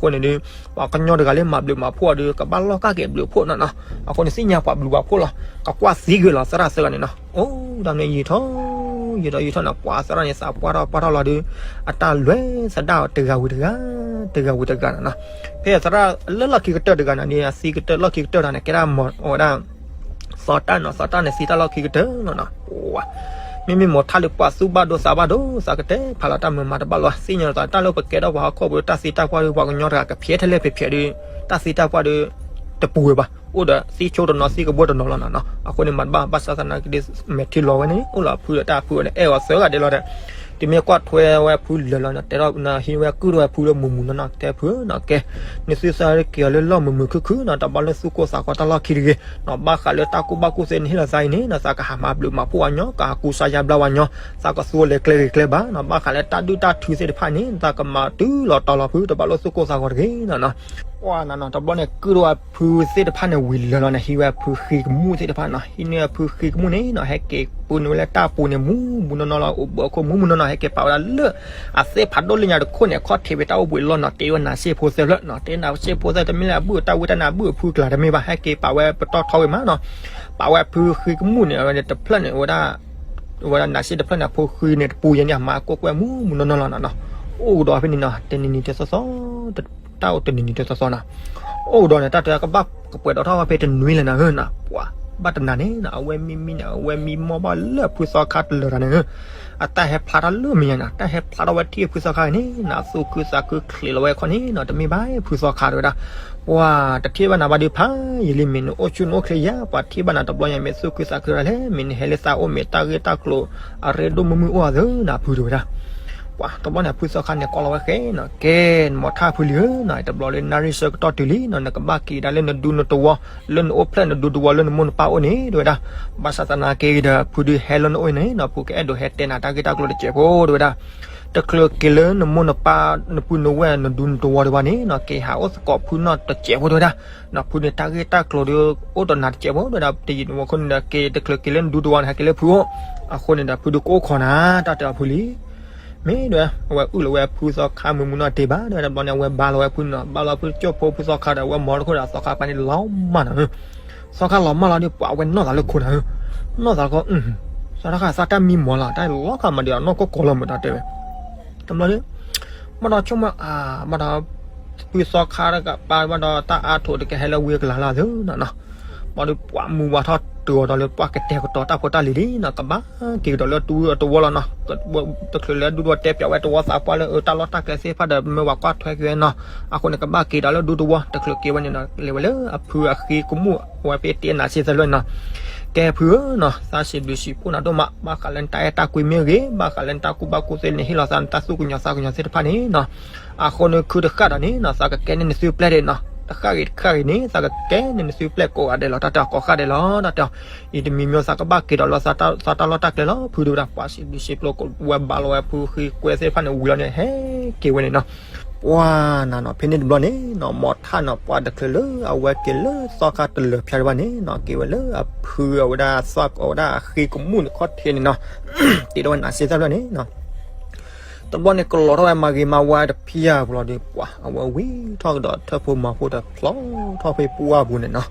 အဃိန့ၣ်ဒီး ပှၤကညီတဂၤလၢမၤဘျုးမၤဖှိၣ်အီၤဒီး ကဘၣ်လီၢ်ကၢ်က့ၤဘျုးဖှိၣ်နီၤနီၤ. အဃိန့ၣ် သ့ၣ်ညါပှၤဘျုးပှၤဖှိၣ်လီၤ. ကကွၢ်သံကွံာ်လီၤ သရၣ်သၢဂၤန့ၣ်နီၤ. အိၣ်ဒီးန့ၣ်ယံာ်ထီၣ် ယံာ်ထီၣ်ယံာ်ထီၣ်နီၤ ပှၤသရၣ်န့ၣ် သးပှၢ်ထီၣ်ပှၢ်ထီၣ်လီၤဒီး အတၢ်လဲၤသဒၣ်အီၤတဂၤဝံၤတဂၤ တဂၤဝံၤတဂၤနီၤနီၤ. ဖဲသရၣ်လၢလီၢ်ခံကတၢၢ်တဂၤန့ၣ်ဒီး အသံကတၢၢ်လီၢ်ခံကတၢၢ်တဂၤန့ၣ် ကဲဒၣ်မီၢ်ဝဲဒၣ် သီတၢ်နီၤ သီတၢ်န့ၣ်သံတၢ်လီၢ်ခံကတၢၢ်လီၤနီၤ. မ့မ့ၢ်မီၢ်ထၣ်လၢပှၤသူၣ်ဘၣ်ဒိသးဘၣ်ဒိ သးကတဲဖးလီၤတၢ်မုာ်မၤတဘၣ်လီၤ. သ့ၣ်ညါလီၤသးတၢ်လၢပကဲထီၣ်ပှၤဟီၣ်ခိၣ်ပူၤ တၢ်သံတၢ်ပှၢ်ဒီး ပှၤကညီတဂၤကဖျဲးထဲလဲၣ်ဖဲးဖဲးဒီး တၢ်သံတၢ်ပှၢ်ဒီး တပူၤဝဲဘၣ်. အိၣ်ဒီးသံဆိတနီၤသံကဘှီတနီၤလီၤနီၤနီၤ. အဃိန့ၣ် မၤတဘၣ်ဘၣ်ဆၣ်သနာ်က့ဒီး မဲာ်ထံလီၤဝဲန့ၣ် အိၣ်လီၤအဖုဒီးတၢ်အဖုဝဲန့ၣ် အဲၣ်အီၤသၢဂၤဒဲးလီၤဒီး တုၤမ့ၢ်ကွၢ်ထွဲဝဲအဖုလၢာ်လီၤနီၤ တဲထီၣ်နဟံးဝဲကုၢ်ထီၣ်ဝဲအဖုလၢမုာ်မုာ်နီၢ်နီၢ် တဲဖုနီၤ ကဲ နသုသးက့ၤအီၤလၢလီၢ်မုာ်မုာ်ခုၣ်ခုၣ်နီၤ တဘၣ်လၢသူၣ်ကိၢ်သးဂီၤတၢ်လီၢ်ခံတဂ့ၤနီၤ ဘၣ်ဃးလၢတၢ်ကူၣ်ဘၣ်ကူၣ်သ့နဟ့ၣ်လီၤသးအံၤန့ၣ်နီၤ သးကဟးမၤဘျုးမၤဖှိၣ်အီၤညီ ကဟးကူစါယါဘျါဝဲညီ သးကသူဝဲလဲၤကျဲဂ့ၤကျဲဘၣ်နီၤ ဘၣ်ဃးလၢတၢ်ဒုၣ်တၢ်ထုသ့ၣ်တဖၣ်န့ၣ် သးကမၤတုၤလီၤတီၤလီၤဖု တဘၣ်လၢသူၣ်ကိၢ်သးဂီၤတဂ့ၤနီၤနီၤ. ပှၤနီၤနီၤ တဘျီန့ၣ် ကုၢ်ထီၣ်ဝဲအဖုသ့ၣ်တဖၣ်န့ၣ်ဝံၤလၢာ်လီၤန့ၣ် ဟံးဝဲအဖုဃ့ကမူၣ်သ့ၣ်တဖၣ်နီၤ ဟံးန့ၢ်အဖုဃ့ကမူၣ်န့ၣ်နီၤ ဟဲက့ၤပူၤန့ၢ်ဝဲလၢတၢ်ပူၤန့ၣ် မူမူနီၢ်နီၢ်လီၤ အိၣ်ဘှံးအခိၣ်မူမူနီၢ်နီၢ် ဟဲက့ၤပာ်ဝဲဒၣ်လၢ အသ့ၣ်ဖးဒိၣ်လၢညါတခိၣ်န့ၣ် အခီၣ်ထံးဝဲတၢ်အိၣ်ဘှံးအလီၢ်နီၤ တ့ဝဲနၤစ့ၣ်ဖိသၢဖျၢၣ်နီၤ တ့နၤစ့ၣ်ဖိသၢ တမ့ၢ်လၢအဘုၣ်တၢ်ဝံတၢ်နၤအဘုၣ်အဖုကျါတမ့ၢ်ဘၣ် ဟဲက့ၤပာ်ဝဲပတီၢ်ထီဝံၤမးနီၤ ပာ်ဝဲအဖုဃ့ကမူၣ်န့ၣ် အဝဲန့ၣ်တဖျၢၣ်န့ၣ် ဝဲဒၣ် ဝဲဒၣ်နၤစ့ၣ်တဖျၢၣ်န့ၣ် အဖိဃ့န့ၣ်တပူၤယဲန့ၣ် အမၤကိၢ်ကွဲၢ်မူမူနီၢ်နီၢ်လီၤနီၤနီၤ အိၣ်ကဒီးဖဲန့ၣ်နီၤ တနံၤနံၤတသီသီ တၢ်အိၣ်တနံၤနံၤတသီသီနီၤ အိၣ်ကဒီးန့ၣ် တၢ်တဲကဘၣ်ကပှဲၤဒီးထီၣ်ဝဲဖဲတနွံလၢၤနၤဧၢနီၤ ပှၤဘၣ်တနၤန့ၣ်နီၤ အဝဲမံမံန့ၣ် အဝဲမံမီၢ်ဘၣ်လၢဖုသီခါတလၢာ်တၢ်န့ၣ်ဧၢ အတၢ်ဟဲဖျါထီၣ်လၢမဲာ်ညါန့ၣ် တၢ်ဟဲဖျါထီၣ်ဝဲထံၣ်ဖုသီခါန့ၣ်နီၤ သူၣ်ခုသးခုချ့လီၤဝဲခီန့ၣ်နီၤ တမ့ၢ်ဘၣ်ဖုသီခါတဝဲဒၣ် ပှၤတထံၣ်ဘၣ်နၤဘၣ်ဒုးဖးယံာ်လံ မ့ၢ်နအိၣ်ဆူၣ်နအိၣ်ချ့ယါ ပှၤထံၣ်ဘၣ်နၤတဘျီညါ မ့ၢ်သူၣ်ခုသးခုဒၣ်လဲၣ် မ့ၢ်နဟဲလၢသးအိၣ် မ့ၢ်တၢ်ဂ့ၢ်တၢ်ကျိၤ အရ့ဒိၣ်မုၢ်မုၢ်အိၣ်အသးနၤဖုတဝဲဒၣ် ပှၤတဘျီန့ၣ် ဖုသီခါန့ၣ် ကိးလီၤဝဲဃဲနီၤ ကဲ နမီၤထၣ်ဖုလံဧၢနီၤ တဘျီလၢနၣ်ရံၣ်ဆၢကတီၢ်တုၤလံနီၤ နကဘၣ်က့ၤဒၣ်လၢနဒူနတဝီ လၢနအိၣ်ဖျဲၣ်နဒူတဝီ လၢနမိၢ်နပၢ်အိၣ်န့ၣ် တဝဲဒၣ် ဘၣ်ဆၣ်သနာ်က့ဒီး ဖုဒုးဟဲလၢနအိၣ်န့ၣ်နီၤ ဖုကအဲၣ်ဒိးဟဲတဲနၤတၢ်ဂ့ၢ်တၢ်ကျိၤတစဲးဖိတဝဲဒၣ် တချုးက့ၤလၢနမိၢ်နပၢ် နပုၢ်နဝဲၢ် နဒူနတဝီတဝီန့ၣ်နီၤ က့ၤဟးအိၣ်သကိးဖုနီၢ်တစဲးဖိတဝဲဒၣ် နီၤ ဖုန့ၣ် တၢ်ဂ့ၢ်တၢ်ကျိၤဒီး အိၣ်ဒီးနၤတစဲးဖိတဝဲဒၣ် တယံာ်တဝီခိၣ်န့ၣ်ဒီး က့ၤတချုးက့ၤလၢနဒူတဝီန့ၣ် ဟဲက့ၤလၢဖုအိၣ် အဃိန့ၣ်ဒီး ဖုဒုးကအိၣ်ခိးနၤ တၢ်တဲအီၤဖုလံ မ့ၢ်တဝဲ အဝဲအုၣ်လီၤဝဲအဖုသီခါမုၢ်မုၢ်နီၢ်တ့ၢ်ဘၣ် တဝဲဒၣ်တဘျီန့ၣ် အဝဲဘါလီၤဝဲဖုနီၤ ဘါလီၤဖုကၠိၣ်ဖိဖုသီခါဒီး အဝဲမီၤတခိၣ်ဒီး သီခါပာ်န့ၣ်လီၤမးနီၤ သီခါလီၤမးလီၤဒီး ပှၤအဝဲနီၢ်သးလၢခိၣ်နၤဧၢ နီၢ်သးလၢခီ သီခါသးတၢ်မံမီၤလီၤ တၢ်လီၤခါမးဒီး အနီၢ်ကီၢ်ကီၢ်လီၤမး တၢ်တဲဝဲ တဘျီဒီး ဘၣ်ဒီးဆိကမိၣ် ဘၣ်ဒီး ဖုသီခါတကပၤ ဘၣ်ဒီးတၢ်အါထိးတကဟဲလၢဝံအကလၤလၢ်သ့နီၤနီၤ ဘၣ်ဒီးပှၤမူဝါထီၣ်တုၤအီၤဒီးလၢပှၤကတဲာ်ကတီၤတၢ်ဖိတၢ်လံၤလံနီၤ ကဘၣ်က့ၤကဒီးလၢဒူတဝီလီၤနီၤ တချုးလၢဒူတဝီတဲပၠးဝဲတဝီသးပှၢ်လၢ အတၢ်လီၢ်တၢ်ကျဲသ့ၣ်တဖၣ်ဒီး မ့ၢ်ဝဲကွၢ်ထွဲက့ၤဝဲနီၤ အဃိန့ၣ် ကဘၣ်က့ၤဒီးလၢဒူတဝီ တချုးက့ၤဝဲန့ၣ်နီၤ လဲၤဝဲလၢအဖုအဃ့ကမူၣ် အဝဲဖဲတ့နၤစ့ၢ်သၢဖျၢၣ်နီၤ ကဲဖုဧၢနီၤ သးစံးဘျုးစံးဖှိၣ်နၤဒိၣ်မး ဘၣ်ဃးလၢနတၢ်အဲၣ်တၢ်ကွံမ့ၢ်ဂ့ၤ ဘၣ်ဃးလၢနတၢ်ကူၣ်ဘၣ်ကူၣ်သ့ နဟ့ၣ်လီၤသးနတၢ်သူၣ်ကညီၤသးကညီၤသ့ၣ်တဖၣ်န့ၣ်နီၤ အဃိန့ၣ် ခုတဃၣ်ဒီးန့ၣ်နီၤ သးကကဲန့ၢ်နသုပျဲၢ်ဒဲးနီၤ တဃၣ်ဂ့ၤတဃၣ်ဂ့ၤန့ၣ် သးကကဲန့ၢ်နသုပျဲၢ်ကိးဂၤဒဲးလီၤ တၢ်တဲကိးဃၣ်ဒဲးလီၤ တၢ်တဲ အံၤတမံၤမံၤသးကဘၣ်က့ၤဒီးလၢသးတၢ်လီၢ်တၢ်ကျဲလီၤ ဖုဒိၣ်ဝဲဒၣ် ပှၤစံးဘျုးစံးဖှိၣ်ကိးဝဲဘၣ်လီၤဝဲဖုဃ့ကွဲသ့ၣ်တဖၣ်န့ၣ် ဝံၤလီၤန့ၣ် ဟဲက့ၤဝဲန့ၣ်နီၤ ပှၤနီၤနီၤ ဖဲန့ၣ်တဘျီန့ၣ်နီၤ မီၤထၣ်နီၤ ပှၤတချုးလၢအဝဲက့ၤလၢသီခါတလၢာ်ဖၠါတဘၣ်န့ၣ်နီၤ က့ၤဝဲလၢအဖုအဝဲဒၣ်သီ အဝဲဒၣ်အဃ့ကမူၣ်န့ၣ်ခီၣ်ထံးန့ၣ်နီၤ တ့ထီၣ်ဝဲနၤစ့ၢ်သၣ်ဖျၢၣ်န့ၣ်နီၤ တဘျီန့ၣ် ကလီၤထီၣ်ဝဲမၤဂ့ၤမၤဝါတဖၠါပူၤလီၤဒီး ပှၤအဝဲဝံထီၣ်ကဒီးထၢၣ်ဖိမၤဖိတဖျီထီၣ်ဖဲပှၢ်ပူၤန့ၣ်နီၤ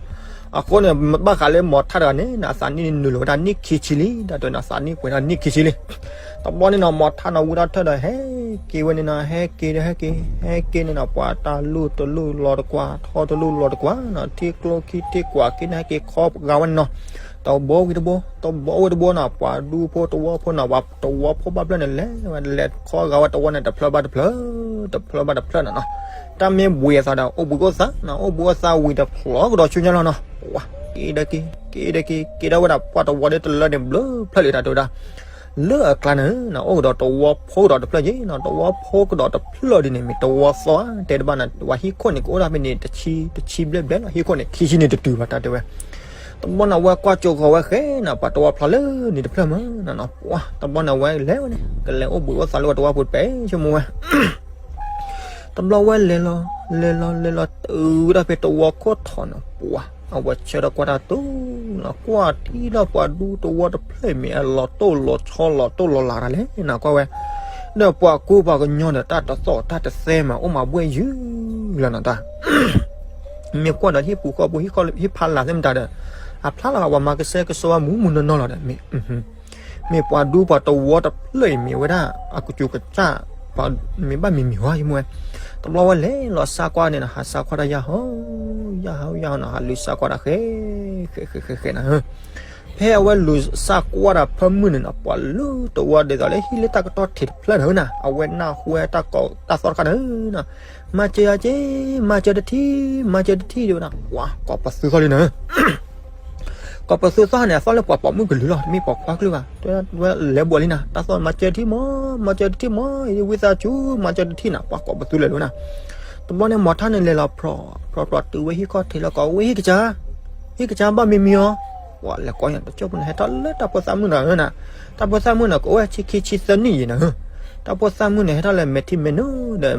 အဃိန့ၣ် ဘၣ်ဃးလၢမီၤထၣ်တဂၤန့ၣ်နီၤ အသးနံၣ်န့ၣ်နုာ်လီၤဝဲဒၣ်နံၣ်ခံဆံလံ တၢ်တဲနီၤ အသးနံၣ်ပှဲၤထီၣ်နံၣ်ခံဆံလံ တဘျီန့ၣ်နီၤ မီၤထၣ်နီၤ ဝံထီၣ်ထၢၣ်ဒီး ဟဲက့ၤဝဲန့ၣ်နီၤ ဟဲက့ၤဒီးဟဲက့ၤ ဟဲက့ၤန့ၣ်နီၤ ပှၤတၢ်လူၢ်တလူၢ်လီၤတကွၢ် ထီတလူၢ်လီၤတကွၢ်နီၤ ထံကျိခံထံကွၢ်ခံန့ၣ် ဟဲက့ၤခီပဂၤဝဲန့ၣ်နီၤ တဘိဝံၤတဘိ တဘိဝံၤတဘိနီၤ ပှၤဒူဖိတဝီဖိနီၤ ပှၤတဝီဖိဘၣ်ဖျၢၣ်န့ၣ် လဲၤဝဲလဲၤခီဂၤဝဲတဝီန့ၣ် တဖျၢၣ်ဘၣ်တဖျၢၣ် တဖျၢၣ်ဘၣ်တဖျၢၣ်နီၤနီၤ တၢ်မ့ၢ်ဘှံးအသးဒီး အိၣ်ဘှံးအိၣ်သးနီၤ အိၣ်ဘှံးအိၣ်သးဝံၤတဖျီကဒီးဆူညါလီၤနီၤ ပှၤက့ၤဒီးက့ၤ က့ၤဒီးက့ၤ က့ၤဒီးဝဲဒၣ်ပှၤတဝီဒီးတလၢန့ၣ် ဘျၢဖျၢၣ်လံတၢ်တဲဝဲဒၣ် လၢအကျါန့ၣ်နီၤ အိၣ်ကဒီးတဝီဖိကဒီးတဖျၢၣ်က့နီၤ တဝီဖိကဒီးတဖျၢၣ်ဒ်န့ၣ် မ့ၢ်တဝီသီဧါ တဲတဘၣ်နီၤ ဝဲဟံၣ်ခိၣ်န့ၣ် ကအိၣ်ဒၣ်ဖဲန့ၣ် တဆံ တဆံဘျဲၣ်ဘျဲၣ်လီၤ ဟံၣ်ခိၣ်န့ၣ် ခံဆံန့ၣ်တတုၤဘၣ်တၢ်တဲဝဲ တဘျီန့ၣ် အဝဲကွၢ်ကၠိဃီၤဝဲဃဲနီၤ ပှၤတဝီဖျါလၢန့ၣ်တဖျၢၣ်မးနီၤနီၤ ပှၤ တဘျီန့ၣ် အဝဲလဲၤဝဲန့ၣ် ကလဲၤအိၣ်ဘှံးအိၣ်သးလၢပှၤတဝီပူၤတပဲဆိကမိၣ်ဝဲ တဘျီဝဲလဲၤလီၤ လဲၤလီၤ လဲၤလီၤ တုၤဒၣ်ဖဲတဝီခိၣ်ထီၣ်နီၤ ပှၤ အဝဲဆၢထၢၣ်ကွၢ်တၢ်တိၢ်နီၤ ကွၢ်ထံၣ်ဒီးပှၤဒူတဝီတဖျၢၣ်မ့ၢ်အလီၤတိၢ်လီၤဆီလီၤတိၢ်လီၤလးတၢ်လဲၣ်နီၤ ကွၢ်ဝဲ ဒီးပှၤကူပှၤကညီဒီးတၢ်တသီၣ်တၢ်တသဲမး အိၣ်မးဘှဲၣ်ယုၢ် လီၤနတၢ် မ့ၢ်ကွၢ်ဒီးဟံၣ်ပူၤဃီပူၤ ဟံၣ်ဖးလၢ်သ့ၣ်မတၤဒီး အဖျါလီၤဂာ်ပှၤမၤကဆှဲကဆှီဝဲမူးမူးနီၢ်နီၢ်လီၤဒီး မ့ၢ် မ့ၢ်ပှၤဒူပှၤတဝီတဖျၢၣ်အံၤ မ့ၢ်ဝဲဒၣ် အကစူၤကစၢ် မ့ၢ်ဘၣ်မံၤမံၤဟီယမူဝဲ တဘျီဝဲလဲၤလီၤစါကွၢ်န့ၣ်နီၤ ဟးစါကွၢ်တၢ်ယၢ်ဟီ ယၢ်ဟီယၢ်ဟီနီၤ ဟးလူၤစါကွၢ်တၢ်ဃဲ ဃဲဃဲဃဲဃဲနၤ ဖဲအဝဲလူၤစါကွၢ်တၢ်ဖၢမုၢ်န့ၣ်နီၤ ပှၤလၢတဝီဒ်သိးလၢဟံၣ်လၢတၢ်ကတီၢ်ထံးတဖျၢၣ်န့ၣ်နီၤ အဝဲနၢ်ဟူဝဲတၢ်ကီတၢ်သီတခါန့ၣ်နီၤ မၤစၢၤယၤက့ၤ မၤစၢၤတထံၣ် မၤစၢၤတထံၣ်ဒ်ဝဲဒၣ် ပှၤကိးပသူသီၣ်လံနၤ ကိးပသူသီၣ်န့ၣ် အသီၣ်လၢပှၤပိာ်မုၣ်ကလုာ်လီၤ တမ့ၢ်ပိာ်ခွါကလုာ်ဘၣ် တဲဝဲလဲၤဘှီးလံနၤ တၢ်သီၣ်မၤစၢၤတထံၣ်မး မၤစၢၤတထံၣ်မး ယဝံသးစူၤ မၤစၢၤတထံၣ်နၤ ပှၤကိးပသူလဲၤလီၤနၤ တဘျီန့ၣ် မီၤထၣ်န့ၣ်လဲၤလီၤဖြီ ဖြီဖြီတုၤဝဲဟံၣ်ခီၣ်ထံးလၢကိးဝဲဟံၣ်ကစၢ် ဟံၣ်ကစၢ်ဘၣ်မံၤမံၤအီၤ ပှၤလဲၤကိးညါတကၠိၢ်ဖိန့ၣ် ဟဲထီၣ်လၢတၢ်ဖိသၣ်မုၣ်နၤဧၢနၤ တၢ်ဖိသၣ်မုၣ်န့ၣ် ကအိၣ်ဝဲဆံခံဆံသၢနံၣ်ယံၤနၤဧၢ တၢ်ဖိသၣ်မုၣ်န့ၣ် ဟဲထီၣ်လၢ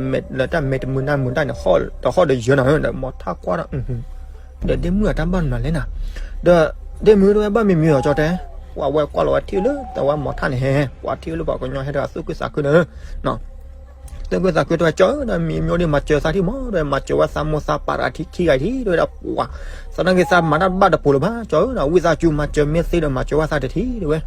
မဲာ်ထံမဲာ်နိဒီး လၢတၢ်မဲာ်တမုာ်နၢ်မုာ်တၢ်န့ၣ် တဟီၣ်ဒီးယၢၤနၤဧၢ ဒီးမီၤထၣ်ကွၢ်ဒီး ဒီးဒ့မုၣ်အတၢ်ဘၣ်မနုၤလဲၣ်နၤ ဒီးဒ့မုၣ်တဝဲဘၣ်မံၤမံၤအီၤကၠီတဲ ပှၤဝဲကွၢ်လီၤဝဲထံၣ်လၢတဝဲမီၤထၣ်န့ၣ်ဟဲ ပှၤထံၣ်ဝဲလၢပှၤကညီဟဲဒီးသူၣ်ခုသးခုနၤဧၢ သူၣ်ခုသးခုတဝဲကၠီဧၢ ဒီးမံၤမံၤဒ်မၤစၢၤသးထံၣ်မး ဒီးမၤစၢၤဝဲသးမိၢ်သးပၢ်တဂၤထံၣ်ခံဂၤထံၣ် တဝဲဒၣ်ပှၤ သနာ်က့သးမၤတၢ်ဘၣ်တပူၤလၢၤဘၣ် ကၠီဧၢ ဝံသးစူၤမၤစၢၤမ့ၢ်သ့ဒီးမၤစၢၤဝဲသးတထံၣ်တဝဲ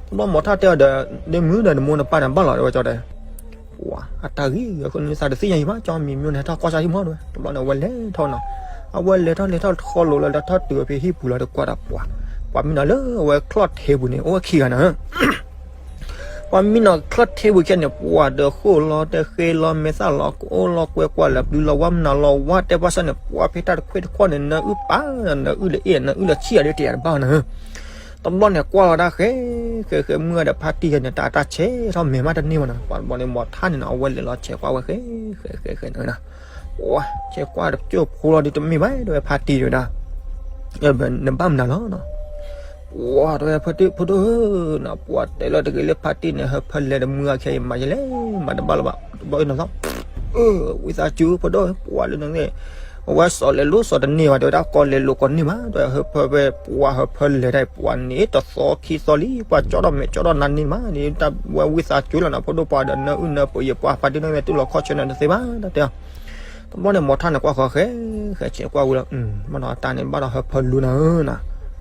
တဘျီမီၤထၣ်တဲအီၤဒီး ဒ့မုၣ်ဒီးနမိၢ်နပၢ်န့ၣ်ဘၣ်လီၤတဝဲကၠီတဲ ပှၤအတၢ်ဂ့ၢ်အဃိန့ၣ် သးတသ့ၣ်ညါယံၤဘၣ် ကၠီမံၤမျိၣ်န့ၣ်ဟဲထီၣ်ကွၢ်စၢ်ထံၣ်မီၢ်တဝဲ တဘျီန့ၣ် အဝဲလဲၤထီၣ်နီၤ အဝဲလဲၤထီၣ်လဲၤထီၣ်တဃီလိၤလၢလဲၤထီၣ်တုၤဝဲဖဲဟံၣ်ပူၤလီၤ တကွၢ်ဒီးပှၤ ပှၤမံနီၤလၢအဝဲချီၣ်ထံးပူၤန့ၣ် အိၣ်ဝဲခံဂၤနၤ ပှၤမံနီၤချီၣ်ထံးပူၤခဲန့ၣ် ပှၤဒီးဃိၣ်လီၤတဲဃ့လီၤမဲာ်သၣ်လီၤ ကအိၣ်လီၤကွဲကွၢ်လၢပျုၤလီၤဝါမနုၤလီၤဝါတဲပှၤစၢ်န့ၣ် ပှၤဖဲတၢ်တခွဲးတခီၣ်န့ၣ် နၢအုၣ်ပာ် နၢအုၣ်လၢအ့ၣ် နၢအုၣ်လၢဆံၣ်အါဒ်တဲယၤတဘၣ်နၤ တဘျီန့ၣ် ကွၢ်လီၤဒၣ်ဃဲ ဃဲ ဃဲ မုၢ်ဂၤဒီးဖါတံၢ်ဂၤန့ၣ် တၢ်တၢ်ဆဲးထီၣ်မဲာ်မးတန့ၢ်ဘၣ်နီၤ ပှၤတဘျီန့ၣ် မီၤထၣ်န့ၣ်နီၤ အဝဲလဲၤလီၤဆဲးကွၢ်ဝဲဃဲ ဃဲ ဃဲ ဃဲ နၤ ပှၤဆဲးကွၢ်တကၠိၢ်ဖိလီၤဒ်တမ့ၢ်ဘၣ် တဝဲဖါတံၢ်တဝဲဒၣ် နဘၣ်မနုၤလီၤနီၤ ပှၤတဝဲဖါတံၢ်ဖိဒိၣ်ဧၢနီၤ ပှၤတဲလီၤတဂ့ၤလၢဖါတံၢ်န့ၣ် ဟၢဖၢလဲၤဒီးမုၢ်ဂၤခဲအံၤမၤယလဲၣ် မၤတဘၣ်လၢၤဘၣ် တဘျီအံၤနီၤသီ ဝံသးစူၤဖိဒိၣ် ပှၤလၢနဂ့ၢ် အဝဲစီၤလဲၤလိၤစီၤတန့ၢ်ဘၣ် တဲဝဲဒၣ်ကီၢ်လဲၤလိၤကီၢ်န့ၢ်ဘၣ် တဲဝဲဟၢဖၢဝဲ ပှၤဟၢဖၢလဲၤတၢ် ပှၤန့ၣ်တသီခံသီလံ ပှၤကၠီထီၣ်မဲာ်ကၠီထီၣ်နါန့ၢ်မး ဒ်တၢ်ဝဲဝံသးစူၤလီၤနီၤ ဖိဒိၣ်ပှၤဒီးနၢအုၣ်နၢပှ့ၤယပှၤဖါတံၢ်န့ၣ် တူၢ်လိာ်ခီၣ်ဆၢနၤတသ့ဘၣ် တၢ်တဲအီၤ တဘျီန့ၣ် မီၤထၣ်န့ၣ်ကွၢ်ဃီဃဲ ဃဲဆဲးကွၢ်ဝံၤလီၤ မ့ၢ်နီၤတၢ်န့ၣ်ဘၣ်ဒီးဟၢဖၢလူနၤဧၢနီၤ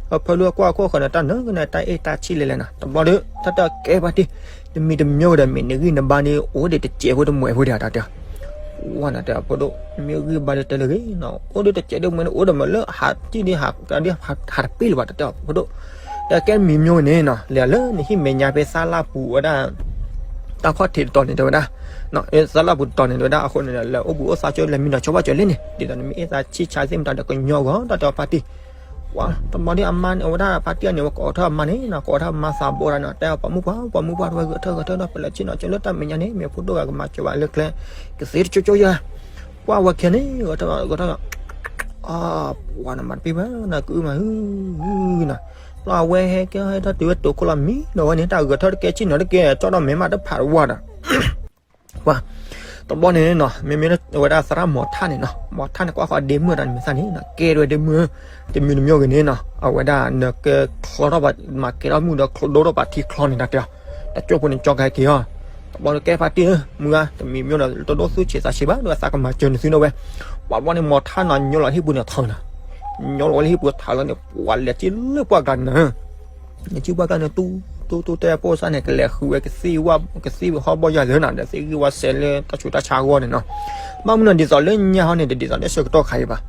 ဟၢဖၢလူကွၢ်ခိၣ်ဃီန့ၣ် တၢ်နၢကန့ၣ် တၢ်အ့ၣ်တၢ်ဆံၣ်လဲၤလဲၤနၤ တဘျီဒီး တၢ်တဲအီၤကဲဖါတံၢ် တမံၤတမံၤဒီး မ့ၢ်နဂံၢ်နဘါန့ၣ် အိၣ်ဒံးတစဲးဖိတမှဲးဖိဒံး တၢ်တဲအီၤ ဝဲနၤတဲအီၤ ဖိဒိၣ် မ့ၢ်ဂံၢ်ဘါဒ်တဲလၢဂ့ၤနီၤ အိၣ်ဒံးတစဲးဒ်မှဲန့ၣ် အိၣ်ဒီးမ့ၢ်လၢဟးတံၢ်ဒ် ဟးတပ့ၢ်လၢၤဘၣ် တၢ်တဲအီၤ ဖိဒိၣ် တၢ်ကဲမံၤမျိၤန့ၣ်နီၤ လဲၤလၢနဟံၣ်မဲာ်ညါဖဲသၣ်လၣ်ပူၤဝဲဒၣ် တၢ်ခီၣ်ထံးတတီၤန့ၣ် တဲဝဲဒၣ် သၣ်လၣ်ပူၤတတီၤန့ၣ် တဲဝဲဒၣ် အဃိန့ၣ် လဲၤအိၣ်ဘှံးအိၣ်သါကၠိ လဲၤမံနီၤဆိဘၣ်ကၠီၤလံန့ၣ် ဒ်သိးနမ့ၢ်အ့ၣ်သးဆံၣ်ဆါသ့ၣ်မတၤဒီးကညီဂီၤ တၢ်တဲအီၤဖါတံၢ် ပှၤတဘျီဒ်အမါန့ၣ် အဝဲဒၣ်ဖါတံၢ်န့ၣ် ဝဲကိးထီၣ်အမါန့ၣ်နီၤ ကိးထီၣ်အမါသးဘိဒၣ်နီၤ တဲအီၤပိာ်မုၣ်ပှၢ် ပိာ်မုၣ်ပှၢ် တဝဲဂဲၤထၢၣ်ဂဲၤထၢၣ်ဒီး ပလဲၤဆ့ၣ်နီၤကၠိလၢတၢ်မဲာ်ညါန့ၣ် မ့ၢ်ဖိဒိၣ်ဂၤကမၤစၢၤဘၣ်လၢကျဲ ကသ့တကၠိကၠိယၤ ပှၢ်ဝဲခဲန့ၣ် ဂဲၤထၢၣ်ဂဲၤထၢၣ် ပှၤနမၤတပ့ၢ်ဘၣ် နကုမၤဟုနီၤ လီၤအဝဲဟဲကဲဟဲထီၣ်တုၤဝဲတိာ်ခိၣ်လီၤမံနီၤဝဲန့ၣ် တၢ်ဂဲၤထၢၣ်တကဲဆ့ၣ်နီၤတကဲ ကၠီဒီးမဲာ်မးတဖးတဝါဒီး ပှၤ တဘျီန့ၣ်နီၤ မ့မ့ၢ်ဝဲဒၣ်သရၣ်မီၤထၣ်န့ၣ်နီၤ မီၤထၣ်န့ၣ် ကွၢ်ဃီဒ့မုၣ်တၢ်န့ၣ်မ့ၢ်သၣ်န့ၣ်နီၤ ကဲတဝဲဒ့မုၣ် တမံၤတမံၤဂ့ၤန့ၣ်နီၤ အဝဲဒၣ်နကဲချီထီၣ်ပှၤ မၤကဲထီၣ်မုၣ်ဒီးဒိထီၣ်ပှၤထံချီန့ၣ် တၢ်တဲအီၤ တကၠိဖိန့ၣ်ကၠီကဟဲက့ၤအီၤ တဘျီန့ၣ်ကဲဖါတံၢ်ဧၢ မုၢ်ဂၤ တမံၤမံၤဒီး တဒိသူၣ်ဆံးသးဆံးဘၣ် ဒီးသးကမၤစၢၤနသုန့ၣ်ဝဲ ပှၤဘျီန့ၣ် မီၤထၣ်နီၤ ညီလီၤဟံၣ်ပူၤန့ၣ်ထီၣ်နီၤ ညီလီၤဝဲလၢဟံၣ်ပူၤထီၣ်လီၤန့ၣ် ပှၤလဲၤက့ၤလၢပှၢ်ကျါန့ၣ် နကံၢ်ပှၢ်ကျါန့ၣ် တူၢ်တူၢ်တူၢ်တဲဖိစၢ်န့ၣ် ကလဲၤဃုဝဲကသံၣ်ဝၣ် ကသံၣ်ဟီၣ်ဘီယွၤသ့ၣ်နၤ ဒီးသ့ၣ်ဂံၢ်ဝၣ်စဲးလၢတၢ်ဆူးတၢ်ဆါအဂီၢ်န့ၣ်နီၤ ဘၣ်မနုၤဒ်သိးလၢညါဟီန့ၣ် တဒ်သိးလၢဆၢကတီၢ်ခါအံၤဘၣ်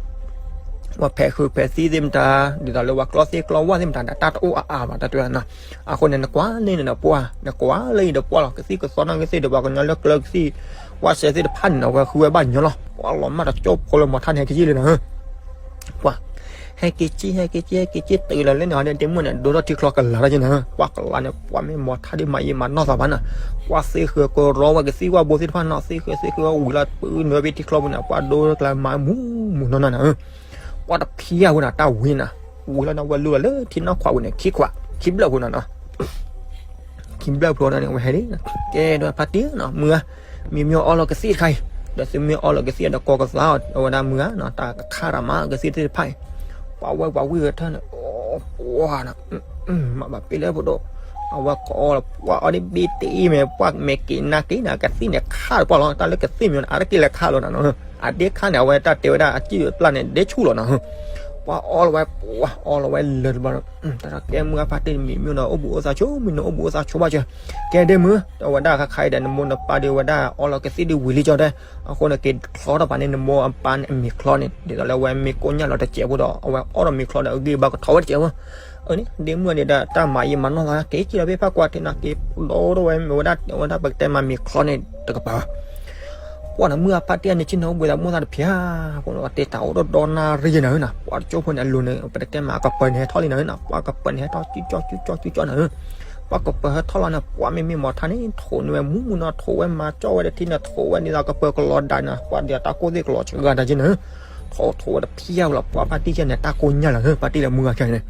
ပှၤဖဲးဃုဖဲးသံၣ်သ့ၣ်မတၤ ဒ်သိးလၢပှၤကျီသ့ၣ်ကျီဝၣ်သ့ၣ်မတၤဒီး တၢ်တအိၣ်အါအါဘၣ် တၢ်တဲဝဲနီၤ အဃိန့ၣ် နကွၢ်လၢန့ၣ်ဒီးပှၢ် နကွၢ်လၢအံၤဒီးပှၢ်လီၤ ကသံၣ်ကသီနီၣ်ဂံၢ်သ့ၣ်ဒီး ပှၤကညီလၢကျၢကသံၣ်ဝၣ်စဲးသ့ၣ်တဖၣ်န့ၣ်နီၤ ဝဲဃုဝဲဘၣ်ညီလီၤ ပှၢ်လီၤမၢ်တကၠိဖိလၢမီၤထၣ်န့ၣ် ဟဲက့ၤက့ၤလၢနီၤ ပှၤ ဟဲက့ၤက့ၤ ဟဲက့ၤက့ၤ ဟဲက့ၤက့ၤတုၤလီၤလၢန့ၣ် ဒ့မုၣ်န့ၣ် ဒိထီၣ်ထံချီကလၤတၢ်က့ၤနၤ ပှၤကလၤန့ၣ် ပှၤမ့ၢ်မီၤထၣ်ဒ်မၤယံာ်မၤနီၢ်သးဘၣ်နၤ ပှၤသ့ဃုာ်ကရီဝဲကသံၣ်ဝၣ်ဘိသ့ၣ်တဖၣ်နီၤ သ့ဃုာ်သ့ဃုာ်ဝဲဝံၤလီၤ ပနုာ်ဖဲထံချီပူၤန့ၣ် ပှၤဒိကျါမၤမူမူနီၢ်နီၢ်နၤ ပှၤတဖျါဝဲနၤ တၢ်ဝံၤနၤ ဝံၤလီၤန့ၣ် ဝဲလူလီၤလၢထံနီၢ်ခွးပူၤန့ၣ် ခံခွး ခံဘျၢၣ်ဖိနီၤနီၤ ခံဘျၢၣ်ဖိန့ၣ် ဝဲဟဲဒ် ကဲဒီးဖါတံၢ်နီၤ မုၢ်ဧၢ မ့မ့ၢ်အီလီၤကသံၣ်တခါအံၤ ဒီးသုမ့ၢ်အီလီၤကသံၣ်ဒီးကိးကသါအီၤ အဝဲဒၣ်မုၢ်ဧၢနီၤ တၢ်ကခါရၤမးကသံၣ်သ့ၣ်တဖၣ်အံၤ ပှၤဝဲပှၤဝံၢ်ဂဲၤထၢၣ်န့ၣ် ပှၤနီၤ မၤဘၣ်ပ့ၤလၢဖိဒိၣ် အဝဲကအီၣ်လီၤ ပှၤအီၣ်ဒ်ဘ့တအံၤမ့ၢ် ပှၤမဲာ်က့ၤနါက့ၤနၤ ကသံၣ်န့ၣ်ခးလီၤပှၤလီၤ တၢ်လၢကသံၣ်မ့ၢ်န့ၣ် အါတက့ၢ်လဲၤခးလီၤနၤနီၤ အဒ့ခါန့ၣ် အဝဲတၢ်တဲဝဲဒၣ်အစံၣ်အပျၢ်န့ၣ် ဒ့ဆူၣ်လီၤနၤ ပှၤအီၣ်လီၤဝဲ ပှၤအီၣ်လီၤဝဲလၢတဘျီ တၢ်ကဲမုၢ်ဂၢ်ဖါတံၢ်မံၤမ့ၢ်နီၤ အိၣ်ဘူးအိၣ်သးဆိ မ့ၢ်နအိၣ်ဘူးအိၣ်သးဆိဘၣ်စၢၤ ကဲဒ့မုၢ် တဝဲဒၣ်ခါခါအံၤဒီး နမိၢ်နပၢ်ဒုးဝဲဒၣ် အီၣ်လီၤကသံၣ်ဒ်ဝံၤလံကၠီတဲ အဃိန့ၣ် က့ၤချီထီၣ်ပာ်န့ၢ်နမိၢ်အပၢ်န့ၣ်အမ့ၤချီန့ၣ် ဒ်သိးလၢအဝဲမ့ၢ်ကိၣ်ညၣ်လီၤတစဲးဖိဒီး အဝဲအီၣ်ဒီးမ့ၤချီဒီး အဂံၢ်အဘါကထီၣ်ဝဲတစဲးဖိ အန့ၣ် ဒ့မုၢ်န့ၣ်ဒီး တၢ်မၤယံာ်မၤနီၢ်သး က့ၤက့ၤလီၤဖဲဖးကွၢ်ထံးနီၤ က့ၤဒီးဝဲမ့ၢ်ဝဲဒၣ် ဝဲဒၣ်ပကတဲမၤမ့ၤချီန့ၣ်တကပၤ ပှၤနီၤ မုၢ်ဂၢ်ဖါတံၢ်အန့ၣ် ဆ့ၣ်နီၤအိၣ်ဘှံးသးမိၢ်သးတဖျၢၣ် ပှၤတဲတၢ်အိၣ်ဒီဒီနၣ်ရံၣ်ယဲနၤဧၢနီၤ ပှၤတကၠိဖိန့ၣ် အလိၤန့ၣ် ပတတဲမၤ အကပၤန့ၣ်ဟဲထီၣ်လံနၤဧၢနီၤ ပှၤကပၤန့ၣ်ဟဲထီၣ် ကၠူကၠီကၠူကၠီကၠူကၠီနၤဧၢ ပှၤကပၤဟဲထီၣ်လီၤန့ၣ် ပှၤမ့မ့ၢ်မီၤထါန့ၣ် ထိးန့ၢ်ဝဲမူမူနီၤ ထိးဝဲမၤကၠီၣ်ဝဲတထံၣ်န့ၣ် ထိးဝဲဒ်သိးကပၤကလီၤဒၣ်န့ၣ် ပှၤဒ်တၢ်ကိၢ်သ့ၣ်ကလီၤစှၤဒၣ်က့နၤဧၢ ထိးထိးဝဲတဖျၢၣ်လီၤ ပှၤဖါတံၢ်ခဲန့ၣ် တၢ်ကိၢ်ညၣ်လီၤဧၢ ဖါတံၢ်လၢမုၢ်ဂၢ်ခဲန့ၣ်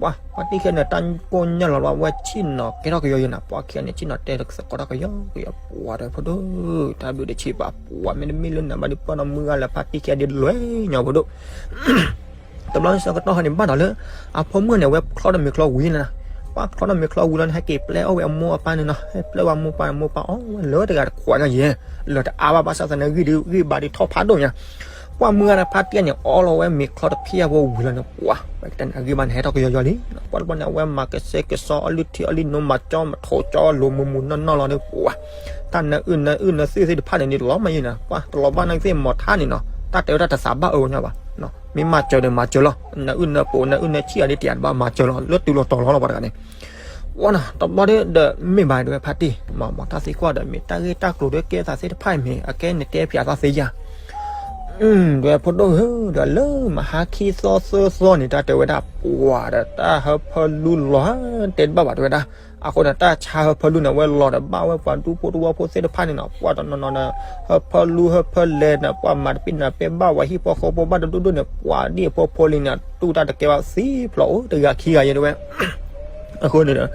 ပှၤဖါတံၢ်ခဲန့ၣ် တၢ်ကိၢ်ညၣ်လီၤလီၤ အဝဲဆ့ၣ်နီၤကဲထီၣ်ကယီယဲနၤ ပှၤခဲန့ၣ် ဆ့ၣ်နီၤတဲတစကိးထီၣ်ကယီကယီ ပှၤဒီးဖိဒိၣ် တၢ်ဘျုးတဆံးဘၣ် ပှၤမ့တမ့ၢ်လၢနၤဘၣ်ဒီး ပှၤနီၤ မုၢ်ဂၢ်လၢဖါတံၢ်ခဲဒ်လဲၣ်ညီဖိဒိၣ် တဘျီန့ၣ်ဆၢကတီၢ်ဟီန့ၣ် ဘၣ်ဒီးလၢ အဖိမုၣ်န့ၣ် အဝဲချီထီၣ်မ့ၤချီဝံၤလီၤနၤ ပှၤချီထီၣ်မ့ၤချီဝံၤလီၤန့ၣ် ဟဲက့ၤပျဲအီၣ်ဝဲအမိၢ်အပၢ်န့ၣ်နီၤ ဟဲပျဲဝဲအမိၢ်ပၢ်န့ၣ် မိၢ်ပၢ်အီၣ်ဝဲလၢတဂၤတခွးညါယဲ လၢတအါဘၣ်ဘၣ်ဆၣ်သနာ်က့ ဂံၢ်ဒုးဂံၢ်ဘါဒုးထီၣ်ဖးဒိၣ်ညါ ပှၤမုၢ်ဂၢ်န့ၣ် ဖါတံၢ်န့ၣ် အီၣ်လီၤဝဲမ့ၤချီတဖျၢၣ်ဖိဝံၤလီၤန့ၣ် ပှၤ ပကတဲန့ၣ် အဂံၢ်ဘါန့ၣ် ဟဲထီၣ်ကယီယီလံ ပှၤတဘျီန့ၣ် အဝဲမၤကစဲကစီအီၣ်လုၢ်ထံအီလုၢ်နိ မၤကၠီမၤထိးကၠီလိၤမုာ်မုာ်နီၢ်နီၢ်လီၤန့ၣ် ပှၤ တၢ်နၢအုၣ်နၢအုၣ်နၢသ့ၣ်သ့ၣ်တဖၣ်န့ၣ် န့ၣ်တလီၤမးယဲနၤ ပှၤတလီၤဘၣ်နာ်က့သ့ၣ်မီၤထါန့ၣ်နီၤ တၢ်တဲဝဲဒၣ်တသးဘၣ်အၢဝဲညါဘၣ် မ့ၢ်မၤစၢၤဒီးမၤစၢၤလီၤ နၢအုၣ်နၢပှိၤ နၢအုၣ်နၢဆံၣ်အီၤဒ်တယၤတဘၣ်မၤစၢၤလီၤ လၢတုၤလီၤတီၤလီၤလီၤ ပှၤတဂၤန့ၣ် ဝဲနီၤ တဘျီဒီး မ့ၢ်ဘၣ်ဒ်ဝဲဖါတံၢ် မၤမၤတၢ်သံကွၢ်ဒီး မ့ၢ်တၢ်ဂ့ၢ်တၢ်ကျိၤဒီးကဲသးသ့ၣ်တဖၣ်အံၤမ့ၢ် အကဲနတဲဖျါသးသ့ယၤ ဒ်ဝဲဖိဒိၣ်ဧၢ ဒီးလၢမဟါခံသီသၢသီန့ၣ် တၢ်တဲဝဲဒၣ် ပှၤဒီးတၢ်ဟၢဖၢလူလီၤ တဲတဘၣ်ဘၣ်တဲဝဲဒၣ် အဃိန့ၣ် တၢ်ဆါဟၢဖၢလူန့ၣ် အဝဲလီၤဒီးဘၣ်ဝဲပှၤဒူဖိတဝီဖိသ့ၣ်တဖၣ်န့ၣ်နီၤ ပှၤတနီၤနီၤဒီး ဟၢဖၢလူဟၢဖၢလဲၤန့ၣ် ပှၤမၤတပ့ၢ်နၤပဲဘၣ်ဝဲဟံၣ်ဖိဃီဖိဘၣ်တဒိၣ်ဒိၣ်န့ၣ် ပှၤဒ်အဖိဖိလံန့ၣ် တူၢ်တၢ်တကဲဘၣ်သံဖျိးအိၣ်တဂၤခံဂၤယဲတဲဝဲ အဃိန့ၣ်ဒီး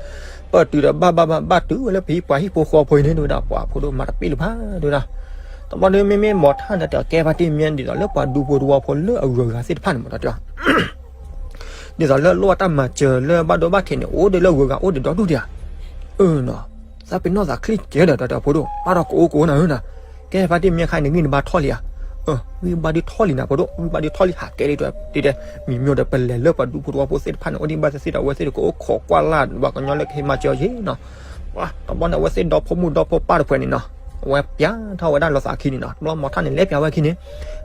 ပတုၤဒီးဘၣ်ဘၣ်ဘၣ်ဘၣ်တုၤဝဲလၢပဟံၣ်ပှၤဟံၣ်ဖိဃီဖိအံၤန့ၣ် တဲဝဲဒၣ် ပှၤဖိဒိၣ်မၤတပ့ၢ်လၢၤဘၣ် တဲဝဲဒၣ် တဘျီဒီးမ့မ့ၢ်မီၤထါန့ၣ် တၢ်ကဲဖါတံၢ်မ့ၢ်ဒ်သိးလၢပှၤဒူဖိတဝီဖိလၢအဂုၤအဂၤသ့ၣ်တဖၣ်န့ၣ်မး တၢ်တဲ ဒ်သိးလၢလိၣ်ဘၣ်တၢ်မၤစၢၤလၢဘၣ်ဒိဘၣ်ထံးန့ၣ် အိၣ်ဒီးလၢဂုၤဂၤအိၣ်ဒီးဒီဒူၣ်ဒံးဧါ အၢနီၤ သးပ့ၤနီၣ်သးချံကဲဒီးတၢ်တဲဖိဒိၣ် ဘၣ်ဒီးကအိၣ်ကအိၣ်နၤဧၢနၤ ကဲဖါတံၢ်မ့ၢ်ခါအံၤန့ၣ် ဂံၢ်နဘါထီၣ်လံဧါ ဂံၢ်ဘါဒုးထီၣ်လံနၤဖိဒိၣ် ဂံၢ်ဘါဒုးထီၣ်လံ ဟးကဲဒ်တဲ မံၤမျိၣ်ဒီးပလဲၤလၢပှၤဒူဖိတဝီဖိသ့ၣ်တဖၣ်န့ၣ် အိၣ်ဒံးဘၣ်သ့ၣ်သ့ၣ်ဒီး အဝဲသ့ၣ်တကအိၣ်ခိးကွၢ်လၢ် ပှၤကညီလၢကဟ့ၣ်မၤစၢၤအီၤယဲနီၤ ပှၤတဘျီန့ၣ် အဝဲသ့ၣ်ဒီဖိမုၣ်ဒီဖိပၢ်တဖုန့ၣ်နီၤ အဝဲပျးထီၣ်ဝဲဒၣ်လီၤသးခံန့ၣ်နီၤ တဘျီမီၤထါန့ၣ် လဲၤပျးဝဲခံန့ၣ်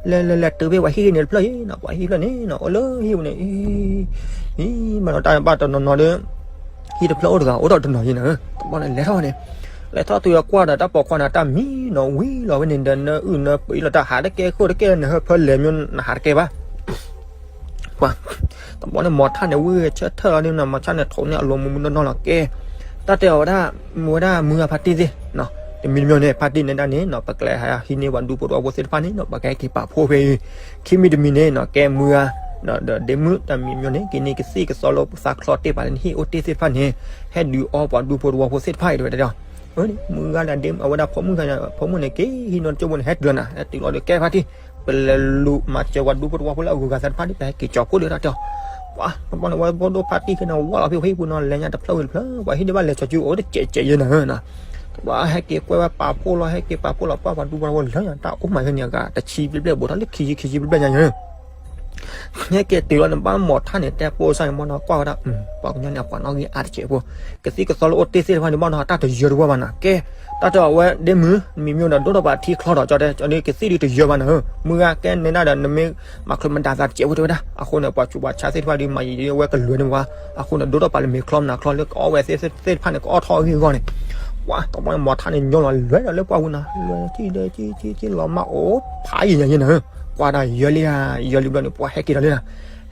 လဲၤလဲၤလဲၤတုၤဖဲပှၤဟံၣ်န့ၣ်တဖျၢၣ်ယဲနီၤ ပှၤဟံၣ်တဖျၢၣ်န့ၣ်နီၤ အိၣ်လၢဟံၣ်ပူၤန့ၣ် အံၤ ဘၣ်ဒီးတၢ်ဘၣ်တနီၤနီၤဒီး ဟံၣ်တဖျၢၣ်အိၣ်တဂၤ အိၣ်ဒီးတနီၤယဲနီၤ တဘျီန့ၣ် လဲၤထီၣ်န့ၣ် လဲၤထီၣ်တုၤအကွၢ်ဒီး တၢ်ပိာ်ခွါန့ၣ် တၢ်မံနီၤ ဝံၤလီၤဝဲန့ၣ်ဒီး နၢအုၣ်နၢပှ့ၤလီၤ တၢ်ဟးတကဲခိၣ်တကဲ နဟၢဖၢလဲၤမ့ၢ်နဟးတကဲဘၣ် ပှၤ တဘျီန့ၣ် မီၤထါန့ၣ် ဝံၤဆၢထၢၣ်လီၤန့ၣ်နီၤ မီၤထါန့ၣ် ထိးန့ၢ်အလိၤမုၢ်မုၢ်နီၢ်နီၢ်လီၤကဲ တၢ်တဲအီၤဝဲဒၣ် မ့ၢ်ဝဲဒၣ်မုၢ်ဂၤဖါတံၢ်သ့ၣ် တမံၤတမံၤန့ၣ် ဖါတံၢ်န့ၣ်ဒၣ်န့ၣ်နီၤ ပကလဲၤဟးဟံးန့ၢ်ပှၤဒူဖိတဝီဖိသ့ၣ်တဖၣ်န့ၣ်နီၤ ပကဟဲက့ၤပာ်ဖှိၣ်ဖဲအံၤ ခံမံၤတမံၤန့ၣ်နီၤ ကဲမုၢ်ဂၤ ဒီးဒ့မုၢ် တၢ်မံၤမံၤန့ၣ် က့ၤန့ၢ်ကသံၣ်ကသီလၢသးချီတ့ၢ်ပာ်လၢနဟံၣ်အိၣ်တ့ၢ်သ့ၣ်တဖၣ်န့ၣ် ဟဲဒုးအီပှၤဒူဖိတဝီဖိသ့ၣ်တဖၣ်အံၤ တဲဝဲဒၣ် မုၢ်ဂၤဒီးဒ့မုၢ် အဝဲဒၣ်ဖိမုၣ် ဖိမုၣ်န့ၣ် က့ၤဟံးန့ၢ်တကၠိဖိန့ၣ် ဟဲတုၤလီၤနၤ ဟဲတုၤလီၤဒီးကဲဖါတံၢ် ပလဲၤလူၤမၤစၢၤပှၤဒူဖိတဝီဖိလၢအဂုၤအဂၤသ့ၣ်တဖၣ်န့ၣ် ပဟဲက့ၤကၠီၤဖိလၢတၢ်တဲအီၤ ပှၤ တဘျီန့ၣ် ဝဲဖိဒိၣ်ဖါတံၢ်ခဲန့ၣ် ဝဲလီၤဖဲဟံၣ်ပူၤနီၤ လဲၤညါတဖျၢၣ်ဝံၤတဖျၢၣ် ပှၤဟံၣ်ဒံးဘၣ်လဲၤကၠီၤကၠူအိၣ်တစဲးစဲးယဲနၤ ပှၤဟဲက့ၤကွဲဝဲပာ်ဖှိၣ်လီၤ ဟဲက့ၤပာ်ဖှိၣ်လီၤ ပှၤပှၤဒူဖိတဝီဖိလၢညါ တၢ်အိၣ်မးခဲန့ၣ် အဂၤတဆံဘျဲၣ်ဘျဲၣ် ဘူးထီၣ်လၢခံဆံခံဆံဘျဲၣ်ဘျဲၣ်ညါယဲ ဟဲက့ၤတုၤလီၤန့ၣ် ဘၣ်မီၤထါန့ၣ် တဲပိာ်စၢ်န့ၣ် မနီၤကွၢ်ဝဲဒၣ် ပှၤကညီန့ၣ် အပှၤနီၣ်ဂံၢ်အါတစဲးဖိ ကသံၣ်ကသီလၢအိၣ်တ့ၢ်သ့ၣ်တဖၣ်န့ၣ် ဘၣ်နီၤ တၢ်တယၢၤတဝီဘၣ်နၤ ကဲ တၢ်တဲအီၤဝဲဒ့မုၢ် မံၤမံၤဒီး ဒိၣ်ထီၣ်ပာ်ထံချီထီၣ်ကၠီတဲ ကသံၣ်ဒုးတယၢၤဘၣ်နၤ မုၢ်ဂၤကဲနဲဒၣ်ဒီး နမ့ၢ်မၤချ့မၤဒၣ်သးတစဲးဖိတဲဝဲဒၣ် အဃိန့ၣ် ပှၤဆူးပှၤဆါသ့ၣ်တဖၣ်ဒုးမၤယံာ်ဝဲကလွဲၤန့ၣ်ဝဲ အဃိန့ၣ် ဒိၣ်ထီၣ်ပာ်လၢမ့ၤချီမနၤချီလၢကအီၣ်ဝဲသ့ၣ်သ့ၣ်တဖၣ်န့ၣ် ကအီၣ်ထီၣ်အဂ့ၢ်အဂီၢ်န့ၣ် ပှၤ တဘျီန့ၣ် မီၤထါန့ၣ် ညီလီၤလွဲဒီးလၢပှၢ်ဝံၤနၤ လွဲထံၣ်ဒီး ထံၣ်ထံၣ်ထံၣ်လီၤမၢ်အိၣ်ဖးယံာ်ညါယဲနၤ ကွၢ်ဒၣ်ယၢလံဧါ ယၢလံဘျီန့ၣ် ပှၤဟဲက့ၤဒီးလံနၤ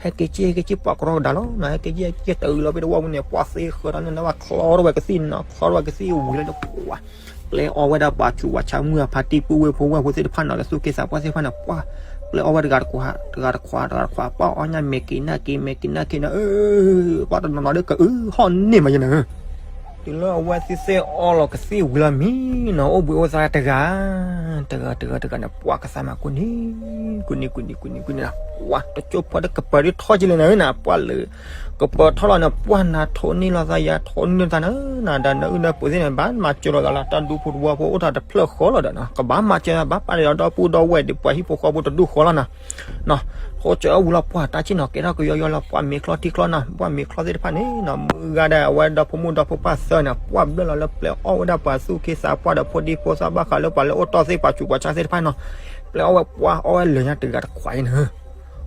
ဟဲက့ၤက့ၤဟဲက့ၤက့ၤ ပှၤကရီကဒါလီၤနၤ ဟဲက့ၤက့ၤဟဲက့ၤတုၤလီၤဖဲတဝီပူၤန့ၣ် ပှၤသ့ဃၢၤဒီးန့ၣ် နဝဲချီထီၣ်ဝဲကသံၣ်နၤ ချီထီၣ်ဝဲကသံၣ်ဝံၤလီၤဒီး ပှၤ ပျဲအီၣ်ဝဲဒၣ်ပှၤဆူးပှၤဆါမုၢ်အဖါတံၢ်ပုၢ်ဝဲၢ်ဖိဝဲၢ်ဖိသ့ၣ်တဖၣ်န့ၣ် လၢသူၣ်က့သးပှၢ်သ့ၣ်တဖၣ်န့ၣ် ပှၤ ပျဲအီၣ်ဝဲတဂၤတခွး တဂၤတခွး တဂၤတခွး ပှၤအီၣ်ညၣ်မဲာ်က့ၤနၢ်က့ၤ မဲာ်က့ၤနၢ်က့ၤနၤ ပှၤတနီၤနီၤဒီးကအုဟီၣ်န့ၢ်မးယဲနၤ တုၤလၢအဝဲသ့ၣ်သ့ၣ်အီၣ်လီၤကသံၣ်ဝံၤလီၤမံနီၤ အိၣ်ဘှံးအိၣ်သါတဂၤ တဂၤတဂၤတဂၤန့ၣ် ပှၤကသးမၤကူၣ်န့ၢ် ကူၣ်န့ၢ် ကူၣ်န့ၢ် ကူၣ်န့ၢ် ကူၣ်န့ၢ်လီၤ ပှၤတကၠိၢ်ဖီတကပၤဒ်ထီၣ်ကလဲၣ်နၤဧၢနၤ, ပှၤလၢကပၤထီၣ်လီၤန့ၣ် ပှၤနၤထိးန့ၢ်လီၤသးယၤထိးန့ၢ်သးနၤဧၢနၤ, ဒီးနအုၣ်နပူၤသ့ၣ်န့ၣ် ဘၣ်မၤစၢၤလီၤသးလီၤ, တၢ်ဒူဖိတဝီဖိအိၣ်ထီၣ်တဖျၢၣ်ဃီလီၤဒီးနီၤ, ကဘၣ်မၤစၢၤ ဘၣ်ပာ်ဒီးဒီပုၢ်ဒီဝဲၢ်ဒီးပှၤဟံၣ်ဖိဃီဖိတဒူၣ်ဃီလီၤနၤ ဃိစၢၤအဝံၤလီၤ ပှၤတၢ်ဆ့ၣ်နီၤကဲထီၣ်ကယီယီလီၤ, ပှၤမ့ၤချီထံချီနၤ, ပှၤမ့ၤချီသ့ၣ်တဖၣ်န့ၣ်နီၤ မုၢ်ဂၤဒဲး အဝဲဒီဖိမုၣ်ဒီဖိပၢ်သၢန့ၣ် ပှၤဘျၢၣ်လီၤလၢပျဲအီၣ်ဝဲဒၣ်ပှၤသူၣ်က့သးပှၢ်ဒီးဖိဒံဖိသၣ် ဘၣ်ဃးလၢပှၤလၢအိၣ်တီၢ်သ့ၣ် ပှၤဆူးပှၤဆါသ့ၣ်တဖၣ်နီၤ, ပျဲအီၣ်ဝဲပှၤအီၣ်ဝဲလၢာ်ညါတဂၤတခွးအံၤနၤ,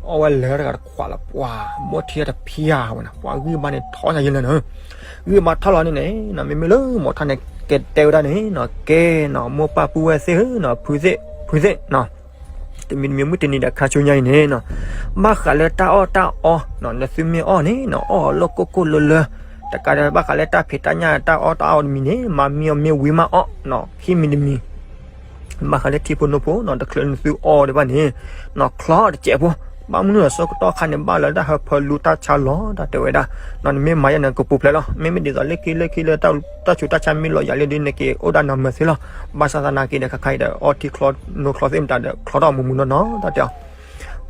အီၣ်ဝဲလၢာ်တဂၤတခွးလီၤ, ပှၤမိၢ်ထံတဖၠၣ်ဝဲနၤ, ပှၤဂံၢ်ဘါန့ၣ်ထီၣ်ညါယဲလၢနၤ, ဂံၢ်ဘါထီၣ်လီၤန့ၣ်န့ၣ် မ့မ့ၢ်လၢမိၢ်ထါန့ၣ် ကတဲဝဲဒၣ်န့ၣ်နီၤ ကဲနီၤ မိၢ်ပၢ်ပုၢ်ဝဲၢ်သ့ၣ်ဧၢနီၤ ဖုသ့ၣ်ဖုသ့ၣ်နီၤ တမံၤတမံၤမုၢ်တနံၤဒီးခါဆူညါအံၤန့ၣ်နီၤ, ဘၣ်ဃးလၢတၢ်အီၣ်တၢ်အီနီၤ နသုမ့ၢ်အီၣ်န့ၣ်နီၤ အီၣ်အီၤလၢကိၢ်ကိၢ်လၢလၢ, တကးဒီးဘၣ်ဃးလၢတၢ်ဖံးတၢ်ညၣ်တၢ်အီၣ်တၢ်အီတမံၤန့ၣ် မၤမံအီၤမ့ၢ်ဝံၤမးအီၣ်နီၤ ခံမံၤတမံၤ ဘၣ်ဃးလၢထံဖိနိဖိနီၤ တချုးနသုအီၣ်ဒံးဘၣ်န့ၣ်နီၤ ချီတစဲးဖိ, ဘၣ်မနုၤအဆၢကတီၢ်ခါန့ၣ် ဘၣ်လၢတၢ်ဟၢဖၢလူတၢ်ဆါလီၤ တၢ်တဲဝဲဒၣ်နီၤ နမ့ၢ်မၤယဲန့ၣ် ကပူၤဖျဲးလီၤ, မ့မ့ၢ်ဒ်သိးလၢခံလၢခံလၢ တၢ်ဆူးတၢ်ဆါမ့ၢ်လီၤယၤလံဒီး နက့ၤအိၣ်ဒၣ်နီၤမၢၤသ့လီၤ, ဘၣ်ဆၣ်သနာ်က့ဒီး ခါခါအံၤဒီး အီထံချီနိချီသ့ၣ်မတၤဒီး ချီထီၣ်မူးမူးနီၢ်နီၢ် တၢ်တဲအီၤ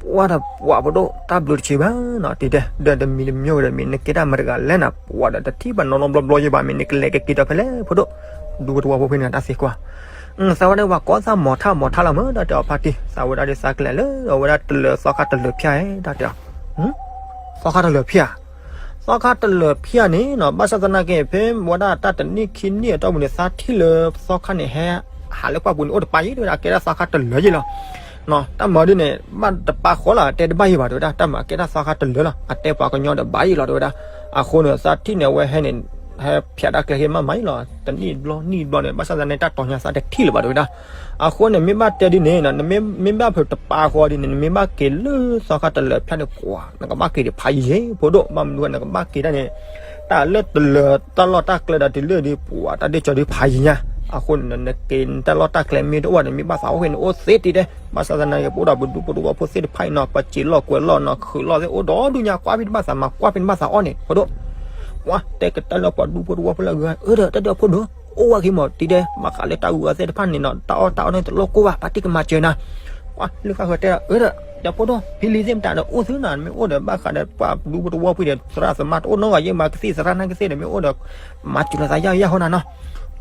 ပှၤဒီးပှၤဖိဒိၣ် တၢ်ဘျုးတဆံးဘၣ်နီၤ တံၤတဲ ဒီးတမံၤတမံၤဒီးမ့ၢ် နကဲတၢ်မတၤတဂၤလဲၣ်နၤ ပှၤဒီးတထံၣ်ဘၣ်နီတဘျီဘျီယဘၣ် မ့ၢ်နကလဲၤကက့ၤဒီးဖဲလဲၣ်ဖိဒိၣ်, ဒူဖိတဝီဖိဖဲန့ၣ် တၢ်သံကွၢ်, သးဝဲဒၣ်ပှၤကိးသးမိၤထၣ်မိၤထၣ်လီၤမး တၢ်တဲအီၤဖါတံၢ် သးဝဲဒၣ်ဒီးသးကလဲၤလၢ အဝဲဒၣ်တလၢၤသီခါတလၢၤဖၠၣ်ဧါ တၢ်တဲအီၤ သီခါတလၢၤဖၠၣ်, သီခါတလၢၤဖၠၣ်န့ၣ်နီၤ ဘၣ်ဆၣ်သနာ်က့ ဖဲဝဲဒၣ်တၢ်တနံၣ်ခံနံၣ်အတီၢ်ပူၤန့ၣ် သးထံၣ်လၢသီခါန့ၣ် ဟဲ ဟးလၢပှၢ်ပူၤန့ၣ် အိၣ်တပၢ်ယံၤ တဲဝဲဒၣ် ကဲဒၣ်သီခါတလၢၤယံၤလီၤ. တၢ်မၤဒ်န့ၣ် ဘၣ်တပၢ်ဃီလီၤ အတဲတဘၣ်ယံၤဘၣ် တဲဝဲဒၣ် တၢ်မၤကဲဒၣ်သီခါတလၢၤလီၤ အတဲပှၤကညီဒီးဘၣ်ယံၤလီၤ တဲဝဲဒၣ်. အဃိန့ၣ် သးထံၣ်န့ၣ် အဝဲဟဲန့ၣ် ဟဲဖၠးတၢ်ကျဲဟ့ၣ်မးမးယံၤလီၤ တနံၣ်တဘျီနံၣ်တဘျီန့ၣ် ဘၣ်ဆၣ်သနာ်က့ တၢ်တီၤညါသးတထံၣ်လၢၤဘၣ် တဲဝဲဒၣ်. အဃိန့ၣ် မ့ၢ်ဘၣ်တဲဒ်န့ၣ် မ့ၢ်ဘၣ်ဖုးတပၢ်ဃီဒ်န့ၣ် နမ့ၢ်ဘၣ်က့ၤလၢသီခါတလၢၤဖၠၣ်န့ၣ် ပှၤ နကဘၣ်က့ၤဒံးဖးယံၤဖိဒိၣ် ဘၣ်မနုၤ နကဘၣ်က့ၤတၢ်န့ၣ် တၢ်လၢတလၢၤတၢ်လီၢ်တၢ်ကျဲဒီးတုၤလၢဒ်ပှၤတၢ်ဒ့ၣ်ကၠီဒ်ဖးယံၤညါ. အဃိန့ၣ် နက့ၤနတၢ်လီၢ်တၢ်ကျဲမ့ၢ်တအိၣ်န့ၣ် မ့ၢ်ဘၣ်သးအီၣ်ဃ့န့ၣ် အိၣ်သ့တံၤတဲ ဘၣ်ဆၣ်သနာ်က့ ပအိၣ်ဒီးပဒူဖိတဝီဖိသ့ၣ်တဖၣ်အံၤနီၤ ပစံးလီၢ်ကွဲးလီၢ်နီၤ ခုးလီၢ်သ့ၣ်အိၣ်ဒီဒူၣ်ညါ ကွၢ်ဖဲန့ၣ်ဘၣ်သးမၤ ကွၢ်ဖဲန့ၣ်ဘၣ်သးအီၣ်န့ၣ် ဖိဒိၣ် ပှၤတဲကတၢၢ်လၢပှၤဒူဖိတဝီဖိလၢအဂၤ အၢဒီး တၢ်ဒုးဖိဒိၣ် အိၣ်ဝဲက့ၤမးတံၤတဲ ဘၣ်ဃးလၢတၢ်ဂုၤအီၤသ့ၣ်တဖၣ်န့ၣ်နီၤ တၢ်အီၣ်တၢ်အီန့ၣ်တလိၣ်ကိၢ်ဘၣ် ပာ်တံၢ်ကမၤစၢၤနၤ ပှၤလၢဃၣ်ဃၢၤတဲဒီး အၢဒီး ဒီးဖိဒိၣ် ဖံလံသ့ၣ်မတၤဒီးအိၣ်သုနီၤ မ့ၢ်အိၣ်ဒီးဘၣ်ဃးဒီးပှၤဒူဖိတဝီဖိဒီး သရၣ်သမါတအိၣ်နီတဂၤ ယဲမၤကသံၣ်သရၣ်နာ်ကသ့ၣ်ဒီး မ့ၢ်အိၣ်ဒီး မၤစၢၤလီၤသးယၢ်ယၢ်ဟီနၤနီၤ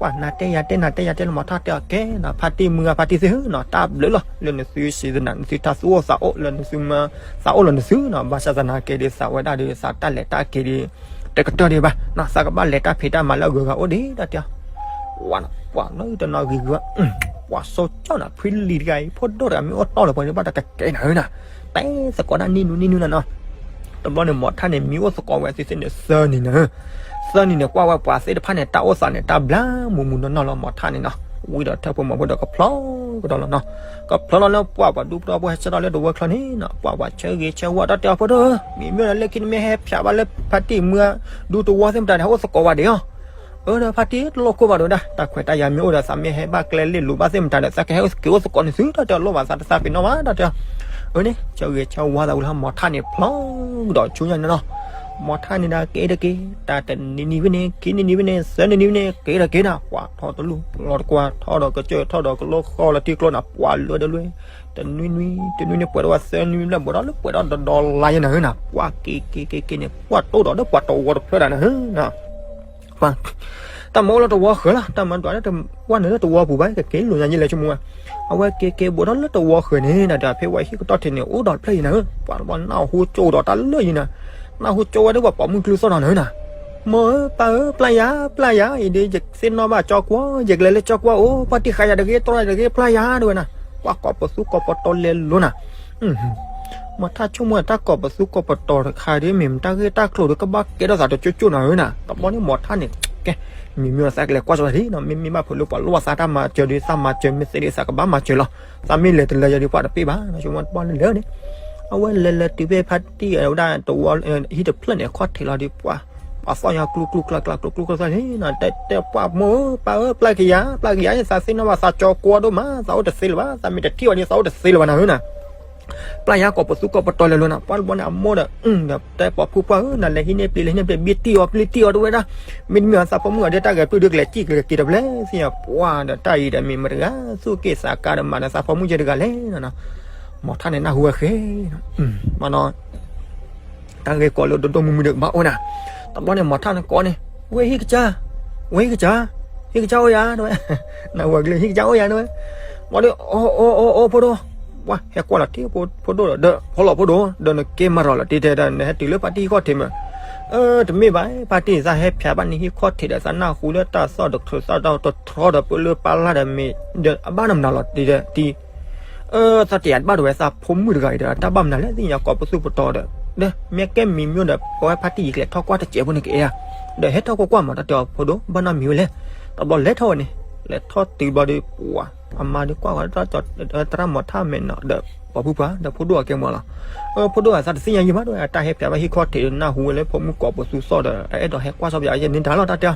ပှၤနၤတဲယၤတဲနၤတဲယၤတဲလၢ မၤထီၣ်တဲအီၤကဲနီၤ ဖါတံၢ်မုၢ်ဂၤဖါတံၢ်သ့ၣ်ဧၢနီၤ တၢ်ဘျုးလီၤ လၢနသုစံးသနာ် နသုတၢ်သူၣ်အိၣ်သးအိၣ်လၢနသုမၤသးအိၣ်လီၤနသုနီၤ ဘၣ်ဆၣ်သနာ်က့ဒီး သးဝဲဒၣ်ဒီး သးတၢ်လဲၤတၢ်က့ၤဒီး တကတၢၢ်ဒံးဘၣ်နီၤ သးကဘၣ်လဲၤတၢ်ဖံးတၢ်မၤလၢအဂုၤအဂၤအိၣ်ဒံးတၢ်တဲအီၤ ပှၤနီၤ ပှၤနီၤတနီၤဂ့ၤဂ့ၤ ပှၤစီၤကၠီနီၤ ဖံလံတဂၤအံၤ ဖိဒိၣ်တဂၤမ့ၢ်အိၣ်တီၢ်လၢပှၤန့ၣ် ဘၣ်တကကဲနၤဧၢနီၤ တဲသကိးတၢ်နံၣ်နွံနံၣ်နွံလီၤနီၤ တဘျီန့ၣ် မိၤထါန့ၣ် မံအိၣ်သကိးဝဲသ့ၣ်သ့ၣ်န့ၣ် သၢနံၤန့ၣ် သၢနံၤန့ၣ် ကွၢ်ဝဲပှၤသ့ၣ်တဖၣ်န့ၣ် တၢ်အိၣ်သးန့ၣ် တၢ်ဘျါမူးမူးနီၢ်နီၢ်လီၤ မိၤထါန့ၣ်နီၤ ဝံၤဒီးထၢၣ်ဖိမီၤဖိဒီးကဖျီကဒီးလီၤနီၤ ကဖျီလီၤလၢပှၤပှၤဒူဖိတဝီဖိဟဲဆၢထၢၣ်လၢတဝၢကျီန့ၣ်နီၤ ပှၤပှၤဆၢဂ့ၤဆၢဝါတၢ်တဲအီၤဖိဒိၣ်ဧၢ မ့မ့ၢ်လၢခံန့ၣ်မ့ၢ်ဟဲဖၠးဘၣ်လၢဖါတံၢ်မုၢ် ဒူတဝီသ့ၣ်မတၤန့ၣ် ဟဲအိၣ်သကိးဝဲဒံးအီၤ အၢဒီးဖါတံၢ်တလိၣ်ကိၢ်ဘၣ်တဲဝဲဒၣ် တၢ်ခွဲးတၢ်ယာ်မ့ၢ်အိၣ်ဒီး သးမ့ၢ်ဟဲဘၣ်ကျဲလ့ၣ်လိၤဘၣ်သ့ၣ်မတၤဒီး သးကဟဲက့ၤအိၣ်သကိးန့ၣ်သု တၢ်တဲအီၤလိၣ်ဘၣ်သးတသးပ့ၤနီၣ်ဘၣ် တၢ်တဲအီၤ အၢန့ၣ် ဆၢဂ့ၤဆၢဝါသးဝံၤလၢမိၤထါန့ၣ် ဖျီကဒီးဆူညါန့ၣ်နီၤ မိၤထါန့ၣ်ဒီးက့ၤတက့ၤ တၢ်တနံၤနံၤဝဲန့ၣ် ခံနံၤနံၤဝဲန့ၣ် သၢနံၤနံၤဝဲန့ၣ် က့ၤဒီးက့ၤနီၤ ပှၤထီၣ်တလူၢ်လီၤတကွၢ် ထီၣ်ဒီးကစၢၢ်ထီၣ်ဒီးကလိဃီလီၤထံကျိနၤ ပှၤလၢတလွဲ တနွံနွံ တနွံနွံ ပှဲၤဒီးဝဲသၢနွံဘျဲၣ် ဘၣ်ဒီးလၢပှဲၤဒီးဒီဒီလါယဲနၤဧၢနၤ ပှၤက့ၤက့ၤက့ၤက့ၤန့ၣ် ပှၤတိၢ်ဒီးလၢပှၤတဝီတဖျၢၣ်ဒၣ်နၤဧၢ ပှၤ တၢ်မၤအိၣ်လၢတဝီဃၢၤလီၤ တၢ်မၤဒွးလၢတဝီန့ၣ်လၢတဝီပူၤဘၣ် ကက့ၤလိာ်ညါယလဲၤဆိကမိၣ်ဝဲ အဝဲက့ၤက့ၤဘိးထီၣ်လၢတဝီဃၢၤန့ၣ် ဒီးဖဲဝဲဟံၣ်ကတီၢ်ထံးန့ၣ် အိၣ်ဒီးတဖျၢၣ်အံၤနၤဧၢ ပှၤတဘီနၢ်ဟူကၠိဒီးတၢ်လၢာ်အံၤနၤ နၢ်ဟူကၠိဝဲဒၣ်ပှၤပိာ်မုၣ်ကျုသီၣ်နီၤနၤဧၢနၤ မိၢ်ဧၢ ပၢ်ဧၢ ပျၢ်ယၤ ပျၢ်ယၤ အံၤဒ်ယသ့ၣ်နီၣ်ဘၣ်ကၠီကွီၢ် ယကလဲၤလၢကၠီကွီၢ်အိၣ် ပှၤတံၢ်ဃာ်ယၤတဂ့ၤ တြီယၤတဂ့ၤ ပျၢ်ယၤ တဲဝဲနၤ ပှၤကိးပသူကိးပတီၤလဲၤလိၤနၤ မ့ၢ်ထါဆိကမိၣ်တၢ်ကိးပသူကိးပတီၤတခါဒီး မ့ၢ်မတၤဂ့ၢ်တၢ်ကျိၤဒီး ကဘၣ်ကဲထီၣ်သးတကၠိကၠိနၤဧၢနၤ တဘျီန့ၣ်မိၤထါန့ၣ် ကဲ မ့မ့ၢ်သးကလဲၤကွၢ်စၢၤဒ်နီၤ မ့မ့ၢ်ဘၣ်ဖုးလၢပှၤလိၣ်ဘၣ်သးတၢ်မၤစၢၤဒီး သးမၤစၢၤမ့ၢ်သ့ဒီး သးကဘၣ်မၤစၢၤလီၤ သးမ့ၢ်လဲၤတလၢယၤဒီး ပှၤတပ့ၢ်ဘၣ် ဆိကမိၣ်တဘျီန့ၣ်လဲၤန့ၣ် အဝဲလဲၤလဲၤတုၤဖဲဖါတံၢ်ဝဲဒၣ်တဝီ ဟံၣ်တဖျၢၣ်န့ၣ် ခီၣ်ထံးလီၤဒီး ပှၤ ပှၤသီၣ်ညါကျူကျူကျါကျါ ကျူကျူကျါကျါန့ၣ် တဲတဲပှၤမိၢ်ဧၢ ပၢ်ဧၢ ပျၢ်က့ၤယၤ ပျၢ်က့ၤယၤ သးသ့ၣ်နီၣ်ဘၣ်သးကၠီကွီၢ်ဒိၣ်မး သးအိၣ်တသ့လၢၤဘၣ် သးမ့ၢ်တထံၣ်အီၤန့ၣ် သးအိၣ်တသ့လၢၤဘၣ်နၤဧၢနၤ ပျၢ်ယၤကိးပသူကိးပတီၤလဲၤလိၤနၤ ပှၤတဘျီန့ၣ် အမိၢ်ဒီး ဒီးတဲပှၤဖုပှၢ်ဧၢ နလဲၤဟံးန့ၢ်ပျံၤ လဲၤဟံးန့ၢ်ပျံၤ ဘံတံၢ်အီၤ ပျံၤတံၢ်အီၤတဝဲဒၣ် မ့တမ့ၢ်သးဖိမုၣ်အီၤဒီး တၢ်ဂဲၤပျုၢ်ဒီးကလဲၤစံၣ်ကလဲၤက့ၤတဘျဲသ့ၣ်ညါ ပှၤဒီးတၢ်အံၤဒီး မ့ၢ်မတၤဂၤ သူၣ်က့ၣ်သးကါဒီးမၤဒီးသးဖိမုၣ်ယဲတဂၤလဲၣ်နၤ မီၤထၣ်န့ၣ်နၢ်ဟူဝဲဃဲ, မနီၤ, တၢ်ဂ့ၢ်ကီလၢဒိၣ်ဒိၣ်မုၢ်မုၢ်ဒီးကဘၣ်အိၣ်နၤ, တဘျီန့ၣ် မီၤထၣ်န့ၣ်ကိးန့ၣ်, ဝဲဟံၣ်ကစၢ်, ဝဲဟံၣ်ကစၢ်, ဟံၣ်ကစၢ်အိၣ်ယၤ တဲဝဲ, နၢ်ဟူဝဲကလုၢ် ဟံၣ်ကစၢ်အိၣ်ယၤ တဲဝဲ, ဘၣ်ဒီး အိၣ်အိၣ်အိၣ်အိၣ် ဖိဒိၣ်, ပှၤဟဲကွၢ်လီၤတ့ၢ်ဖိဒိၣ်ဒီး ဖီလီၤဖိဒိၣ် ဒီးနကဲမၤရီၤလီၤတ့ၢ်ထဲဒီး နဟဲတုၤလၢဖါတံၢ်ဟံၣ်ခီၣ်ထံးမး, တမ့ၢ်ဘၣ်, ဖါတံၢ်သးဟဲဖျါဘၣ်န့ၣ်ဟံၣ်ခီၣ်ထံးဒီး သးနၢ်ဟူလၢတၢ်သီၣ်တချုးသီၣ်တတြီဒီး ပလၢပလၢ်ဒီးမ့ၢ်ဒီးအဘၣ်နမနၤလီၤတ့ၢ်ဒီးတံၢ် သးတယးတဘၣ်ဒိးဝဲသးဖိမုၣ်တဂၤအံၤဒီး တၢ်ဘၣ်မနုၤလဲၣ် သ့ၣ်ညါကိးပသူပတီၤဒီး, ဒီးမ့ၢ်ကဲမံၤမၠိဒီး ပဝဲဖါတံၢ်ယကလဲၤထီၣ်ကွၢ်တစဲးဖိန့ၣ်ကအဲၣ်ဧါ, ဒီးဟဲထီၣ်ကွၢ်ကွၢ်မး တၢ်တဲအီၤဖိဒိၣ် ဘၣ်နီတမံၤဝဲလဲၣ်, တဘျီလဲၤထီၣ်ဝဲန့ၣ်, လဲၤထီၣ်တုၤဘျီဒီး ပှၤအမါဒီးကွၢ်ဃီၤ သရၣ်မီၤထၣ်မဲာ်နီၤဒီး ပှၤဖုပှၢ်ဒီးဖိဒိၣ်အကဲမးလီၤ, ဖိဒိၣ်အသးတသ့ၣ်ညါယံၤဘၣ်ဒီး တၢ်ဟဲဖျါဘၣ်ဟံၣ်ခီၣ်ထံးဒီး နၢ်ဟူဝဲလၢဖိမုၣ်ကိးပသူသီၣ်ဒီး အအဲၣ်ဒိးဟဲကွၢ်ဆီၣ်ပယၤယဲန့ၣ်တၢ်လီၤ တၢ်တ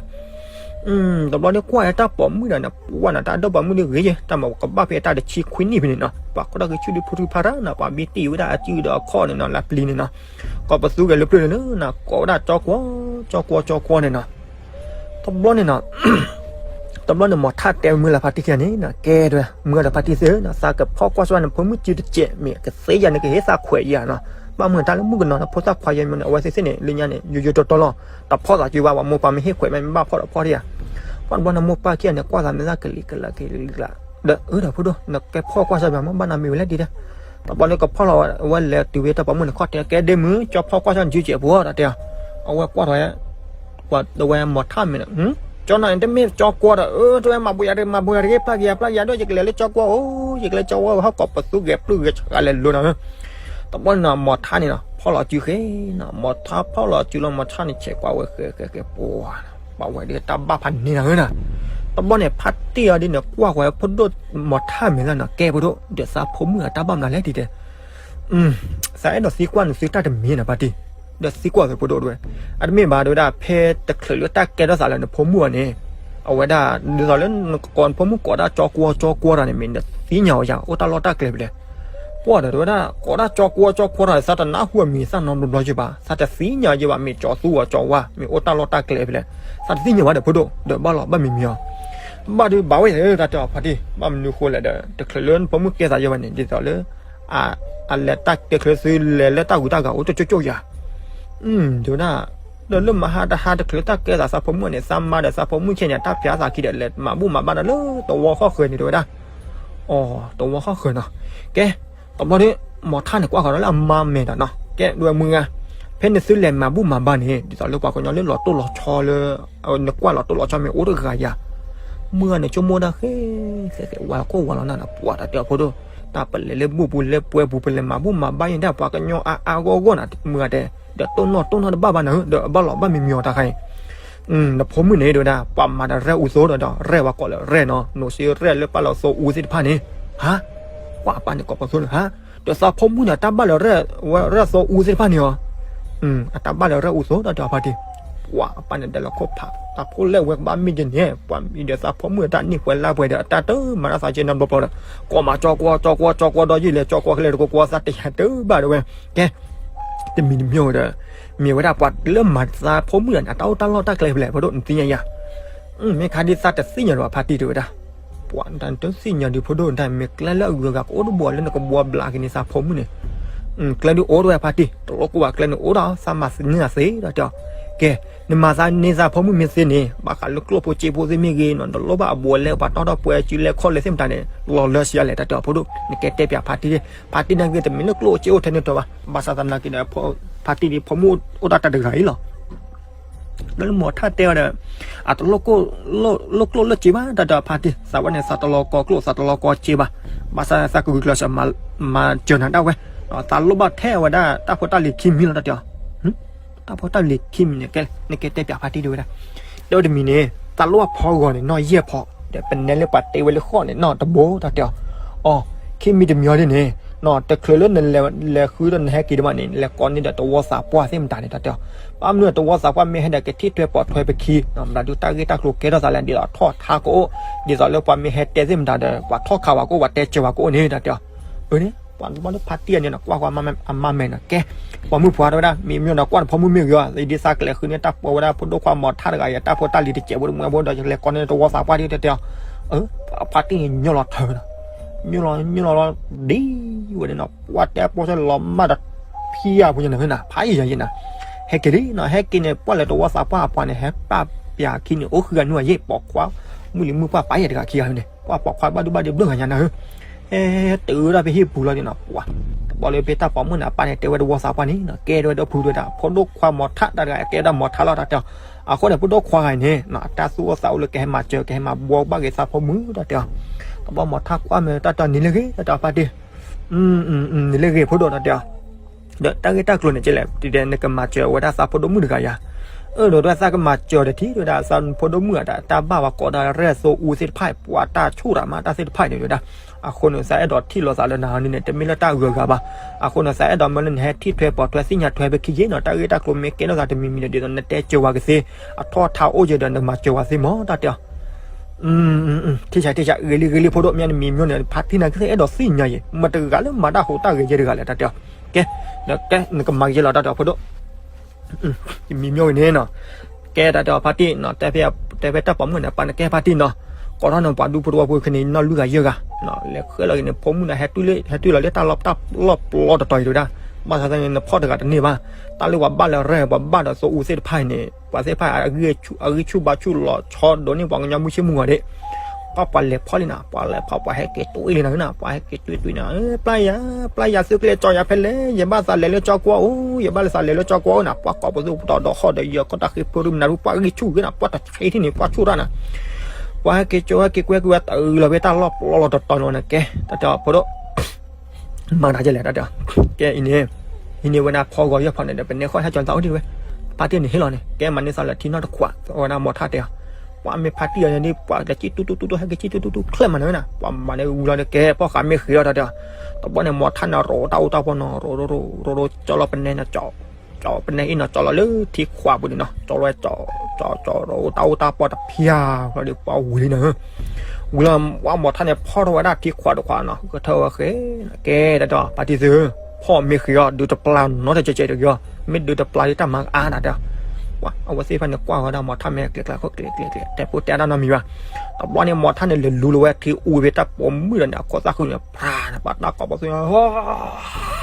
ဲအီၤ တဘျီန့ၣ်ကွၢ်ဝဲတၢ်ပိာ်မုၣ်ဒီးန့ၣ် ပှၢ်နၤ တၢ်ဒိၣ်ပိာ်မုၣ်ဒ်ဂ့ၤယဲ တၢ်မၤကဘၣ်ဖဲအတၢ်တဆံခွံနံၣ်ဖဲန့ၣ်နီၤ ပှၤကီၢ်တၢ်ဂ့ၤဆူၣ်ဒ်ဖိထူဖါရၣ်နီၤ ပှၤဘံတ့ၢ်ဝဲဒၣ်အစုဒီးအခီၣ်န့ၣ်နီၤ လၢပျံၤန့ၣ်နီၤ ကိးပသူဂဲၤလၢပျၢၤန့ၣ်လၢနၤ ကိးဝဲဒၣ်ကၠီကွီ ကၠီကွီ ကၠီကွီန့ၣ်နီၤ တဘျီန့ၣ်နီၤ တဘျီန့ၣ် မီၤထၣ်တဲမုၢ်လၢ်ဖါတံၢ်ခံဂၤန့ၣ်နီၤ ကဲတဲဝဲ မုၢ်ဂၤဒီးဖါတံၢ်သ့ၣ်နီၤ သးကဖီၣ်ကွၢ်စၢ်န့ၣ် ဖိမုၣ်စုတစဲး မ့ၢ်ကသ့ယၤန့ၣ် ကဟ့ၣ်သးခွဲးယၤနီၤ ဘၣ်မုၢ်တၢ်လၢမုၣ်ကနီၤနီၤ ဖိသၣ်ခွါယဲမ့ၢ်န့ၣ် အဝဲသ့ၣ်သ့ၣ်န့ၣ် လၢညါန့ၣ် ယိယိတီတီလီၤ တဖီၣ်သးစုဘၣ် ပှၤမိၢ်ပၢ်မ့ၢ်ဟ့ၣ်ခွဲးမ့ၢ်ဘၣ်ဖီၣ်ဒီးဖီၣ်ဒံးဧါ ပှၢ်တဘျီန့ၣ် မိၢ်ပၢ်ခံဂၤန့ၣ် ကွၢ်သးမ့ၢ်သၣ်ကလံၤကလးကလံၤကလး ဒီးအၢဒီးဖိဒိၣ် နကဲဖီၣ်ကွၢ်စၢ်ဘၣ်မ့ၢ်ဘၣ်နမံၤဝဲလဲၣ်ဒ်တဲ တဘျီန့ၣ်ကဖီၣ်လီၤဝဲလဲၤတုၤဝဲတၢ်ပိာ်မုၣ်န့ၣ်ခီၣ်တဲ ကဲဒ့မုၢ် ကၠီဖီၣ်ကွၢ်စၢ်စုစဲးဖိတၢ်တဲ အဝဲကွၢ်ထီၣ် ပှၤတဝဲမီၤထၣ်မဲာ်န့ၣ် ကၠီနီၤန့ၣ် တမ့ၢ်ကၠီကွီဒီး အၢ တဝဲမၤဘှံးယၤတဂ့ၤ မၤဘှံးယၤတဂ့ၤ ပျၢ်က့ၤယၤ ပျၢ်က့ၤယၤဒီး ယကလဲၤလၢကၠီကွီအိၣ် ယကလဲၤကၠီဝဲ ဟီၣ်ကိးပသူဂဲၤပျုၢ်ဂဲၤဆှးလဲၤလိၤနီၤ တဘျီန့ၣ်နီၤ မီၤထၣ်န့ၣ်နီၤ ဖီၣ်လီၤစုဃဲနီၤ မီၤထၣ်ဖီၣ်လီၤစုလီၤ မီၤထၣ်န့ၣ် ဆဲးကွၢ်ဝဲဃဲဃဲဃဲ ပှၤ ပှၤဝဲဒ်တၢ်ဘၣ်ဖးန့ၢ်နၤဧၢနီၤ တဘျီန့ၣ် ဖါတံၢ်အီၤဒ်န့ၣ် ကွၢ်ဃီၤဖိဒိၣ်မီၤထၣ်မဲာ်လၢနီၤ ကဲဖိဒိၣ် ဒီးသးဖိမုၣ်အတၢ်ဘၣ်မနုၤလဲၣ်ဒ်တဲ သးအဲၣ်ဒိးသံကွၢ်နသုတၢ်တမံၤနီၤ ဖါတံၢ် ဒီးသံကွၢ်သုးဖိဒိၣ်တဝဲ အတမ့ၢ်ဘၣ်တဝဲဒၣ် ဖဲတချုးလၢတၢ်ကဲထီၣ်သးလၢနဖိမုၣ်အီၤန့ၣ် အဝဲဒၣ် ဒ်သိးလၢနကကိးနဖိမုၣ်ကိးဒၣ်ကၠီကွီကၠီကွီတၢ်န့ၣ် မ့ၢ်နသ့ၣ်ညါအီၤယၤ အိၣ်တၢ်လီၢ်တၢ်ကျဲဖဲလဲၣ် ပှၢ်ဒီးတဝဲဒၣ် ကိးဒၣ်ကၠီကွီကၠီကွီတၢ် သးတနၢ်ဟူအမံၤသၣ်နီတဘျီဘျီယဲဘၣ် သးတသ့ၣ်ညါယဲဘၣ် မ့ၢ်ကၠီသူအီၤကၠီဝါ မ့ၢ်အိၣ်တၢ်လီၢ်တၢ်ကျဲဖဲလဲၣ် သးတသ့ၣ်ညါဘၣ်ဒီးဖိဒိၣ် ဒီးဘၣ်လီၤဘၣ်မံၤမံၤအီၤ ဘၣ်ဒုးဘၣ်ဝဲသ့ၣ်တၢ်တဲအီၤဖါတံၢ် ဘၣ်မနုၤဃိလဲၣ်ဒီး တချုးလၢနဖိမုၣ်ကဲသးယဲဘၣ်န့ၣ် ဒ်သိးလၢ အလဲၤတၢ်ကဲချၢသုလဲၤလၢတၢ်ဂုၤတၢ်ဂၤအိၣ်ကၠိကၠိကၠိယၤ တဲဝဲဒၣ် ဒီးလၢမဟါတဟါတချုးတၢ်ကဲသးသးဖိမုၣ်န့ၣ် သးမါဒီးသးဖိမုၣ်ခဲန့ၣ် တၢ်ဖျါသးခံဒီး လဲၤမၤဘူၣ်မၤဘါဒီးလၢသဝီဃီၣ်ဃၢၤန့ၣ် တဲဝဲဒၣ် အီၤ သဝီဃီၣ်ဃၢၤနီၤ ကဲ တဘျီဒီး မီၤထၣ်န့ၣ်ကွၢ်ဃီၤဒီးလၢအမါမဲာ်ဒီးနီၤ ကဲ ဒွဲမုၢ်ဂၤ ဖဲနသုလဲၤမၤဘူၣ်မၤဘါန့ၣ် ဒ်သိးလၢပှၤကညီလၢလီၤတိၢ်လီၤဆီလၢ နကွၢ်လီၤတိၢ်လီၤဆီမ့ၢ်အိၣ်တဂၤယၤ မုၢ်ဂၤန့ၣ် ဆိကမိၣ်ဒၣ်ဃဲ ဃဲဃဲ ဝါလီၤခိၣ်ဝါလီၤနၢ်ဒီး ပှၤတၢ်တဲအီၤဖိဒိၣ် တၢ်ပလဲၤလၢဘူၣ်ပူၤလၢပှဲၤပူၤ ပလဲၤမၤဘူၣ်မၤဘါယဲဒၣ် ပှၤကညီအါအါဂီၢ်ဂီၢ်နၤ မုၢ်ဂၤတဲ ဒီးတိၢ်နီၣ်တိၢ်နီၣ်တဘၣ်ဘၣ်နၤ ဒီးအဘၣ်လီၤဘၣ်မံၤမံၤအီၤတၢ်ခါအံၤ နဖိမုၣ်န့ၣ် တဲဝဲဒၣ် ပှၤမၤဒီးရဲၣ်အူသိဒီး ရဲၣ်ဝဲကိးလၢရဲၣ်နီၤ နိၣ်စ့ရဲၣ်လၢပၢ်လီၤသိအူသ့ၣ်တဖၣ်န့ၣ် ဟါ ကွၢ်အပၢ်န့ၣ်ကိးပသူန့ၣ် ဟါ ဒီးသးဖိမုၣ်န့ၣ် တၢ်ဘၣ်လၢ ဝဲရဲၣ်သိအူသ့ၣ်တဖၣ်န့ၣ်အီၤ အတၢ်ဘၣ်လၢရဲၣ်အူသိဒီးတဲအီၤဖါတံၢ် ပှၤအပၢ်န့ၣ်ဒဲးလီၤခိၣ်ဖး တၢ်ဖိလဲၣ်ဝဲကဘၣ်မ့ၢ်ကန့ၣ် ပှၤမံၤဒီးသးဖိမုၣ်အတၢ်န့ၢ်ပှဲၤလၢပှဲၤဒီး အတၢ်တမၤတၢ်သးကဲနီတဘျီဘျီဒီး ကိးမးကၠီကွီ ကၠီကွီ ကၠီကွီဒီးယံာ်လဲၣ် ကၠီကွီကလဲၤတကွီကွီ သးတယၤတဘၣ်ဒီးဝဲ ကဲ တမံၤတမံၤဝဲဒီး မ့ၢ်ဝဲဒၣ်ပှၤလၢမၤသးဖိမုၣ်ဒီးန့ၣ် အတၢ်အိၣ်တၢ်လီၢ်တၢ်ကျဲဖဲလဲၣ် ဖိဒိၣ်နသ့ၣ်ညါယၤ မ့ၢ်ခါဒ်သးတသ့ၣ်ညါဒီးဖါတံၢ်တဲဝဲဒၣ် ပှၤတၢ်တသ့ၣ်ညါဒုးဖိဒိၣ်တၢ် မ့ၢ်ကျဲလၢအဂုၤအဂၤကအိၣ်တဘိလၢနကဘှီဘျးက့ၤန့ၢ်သးဖိမုၣ်န့ၣ် ကျဲဒုးအိၣ်တဝဲဖါတံၢ် တလိၣ်ကိးဘၣ်ကျဲန့ၣ်အိၣ်ဒီး သးမၤသ့န့ၢ်သးသ့ဒီးတဲအီၤ ကဲ နမၤသးန့ၢ်သးဖိမုၣ်မ့ၢ်သ့န့ၣ် ဘၣ်ဃးလၢကျိၣ်ဖိစ့ဖိသ့ၣ်မ့ၢ်ဂ့ၤနီၤ တလိၣ်ဘၣ်အဘှီလဲ ပှၤတီၢ်ထီၣ်ပှဲၤစုလဲခီၣ်လဲသ့ၣ်မတၤန့ၣ် လီၤလၢဆံးအါလဲၣ် တၢ်တဲအီၤဖိဒိၣ် နကဲတဲပၠးဖါတံၢ် ဖါတံၢ်န့ၣ်ဂ့ၤ တမ့ၢ်လၢကျိၣ်အိၣ်စ့အိၣ်ထဲန့ၣ်တီၤဘၣ် ဘၣ်ဆၣ်သနာ်က့ဒီး ဖါတံၢ်ဒ်ဖိမုၣ်အိၣ်တၢ်တဂၤအံၤလီၤ ဒီးလၢမီၤထၣ်တဲအီၤဒီး အတလိၣ်ကိၣ် လိၣ်ကျိၣ်လိၣ်စ့ဘၣ် တၢ်တဲအီၤဖါတံၢ် သးဝဲန့ၣ် သးတလီၤကီကျိၣ် သးတလီၤကီစ့ဘၣ် ဘၣ်ဆၣ်သးကဂုာ်ကျဲးစၢး မၤစၢၤနၤဒၣ်ဝဲ သးလိၣ်ဘၣ်ထဲအဝဲဒၣ် တၢ်ဖိတၢ်လံၤခံမံၤလီၤ တၢ်တဲအီၤ တၢ်ဖိတၢ်လံၤခံမံၤန့ၣ် နကဲတဲပၠးဖါတံၢ်တဲဝဲဒၣ် တဲဝဲတမံၤန့ၣ် သးလိၣ်ဘၣ်ဖီဂီၤန့ၣ် နီၢ်ယဲၢ်ဖီ ဒီးပနဲလၢပှၤတ့ဝဲလၢဃီၣ်န့ၣ် နီၢ်တဘိ တၢ်တဲအီၤ အီ ခံမံၤတမံၤအီၤဒ်န့ၣ် နီၢ်တချုးလၢနလဲၤဃုဒီးနဟဲက့ၤဒံးဘၣ်န့ၣ် လဲၤကိးန့ၢ်ဒီးတဝီသးပှၢ်သ့ၣ်မတၤန့ၣ် တၢ်တဲအီၤ ဘၣ်မနုၤတဝီသးပှၢ်မ့ၢ်ဟဲဒီးကထံၣ်ထွဲပိာ်ထွဲပခံ မတၤဒုးတၢ်ဂ့ၢ်တၢ်ကျိၤကဲထီၣ်သးလဲၣ် ဒ်သိးလၢပှၤမ့ၢ်ဟဲတဲသ့ၣ်မတၤဒီး ပှၤထီၣ်ခးဝဲကအိၣ် ပှၤတဲစၢၤဝဲကအိၣ်န့ၣ် တၢ်တဲအီၤ အန့ၣ် ပှၤတဘျီလၢဖါတံၢ်အန့ၣ် ကွၢ်ကွၢ်အမါမဲာ်နီၤ ကဲ ပိာ်မုၣ်ပှၤတဲဝဲဒၣ် မ့ၢ်မ့ၢ်ဒီးကွၢ်တဖိမုၣ်မ့ၢ်ဂ့ၤအီၤ ဒ်သးကလဲၤဃုန့ၢ်တၢ်ပိာ်ဝဲဒၣ်ဖိဒိၣ်ခွါမီၤထၣ်တဂၤအံၤ တၢ်ဖိတၢ်လံၤတစဲးဖိတမှဲဖိဒီး ယကလဲၤကိးန့ၢ်တဝီသးပှၢ်ဒ်တၢ်တဲအီၤ ဖါတံၢ်န့ၣ်ညီလီၤထၢဝဲနီၤ ညိလီၤညိလီၤလီၤ ဒ်ဝဲန့ၣ်နီၤ ပှၢ်တဲပိာ်စၢလီၤမၢ်ဒီး ဖံယၤဖိညါန့ၣ်နီၤ ဖးယံာ်ယံာ်နီၤ, ဟဲက့ၤလံနီၤ ဟဲက့ၤန့ၣ် ပှၢ်လဲၤတဝီသးပှၢ်အပှၤန့ၣ် ဟဲပာ်ပၠးခံန့ၣ် အိၣ်ဃုဂၤနွံဂၤယဲၢ် ပိာ်ခွါ မုၣ်လံၤမုၣ်ပှၢ်ပာ်ယဲၢ်တဂၤခံဂၤန့ၣ် ပှၢ်ပိာ်ခွါဘၣ်ဒိဘၣ်ဒ့ဘျၢဂၤညါနၤဧၢ, ဟဲတုၤဝဲဒၣ်ဖဲဟံၣ်ပူၤလီၤန့ၣ်နီၤ ပှၢ် တဘျီလၢဖဲတၢ်ပိာ်မုၣ်န့ၣ် အပၢ်န့ၣ် တဲဝဲတဝီသးပှၢ်န့ၣ်နီၤ ကဲတဲဝဲဒီးဖုတဲဒၣ် ဖိဒိၣ်ခွါမီၤထၣ်တၢ်တဂၤ ကဲဝဲဒၣ်မီၤထၣ်လီၤတၢ်တဲအီၤ, အဃိန့ၣ် ဖိဒိၣ်ခွါဂၤအံၤန့ၣ် အတၢ်သူၣ်အိၣ်သးအိၣ်လၢကဟဲမၤစၢၤ ကဟဲမၤဘှီဘၣ်က့ၤသးဖိမုၣ်တၢ်တဲအီၤ, တဘျီမီၤထၣ်ကွၢ်မဲာ်တၢ်တဲအီၤ နံၤလၢဂ့ၤ တၢ်တဲအီၤဖါတံၢ် နံၤလၢဂ့ၤဖိဒိၣ်တၢ်တဲအီၤ, ဒီးတၢ်ဂ့ၢ်တၢ်ကျိၤန့ၣ်ကလဲၣ် ဒ်နကမၤစၢၤဝဲဒၣ်သးဖိဒိၣ်မုၣ်တဂၤယၤ, အၢ ဒီးဒ်သးကမၤစၢၤဒီးထံၣ် ဒ်သးဖိဒိၣ်မုၣ်အတၢ်ဘၣ်ဝဲကိးဒၣ်ရဲၣ်သိအူသ့ၣ်တဖၣ် ပှၤတၢ်ဆူၣ်တၢ်မးတၢ်သ့ၣ်တဖၣ်န့ၣ်ဒ်ဝဲဒၣ်, အဃိန့ၣ် သးအဲၣ်ဒိးထံၣ်လိာ်သးလၢနၤန့ၣ် တမ့ၢ်လၢတၢ်အဂုၤအဂၤဘၣ်, အဃိန့ၣ် သးအဲၣ်ဒိးမၢလၢနဟဲထံၣ်ထွဲပိာ်ထွဲသ့ၣ်ညါထွဲဖဲခံယ့ၣ်နီၤ တၢ်ဂ့ၢ်တၢ်ကျိၤမ့ၢ်ကဲထီၣ်သးတမံၤမံၤဒီး ဒ်သိးနတဲစၢၤဝဲကသ့, အထီၣ်ထါအိၣ်ယဲဒီးနမၤစၢၤဝဲသ့မး တၢ်တဲအီၤ ထံၣ်ဆးထံၣ်ဆး ဂ့ၤလံဂ့ၤလံဖိဒိၣ် မ့ၢ်နမံၤမ့ၢ်န့ၣ် ဖါတံၢ်နၤကသ့အဲၣ်ဒိးသ့ၣ်ညါယဲ မတၤတဂၤလၢမၤတၢ်ဟူးတၢ်ဂဲၤယဲတဂၤလဲၣ် တၢ်တဲအီၤ, ကဲ, ဒီးကဲ နကမၤကယဲလီၤ တၢ်တဲအီၤဖိဒိၣ်, မံၤမ့ၢ်ဝဲန့ၣ်နီၤ, ကဲ တၢ်တဲအီၤဖါတံၢ်နီၤ တဲဖဲတၢ်ပိာ်မုၣ်န့ၣ် ပၢ်န့ၣ်ကဲဖါတံၢ်နီၤ, ကိးထီၣ်န့ၣ် ပှၤဒူဖိတဝီဖိခဲန့ၣ် နီၢ်လွံၢ်ဂၤယဲၢ်ဂၤ, လဲၤဃဲလီၤက့ၤန့ၣ် ဖိမုၣ်န့ၣ် ဟဲတုၤလီၤလၢတၢ်လီၢ်ပျီတတီၤအံၤတဝဲဒၣ်, ဘၣ်ဆၣ်သနာ်က့န့ၣ် နဖီၣ်တဂၤတန့ၢ်ဘၣ်, တၢ်လၢပှၤဘၣ်လၢရဲၣ် ပှၤဘၣ်ဒီးသိအူသ့ၣ်တဖၣ်အံၤန့ၣ် ပှၤသ့ၣ်တဖၣ် အဂံၢ်ဆူၣ်ဘါဆူၣ်လီၤဆီဒိးန့ၢ်ပှၤကညီမုၢ်ဆ့ၣ်မုၢ်ဂီၤဒၣ်, ပှၤပှၤလဲၤဖီၣ်လံနီၤ ပှၤလဲၤဖီၣ် ပှၤဟဲက့ၤတုၤလံနီၤနီၤ ပှၤဟဲက့ၤတုၤတုၤနီၤ ပျၢ်ယၤ ပျၢ်ယၤသုကလဲၤကၠီယၤဖဲလဲၣ် ယဘၣ်သးလဲၤလၢကၠီကွီၢ်အိၣ် ယဘၣ်လၢသးလဲၤလၢကၠီကွီၢ်အိၣ်နီၤ ပှၤကိးပသူပတီၢ်ဒီးဃီဒီးယီၤ ကီၢ်တၢ်ဃ့ဖိဒုမနၤဒု ပှၤဂံၢ်ဆူၣ်ဂ့ၤနီၤ ပှၤတဆံးထံၣ်န့ၣ် ပှၤဆူၣ်တၢ်နီၤ, ပှၤဟဲက့ၤကၠီဟဲက့ၤကွဲက့ၤဝဲတၢ်အုးလီၤဖဲတၢ်လီၢ်ပျီလီၤတတီၤန့ၣ်ကဲ တၢ်တဲအီၤဖိဒိၣ် မၤတၢ်ကလဲၣ် တၢ်တဲအီၤ, ကဲအံၤန့ၣ် ဟံးန့ၢ်ဝဲဒၣ်ဖီဂီၤယဲၢ်ဖီန့ၣ်ဒီး ပနဲဃီၣ်ဟဲကၠီသးအိၣ်ဒံးဝဲ, ဖါတံၢ်န့ၣ်ဟ့ၣ်လီၤန့ၣ် ကဲမၤန့ၢ်သးလၢထံနီၢ်တခွး အဝဲဒၣ်မီၤထၣ်တဲအီၤ, ပှၤမ့ၢ်ဖါတံၢ်အီၤန့ၣ် ပှၤလဲၤကံၣ်တူတူတူတူ ဟဲက့ၤကံၣ်တူတူတူ ချဲၣ်မးန့ၣ်ဝဲနီၤ ပှၤမၤန့ၢ်ဝံၤလီၤန့ၣ် ကဲဖီၣ်ဃာ်မ့ၢ်ဃ့အီၤ တၢ်တဲအီၤ, တဘျီန့ၣ် မီၤထၣ်န့ၣ် ရိးတၢ်အူတၢ်ပီၢ်နီၤ ရိးရိးရိးရိး ကၠီလီၤပနဲနီၤ ကၠီ ကၠီပနဲအံၤနီၤ ကၠီလီၤလၢထံခွးပူၤန့ၣ်နီၤ ကၠီလီၤ ကၠီ ကၠီ ကၠီတၢ်အူတၢ်ပီၢ်တဖၠါလီၤဒီး ပှၤဝံၤလံနီၤ, ဝံၤလီၤ ပှၤမီၤထၣ်န့ၣ် ဖီၣ်ထီၣ်ဝဲဒၣ်ထံခွးတခွးနီၤ ကထၢဝဲဃဲ ကဲတၢ်တဲအီၤ ဖါတံၢ်သု ဖီၣ်မ့ၢ်ဃ့အီၤ ဒုးတပျၢ်နီတကဲးကဲးတဂ့ၤအီၤ မ့ၢ်ဒုးတပျၢ်လံတၢ်မၤအါနၤတဲအီၤ, ပှၤအဝဲသ့ၣ်တဖၣ်န့ၣ် ကွၢ်ဝဲဒၣ်မီၤထၣ်မ့ၢ်ကျဲၤကျဲၤခိၣ်ကျဲၤကျဲၤကျဲၤ တဲဖိတဲအါတၢ်နီတမံၤဘၣ်, တဘျီန့ၣ် မီၤထၣ်န့ၣ် လဲၤလူၤလီၤဝဲထံအူဝဲ တၢ်ပိာ်မုၣ်ဒီးန့ၣ် အခိၣ်သၣ်ဃုာ်န့ၣ် ဖြါန့ၣ် ပှၤတၢ်ကိးပသူညါ ပှၤကိး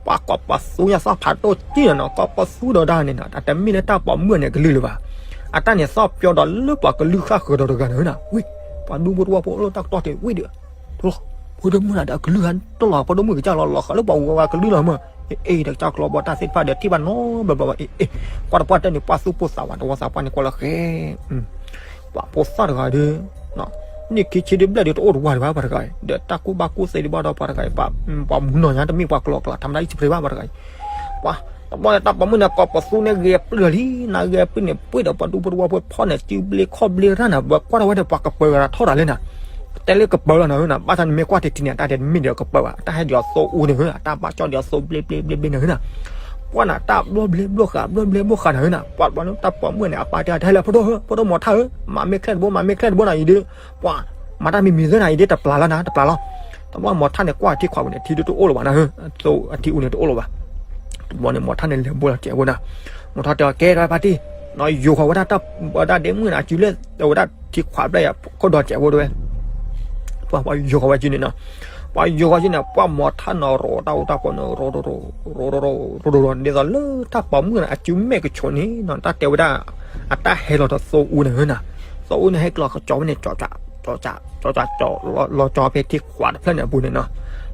ပသူညါသီၣ်ဖးဒိၣ်ကံၢ်နီၤနီၤ ကိးပသူဒီးဒၣ်န့ၣ်နီၤ အတမ့ၢ်လၢတၢ်ပိာ်မုၣ်န့ၣ်ကလုၢ်လၢၤဘၣ်, အတၢ်န့ၣ်သီၣ်ပျီဒီးလၢပှၤကလုၢ်ဃၣ်ဃၢၤဒီးတဂၤန့ၣ်နီၤ ဝံၤ ပှၤဒူဖိတဝီဖိအိၣ်လၢတၢ်ကတီၢ်တ့ၢ်ဝံၤဒီး တလီၤ ဖိဒိၣ်မုၣ်နၤဒီးအကလုၢ်ဟဲတလီၤ ဖိဒိၣ်မုၣ်ကစၢ်လီၤ လီၤဃာ်လၢပှၤဝဲဝဲကလုၢ်လီၤမၢ်, အ့ အ့ ဒီးကစၢ်ကျီဘီတၢ်သ့ၣ်တဖၣ်ဒီးထံၣ်ဘၣ်နီတဘျီဘျီဘၣ် အ့ အ့ ကွၢ်တပှၢ်တၢၢ်န့ၣ် ပှၤသူၣ်ပိၢ်သးဝး တဝီသးပှၢ်န့ၣ်ကွၢ်လၢဃဲ ပှၤဖိသၣ်တဂၤဒီး နံၣ်ခံဆံဒ်ဘျဲၣ်ဒီးတအိၣ်တဝီဒံးဘၣ်ပှၤတဂၤအံၤ ဒီးတၢ်ကူၣ်ဘၣ်ကူၣ်သ့ဒံးဘၣ်ဒီးပှၤတဂၤအံၤ ပှၤမုၢ်နီၢ်ညါတမ့ၢ်ပှၤကျီၤကျါ ထါမတၢ်အံၣ်စပရ့ၤဘၣ်ပှၤတဂၤအံၤ, ပှၤ တဘျီန့ၣ် တၢ်ပိာ်မုၣ်န့ၣ် ကိးပသူန့ၣ်ဂဲၤပျၢၤလံ နဂဲၤပျၢၤန့ၣ် ပှ့ၤဒီးပှၤဒူဖိတဝီဖိဖီၣ်န့ၣ် စုဘျ့ခီၣ်ဘျ့ရၣ်နၤ ပှၤကွၢ်ထီၣ်ဝဲဒီးပှၤကပၢၤဂၤထီၣ်တၢ်လဲၣ်နၤ, တဲလၢကပၢၤလီၤနၤဧၢနၤ ဘၣ်ဆၣ်နမ့ၢ်ကွၢ်တထံၣ်န့ၣ် အတၢ်တဲတမ့ၢ်ဒီးကပၢၤဘၣ် အတၢ်ဟဲဒ်သိအူန့ၣ်ဧၢ အတၢ်ဘၣ်ကၠီၣ်ဒ်သိဘျ့ဘျ့ဘျ့ဘျ့နၤဧၢနၤ, ပှၤနၤတၢ်ဘျီဘျ့ဘျီဃာ် ဘျီဘျ့ဘျီဃာ်နၤဧၢနၤ ပှၤတဘျီန့ၣ် တၢ်ပိာ်မုၣ်န့ၣ် အပၢ်တဲတၢ်ဟဲလၢဖိဒိၣ်ဧၢ ဖိဒိၣ်မီၤထၣ်ဧၢ မၤမ့ၢ်ချဲတဘိ မၤမ့ၢ်ချဲတဘိနၤအံၤဒီး ပှၤ မၤတၢ်မံၤမံၤသ့နၤအံၤဒီး တပျၢ်လီၤနၤ တပျၢ်လီၤ, တဘျီမီၤထၣ်န့ၣ် ကွၢ်ထံခွးပူၤန့ၣ် ထံဒိၣ်တအိၣ်လၢၤဘၣ်နၤဧၢ, အထံအူန့ၣ်တအိၣ်လၢၤဘၣ်, တဘျီန့ၣ် မီၤထၣ်န့ၣ် လဲၤဘိလီၤတဲာ်ဝဲဒၣ်, မီၤထၣ်တဲအီၤ ကဲထီၣ်ဖါတံၢ်, နီၢ်ယိၤဃီၤဝဲဒၣ်တၢ် ဝဲဒၣ်ဒ့မုၣ်န့ၣ် အစုလၢ ဝဲဒၣ်ထံခွးဘျဲၣ်ယၤ ခိၣ်ဒီးတဲာ်ဝဲဒၣ်ဝဲ ပှၤ ပှၤယိၤဃီၤဝဲစုန့ၣ်နီၤ, ပှၤယိၤဃီၤစုန့ၣ် ပှၤမီၤထၣ်နီၤ ရိးတၢ်အူတၢ်ပီၢ်န့ၣ် ရိးရိးရိး ရိးရိးရိး ဒ်သိးလၢတၢ်ပိာ်မုၣ်န့ၣ် အစုမဲာ်ကဆိးန့ၣ်နီၤ တၢ်တဲဝဲဒၣ် အတၢ်ဟဲလီၤဒီးသိအူန့ၣ်ဧၢနၤ, သိအူန့ၣ် ဟဲက့ၤလီၤကၠီဝဲန့ၣ် ကၠီကၠီ ကၠီကၠီ လီၤကၠီဖဲထံခွးတဖျၢၣ်န့ၣ်အပူၤန့ၣ်နီၤ,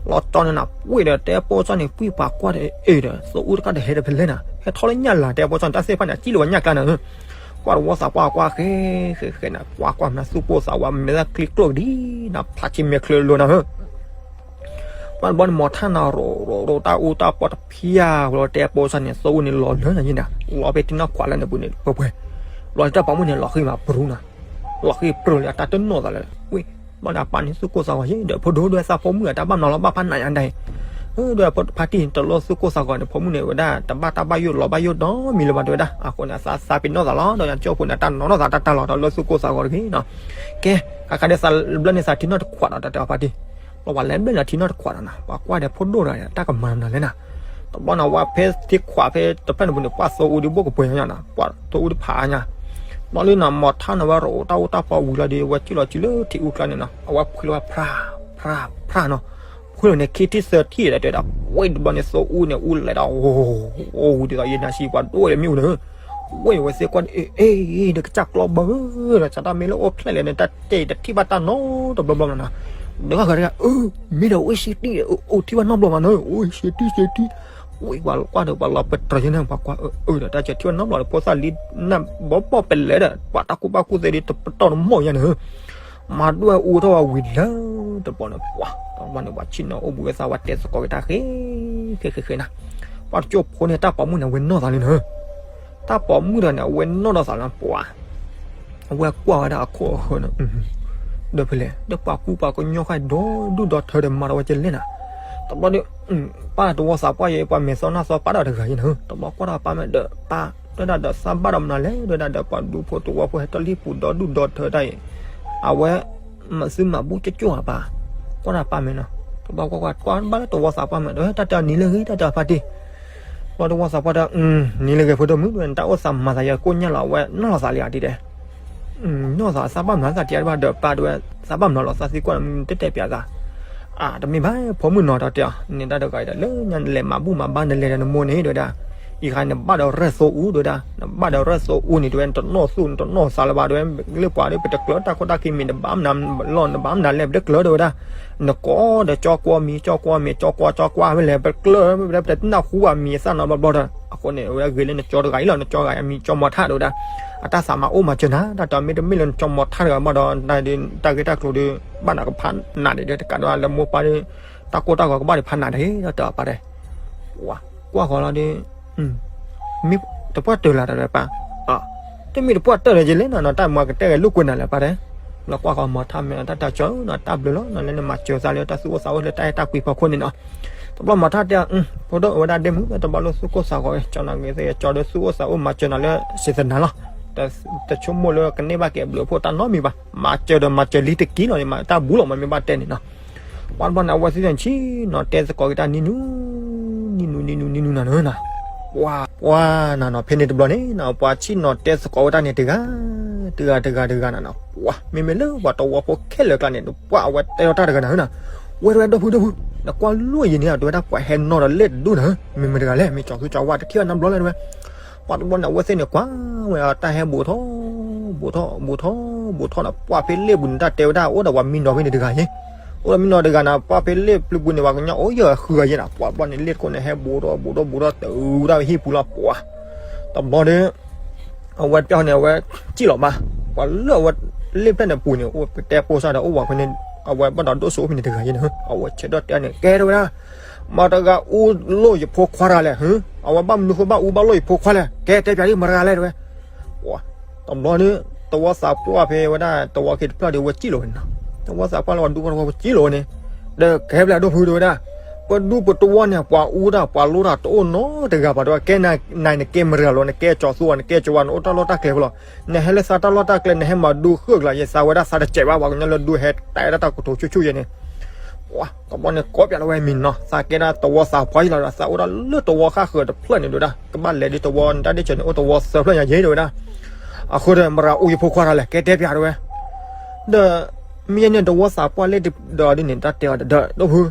လီၤကၠီန့ၣ်နၤ ပှ့ၤဒီးတဲပိာ်စၢ်န့ၣ် ပှ့ၤပှၤကွၢ်ဒီးအ့ၣ်ဒီး သိအူတခါဒီးဟဲဒီးဖဲလဲၣ်နၤ ဟဲထီၣ်လၢညၣ်လၤ တဲပိာ်စၢ်န့ၣ် တၢ်သ့ၣ်တဖၣ်န့ၣ် အစံၣ်လၢပှၤညၣ်ကျါနၤဧၢ, ကွၢ်တဝီသးပှၢ်ကွၢ်ဃဲ ဃဲဃဲနၤ ကွၢ်ကွၢ်မနၤသူၣ်ပိၢ်သးဝး မဲာ်သၣ်ချံကျိၣ်ကဒံနၤ ဖျါဆံမဲာ်ချၢလိၤနၤဧၢ ပှၤတဘျီန့ၣ် မီၤထၣ်နၤ ရိး ရိး ရိး တၢ်အူတၢ်ပီၢ်တဖၠါဝဲလီၤ တဲပိာ်စၢ်န့ၣ် သိအူန့ၣ်လီၤလၢနၤယံၤနၤ လီၤဖဲထံနီၢ်ခွးလၢနပူၤန့ၣ် ပှဲၤပှဲၤ လီၤတၢ်ပိာ်မုၣ်န့ၣ် လီၤဃံမးပရူနၤ လီၤဃံပြၢလံ အတၢ်တနီၣ်သးလၢ ဝံၤ ဘျီန့ၣ် အပၢ်န့ၣ်သူၣ်ကိၢ်သးဂီၤယံၤ ဒီးဖိဒိၣ်ဒွဲသးဖိမုၣ်အတၢ်ဘၣ်နီၤလီၤ ဘၣ်ဖးနးညါဒၣ်အံၤ ဒီးဖါတံၢ်တလိၣ်သူၣ်ကိၢ်သးဂီၤန့ၣ် ဖိမုၣ်န့ၣ်ဝဲဒၣ် တဘၣ်တၢ်ဘၣ်ယိၣ်လီၤဘၣ်ယိၣ်ဒီးမံၤလၢၤဘၣ်တဲဝဲဒၣ် အဃိန့ၣ် အသးသးပ့ၤနီၣ်သးလီၤ ဒီးယကၠိဖိန့ၣ် အတၢ်နီၢ်နီၢ်သးတၢ်တၢ်လီၤ ဒီးလၢသူၣ်ကိၢ်သးဂီၤတဂ့ၤနီၤ ကဲ ခါခါဒ်သးဘျၢန့ၢ်သးထံနီၢ်တခွးဒီး တၢ်တဲအီၤဖါတံၢ် လီၤပှၤလဲၤဘျၢန့ၢ်ထံနီၢ်တခွးဒီးနၤ ပှၤကွၢ်ဒီးဖိဒိၣ်ဒီး တၢ်ကမၤနၤလဲၣ်နၤ တဘျီန့ၣ် ဝဲဖဲထံခွးဖဲတဖျၢၣ်န့ၣ်ပူၤန့ၣ် ပှၤသိအူဒံးဘိၣ်ကပှဲၤညါနၤ ပှၤသိအူတဖးညါ ဘျီလၢနီၤ မီၤထါန့ၣ် အဝဲအိၣ်တၢ်အိၣ်တၢ်ပီဝံၤလီၤဒီး အဝဲစံၣ်လီၤစုလၢထံအူကျါန့ၣ်နီၤ အဝဲဖှံလီၤဝဲဖြါ ဖြါ ဖြါနီၤ, ဖှံလီၤန့ၣ် ခံထံၣ်သၢထံၣ်ဒီးတဲဒၣ် ဝ့ၢ်တဘျီန့ၣ် သိအူန့ၣ်အူလဲၤဒီး အိၣ်ဝံၤဒ်သိးယနၤစံးပှၤဒိၣ်ဒီးမ့ၣ်အူန့ၣ် ဝ့ၢ်ဝဲသ့ၣ်ကွၢ် အ့ ဒီးကစၢ်ကျီဘၢဒီး စးတၢ်မ့ၢ်လၢအိၣ်ဖျဲၣ်လဲၣ်န့ၣ် တၢ်တဲတထံၣ်ဘၣ်တၢ်နီတဘျီဘျီနီၤနီၤ, ဒီးဃၣ်ဃၢၤတဂၤ အၢ မ့ၢ်ဒီးဝ့ၢ်စ့တံၢ် အိၣ်ထံၣ်ဘၣ်နီတဘျီမးနီၤ အိၣ်စ့တံၢ်စ့တံၢ်, ဝ့ၢ်ပှၤကွၢ်ဒီးပှၤလီၤပတြၢၤယဲန့ၣ် ပှၤကွၢ်အၢဒီး တၢ်စၢၤထံၣ်ဘၣ်နီတဘျီဒီး ဖိသၣ်လံနၢ်ဘီဘီပလဲၤဒီး ပှၤတၢ်ကူၣ်ဘၣ်ကူၣ်သ့ဒ်တပတီၢ်တမီၢ်ယဲန့ၣ် မၤဒွဲၣ်အူထီၣ်ဝံၤလၢ တဘျီန့ၣ် ပှၤ တဘျီန့ၣ် ပှၤဆ့ၣ်နီၤအိၣ်ဘှံးဝဲသး ပှၤတဲသကိးက့ၤတၢ်ဃ့ ဃ့ဃ့ဃ့နၤ, ပှၤတကၠိဖိန့ၣ် တၢ်ပိာ်မုၣ်န့ၣ် အဝဲနီၢ်သးလံနၤ, တၢ်ပိာ်မုၣ်ဒီးန့ၣ် အဝဲနီၢ်ဒီးသးလၢပှၤ အဝဲကွၢ်ဝဲဒၣ်အခိၣ်အဃၢၤန့ၣ် ဒီးဖဲလဲၣ် ဒီးပှၤကူပှၤကညီဃာ်ဒီဒူၣ်ဒီထၢဒီးမၤဒီးဝဲကလဲၣ်နၤ, တဘျီဒီး ပၢ်တဝီသးပှၢ်ယဲ ပှၤမဲာ်သီနၢ်သီပာ်ဒီးတဂၤယဲန့ၣ် တဘျီကွၢ်ဒီးပၢ်မ့ၢ်ဒီးပၢ် တဲဒၣ်ဒီးသးဘၣ်ဒီးမနုၤလဲၣ် တဲဒၣ်ဒီးပှၤဒူဖိတဝီဖိဟဲထီၣ်လံပူၤဒီဒူၣ်ဒီထၢတၢ်အံၤ အဝဲ မၤသုမၤဘူၣ်ကၠိၣ်ကၠိၣ်အပၢ်, ကွၢ်တၢ်ပၢ်မ့ၢ်နီၤ, တဘျီကွၢ်ကွၢ်ကွၢ်ဘၣ်လၢတဝီသးပှၢ်မ့ၢ်ဒီး တၢ်တဲအီၤနံၤလၢဂ့ၤ တၢ်တဲအီၤဖါတံၢ်, တဘျီတဝီသးပှၢ်တဲ နံၤလၢဂ့ၤဖိဒိၣ်မုၣ် တၢ်အိၣ်သးမၤသးယၤကိၢ်ညါလီၤ အဝဲနီၢ်လီၤသးလံဧါတံၢ်တဲ နီၢ်သးသးဘၣ်မနုၤသးတဲဘၣ်ဒီးပၢ်တဲဝဲ သးဘၣ်မနုၤလီၤ သးသံကွၢ်နမ့ၢ်တတဲပၠးသး, အတမ့ၢ်ဘၣ် ဖိမုၣ်နီၤ တၢ်တဲအီၤ န့ၣ်တၢ်တဂၤအံၤဒီး လၢညါနလဲၤမၤဘူၣ်မၤဘါနလဲၤဒီးနမိၢ်န့ၣ် တဲဝဲဒၣ်, အံၤခါနဘၣ်ဒီးရဲၣ်သိအူ တဲဝဲဒၣ်, နဘၣ်ဒီးရဲၣ်သိအူန့ၣ် တဲဝဲ နတနီၢ်သူၣ်နတနီၢ်သးလၢၤဘၣ် တဲဝဲ, လၢပှၤဒီး ပတကျၢၤတၢ်ခိၣ်တၢ်ခံမံၤ နဘၣ်မနုၤလီၤ နဘၣ်မနုၤလဲၣ် ပတကျၢၤ တဲဝဲဒၣ်, နကိးဒီးကၠီကွီမံၤ ကၠီကွီမံၤ ကၠီကွီ ကၠီကွီဝဲလဲၣ် ပတကျၢၤ ပတနၢ်ဟူဘၣ်မံၤသၣ်နီတဘျီဘျီဒီး အဃိန့ၣ် အဝဲဂ့ၤလၢနကၠီတဂၤအံၤလီၤ နကၠီတဂၤအံၤ အမံၤကၠီမီၤထါ တဲဝဲဒၣ်, အတၢ်သးမၤအိၣ်မၤစၢၤနၤ တၢ်တဲအီၤ မ့တမ့ၢ်လၢနကၠီမီၤထါတဂၤဘၣ်ဒီး တၢ်ဂ့ၢ်တၢ်ကျိၤဒီး ဘၣ်နၤကဖးနးဒံးဒီး တကးဒီးလၢမိၢ်ပၢ်ဒီး တၢ်ကိၢ်တၢ်ဂီၤကဘၣ်ဒံးဖးနးဒံး တၢ်တဲအီၤပၢ်တဲ ကွၢ်ဃီၤလီၤဒီး မ့ၢ်တပှၢ်တၢၢ်လၢၤတၢ်တဲပၢ်, တမ့ၢ်တပှၢ်တၢၢ်လၢၤယလဲၣ်နီၤ တၢ်မၤကတဲဂဲၤလိာ်ကွဲနၤလၢၤပၢ်တဲ, လီၤကွၢ်ဃီၤမီၤထါမ့ၢ်တၢ်တၢ်ကၠီနီၤ တၢ်ဘျုးလီၤနီၤ လၢနမၤစၢၤသးလၢတၢ်သူၣ်အိၣ်သးအိၣ်လၢတၢ်အဲၣ်တၢ်ကွံဖီခိၣ်န့ၣ်နီၤ, တဘျီမီၤထါတဲ ဖိဒိၣ်ဝဲဒၣ်ဒ့မုၣ် တဘျီလၢသူၣ်ကိၢ်သးဂီၤ ကၠီနီၤဂ့ၤသ့ၣ်ကၠီဒီးသူၣ်အိၣ်သးအိၣ်မၤစၢၤနၤလၢ စံးသနာ်လီၤ, တဆိကမိၣ်လၢကန့ၢ်ဘၣ်က့ၤဘျုးဖှိၣ်တၢ်နီတမံၤဘၣ် မၤစၢၤဒီးမၤစၢၤလံတက့ၢ်လီၤန့ၣ် မၤတၢ်ဘူလီၤမၤမ့ၢ်ဘၣ်တဲန့ၣ်နီၤ, ပှၤတဘျီန့ၣ် အဝဲသ့ၣ်န့ၣ်ဆ့ၣ်နီၤတဲသကိးက့ၤတၢ်နံၤနူၤ နံၤနူၤ နံၤနူၤ နံၤနူၤနၤနီၤ, ပှၤ ပှၤနၤနီၤ ဖဲန့ၣ်တဘျီန့ၣ်နီၤ ပှၤဆ့ၣ်နီၤတဲသကိးဝဲတၢ်န့ၣ်တဂၤ တဂၤတဂၤတဂၤနၤနီၤ, ပှၤ မ့မ့ၢ်လၢပှၤတဝီဖိခဲလၢာ်ကျါန့ၣ် ပှၤအဝဲတဲလီၤတၢ်တဂၤနၤနီၤ, ဝဲတဝဲဒီပုၢ်ဒီပုၢ် နကွၢ်လိၣ်ယံၤန့ၣ် တဝဲဒၣ်ပှၤဟဲနီၤဒီးလဲၣ်တဒူၣ်နၤ မ့မ့ၢ်တဂၤလဲၣ် မ့ၢ်ကၠီၤသူကၠီၤဝါတထံၣ်ဘၣ်နီတဘျီလဲၣ်တဝဲ ပှၤတဘျီန့ၣ် အဝဲသ့ၣ်န့ၣ် ကွၢ်ဝဲတၢ်ဟဲဘူးထီၣ် ဘူးထီၣ် ဘူးထီၣ် ဘူးထီၣ်ဒီး ပှၤဖဲလ့ၣ်ပူၤန့ၣ် တၢ်တဲဝဲဒၣ် အိၣ်ဒီးပှၤမံနီၤဖဲန့ၣ်တဂၤယ့ၢ်, အိၣ်ဒီးမံနီၤတဂၤန့ၣ် ပှၤဖဲလ့ၣ်ပျုၤပူၤန့ၣ် ပှၤကညီအိၣ်ယဲၢ်ဃုဂၤယ့ၢ်နီၤ, ပှၤတဘျီန့ၣ် လ့ၣ်တခိၣ်န့ၣ် ဟဲဘူးထီၣ် ဘူးထီၣ် ဘူးထီၣ် တုၤဒၣ်ဝဲဟံၣ်ပူၤလီၤ ပှၤ တဘျီဒီး အဝဲတပျၢ်န့ၣ် အဝဲစံၣ်လီၤဘၣ်, ပှၤလၢအဝဲလ့ၣ်ဖျၢၣ်န့ၣ်ပူၤန့ၣ် အိၣ်ပတဲပိၢ်စၢ်ဒီး အိၣ်ဝဲဖဲန့ၣ် အဝဲဘၣ်ဒီးဒိၣ်စိအိၣ်ဖဲန့ၣ်တဂၤယ့ၢ်န့ၣ် အဝဲဆဲးဒီၣ်တဲန့ၣ် ကဲတဲဝဲဒၣ် မတၤတဂၤအူလိၣ်ယဖိခွါတဂၤလဲၣ်, အဝဲဘၣ်မနုၤဃိဘၣ်အူဘၣ်လိၣ်ယဖိခွါလဲၣ်, ကဲတဲပၠးဒ်မတၤတဂၤလဲၣ်တဲဝဲ, တဘျီန့ၣ် တဝီသးပှၢ်ဖဲဝဲဒၣ် တဝီခံတဖျၢၣ်ဒီး ဝဲစံၣ်လီၤဝဲန့ၣ်နီၤ, တဝီသးပှၢ်လၢပှၤဒူဖိတဝီပစံၣ်လီၤဝဲန့ၣ်, ဒီးကဲဘျဲၣ်ဒိၣ်ဖုတဲဝဲဒၣ်, ပဒူပတဝီန့ၣ် ပှၤအူတၢ်ပှၤလိၣ်တၢ်တအိၣ်နီတဂၤဘၣ်တဲဝဲ, ကဲနၤနကဲမတၤတဂၤလဲၣ်, နကဲကၠီၤသူဧါ နကဲကၠီၤဝါ နအိၣ်တၢ်လီၢ်တၢ်ကျဲဖိလီၤ, နဟဲလၢသးတၢ်လီၢ်တၢ်ကျဲ နဟဲမၤဒူဃၢ်ကျါယဲၢ် သးဝဲဒၣ်သးတစဲးဘၣ် ပှၤကညီလၢဒူဟဲတဲဒၣ်တၢ်ကတိၤဆူၣ်ဆူၣ်ယဲၢ်န့ၣ် ပှၤတဘျီန့ၣ် ကိးပၠးလီၤဝဲမံၤနီၤ, သးကဲဒၣ်တဝီသးပှၢ်ယံလီၤဒီး သးအိၣ်ဒၣ်လၢတဝီဃၣ်ဃၢၤတဖျၢၣ်န့ၣ်တဲဝဲဒၣ်, ကဘၣ်လဲၤဒ်တဝီ နတၢ်ဒ့ၣ်စၢၤန့ၣ် အိၣ်တဝီသၢဖျၢၣ်ညါယဲၢ်တဲဝဲဒၣ်, အဃိဒီး မတၤတဂၤအူယဖိခွါတဂၤလဲၣ် ကဲတဲပၠးတဲဝဲ, ဒီး မ့ၢ်ယဲန့ၣ်တဝီသးပှၢ်လ့ၣ်ဒီးဒ်န့ၣ် တၢ်တဲအီၤဒီး ဒိၣ်ဖု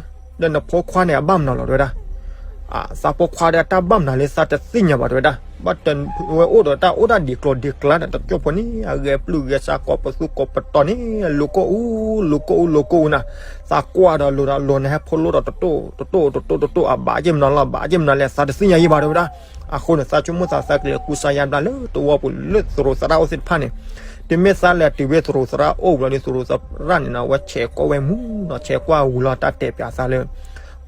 ဒီးနဖိခွါန့ၣ် အဘၣ်မနုၤလီၤတဲဝဲဒၣ်, သးဖိခွါဒီးတၢ်ဘၣ်မနုၤလၢသးတသ့ၣ်ညါဘၣ်တဲဝဲဒၣ်, ဘၣ်တဝဲအိၣ်ဒီးတၢ်အိၣ်တၢ်ဒံးကျိၤဒံးကျါဒီး တကၠိၢ်ဖိန့ၣ် အဂဲၤပျုၢ်ဂဲၤဆှါ ကိးပသူကိးပတီၤန့ၣ် လူၤကိၢ်အူ လူၤကိၢ်အူ လူၤကိၢ်အူနၤ, သးကွၢ်ဒီးလိၤဒီးလိၤ နဟဲဖိလိၣ်ဒီးတတိၢ်တတိၢ်တတိၢ်တတိၢ် အဘၣ်က့ၢ်မနုၤလီၤ ဘၣ်က့ၢ်မနုၤလဲၣ် သးတသ့ၣ်ညါယံဘၣ်တဲဝဲဒၣ်, အဃိန့ၣ် သးဆိကမိၣ်သးသးကလဲၤကူစါယါဘျါလၢတဝီပူၤလၢသရူးသရၣ်အိၣ်သ့ၣ်တဖၣ်န့ၣ်, တုၤမ့ၢ်သးလဲၤတုၤဝဲသရူးသရၣ်အိၣ်ဘျီဒီး သရူးသရၣ်န့ၣ်နီၤ အဝဲဆဲးကိးဝဲမူနီၤ ဆဲးကွၢ်ဝံၤလီၤတၢ်တဲပၠးသးလၢ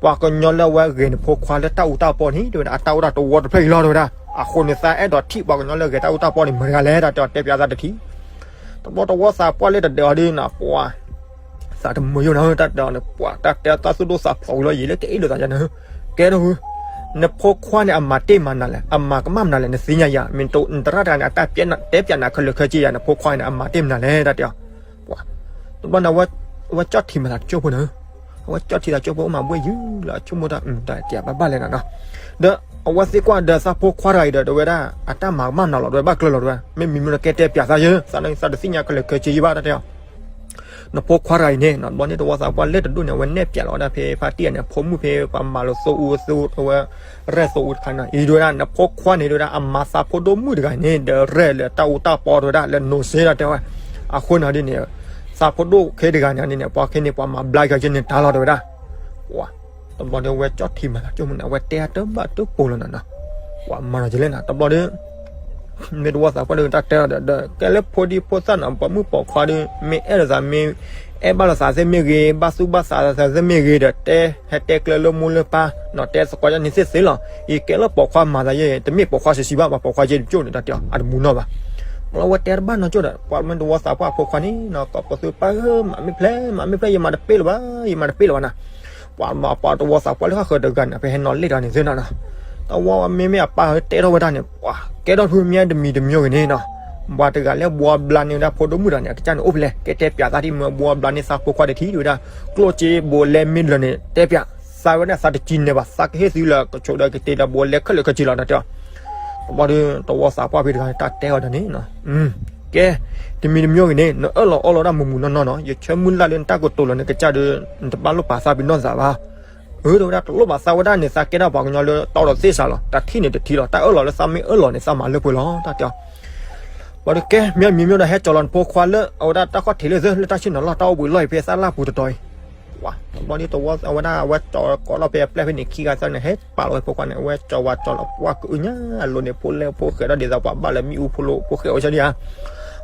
ပှၤကညီလၢအဝဲဂဲၤနဖိခွါလၢတၢ်အူတၢ်ပီန့ၣ် တဲဝဲဒၣ် အတၢ်အိၣ်တၢ်တဝီတဖျၢၣ်အံၤလီၤတဲဝဲဒၣ်, အဃိန့ၣ် သးအဲၣ်ဒိးထံၣ်ပှၤကညီလၢဂဲၤတၢ်အူတၢ်ပီန့ၣ် မတၤတဂၤလဲၣ် တၢ်တဲပၠးသးတထံၣ် တဘျီတဝီသးပှၢ်လ့ၣ်တဒၢးအီၤဒ်န့ၣ် ပှၤ သးတမုာ်ယိာ်နၤ တၢ်တဲအီၤန့ၣ် ပှၤတၢ်တဲတၢ်သူၣ်ဒိၣ်သးဖျိးဝံၤလီၤ ယံာ်လၢကအဲၣ်လိာ်သးယါန့ၣ်, ကဲဒိၣ်ဖု, နဖိခွါန့ၣ် အမၤတ့ၢ်မၤနၤလဲၣ် အမၤကမၣ်မနုၤလဲၣ် နသ့ၣ်ညါယၤ မ့ၢ်နတရၣ်တဂၤန့ၣ် အတၢ်တဲပၠးနၤခဲလၢာ်ခဲဆ့ယၤ နဖိခွါန့ၣ် အမၤတ့ၢ်မနုၤလဲၣ် တၢ်တဲအီၤ, ပှၤ တဘျီန့ၣ် အဝဲကၠီၣ်ထံမၤသးတကၠိၢ်ဖိန့ၣ်, အဝဲကၠီၣ်ထံသးကၠိၢ်ဖိအိၣ်မးဘှ့ၣ်ယုၢ်လီၤ ဆိကမိၣ်တၢ် တၢ်တဲဘၣ်ဘၣ်လဲၣ်နၤနီၤ, ဒီး အဝဲသ့ၣ်ကွၢ်ဒီးသးဖိခွါတဂၤအံၤဒီး တဲဝဲဒၣ် အတၢ်မၤကမၣ်နီၤလီၤ တဲဝဲ ဘၣ်ကျၢၤလီၤ တဲဝဲ မ့ၢ်မံၤမ့ၢ်နီၤ ကဲတဲပၠးသးယဲ သးနသးတသ့ၣ်ညါကလဲၤခဲဆ့ယံဘၣ် တၢ်တဲအီၤ နဖိခွါတဂၤအံၤန့ၣ် ဘျီန့ၣ်တဝီသးပှၢ်လၢတဒိၣ်န့ၣ် အဝဲနဲၣ်ပၠးလီၤဝဲဒၣ်ဖဲဖါတံၢ်အန့ၣ် အဖိမုၣ်ဖဲပှၤမၤလိသိအူသိအဝဲ ရဲၣ်သိအူတခါန့ၣ် အံၤတဲဝဲဒၣ် နဖိခွါန့ၣ် တဲဝဲဒၣ် အမၤသးဖိဒိၣ်မုၣ်တဂၤန့ၣ် ဒီးရဲၣ်လၢတၢ်အူတၢ်ပီတဲဝဲဒၣ် လၢနိးစ့ဒၣ်တဲဝဲ အဃိန့ၣ်ဒ်န့ၣ် သးဖိဒိၣ်ခဲတဂၤန့ၣ်န့ၣ် ပှၤခဲန့ၣ် ပှၤမၤဘျါက့ၤန့ၣ်တၢ်လီၤတဲဝဲဒၣ် ဝၤ တဘျီဒီးအဝဲကၠီၣ်ထံမၤသးကၠိမုၢ်န့ၣ် အဝဲတဲအတၢ်ဘၣ်တၢ်ပူၤလီၤနီၤနီၤ ဝၤမၤနီၤကလဲၣ်နီၤ တဘျီဒီး မ့ၢ်တဝီသးပှၢ်ဒီးတၢ်တဲအီၤဒီး ဒီးကဲလၢဖိဒံဖိသၣ်နီၤ ပိာ်မုၣ်ပိာ်ခွါဒီး မ့ၢ်အဲၣ်လိာ်သးမ့ၢ် အဲၣ်ဘၣ်လိာ်သးသ့ၣ်မ့ၢ်ဂ့ၤ ဘၣ်သူၣ်ဘၣ်သးသ့ၣ်မ့ၢ်ဂ့ၤဒီး တဲဟဲတဲကျဲလၢမိၢ်လၢပၢ်နီၤ တဲသကိးယါန့ၣ်သ့ၣ်သ့လီၤ အံၤကဲလၢပိာ်ခွါမၤသးယဲ တမ့ၢ်ပိာ်ခွါဆံးဆံးဘၣ် ပှၤပိာ်ခွါကဲတကၠိၣ်န့ၣ် တၢ်တဲအီၤ အတမူနီၢ်ဘၣ် အဝဲတဲတဘၣ်နီၢ်ကၠိၣ်ဒီး ပှၤမ့ၢ်တဝီသးပှၢ်အဖိခွါန့ၣ်နီၤ ကိးပသူပၢ်ဧၢ မၤမ့ၢ်ဖျဲး မၤမ့ၢ်ဖျဲး ယမၤတပ့ၣ်လၢၤဘၣ် ယမၤတပ့ၣ်လၢၤဘၣ်နီၤ ပှၤမၤပှၤတဝီသးပှၢ်လၢဃၣ်ဃၢၤတဂၤန့ၣ် ဖဲဟဲနီၤလ့ၣ်တၢ်န့ၣ်သ့နီၤနီၤ တဝီမ့မ့ၢ်အပၢ်တဲထီၣ်ဝဲဒၣ်န့ၣ် ပှၤကဲထီၣ်ဖုမ့ၢ်တမံၤတမံၤဂ့ၤန့ၣ်နီၤ ပှၤတဂၤလၢဘှီဘျါန့ၢ်ဝဲဒၣ်ဖိဒိၣ်မုၣ်တဂၤန့ၣ် အကစၢ်န့ၣ်အိၣ်ဖဲလဲၣ် ကဲတဲပၠးသးဒ်မ့ၢ်ဘှီဘျါန့ၢ်သးဖိခွါတထံၣ်ဝဲဒၣ် ကျိၣ်စ့ဘိးလဲမ့ၢ်လၢာ်န့ၣ် တဲပၠး သးဝဲဒၣ်သးတကံၤန့ၢ်ဘၣ် သးကဟ့ၣ်သုလၢကဆိးဒီးကတ့ဒီးဘိးလဲခဲလၢာ်ခဲဆ့လီၤ တၢ်တဲအီၤ တဘျီဒီး တဝီသးပှၢ်ဖဲတဂၤန့ၣ် တၢ်တဲအီၤဒီးန့ၣ်နီၤ ကဲ တမံၤတမံၤဂ့ၤန့ၣ် နအၢၣ်လီၤအီလီၤဒၣ်မုာ်မုာ်နီၢ်နီၢ်နီၤ ယဆၢမုၢ်လၢ်လၢနတၢ်ကတိၤလီၤနကစၢ်ဒီး နတဘၣ်လိၣ်ပာ်သးပ့ၤနီၣ်သးဘၣ် အၢ တဲဝဲဒၣ် တလိၣ်ဘၣ်သးဝဲဒၣ်န့ၣ် သးကဲထီၣ်ပှၤကညီလၢတီဒီးသ့ၣ်စးလီၤ တၢ်ထံၣ်န့ၣ်တထံၣ်လီၤ တၢ်အၢၣ်လီၤလၢသးမ့ၢ်အၢၣ်လီၤန့ၣ် သးမၤလၢပှဲၤလီၤ တၢ်တဲအီၤ ဘၣ်ဒီးကဲ မ့ၢ်မံၤမ့ၢ်ဒီးဟဲကၠီၤလီၤနဖိခွါလၢ အဝဲဒၣ်တၢ်ခီၣ်ထံးလၢသၢ လၢတၢ်ဆ့ၣ်နီၤလီၢ် တၢ်အိၣ်ဘှံးလီၢ်အံၤဖဲသၣ်လၢ်ပူၤတတီၤအံၤ ပှၤ တဘျီဒ်တဝီ အဝဲဒၣ် အဝဲကၠီၤကိးလီၤဖဲအပျဲၢ်ဖဲန့ၣ် ခံဂၤသၢဂၤန့ၣ် ဟဲပာ်လီၤဝဲဖိခွါန့ၣ် အဝဲကၠီၤဝဲကၠီၤလီၤ ပှၤကအုညါလိၤန့ၣ် ဖိလဲၣ်ဖိဃဲးဒီးဒ်သိးပှၤဘၣ်လၢမ့ၣ်အူဖိလိၤ ဖိဃဲးဝဲဆၢဒံဧါ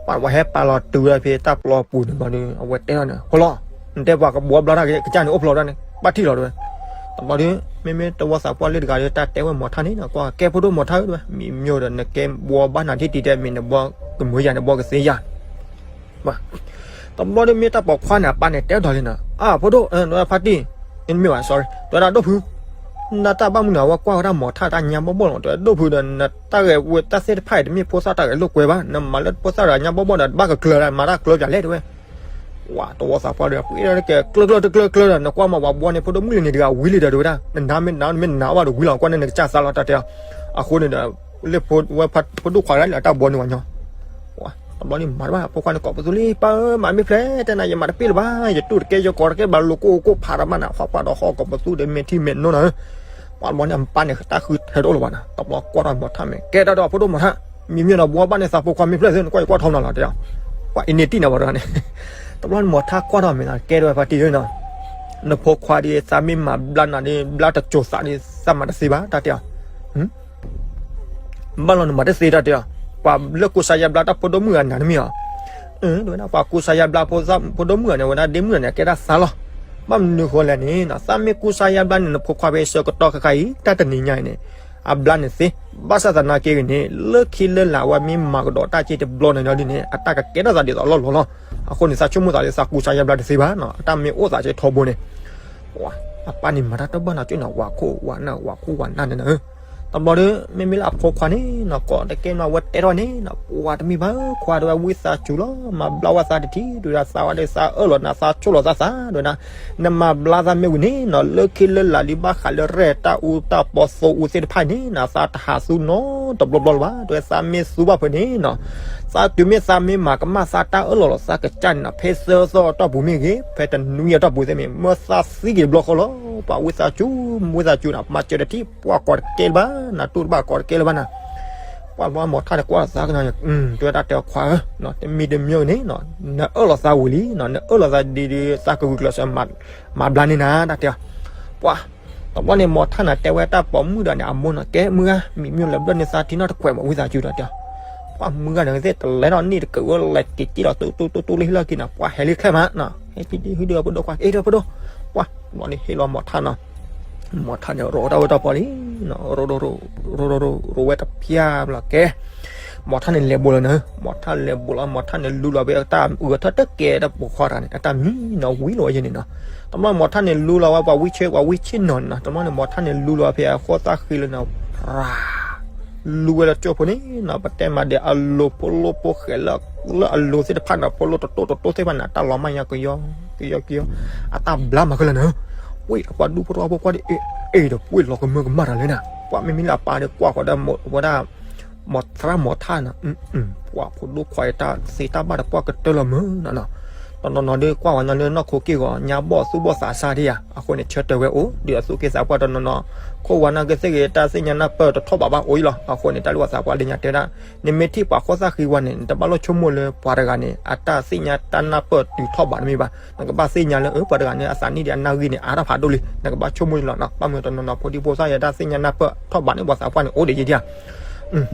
ပှၤဝဲဟဲပာ်လီၤတုၤဝဲဖဲတၢ်ပျီပူၤန့ၣ် ဘျီဒီး အဝဲတဲထီၣ်န့ၣ် ဖိလီၤ နတဲပှၤကဘှီဘျါတၢ်ကစၢ်န့ၣ်အိၣ်ဖျဲၣ်ဒၣ်န့ၣ် ဘၣ်ထံၣ်လီၤတဲဝဲ တဘျီဒီး မ့မ့ၢ်တဝီသးပှၢ်လၢတဂၤဒီး တၢ်တဲဝဲမီၤထၣ်န့ၣ်နီၤ ကွၢ်ကဲဖိဒိၣ်မီၤထၣ်ဧၢတဲဝဲ မံၤမ့ၢ်ဒီး နကဲဘှီဘၣ်နၤထံၣ်တံၤတဲ မ့ၢ်နဘှီကမုာ်ယၤ နဘှီကသ့ယၤ တဘျီဒီးမ့ၢ်တၢ်ပိာ်ခွါန့ၣ် အပၢ်န့ၣ်တဲဒီးလံနီၤ အၢ ဖိဒိၣ် ဖါတံၢ် မ့ၢ်ဘၣ် sorry တဲဝဲဒၣ်ဒိၣ်ဖု နတၢ်ဘၣ်မနုၤအဝဲကွၢ်ဝဲဒၣ်မီၤထၣ်တၢ်ညါဘီၣ်ဘီၣ်လီၤ တဲဝဲဒိၣ်ဖုဒီး နတၢ်ဂဲၤဝဲတၢ်သ့ၣ်တဖၣ်အံၤ တမ့ၢ်ဖိသၣ်တၢ်ဂဲၤလိာ်ကွဲဘၣ် နမၤလၢဖိသၣ်တၢ်ညါဘီၣ်ဘီၣ်ဒီး တဘၣ်ကကျၢၤဒၣ် မၤတၢ်ကျၢၤပၠးလဲၣ်တဲဝဲ ဝၤ တဝီသးပှၢ်ဒီး ပှ့ၤဒၣ်ကဲ ကျၢၤကျၢၤတကျၢၤကျၢၤဒီး နကွၢ်မး ပှၤဘှီန့ၣ် ဖိဒိၣ်မုၣ်လံန့ၣ်တဂၤဝံၤလံဒီး တဲဝဲဒၣ် နနၤမ့ၢ်နၤမ့ၢ်နၤဘၣ်ဒီးဝံၤလီၤ ကွၢ်န့ၣ် နကစၢ်သးလီၤ တၢ်တဲအီၤ အဃိန့ၣ်ဒီး လၢဖိဒိၣ်ခွါဒၣ်လၢအတၢ်ဘှီန့ၢ်ဝဲညီ တဘျီန့ၣ်မၤတဘၣ် ဖိခွါန့ၣ်ကိးပသူလံ ပၢ်ဧၢ မၤမ့ၢ်ဖျဲး တဲနၤ ယမၤတပ့ၣ်လၢၤဘၣ် ယတူၢ်တကဲ ယကိးတကဲဘၣ် လိၤကိၢ်အိၣ်ကိၢ်ဖးတၢ်မးနၤ ဃီပှၢ်ဒီးဟီၣ်ကိးပသူဒီး မ့ၢ်ထံမ့ၢ်နိနၤ ပှၤဘျီန့ၣ် အပၢ်န့ၣ် တၢ်ဃုထၢတအိၣ်လၢၤဘၣ်နၤ တဘျီကွၢ်ထီၣ်မီၤထၣ်မဲာ် ကဲတၢ်ဒီးဖိဒိၣ်မီၤထၣ် မံၤမ့ၢ်ဒီးဘှီဘၣ်န့ၢ်သးဖိခွါမ့ၢ်ဖျဲးသ့ နကွၢ်ယကွၢ်ထီၣ်နၤလီၤ တဲအီၤ ပှၤအံၤန့ၣ်တံၢ်နၤဘၣ်တဂၤန့ၣ် တဘျီန့ၣ်မီၤထၣ်ကွၢ်ထီၣ်မဲာ်နၤ ကဲတၢ်ဝဲဖါတံၢ်ဧၢနီၤ နဖိခွါဒီး သးမ့ၢ်မၤဘျါနၤဒီး ဘျါတစိၤသးဒီး သးမၤတသ့ဘၣ် တၢ်တဲအီၤ ဘၣ်လီၤနမၤတသ့တၢ်တဲအီၤ ပှၤလၢကူစါယါဘျါတၢ်ဖိဒိၣ်မုၣ်ဂၤနၤတမ့ၢ်အီၤ တဲဝဲဒၣ် ပှၤကူစါယါဘျါဖိဒိၣ်မုၣ်ဂၤန့ၣ် ဝဲဒၣ်ဒ့မုၣ်ဂၤန့ၣ် အကဲတၢ်သးလီၤ ဘၣ်မနုၤဃိလဲၣ်န့ၣ် သးမ့ၢ်ကူစါယါဘျါန့ၣ် နဖိခွါဖဲဆၢကတီၢ်ခဲခါအံၤ တၢ်တနံၤညါအံၤန့ၣ် အဘျါန့ၣ်သ့ ဘၣ်ဆၣ်သနာ်က့ဂ့ၤန့ၣ် လၢခံလၢလာ်ဝဲမ့ၢ်မၤကဒီးတၢ်က့တဘျီန့ၣ်ဒီးန့ၣ် အတၢ်ကကဲထီၣ်သးဒ်သိးလီၢ်လီၢ်လီၤ အဃိန့ၣ် သးဆိကမိၣ်သးလၢသးကူစါယါဘျါတသ့ဘၣ်နီၤ အတၢ်မ့ၢ်အိၣ်သးက့ထီဘိန့ၣ် ပှၤ အပၢ်န့ၣ်မၤတၢ်တဘၣ်နီၤ ကၠိနၤ ဝၤခိၣ်ဝၤနၢ် ဝၤခိၣ်ဝၤနၢ်န့ၣ်နီၤ တဘျီဒီး မ့မ့ၢ်လၢအဖိခွါန့ၣ်နီၤ ကိးတကဲမး အဝဲတဲထီၣ်န့ၣ်နီၤ ပှၤတမံၤဘၣ်ခွါဒီး ဝံသးစူၤလီၤ မၤဘျါဝဲသးတထံၣ် ဒ်ဝဲဒၣ်သးဝဲဒီးသးအၢၣ်လီၤနၤ သးဆိၣ်လီၤသးသး ဒ်ဝဲဒၣ် နမၤဘျါသးမ့ၢ်ဝံၤန့ၣ်နီၤ လၢခံလၢလာ်လံ ဘၣ်ဃးလၢရဲၣ်တၢ်အူတၢ်ပီသိအူသ့ၣ်တဖၣ်န့ၣ်နီၤ သးတဟးသူနီတဘျီဘျီလၢၤဘၣ် ဒ်ဝဲသးမ့ၢ်သူဘၣ်ဖဲန့ၣ်နီၤ သးတုၤမ့ၢ်သးမ့ၢ်မၤကမၣ်သးတၢ်အၢၣ်လီၤလီၤ သးကစၢ်န့ၣ်နီၤ ဖဲသၢသီအတီၢ်ပူၤမ့ၢ်ဂ့ၤ ဖဲတနွံအတီၢ်ပူၤသ့ၣ်မ့ၢ် မၢသးသံက့ၤတဘျီဃီလီၤ ပှၤဝံသးစူၤ ဝံသးစူၤနီၤ မၤစၢၤတထံၣ် ပှၤကိးတကဲလၢၤဘၣ် နတူၢ်တဘၣ်ကိးတကဲလၢၤဘၣ်နၤ ပှၤဘျီမီၤထၣ်န့ၣ်ကွၢ်သးကညီၤ တဲဝဲဒၣ်တဲအီၤခွါဧၢ တမံၤတမံၤန့ၣ်နီၤ နအၢၣ်လီၤသးဝံၤလံနီၤ နအၢၣ်လီၤသးဒ်ဒ်သးကဂုာ်ကျဲးစၢး မၤဘျါန့ၢ်နၤ တၢ်တဲအီၤ ပှၤ တဘျီန့ၣ်မီၤထၣ်န့ၣ်တဲဝဲတၢ်ပိာ်မုၣ်ဒီးန့ၣ် အမိၢ်နီၤ ကဲမုၢ်ဂၤ မံၤမ့ၢ်လၢဘျၢၣ်န့ၣ်သးထံနီၣ်တကွဲးမး ဝံသးစူၤဒီးတဲအီၤ ပှၤမုၢ်ဂၤန့ၣ်သ့ၣ် တလဲၤထီၣ်န့ၣ်တကးဝဲလဲၤတ့ၢ်တ့ၢ်လီၤ တူတူတူတူလၢဟံၣ်လီၢ်ခံန့ၣ် ပှၤဟဲလံခဲမးနီၤ ဟဲက့ၤဒ်ဟံၣ်ဒ်အဖိဒိၣ်ခွါ အ့ၣ်ဒီးဖိဒိၣ် ပှၤ တဘျီန့ၣ်ဟ့ၣ်လီၤမီၤထၣ်နီၤ မီၤထၣ်န့ၣ်ရိးတၢ်ဝဲတၢ်ပီၢ်လံနီၤ ရိးရိးရိး ရိးဝဲတဖျၢၣ်ဘျီကဲ မီၤထၣ်န့ၣ်လဲၤဘိးလီၤနၤ မီၤထၣ်လဲၤဘိးလီၤ မီၤထၣ်န့ၣ်လူလီၤဝဲတၢ်ဂဲၤထၢၣ်တကဲတၢ်ပိာ်ခွါတဂၤန့ၣ် အတၢ်မံနီၤဝံၤလီၤဝဲယဲန့ၣ်နီၤ တဘျီမီၤထၣ်န့ၣ်လူလီၤဝဲ ပှၤဝံဆ့ ပှၤဝံဆ့နီၤန့ၣ်နီၤ တဘျီန့ၣ်မီၤထၣ်န့ၣ်လူလီၤဝဲဖဲအဃိသၣ်ဃံလၢန့ၣ် ရၤ လူဝဲလၢကၠိဖိန့ၣ်နီၤ ပတဲမးဒီးအလိၤဖိလိၣ်ဖိဃဲးလၢ လၢအလိၤသ့ၣ်တဖၣ်န့ၣ် ဖိလိၣ်တတိၢ်တတိၢ်သ့ၣ်တဖၣ်န့ၣ် တၢ်လီၤမၢ်ညါကယီကယီကယီ အတၢ်ဘျါမၤခဲလၢာ်န့ၣ် ဝံၤအပှၤဒူဖိတဝီဖိခွါဒီး အ့ၣ်ဒီးပှ့ၤလီၤကမၢကမၣ်တၢ်လဲၣ်နၤ ပှၤမ့မ့ၢ်လၢအပၢ်ဒီးကွၢ်ဃီၤဒီးဝဲဒၣ် မီၤသရၣ်မီၤထၣ်နီၤ, ပှၤဖိဒိၣ်ခွါအတၢ်သ့တၢ်ဘၣ်ဒီးကွၢ်ကတၢၢ်လီၤမုၢ်နီၤနီၤ, တနီၤနီၤဒီးကွၢ်ဝဲညီလၢနီၢ်ခိက့ၢ်ဂီၤ ညါဘီၣ်သူၣ်ဘီၣ်သးစၢ်ဒံးဧါ, အဃိန့ၣ် ဆၢတဲာ်ဝဲအိၣ် ဒုးအသူၣ်က့သးပှၢ်တနီၤနီၤ, ခိၣ်ဝါနာ်က့သ့ၣ်ဂ့ၤ တၢ်သ့ၣ်ညါနၢ်ပၢၢ်တထီၣ်ဘးဘၣ်အိၣ်အံၤလီၤ. အဃိန့ၣ် တၢ်လၢပှၤသးပှၢ်လၢညါတဲဝဲဒၣ် နမ့ၢ်ထံၣ်ပှၤဃီသၣ်ဃံဝါန့ၣ် နတဘၣ်လိၣ်ဆိကမိၣ်လၢပှၤတဂၤန့ၣ် အတၢ်သ့ၣ်ညါတၢ်နၢ်ပၢၢ်တုၤထီၣ်ဘးတမ့ၢ်ဘၣ်, နကဘၣ်သ့ၣ်ညါလၢ အၢ ပှၤတဂၤန့ၣ် အသးနံၣ်ဒံးအနၣ်ဂံၢ်န့ၣ် အါထီၣ်ဖးဒိၣ်လံ နကဘၣ်ဆိကမိၣ်လီၤနီၤ. ဘၣ်မနုၤတနီၤနီၤ ဖိဒံဖိသၣ်ယဲတၢ်သ့ၣ်ညါနၢ်ပၢၢ်ထီၣ်ဘးန့ၣ် ပှၤသးပှၢ်န့ၣ် အိၣ်ဒံးယဲဒံးဧါ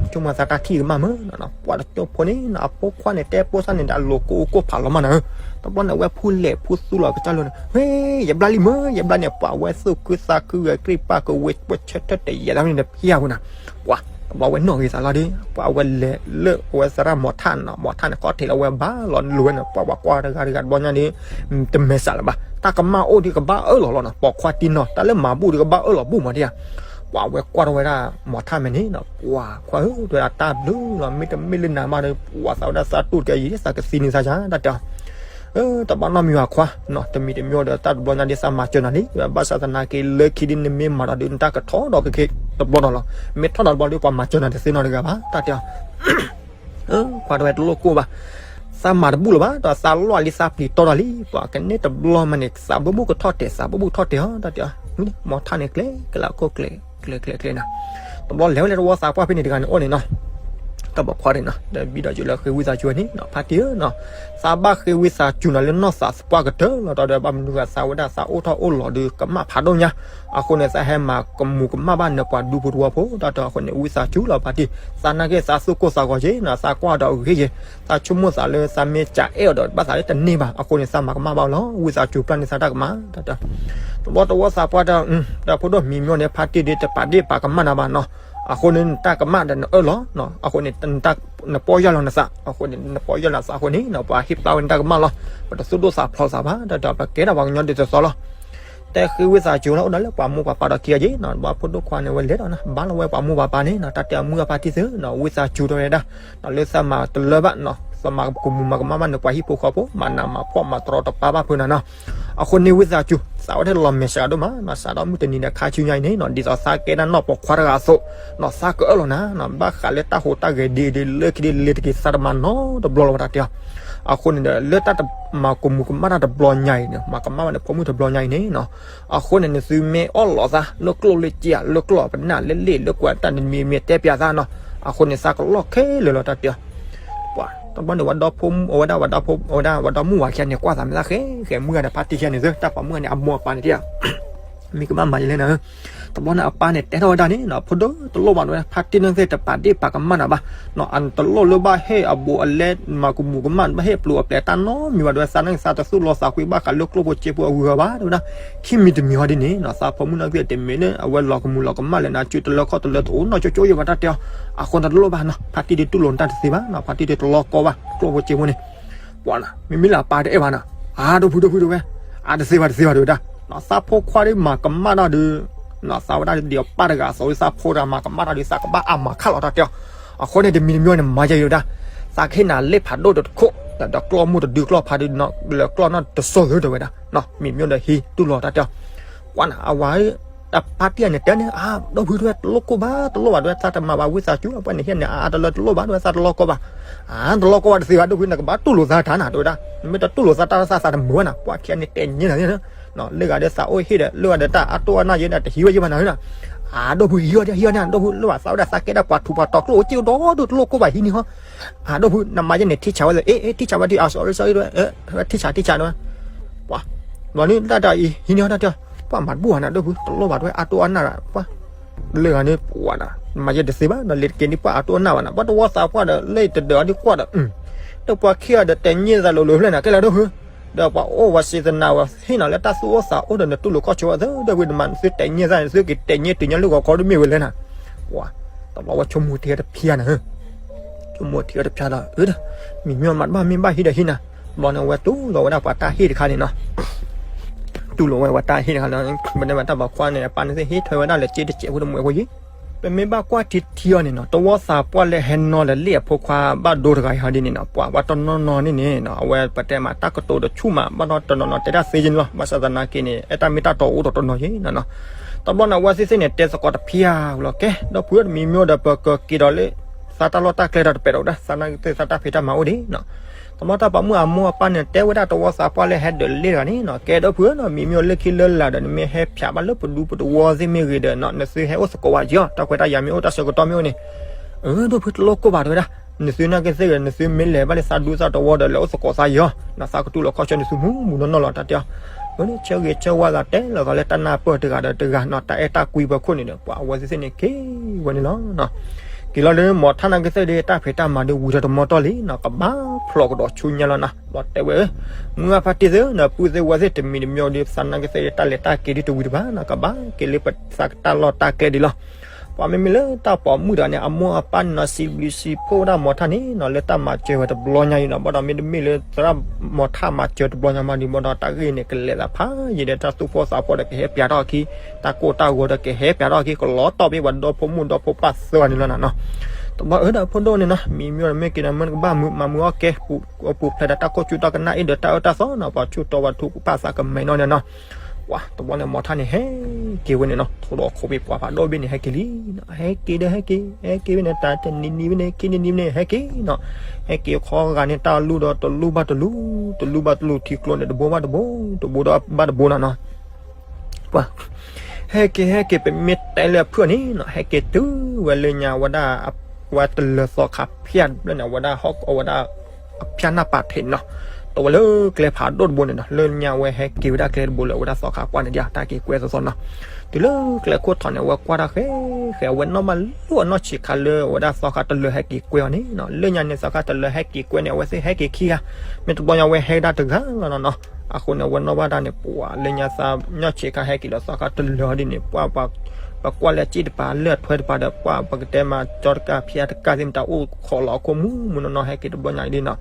ဆိကမိၣ်သးတၢ်ထံၣ်ကမၣ်မုၢ်နီၤနီၤ, ပှၤတကၠိဖိန့ၣ်နီၤ အဖိခွါန့ၣ် တဲဖိသၣ်န့ၣ်ဒီးအလိၤကိၢ်အိၣ်ကိၢ်ဖးလီၤမးနၤဧၢ, တဘျီန့ၣ် အဝဲဖူလဲၣ်ဖူသူလီၤကစၢ်လိၤန့ၣ် ဝဲ ယဘျါလံမုၢ် ယဘျါန့ၣ် ပှၤဝဲသူၣ်ခုသးခုဂဲၤကြံၢ်ပၢ်ကဝ့ၤပှဲၤဆၢထၢၣ်တယဲၢ်တၢ်မနုၤန့ၣ်ဖျါပူၤနၤ, ပှၤ တဘျီဝဲနီၣ်ဂ့ၤသးလီၤဒီး ပှၤဝဲလဲၤလၢအဝဲသရၣ်မီၤထၣ်နီၤ မီၤထၣ်န့ၣ် ကီၢ်ထံးလီၤဝဲဘၣ်လီၤလိၤဝဲန့ၣ် ပှၤပှၤကွၢ်တဂၤတဂၤတဘျီညါဒီး တမဲာ်ဆှးလၢၤဘၣ် တၢ်ကမၣ်အိၣ်ဒီးကဘၣ်အၢၣ်လီၤလီၤနီၤ ပိာ်ခွါတံၢ်နီၤ တၢ်လၢမၤဘူၣ်ဒီးကဘၣ်အၢၣ်လီၤဘူၣ်မးဒံးဧါ, ပှၤဝဲကွၢ်ထီၣ်ဝဲဒၣ် မီၤထၣ်မဲာ်န့ၣ်နီၤ ပှၤခွါဧၢ တဲဝဲဒၣ်တၢ်ဘျုးလီၤ မ့တမ့ၢ်လၢနၤမးဒီး ပှၤသးဝဲဒၣ်သးတူၢ်တကဲယံၤ သးကသံန့ၢ်သးယါ တၢ်တဲအီၤ တဘၣ်နီတမံၤဘၣ်ခွါနီၤ တမံၤတမံၤဒီးတၢ်တဘျီညါဒ်သးမၤစၢၤနၤလံ ဘၣ်ဆၣ်သနာ်က့လၢခံဒ်နမ့ၢ်မၤဒီးဒုးနတၢ်ကထီၣ်ဒီးက့ၤတဘျီဒီးလီၤ မ့ၢ်ထီၣ်ဒီးတဘျီဒီးပှၤမၤစၢၤနၤတသ့နီတဂၤဘၣ် တၢ်တဲအီၤ ခွါတဲဝဲတလိၣ်ကိၢ်ဘၣ် သးမၤတဘူၣ်လၢၤဘၣ် ဒီးသးလီၢ်လံသးပျံၤတီဒီးလံ ပှၤကန့ၢ်တဘျီမးန့ၣ် သးဘိဘူၣ်ကထီၣ်တဲာ် သးဘိဘူၣ်ထီၣ်တဲာ်ဟီ တၢ်တဲအီၤ မီၤထၣ်န့ၣ်ကျဲၤ ကလၢခိၣ်ကျဲၤကျဲၤကျဲၤနၤ တဘျီလဲၤဝဲလၢတဝီသးပှၢ်ဖဲန့ၣ်တဂၤန့ၣ်အိၣ်န့ၣ်နီၤ တၢ်ပိာ်ခွါန့ၣ်နီၤ ဒီးဘံဒီးယိၤလၢဃ့ဝံသးစူၤဝဲန့ၣ်နီၤ ဖါတံၢ်ဧၢနီၤ သးဘၣ်ဃ့ဝံသးစူၤနၤလၢနီၢ်သးပှၢ်ကတၢၢ်လီၤ ဒီးဘၣ်မနုၤဃိသးဝဲဒၣ်သးအိၣ်ထီၣ်အိၣ်လီၤဒီးကမၣ်ဖးဒိၣ်ညါ အဃိန့ၣ် သးဟဲမၤကမူၤကမၣ်ဘၣ်နပှၤဒူဖိတဝီဖိ တၢ်တဲအီၤအဃိန့ၣ် ဝံသးစူၤလီၤဖါတံၢ် သးနာ်က့သးသူၣ်ကိၢ်သးဂီၤက့ၤနီၤ သးကွၢ်ဒီးအဂ့ၤက့ၤ သးဆိကမိၣ်သးလၢသးမ့ၢ်ကအဲၣ်အီၤဒီးဘၣ်သးလၢတန့ၢ်ဘၣ် အဃိန့ၣ် သးမၤကမၣ်ဘၣ်အီၤလီၤ ဝံသးစူၤပျၢ်န့ၢ်သးတၢ်ကမၣ် တၢ်တဲ တဘျီတဝီသးပှၢ်တၢ် တၢ်ဖိဒိၣ်မံၤမီၢ်န့ၣ် ဖါတံၢ်ဒ်တပာ်ဒ့ၣ်ပာ်ကမၣ်နၤဘၣ်နီၤ အဃိန့ၣ် နတၢ်ကမၣ်ဒီးနအၢၣ်လီၤ အဃိန့ၣ် နပီၢ်ယၢ်လီၤနသး အဃိန့ၣ် နပီၢ်ယၢ်လီၤသးအဃိန့ၣ် ပှၤဟ့ၣ်ပျၢ်ဝဲနတၢ်ကမၣ်လီၤ ပတသူၣ်ဒိၣ်သးဖျိးသးဘၣ် တၢ်တဲ ပကဲဒၣ်ပှၤကညီဒ်သိးသိးလီၤ တဲဃ့ဝံသးစူၤလီၤ အိၣ်ဒီးလၢပှၤမိၢ်ပှၤပၢ်ဒီးခံဂၤက့ၤနီၤ ပှၤဖိဒိၣ်ခွါန့ၣ် ဝဲလဲၤဒီးနီၤ ဘၣ်လီၤဝဲပှၤမိၢ်ပှၤပၢ်န့ၣ်နီၤ တၢ်တဲအမုၢ်အဖါတံၢ်သုနီၤ ဝံသးစူၤတဲဝဲဒၣ် လၢသးမၤတလၢဘၣ်နီၤ သးမၤကမူၤမၤကမၣ်ဘၣ်နပှၤဟံၣ်ဖိဃီဖိ မၤနးမၤဖှီၣ်မၤတရီတပါဘၣ်ဖုးနၤနီၤ အဃိန့ၣ်ဝံသးစူၤ သးဝဲထဲလီၤမဲာ်ဆှးဒိၣ်မးနီၤ စးထီၣ်မုၢ်တနံၤဒီးခါဆူညါအံၤန့ၣ်နီၤ ဒ်သိးသးကဲဒၣ်နီၢ်ပိာ်ခွါတဂၤအသိးနီၤ သးကအၢၣ်လီၤနၤနီၤ ဘၣ်ဃးလၢတၢ်ဟူးတၢ်ဂဲၤဒ်အံၤဒ်လၢခံဒ်လဲၤတက့ၤသးတမၤနီတဘျီလီၤဝဲတၢ်တဲအီၤ အဃိန့ၣ်ဒီး လၢတၢ်တမၤကမူၤကမၣ်တၢ်တဘျီညါအံၤန့ၣ် မၤကမၣ်ဘၣ်နဖိမုၣ်တဘျီညါအံၤန့ၣ်နီၤ အဃိန့ၣ် နသုမ့ၢ်အီၣ်လီၤသး လၢကျိၣ်လၢစ့ လၢကျိၣ်ပနၢ်လၢလ့ၣ်လၢကွဲးတၢ်နမံၤမ့ၢ်တဲပျးသးနီၤ အဃိန့ၣ် သးကလီၢ်ခဲလၢာ်လီၤတၢ်တဲအီၤ ပှၤတဘျီန့ၣ် ဝဲဒီဖိ အဝဲဒၣ်ဝဲဒီဖိ အဝဲဒၣ်ဝဲဒီမုၣ်ဝၤခံဂၤန့ၣ် ကွၢ်သးမ့ၢ်သးဃဲဃဲမုၢ်ဂၤဒီးဖါတံၢ်ခံဂၤန့ၣ်သၢ တၢ်ပိာ်မုၣ်ဂၤန့ၣ် အမိၢ်အပၢ်န့ၣ်တဲအီၤ မ့ၢ်ကဘၣ်မၤယလဲၣ်နၤဧၢ တဘျီန့ၣ် အပၢ်န့ၣ်တဲထီၣ်ဝဲဒၣ်န့ၣ်နီၤ ဖိဒိၣ်တလိၣ်ဘၣ်ဒဝဲ ဖါတံၢ်န့ၣ်သ့ၣ်တပာ်ဒ့ၣ်ပာ်ကမၣ်နၤဘၣ် နီၤ အတလိၣ်လၢဘၣ်ဟ့ၣ်အဘူးအလဲ မၤကမူၤကမၣ် ဘၣ်ဟ့ၣ်ပျူၤအပျဲၢ်တၢ်နီတမံၤဘၣ်ဒဝဲ သးနာ်က့သးတသူၣ်လီသးကွံဘၣ်ဃးလၢကျိၣ်ဖိစ့ဖိအဂုၤအဂၤဘၣ် တဲဝဲဒၣ် ခံမံၤတမံၤဟီဒ်န့ၣ်နီၤ သးဖိမုၣ်နာ်က့တမ့ၢ်လၢအဝဲလီၤကမူၤလီၤကမၣ်လၢနၤ စုတလၢခီၣ်တလၢတအိၣ်နီၢ်ကၠိကၠိယဲၢ်ဘၣ်တၢ်တဲအီၤ အဃိန့ၣ်တလိၣ်ဘၣ်နီၤ ဖါတံၢ်ဒ်တူၢ်လိာ်နတၢ်တသ့ဘၣ်နီၤ ဖါတံၢ်ဒ်တလီၤကီဘၣ် ကျိၣ်ဖိစ့ဖိန့ၣ် ပှၤနီၤ မ့မ့ၢ်လၢအပၢ်တအဲၣ်ဘၣ်နီၤ အါ ဒိၣ်ဖု ဒိၣ်ဖု တဲဝဲ အါ တသ့ဘၣ် တသ့ဘၣ် တဲဝဲဒၣ် သးဖိခွါဒ်မၤကမၣ်တၢ်ဒီး သးဝဲဒၣ်ဒ်အပၢ်တဂၤအသိး သးဖိတဂၤမၤကမၣ်တၢ်ဒီး သးကဘၣ်အါမၤခးလီၤတၢ်တဲအီၤ အဃိန့ၣ် တမံၤတမံၤန့ၣ် မၤယဲၢ်ယဲၢ်ဝဲဒၣ် သးကဟ့ၣ်နၤလ့ၣ်ဖးဒိၣ်တခိၣ် ဒီးကျီၢ်မိၢ်တဒုကျီၢ်ဖါဒုး လၢကျီၢ်နီၢ်တစိၢ်သု တဲဝဲဒၣ် မံၤမ့ၢ်ဒီးဟံးတူၢ်လိာ်တၢ်တဲအီၤ ကွၢ်နၤ အဝၤ တၢ်ဖါတံၢ်န့ၣ်တဲန့ၣ် အါ ဒိၣ်ဖု တဲဝဲ တလိၣ်ကိၢ်ဘၣ် တလိၣ်ဘၣ် တဲဝဲ သးတမၤဘၣ်ဝံသးစူၤလီၤ ပှၤန့ၣ်ဟ့ၣ်န့ၣ် အါ တလၢတလိၣ်ဘၣ် တဲဝဲ သးတလီၤကီဘၣ် အါ တလီၤကီဘၣ်တသ့ဘၣ် ဒိၣ်ဖု နကဘၣ်တူၢ်လိာ်သးတၢ်နၤ တဲဝဲဒၣ် နမ့ၢ်တတူၢ်လိာ်သးတၢ် သးတမုာ်ဘၣ်နၤ ပှၤခံဂၤန့ၣ်တဲညါနၤ လၢဂၤဒီးသးအိၣ်ဟ့ၣ်ဒီး လၢဂၤဒီးတၢ်အတိၢ်အနၢ်ယဲဒီး တဟံးဝဲယဲၢ်ဘၣ်နၤ အါ ဒိၣ်ဖု ဟံးအီၤ ဟံးအီၤန့ၣ် ဒိၣ်ဖု လၢဘၣ်သးဝဲဒၣ်သးကဲဒၣ်ပှၤထူးပှၤတီၤကျိၣ်အိၣ်စ့အိၣ်ဒီးဒိၣ် တလိၣ်ကိၢ်ဘၣ် ဟံးန့ၢ်ဟီ အါ ဒိၣ်ဖု နမၤယဲၢ်န့ၣ် ထံဆးဝဲသ့ အ့ အ့ ထံဆးဝဲဒၣ် အါ sorry sorry တဲဝဲ ထံဆး ထံဆး တဲဝဲ ပှၤ ဘျီန့ၣ် တၢ်တၢ်အံၤ ဟံးန့ၢ်ဟီ တၢ်တဲ ပှၤမၤတဘူၣ်ဘၣ်နၤ ဒိၣ်ဖု တလိၣ်ဘၣ် တဲဝဲ အါတိၢ်အနၢ်ဒီး ပှၤ လၢဂၤန့ၣ် ပှၤနၤ နမၤယဲၢ်တသ့ဘၣ် ဒီးလ့ၤတက့ၤန့ၣ် ပှၤအါတိၢ်အနၢ်ဘၣ်နၤ ပှၤတဝီသးပှၢ်ဒီး လၢတဒၢးအီၤဒ်ကွၢ်ဒီး ဒီးပှၤခံဂၤဒီးတဲညါသးလိၤလိၤဖျဲၣ်နၤ ကဲလၢဒိၣ်ဖု ဒီးပှၤအိၣ်ဝဲစံးသနာ်ဝဲ ဟ့ၣ်နၤလၢတၢ်သူၣ်အိၣ်သးအိၣ်ဒီး နတူၢ်လိာ်ခီၣ်ဆိအသး ဒိၣ်ဖု နမၤနသုတဲညါသးန့ၣ် သုကတဲညါတုၤညါလၢဂီၤခီတမ့ၢ်ဝဲလဲၣ်နၤ ပှၤ တဘျီဝဲဆိကမိၣ်ထံတဖျါနၤ ဆိကမိၣ်ထံတဖျါဒီး အၢ မံၤမ့ၢ်မၤတဘၣ်မ့ၢ်ဘၣ်ဟံးဒီးဟံးနၤ ဘျီန့ၣ် အဝဲတူၢ်လိာ်ဝဲဒၣ်ပှၤတၢ်ဟ့ၣ်တခါန့ၣ်နီၤ တူၢ်လိာ်ဝဲပှၤတၢ်ဟ့ၣ်တခါလီၤ ပတဲဝဲတၢ်ဘၣ်ခွါန့ၣ် အပၢ်န့ၣ်သ့ၣ်ဟ့ၣ်ထွဲဝဲဒၣ်လၢစ့တစဲးဖိတမုာ်အဃိယံၤ ပမ့ၢ်ဘၣ်ကွၢ်ထံထံအီၤန့ၣ်နီၤ တဝီသးပှၢ်လၢဟဲနီၤလၢလ့ၣ်အဖိခွါဘၣ်ဒိတဂၤအံၤဟီဒ်န့ၣ်နီၤ ပှၤ ပှၤတနီၤနီၤန့ၣ်န့ၣ်နီၤ အဝဲပတဲမးတၢ်ကတိၤတဆူၣ်မး ဘၣ်ဒီးတနီၤနီၤတဲတၢ်သ့ယဲၢ်န့ၣ်လီၤ ဘၣ်ဆၣ်သနာ်က့န့ၣ် အဲၣ်တၢ်မ့ၢ်တၢ်တီအိၣ်ဒီးတနီၤယဲၢ်နီၤနီၤ တဘျီန့ၣ် အဝဲသ့ၣ်သ့ၣ်န့ၣ် တဲသကိးတဖျၢၣ်ဝံၤလီၤ ကဲ ဒီပုၢ်ဝဲၢ်တမံၤမ့ၢ်ဒီး ပကက့ၤဒီးလၢ သးတၢ်လီၢ်တၢ်ကျဲဒီးတပဲာ်ဒီးဝဲဒၣ် သးနာ်က့သ့ၣ်သးတၢ်ဖံးတၢ်မၤအိၣ်ဒံးနီၤ. တဘျီတၢ်ပိာ်မုၣ်အမိၢ်အပၢ်န့ၣ် တဲဝဲဒၣ်တဝီသးပှၢ်လၢဟဲဒၢးလ့ၣ်တဂၤန့ၣ်နီၤ, ကဲ ဒီပုၢ်ဝဲၢ်နီၤ မံၤမ့ၢ်အိၣ်လၢခံလၢလာ်ဒီး နမ့ၢ်ဟဲဖျါဘၣ်လၢပဒူပတဝီသ့ၣ်မ့ၢ်ဂ့ၤဒီးနီၤ နသုဟဲအိၣ်သကိးဝဲက့ၤအီၤ တၢ်ခွဲးတၢ်ယာ်မ့ၢ်အိၣ် တၢ်ဆၢကတီၢ်မ့ၢ်အိၣ်န့ၣ်, အၢ ဒီပုၢ်ဝဲၢ်တလိၣ်ကိၢ်ဘၣ်တဲဝဲဒၣ်, နသုနာ်က့သ့ၣ်ဂ့ၤ နသုမ့ၢ်လဲၤဘၣ်လၢသးဒူသးတဝီဒီး လဲၤအိၣ်သကိးသးယီၤနီၤ သးကတူၢ်လိာ်ခီဆၢနသုမူးမူးနီၢ်နီၢ်လီၤ တၢ်တဲအီၤ. အၢ ဆၢဂ့ၤဆၢဝါသးတဲလီၤသးလၢတၢ်နၢ်ပၢၢ်တဂၤဒီးတဂၤနီၤ တၢ်အဲၣ်တၢ်ကွံပၢၤခိၣ်န့ၣ်ဒီး ပှၤအဝဲသ့ၣ်သ့ၣ်န့ၣ်က့ၤဝဲန့ၣ်လီၤ. က့ၤလီၤလၢမီၤထၣ်နာ်က့သ့ၣ်ဒီး တၢ်ဖံးတၢ်မၤဒီးဝံၤထီၣ်တမီၤတီၢ်လံနီၤ ကဘၣ်ဖျိးကဒီးဆူညါလီၤနီၤ ဘျီတဲဝဲ မုၢ်ဂၢ်ဖါတံၢ်သ့ၣ်နီၤ ပုၢ်သ့ၣ်ဝဲၢ်သ့ၣ်တမံၤတမံၤဒီး သးနာ်က့သ့ၣ်ဒီး တၢ်လဲၤတၢ်က့ၤဒ်တဝံၤတဘၣ်နီၤ ကဘၣ်က့ၤလၢပသးတၢ်လီၢ်တၢ်ကျဲဒ်လီၤ. ပှၤမ့မ့ၢ်လၢတၢ်ပိာ်မုၣ်တဂၤန့ၣ် အမိၢ်အပၢ်န့ၣ်နီၤ စံးဘျုးစံးဖှိၣ်ဝဲဒၣ်မီၤထၣ်န့ၣ်နီၤ လၢတၢ်မၤစၢၤဝဲတဘျီညါအံၤနီၤ ဘၣ်ဒီးမ့တမ့ၢ်လၢသရၣ်မီၤထၣ်မၤစၢၤတဘျီညါမးဒီး ဘၣ်ဒီးတၢ်ဂ့ၢ်န့ၣ် ကလဲၤသးဖးယံာ်ဒီး တၢ်သူၣ်ဖှီၣ်သးဖှီၣ်ဒီးကဟဲပျးထီၣ်အခံ တၢ်ကိၢ်တၢ်ဂီၤဒီးကဟဲပျးထီၣ်အခံ ကလီၤတီၢ်ဘၣ်ပှၤဒီဖိမိၢ်ဒီဖိပၢ်သၢဂၤန့ၣ်လီၤနီၤ. တဘျီအၢဒီးဖိဒိၣ်န့ၣ်နီၤ မံၤမ့ၢ်မ့ၢ်က့ၤဒီး မ့ၢ်နကဘၣ်မၤမုာ်အီၣ်ကဲ ပူၤဖျဲးဒီးတၢ်ကိၢ်ကၠူတၢ်ကနၣ်အ့ၣ်ဒီးတၢ်အၢတၢ်သီနီၤ ပှၤဆူၣ်တီပှၤထူပှၤသးကမဲာ်နီၢ်န့ၣ်နီၤ. ပှၤတဘျီန့ၣ် မီၤထၣ်န့ၣ်ဟဲက့ၤဝဲန့ၣ်နီၤ ထိၣ်ဒီးခိးပ့ၤပှၤဖးဒိၣ်ဘ့ၣ်န့ၣ် ဟဲက့ၤလံနီၤ ဟဲက့ၤဒီးဟဲက့ၤ ဟဲက့ၤဝဲန့ၣ် တၢ်တနံၤနံၤဝဲန့ၣ် ခံနံၤနံၤဝဲန့ၣ် ဟဲက့ၤနီၤ ဟဲက့ၤခီဂာ်န့ၣ် တၢ်လူၢ်ဒီးတလူၢ်ဘၣ်တလူၢ် တလူၢ်ဘၣ်တလူၢ် ထံကျိန့ၣ် တဘိဘၣ်တဘိ တဘိဒီးဘၣ်တဘိနီၤနီၤ. ပှၤ ဟဲက့ၤဟဲက့ၤ ပမ့ၢ်တဲလၢအဖုၣ်န့ၣ်နီၤ ဟဲက့ၤတုၤဝဲလၢညါဝဲဒၣ် ဝဲတလၢၤသီခါဖၠၣ်ဘျဲၣ်န့ၣ် အဝဲဒၣ်ဟီၣ်ကဝီၤဝဲဒၣ် အဖၠၣ်နၢ်ပာ်ထံးန့ၣ်နီၤ တဝဲလၢကျဲဖးဒိၣ်တဘိန့ၣ်နီၤ လၢညါဝဲဟဲက့ၤဝဲဒၣ်ကျဲတဘိလၢအဝဲဒၣ်သီခါပှၢ်န့ၣ်ဒ် တၢ်က့ၤကွဲသီသီနီၤ. တုၤလၢကျဲခိၣ်ထီးန့ၣ် အဝဲကွၢ်တၢ်ဃဲဃဲ အဝဲနီၣ်ဘၣ်လၢအနီၢ်ဆံးခါလၢအဝဲဒၣ်သီခါတလၢၤဟဲက့ၤကွဲအီၤန့ၣ်နီၤ လၢညါန့ၣ် သီခါတလၢၤဟဲက့ၤကွဲန့ၣ် အဝဲသ့ၣ်ဟဲက့ၤခံဂၤ မ့ၢ်တဘျီညါဝဲဟဲဒၣ်တဂၤလီၤနီၤနီၤ. အဃိန့ၣ် အဝဲနီၣ်ဘၣ်တၢ်န့ၣ် ပှၤလၢညါသး နီၢ်ဆံးခါဟဲက့ၤဒီးသီခါတလၢၤအီၤဒ်န့ၣ် ပှၤ ပကွၢ်လၢအစ့ၣ်တပၤလၢအထွဲတပၤဒီး ပှၤပကတဲမး ကၠီတကၢ်ဖံးတကၢ်သ့ၣ်မတၤအိၣ်ခိးလီၤအခိၣ်မူးမူးနီၢ်နီၢ် ဟဲက့ၤတဘျီညါဒ်နီၤ.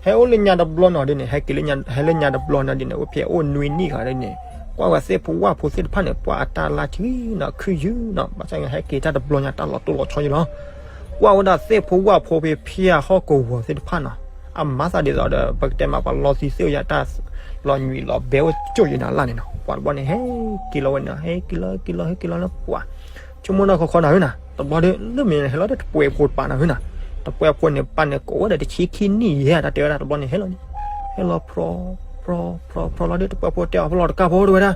ဟဲအိၣ်လၢညါတဘျီနီၤဒ်န့ၣ် ဟဲက့ၤလၢညါ ဟဲလၢညါတဘျီနီၤဒ်န့ၣ် အိၣ်ဖဲအိၣ်နွံနံၣ်ဃီဒ်န့ၣ် ကွၢ်ဝဲသ့ၣ်ဖိဝၣ်ဖိသ့ၣ်တဖၣ်န့ၣ် ပှၤအတၢ်လၢ်ဆံနီၤ ခုယုၢ်နီၤ ဘၣ်ဆၣ်ဟဲက့ၤတၢ်တဘျီညါ တၢ်လီၤတိၢ်လီၤဆီယံၤလီၤ. ကွၢ်ဝဲဒၣ်သ့ၣ်ဖိဝၣ်ဖိဖဲဖၠၣ်ဟီၣ်ကဝီၤသ့ၣ်တဖၣ်နီၤ အမၤသးဒ်သိးဒီး ပကတဲမးပှၤလီသံသ့ၣ်ယါတၢ်လီၤညွံးလီၤဘဲအိၣ်ကၠိၣ်ယံၤနီၤလၢ်န့ၣ်နီၤ ပှၤတဘျီန့ၣ် ဟဲက့ၤလီၤဝဲန့ၣ် ဟဲက့ၤလီၤ ဟဲက့ၤလီၤ ဟဲက့ၤလီၤလၢပှၤ ဆိကမိၣ်နီၢ်ခီခီနၤဧၢနီၤ တဘျီဒီး လၢမ့ၢ်ဟဲလီၤဒီးတပှဲၤဖိတပၤနၤဧၢနီၤ တပှဲၤဖိန့ၣ် ပၢ်န့ၣ်ကိးဝဲဒီးတဆံခံနံၣ်ယဲၢ် တၢ်တဲဝဲဒၣ် တဘျီန့ၣ် ဟဲလီၤန့ၣ် ဟဲလီၤဖြီ ဖြီ ဖြီ ဖြီလီၤဒီး တပှဲၤဖိတဲအီၤ ဖဲလီၤတကၢ်ဖိတဲဝဲဒၣ်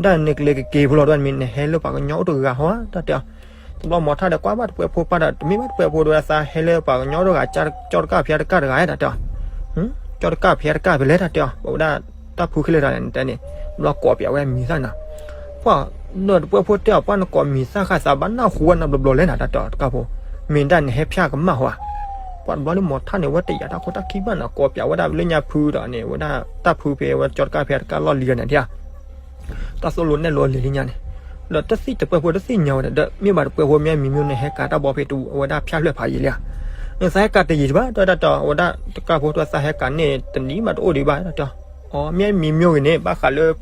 ဒၣ်န့ၣ်ကလဲၤကက့ၤဖဲလီၤဒီး မ့ၢ်နဟဲလၢပှၤကညီအိၣ်တဂၤဟီဧါ တၢ်တဲအီၤ တဘျီမီၤထၣ်ဒီးကွၢ်ဘၣ်တပှဲၤဖိပၢ်ဒီး တမ့ၢ်ဘၣ်တပှဲၤဖိတဲဝဲဒၣ် သးဟဲလၢပှၤကညီအိၣ်တဂၤ ကၠီတကၢ်ဖံးတကၢ်တဂၤဧါ တၢ်တဲအီၤ ကၠီတကၢ်ဖံးတကၢ်ဖဲလဲၣ် တၢ်တဲအီၤ ပဝဲဒၣ်တၢ်ဖုခဲလၢာ်တၢ်န့ၣ်တဲန့ၣ် ဘျီကိးပၠးဝဲမံၤသၣ်နီၤ ပှၤဒီးတပှဲၤဖိတဲအီၤ ပှၤနကိးမံၤသၣ်ဃာ်သးဘၣ်နၢ်ဟူဝဲနီတဘျီဘျီလဲၣ်နီၤ တၢ်တဲအီၤတကၢ်ဖိ မ့ၢ်ဒၣ်နဟဲဖၠၣ်ကမၣ်ဟီဧါ ပှၤတဘျီလၢမီၤထၣ်န့ၣ် ဝဲတယာ်တၢ်ခိၣ်တၢ်ခံဘၣ်နီၤ ကိးပၠးဝဲဒၣ်လၢညါဖုဒီးန့ၣ် ဝဲဒၣ်တၢ်ဖုဖဲဝဲကၠီတကၢ်ဖံးတကၢ်လီၢ်လံၤန့ၣ်ဒၣ် တၢ်သိၣ်လိနဲၣ်လိလံၤလၢညါန့ၣ် ဒီးတသ့ၣ်တပှဲၤဖိတသ့ၣ်ညါဝဲဒီး မ့ၢ်ဘၣ်တပှဲၤဖိမ့ၢ်မံၤမ့ၢ်န့ၣ် ဟဲကၤတၢ်ဘီဖဲတဝဲဒၣ်ဖၠၣ်ဖျၢၣ်ဖးယံာ်လံဧါ နသးဟဲကၤတယံာ်တဘၣ် တၢ်တၢ်တဲအီၤ ဝဲဒၣ်တကၢ်ဖိတဝဲသးဟဲကၤန့ၣ် တနံၤဘၣ်တအိၣ်ဒံးဘၣ် တၢ်တဲအီၤ အီ မ့ၢ်မံၤမ့ၢ်ဂ့ၤန့ၣ် ဘၣ်ဃးလၢ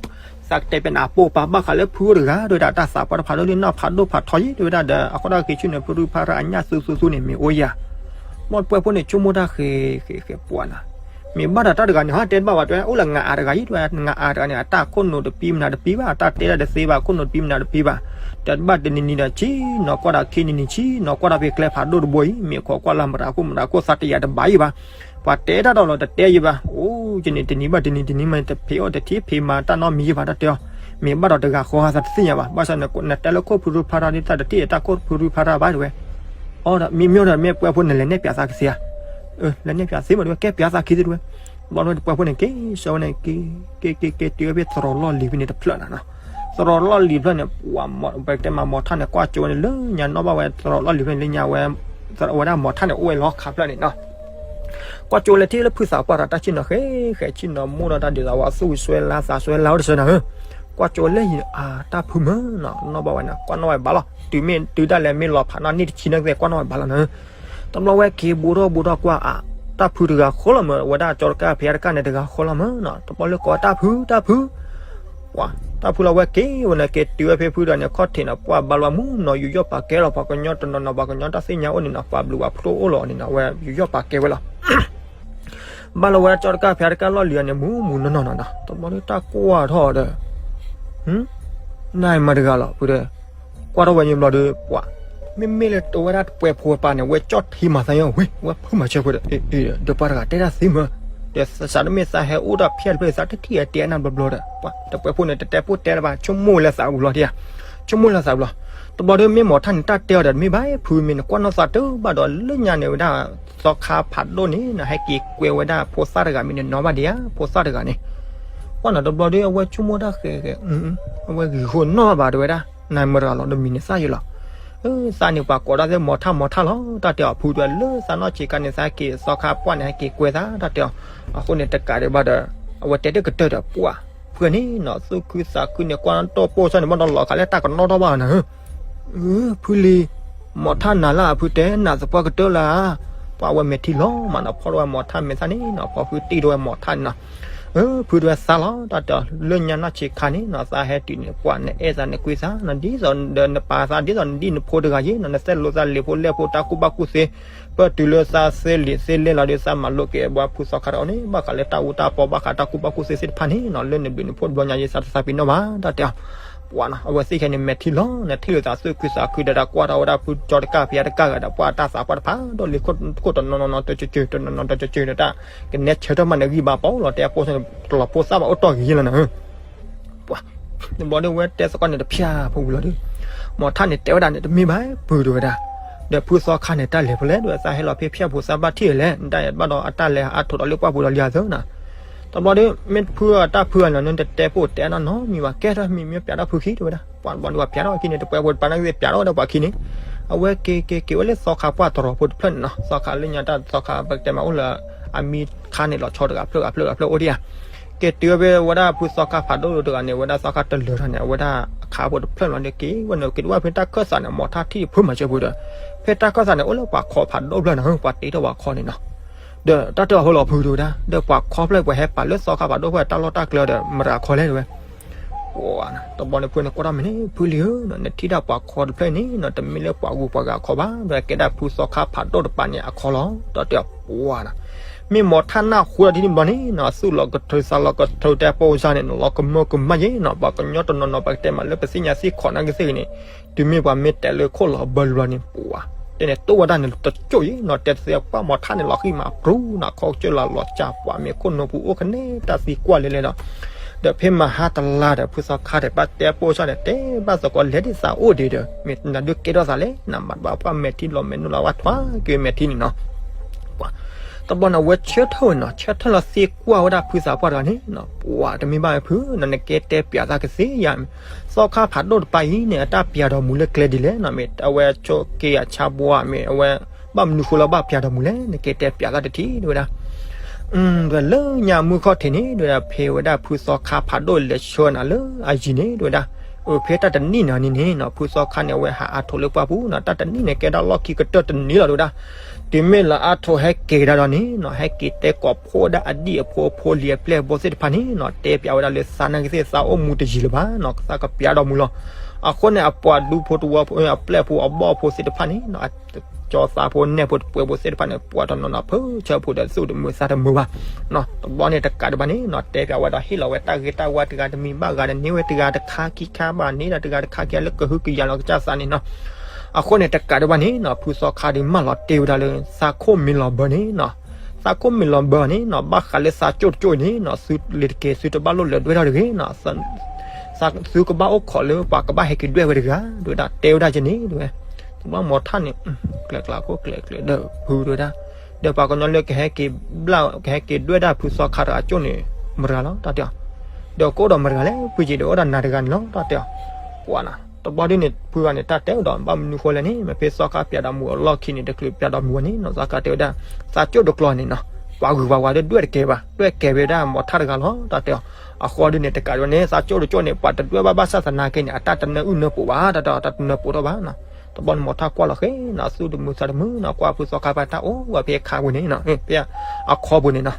သးကတဲပနၢ်ပိၢ်ပၢ် ဘၣ်ဃးလၢဖုအိၣ်တဂၤ တဝဲဒၣ်တၢ်သးပှၢ်တဖးဒိၣ်လံနီၢ်ဖးဒိၣ်ဖးထီယံၤ တဝဲဒၣ်ဒီး အဃိတၢ်ဂ့ၤဆူၣ်န့ၣ် ဖုရူဖးရၣ်အညၣ်သူသူသူန့ၣ် မ့ၢ်အိၣ်ယၤ ဘၣ်တပှဲၤဖိန့ၣ် ဆိကမိၣ်တၢ်ဃဲၤဃဲၤဃဲၤပှၤနီၤ မ့ၢ်ဘၣ်ဒီးတၢ်တဂၤန့ၣ် ဟးတဲတဘၣ်ဝဲ တဝဲအိၣ်လၢငါအါတဂၤယံၤ တဝဲငါအါတဂၤန့ၣ် အတၢ်ခိၣ်နူာ်တပံမနုၤတပံဘၣ် အတၢ်တဲတၢ်တသ့ဘၣ် ခိၣ်နူာ်တပံမနုၤတပံဘၣ် တဘၣ်တနံၤနံၤဒီးဆံနီၤ ကွၢ်ဒီးခံနံၤနံၤဆံနီၤ ကွၢ်ဒီးဖဲကျဲဖးဒိၣ်တဘိအံၤ မ့ၢ်ခိးကွၢ်လၢမတၤခိၣ်မတၤခိၣ်သးတယာ်တဘၣ်ယံၤဘၣ် ပှၤတဲတၢ်ဒီးလီၤတတဲယံၤဘၣ် အိၣ်ကန့ၣ် တနံၤဘၣ်တနံၤ တနံၤမးတဖံးအီၣ်တထံၣ်ဖံးမၤတၢ်နီတမံၤယံၤဘၣ် တၢ်တဲအီၤ မ့ၢ်ဘၣ်ဒီးတဂၤဃီသးတသ့ၣ်ညါဘၣ် ဘၣ်ဆၣ်နတဲလၢခိၣ်ဖုရူဖးရၣ်ဒ်တၢ်တထံၣ်တၢ်ခိၣ်ဖုရူဖးရၣ်ဘၣ်တဝဲ အီဒီးမ့ၢ်မ့ၢ်ဒီးမ့ၢ်ပှဲၤဖိန့ၣ် လဲၤနဲၣ်ပၠးသးကသ့ဧါ လဲၤနဲၣ်ပၠးသ့မးတဝဲ ကဲပၠးသးခံသ့တဝဲ ဘျီတဝဲတပှဲၤဖိန့ၣ် က့ၤဆၢဝဲန့ၣ် က့ၤ က့ၤက့ၤက့ၤတုၤဝဲဖဲသရိာ်လီၢ်လံၤဖဲန့ၣ်တဖျၢၣ်နီၤ သရိာ်လီၢ်လံၤတဖျၢၣ်န့ၣ် ပှၤမီၤ ပတဲမးမီၤထၣ်န့ၣ် ကွၢ်ကၠိဝဲန့ၣ် လၢညါနီၣ်ဘၣ်ဝဲသရိာ်လီၢ်လံၤဖဲန့ၣ် လၢညါဝဲ အဝဲဒၣ်မီၤထၣ်န့ၣ် အိၣ်ဝဲလီၤခးဖျၢၣ်န့ၣ်နီၤ ကွၢ်ကၠိလဲၤထံၣ်လၢဖုသးပှၢ်ဒီးတၢ်ဆ့ၣ်နီၤဃဲဃဲဆ့ၣ်နီၤမိၢ်ဒီးတၢ်ဒုးသးဝဲသူၣ်ဝံၤစွဲလၢသးစွဲလၢအီၤတဆၢနီၤဧၢ ကွၢ်ကၠိလဲၤယံၤအါ တၢ်ဖုမၢနီၤ နီၣ်ဘၣ်ဝဲန့ၣ် ကွၢ်နီၣ်ဝဲဘၣ်လီၤ တုၤမ့ၢ်တုၤဒၣ်လဲာ်မ့ၢ်လီၤဖးနီၣ်နံၣ်တဆံန့ၣ်ကသ့ၣ်ကွၢ်နီၣ်ဝဲဘၣ်လီၤနီၤဧၢ တဘျီဝဲက့ၤဘူးထီၣ်ဘူးထီၣ်ကွၢ်အါ တၢ်ဖုတဂၤဃီလီၤမၢ် အဝဲဒၣ်ကၠီတကၢ်ဖံးတကၢ်န့ၣ်တဂၤဃီလီၤမၢ်နီၤ တဘျီလၢကိးတၢ်ဖုတၢ်ဖု ပှၤ တၢ်ဖုလီၤဝဲက့ၤဝဲန့ၣ် က့ၤတုၤဝဲဖဲဖုဒီးန့ၣ် ခီၣ်ထံးန့ၣ် ပှၤဘၣ်လီၤမူနီၤ ယူးယီၣ်ပာ်ကဲလီၤ ပှၤကညီတနီၤနီၤ ပှၤကညီတၢ်သ့ၣ်ညါအိၣ်န့ၣ်နီၤ ပှၤဘျုးပှၤဖျိအိၣ်လီၤန့ၣ်နီၤ အဝဲယူးယီၣ်ပာ်ကဲဝဲလီၤ ဘၣ်လီၤဝဲကၠီတကၢ်ဖံးတကၢ်လီၢ်လံၤန့ၣ် မူမူနီၢ်နီၢ်နီၤနီၤ တဘျီလၢတၢ်ကွၢ်ထီၣ်ဒီး နမၤတဂၤလီၤ ဖုဒီး ကွၢ်ထီၣ်ဝဲညီဘျီဒီး ပှၤ မ့မ့ၢ်လၢတဝဲဒၣ်တပှဲၤဖိပၢ်န့ၣ် ဝဲကၠီၣ်ထံမၤသးညီဝဲ ဝဲဖုမၤဆၢဖိဒီး ဒီးပှၤတဂၤတဲတၢ်သ့မၢ်, ဒီးစးဒမ့ၢ်သးဟဲအိၣ်ဒီးဖၠၣ်တဖျၢၣ် သးတထံၣ်အတဲအနၢ်ဘျီဘျီဒီး ပှၤတပှဲၤဖိန့ၣ် တတဲပိၢ်တဲလၢၤဘၣ် ဆိကမိၣ်လၢသးဘျီဒံးဧါ, ဆိကမိၣ်လၢသးဘျီ, တဘျီဒီးမ့ၢ်မီၤထၣ်န့ၣ် တၢ်တဲအီၤဒီး တမ့ၢ်ဘၣ်ဖုမ့ၢ်နကွၢ်နီၢ်သးတဘၣ်ဒီး လၢညါန့ၣ်ဝဲဒၣ် သီခါဖးဒိၣ်န့ၣ် နဟဲက့ၤကွဲဝဲဒၣ်ဖိသၣ်တဂၤမ့ၢ်နနီၢ်ဘၣ်ဒံးဧါ ဖိသၣ်တဂၤန့ၣ်, ပှၤနီၤတဘျီဒီး အဝဲဆိကမိၣ်တၢ်ဃဲၤဃဲၤ အဝဲဂံၢ်ဃိနီၣ်ဘၣ်တဲဝဲဒၣ် နမရၤလီၤဒီးမံၤန့ၣ်သၣ်ယဲလီၤ, သးန့ၣ်ပှၤကိးဒၣ်သ့ၣ်မီၤထၣ်မီၤထၣ်လီၤ တၢ်တဲအီၤ ဖုတဲလၢသးနီၢ်ဆံးခါန့ၣ် သးဟဲက့ၤသီခါပှၢ်န့ၣ် ဟဲက့ၤကွဲသးတၢ်တဲအီၤ, အဃိန့ၣ်တကးဒံးဘၣ်ဒီး အဝဲတဲတကတၢၢ်ဒီး ပှၤ ဖုန့ၣ်နီၤ သူၣ်ခုသးခုန့ၣ် ကွၢ်တၢ်ပိၢ်စၢ်န့ၣ် ဘၣ်ဒီးလီၤခးလၢတၢ်ကနီၣ်ထီၣ်ဘၣ်နၤဧၢ ဖုလံၤ, မီၤထၣ်နၤလၢအဖုတဲနၤသပှၢ်ကတၢၢ်လၢ, ပှၤဝဲမဲာ်ထံလီၤမးနီၤ ဖီၣ်ထီၣ်ဝဲမီၤထၣ်မဲာ်သၣ်န့ၣ်နီၤ ဖီၣ်ဃုတ့ၢ်ထီၣ်ဝဲမီၤထၣ်န့ၣ်နီၤ, ဖုတဲဝဲသးလီၤ တၢ်တဲအီၤ လၢညါနီၢ်ဆံးခါန့ၣ်နီၤ သးဟဲတုၤန့ၣ် ပှၤနအဲၣ်သးနကွံသးနီၤ ဒ်သိးဒီးနပာ်သး ဒ်သိးနဒ်နဖိတဂၤယ့ၣ်နီၤ နသဲလိာ်သးလံာ်ဖိလဲၢ်ဖိတၢ်ကူၣ်ဘၣ်ကူၣ်သ့, ပၢၢ်တုၤလၢသးသ့လံာ်သ့လဲၢ်လီၤဒီး သးမၤလိက့ၤဘၣ်ဖုသီခါတအီၤန့ၣ် ဘၣ်ဃးလၢတၢ်အူတၢ်ပီဘၣ်ဃးတၢ်ကူၣ်ဘၣ်ကူၣ်သ့သ့ၣ်တဖၣ်န့ၣ်နီၤ လၢနဘျုးနဖှိၣ်တဘျီညါယ့ၣ် သးတသးပ့ၤနီၣ်ဘၣ် တၢ်တဲအီၤ ပှၤနီၤ အဝဲသ့ၣ်ခဲန့ၣ် မဲာ်ထံလီၤ နထံၣ်လိာ်သးသူၣ်ခုသးခုဒီး တၢ်ကွၢ်ထီၣ်ဝဲဒၣ်ဖုကၠီတကၢ်ဖံးတကၢ်ဂၤဒီး ပှၤတၢ်သးပှၢ်တဖၣ် ဒီးလံၤခိၣ်တနီၤနီၤ တကၠၢၤတနီၤနီၤ တကၠၢၤတၢ် ကနဲဆၢထၢၣ်မးန့ၣ်ဂံၢ်ဘါပီလီၤ တဲအပိၢ်စၢ်န့ၣ် တလီၤဖိသၣ်ဘၣ်အိၣ်တီၢ်ဂ့ၤယ့ၣ်လီၤနၤ ပှၤ တဘျီဒီးဝဲတဲသကိးန့ၣ်တဖၠၣ်ဖိဝံၤလီၤဒီး မီၤထၣ်န့ၣ်တဲဝဲဒၣ်န့ၣ် တမ့ၢ်ဘၣ် ဖုတဲဝဲဒၣ်, ဒီးဖုသီခါန့ၣ် တၢ်လဲၤဖဲလဲၣ် ဒီးသးဟဲလီၤဖဲဖၠၣ်ဖိသးဘၣ်ထံၣ်လဲၣ် နတၢ်ဘၣ်ဒီးအတၢ်လဲၤအါထိးဒီးလၢပှၢ်ပူၤဒီးလံအသၢနၤ, တဘျီဒီး မ့ၢ်ဖုအတၢ်ဖုအနီၤ နတတဲပိၢ်တဲအနီၢ်နီတမံၤဘၣ် ကဲထီၣ်မံၤမ့ၢ်ပျးထီၣ်ဖုခံတဲဝဲဒၣ် ပှၤတဘျီဒီးပှၤပျးထီၣ်ဝဲခံန့ၣ် တပှဲၤဖိတပၤန့ၣ်သ့ၣ်ပျးထီၣ်ဝဲဒီးပှၤခံန့ၣ်, အဝဲက့ၤက့ၤက့ၤဝဲလၢသီခါပှၢ်တရီၤဖိတဖျၢၣ်န့ၣ်နီၤ သီခါလၢညါတၢ်သီခါပကတဲမးအိၣ်လၢ အမံခါန့ၣ်လီၤဆီတဂၤဖျၢၣ်ဂၤဖျၢၣ်ဂၤဖျၢၣ်အိၣ်ဒံးဧါ က့ၤတုၤဝဲဖဲဝဲဒၣ်ဖုသီခါဖးဒိၣ်တဂၤန့ၣ် ဝဲဒၣ်သီခါတလၢာ်ထီၣ်န့ၣ် အဝဲဒၣ်အခါဖိတဖျၢၣ်လီၤဒီးက့ၤဝဲန့ၣ် က့ၤတဝဲဖဲတၢ်ခၢၣ်စးန့ၣ် မီၤထၣ်ထံၣ်ဖုမၤစၢၤဖိဒီး ဖဲတၢ်ခၢၣ်စးန့ၣ် အိၣ်လၢပှၤခီဖးဒိၣ်ဖျၢၣ်န့ၣ် ပှၤတ့ထီၣ်ပှၤခီန့ၣ်နီၤ, ဒီးတၢ်တအီၣ်ဖိလီၤဖုတဲဝဲဒၣ် ဒီးပှၤခီဖျၢၣ်ပှၤဟဲပာ်လၢသီခါဖးဒိၣ်ဖဲတၢ်လီၢ်တၢ်ကျဲဒီး မရၤခီလဲၣ်တဲဝဲ ပှၤနီၤ တဘျီန့ၣ်ဖုန့ၣ်ကွၢ်ထီၣ်မ့ၢ်န့ၣ် ဖုလံၤဧၢ, နထံၣ်ဒၣ်ပှၤခီတဖျၢၣ်န့ၣ်နီၤ တမ့ၢ်လၢပှၤဂုၤပှၤဂၤအခီဘၣ် ဒီးကဲဒၣ်ဖုသီခါဖးဒိၣ်တပၤန့ၣ်အခီလီၤ တၢ်တဲအီၤ ပှၤနီၤ မ့ၢ်မီၤထၣ်နၢ်ဟူဒီးဒ်န့ၣ်ဘျီန့ၣ်နီၤ သူၣ်လီၤကထၢသးလီၤကထၢတဲပိစၢ်န့ၣ် လီၤကမၢကမၣ်ယ့ၣ်နီၤ ပှၤကညီတနီၤနီၤ ပကတဲမးလၢပသ့ၣ်ညါသ့ၣ်ခိးနာ်က့သ့ၣ်ဂ့ၤန့ၣ် တုၤမ့ၢ်ပှၤမ့ၢ်တဲလၢခိၣ်လီၤဘၢလၢဘျီန့ၣ် ပှၤ တဲန့ၣ်တိၢ်ဝဲဒၣ်န့ၣ်တကၠိၢ်ယ့ၣ်နီၤ တဲသ့ပှၢ်မီၤထၣ်န့ၣ်လီၤဃံၤမးပြူၤနီၤ ခီကစၢၢ်လၢလီၤကၠါ ပှၤမ့ၢ်ခိၣ်နူာ်ပူၤအိၣ်ကန့ၢ်တၢ်သံကွၢ်လဲၤလဲၤဒီး ဒီးဖဲမဟါတလါဒီး ဖုသီခါဒီး ဘၣ်တဲပိစၢ်န့ၣ် တဲဘၣ်သကိးလဲၤဒ်သးအိၣ်ဒံးဒီး မ့ၢ်နဒုးကဲထီၣ်သးလဲၣ် နမၤဘၣ်ပှၢ်မဲာ်ထံလီၤမဲာ်နုာ်လီၤဝဲထွါက့ၤမဲာ်ထံန့ၣ်နီၤ ပှၤ တဘျီန့ၣ် အဝဲဆၢထၢၣ်ဝဲနီၤ ဆၢထၢၣ်လီၤသ့ကွၢ်ဝဲဒၣ်ဖုသးပှၢ်တဂၤန့ၣ်နီၤ ပှၤတမ့ၢ်ဘၣ်ဝဲဖုနီၤ နကဲတဲပျးသးကသ့ယါ သီခါဖးဒိၣ်တပၤအံၤန့ၣ် အတၢ်ပျးဒီးမူလၢကျဲဒ်လဲၣ်နီၤ မ့ၢ်အဝဲဆိးက့အဆါဘှါ မ့ၢ်အဝဲ ဘၣ်မနုၤဃိလၢဘၣ်ပျးဒီးမူလဲၣ် နကဲတဲပျးသးတထံၣ်တဲဝဲဒၣ် ဒီးလၢညါမုၢ်ခီၣ်ထံးန့ၣ် တဲဝဲဒၣ်ဖဲဝဲဒၣ်ဖုသီခါဖးဒိၣ်လဲၤဆှၢနၤလၢအယံၤန့ၣ် တဲဝဲဒၣ် အဖဲတၢ်တနံၣ်န့ၣ်န့ၣ်နီၤ ဖုသီခါန့ၣ် အဝဲဟးအါထိးလၢပှၢ်ပူၤနီၤ တၢ်တနံၣ်န့ၣ် ကဲဒၣ်လီၢ်ခံကတၢၢ်တနံၤလီၤ တဲဝဲဒၣ် တုၤမ့ၢ်လၢအါထိးဟဲက့ၤကဒါဒီးန့ၣ်နီၤ ဟဲက့ၤတဲကိးဖှိၣ်ဝဲဒၣ်အဒံၣ်အဖိအဖိလံၤအပျဲၢ်အဘီသ့ၣ်တဖၣ်န့ၣ်နီၤ တဲပျးဝဲဒၣ်လၢသးနာ်က့သ့ၣ် သးအိၣ်မူတယံၤလၢၤဘၣ်နီၤ သးကပျးဒီးမူလီၤ အဃိန့ၣ် အပှၤဒူဖိတဝီဖိ အပျဲၢ်ဖိအဘီၣ်ဖိသ့ၣ်တဖၣ်န့ၣ်နီၤ ကၠီသးဖိနဲၣ်ဖိတပှဲၤဖိသ့ၣ်တဖၣ်န့ၣ် ပှၤတနီၤနီၤဖုဆၢဖိဒီးသူၣ်တမုာ်သးတမုာ်ဘၣ်နီၤ တဘျီန့ၣ်တကးဒံးဘၣ်န့ၣ်နီၤ တဲပျးဝဲဒီးဟ့ၣ်လီၤဝဲတၢ်ဂ့ၢ်တၢ်ဝါတဂၤတမံၤဘၣ်ဂၤဒီးန့ၢ်ဝဲတဂၤတခါခံခါဘၣ်န့ၣ်ဒီးတဂၤတခါခံလၢကဟုကယာ်လီၤကစၢ်သးန့ၣ်နီၤ အဃိန့ၣ်တကးဒံးဘၣ်န့ၣ်နီၤ ဖုသီခါဒီးမၢလီၤတ့ၢ်ဝဲဒၣ်လၢ သးခိၣ်မ့ၢ်လီၤဘၢန့ၣ်နီၤ သးခိၣ်မ့ၢ်လီၤဘၢန့ၣ်နီၤ ဘၣ်ဃးလၢသးကၠိၣ်တကၠိၣ်န့ၣ်နီၤ သုလ့ၤတက့ၤ သုတဘၣ်လိၣ်လၢၤဒွဲၣ်ထီၣ်တဂ့ၤနီၤ သုကဘၣ်အိၣ်ခိးလၢပှၤကဘၣ်ဟဲက့ၤဒွဲၣ်ဝဲတဂၤ တဲဝဲဒၣ် တဲဝဲဒၣ်ကန့ၣ် တဲဝဲ တဘျီမီၤထၣ်န့ၣ် ကျဲၤကျါခိၣ်ကျဲၤကျဲၤဒီးဖုတဲဝဲဒၣ် ဒီးပှၤကညီလၢကဟဲက့ၤဘျၣ် ကဟဲက့ၤဒွဲၣ်ဒၣ်ဖုသီခါတဂၤကၠိၣ်န့ၣ် မတၤလီၤတၢ်တဲအီၤ ဒီးကအိၣ်ဒီးမတၤလဲၣ် ဖုက့ၤဒီးအိၣ်ဒီးနၤတဂၤန့ၣ်လီၤ တၢ်တဲအီၤ ပှၤနီၤ တဘျီဒ်န့ၣ် ဖုဂၤန့ၣ် တၢ်တဲအိၣ်ဒီး ဘၣ်မနုၤဃိလဲၣ်န့ၣ် မ့ၢ်ဖဲသီခါပျးဒီးမူအလီၢ်ခံန့ၣ် တချုးပျးဒီးမူဝဲန့ၣ်နီၤ သးကါတဲဝဲဒၣ် သးကၠိၣ်တကျိၤန့ၣ်နီၤ ပှၤဂုၤပှၤဂၤဒွဲၣ်တကဲဘၣ် ဒွဲၣ်ကဲဝဲဒၣ်မီၤထၣ်တဂၤလီၤ တၢ်တဲအီၤ အဃိဒ်န့ၣ် တကးဒံးဘၣ်န့ၣ် သးကၠိၣ်တကၠိၣ်န့ၣ် ပှၤတဒွဲၣ်ဘၣ်ဘၣ်ဆၣ်သနာ်က့န့ၣ် အတၢ်တနၢအုၣ်နၢပူၤဘၣ် တၢ်တဲအီၤ တၢ်တနၢပူၤထီၣ်ဘၣ်နီၤ တဘျီန့ၣ်မီၤထၣ်ကွၢ်လီၤဃဲနီၤ သူၣ်တမုာ်သးတမုာ်နီၤ ကွၢ်ဖုသီခါပှၤတၢ်အိၣ်ဝဲဖဲခါပူၤန့ၣ်နီၤ ဖဲအခီပူၤန့ၣ်နီၤ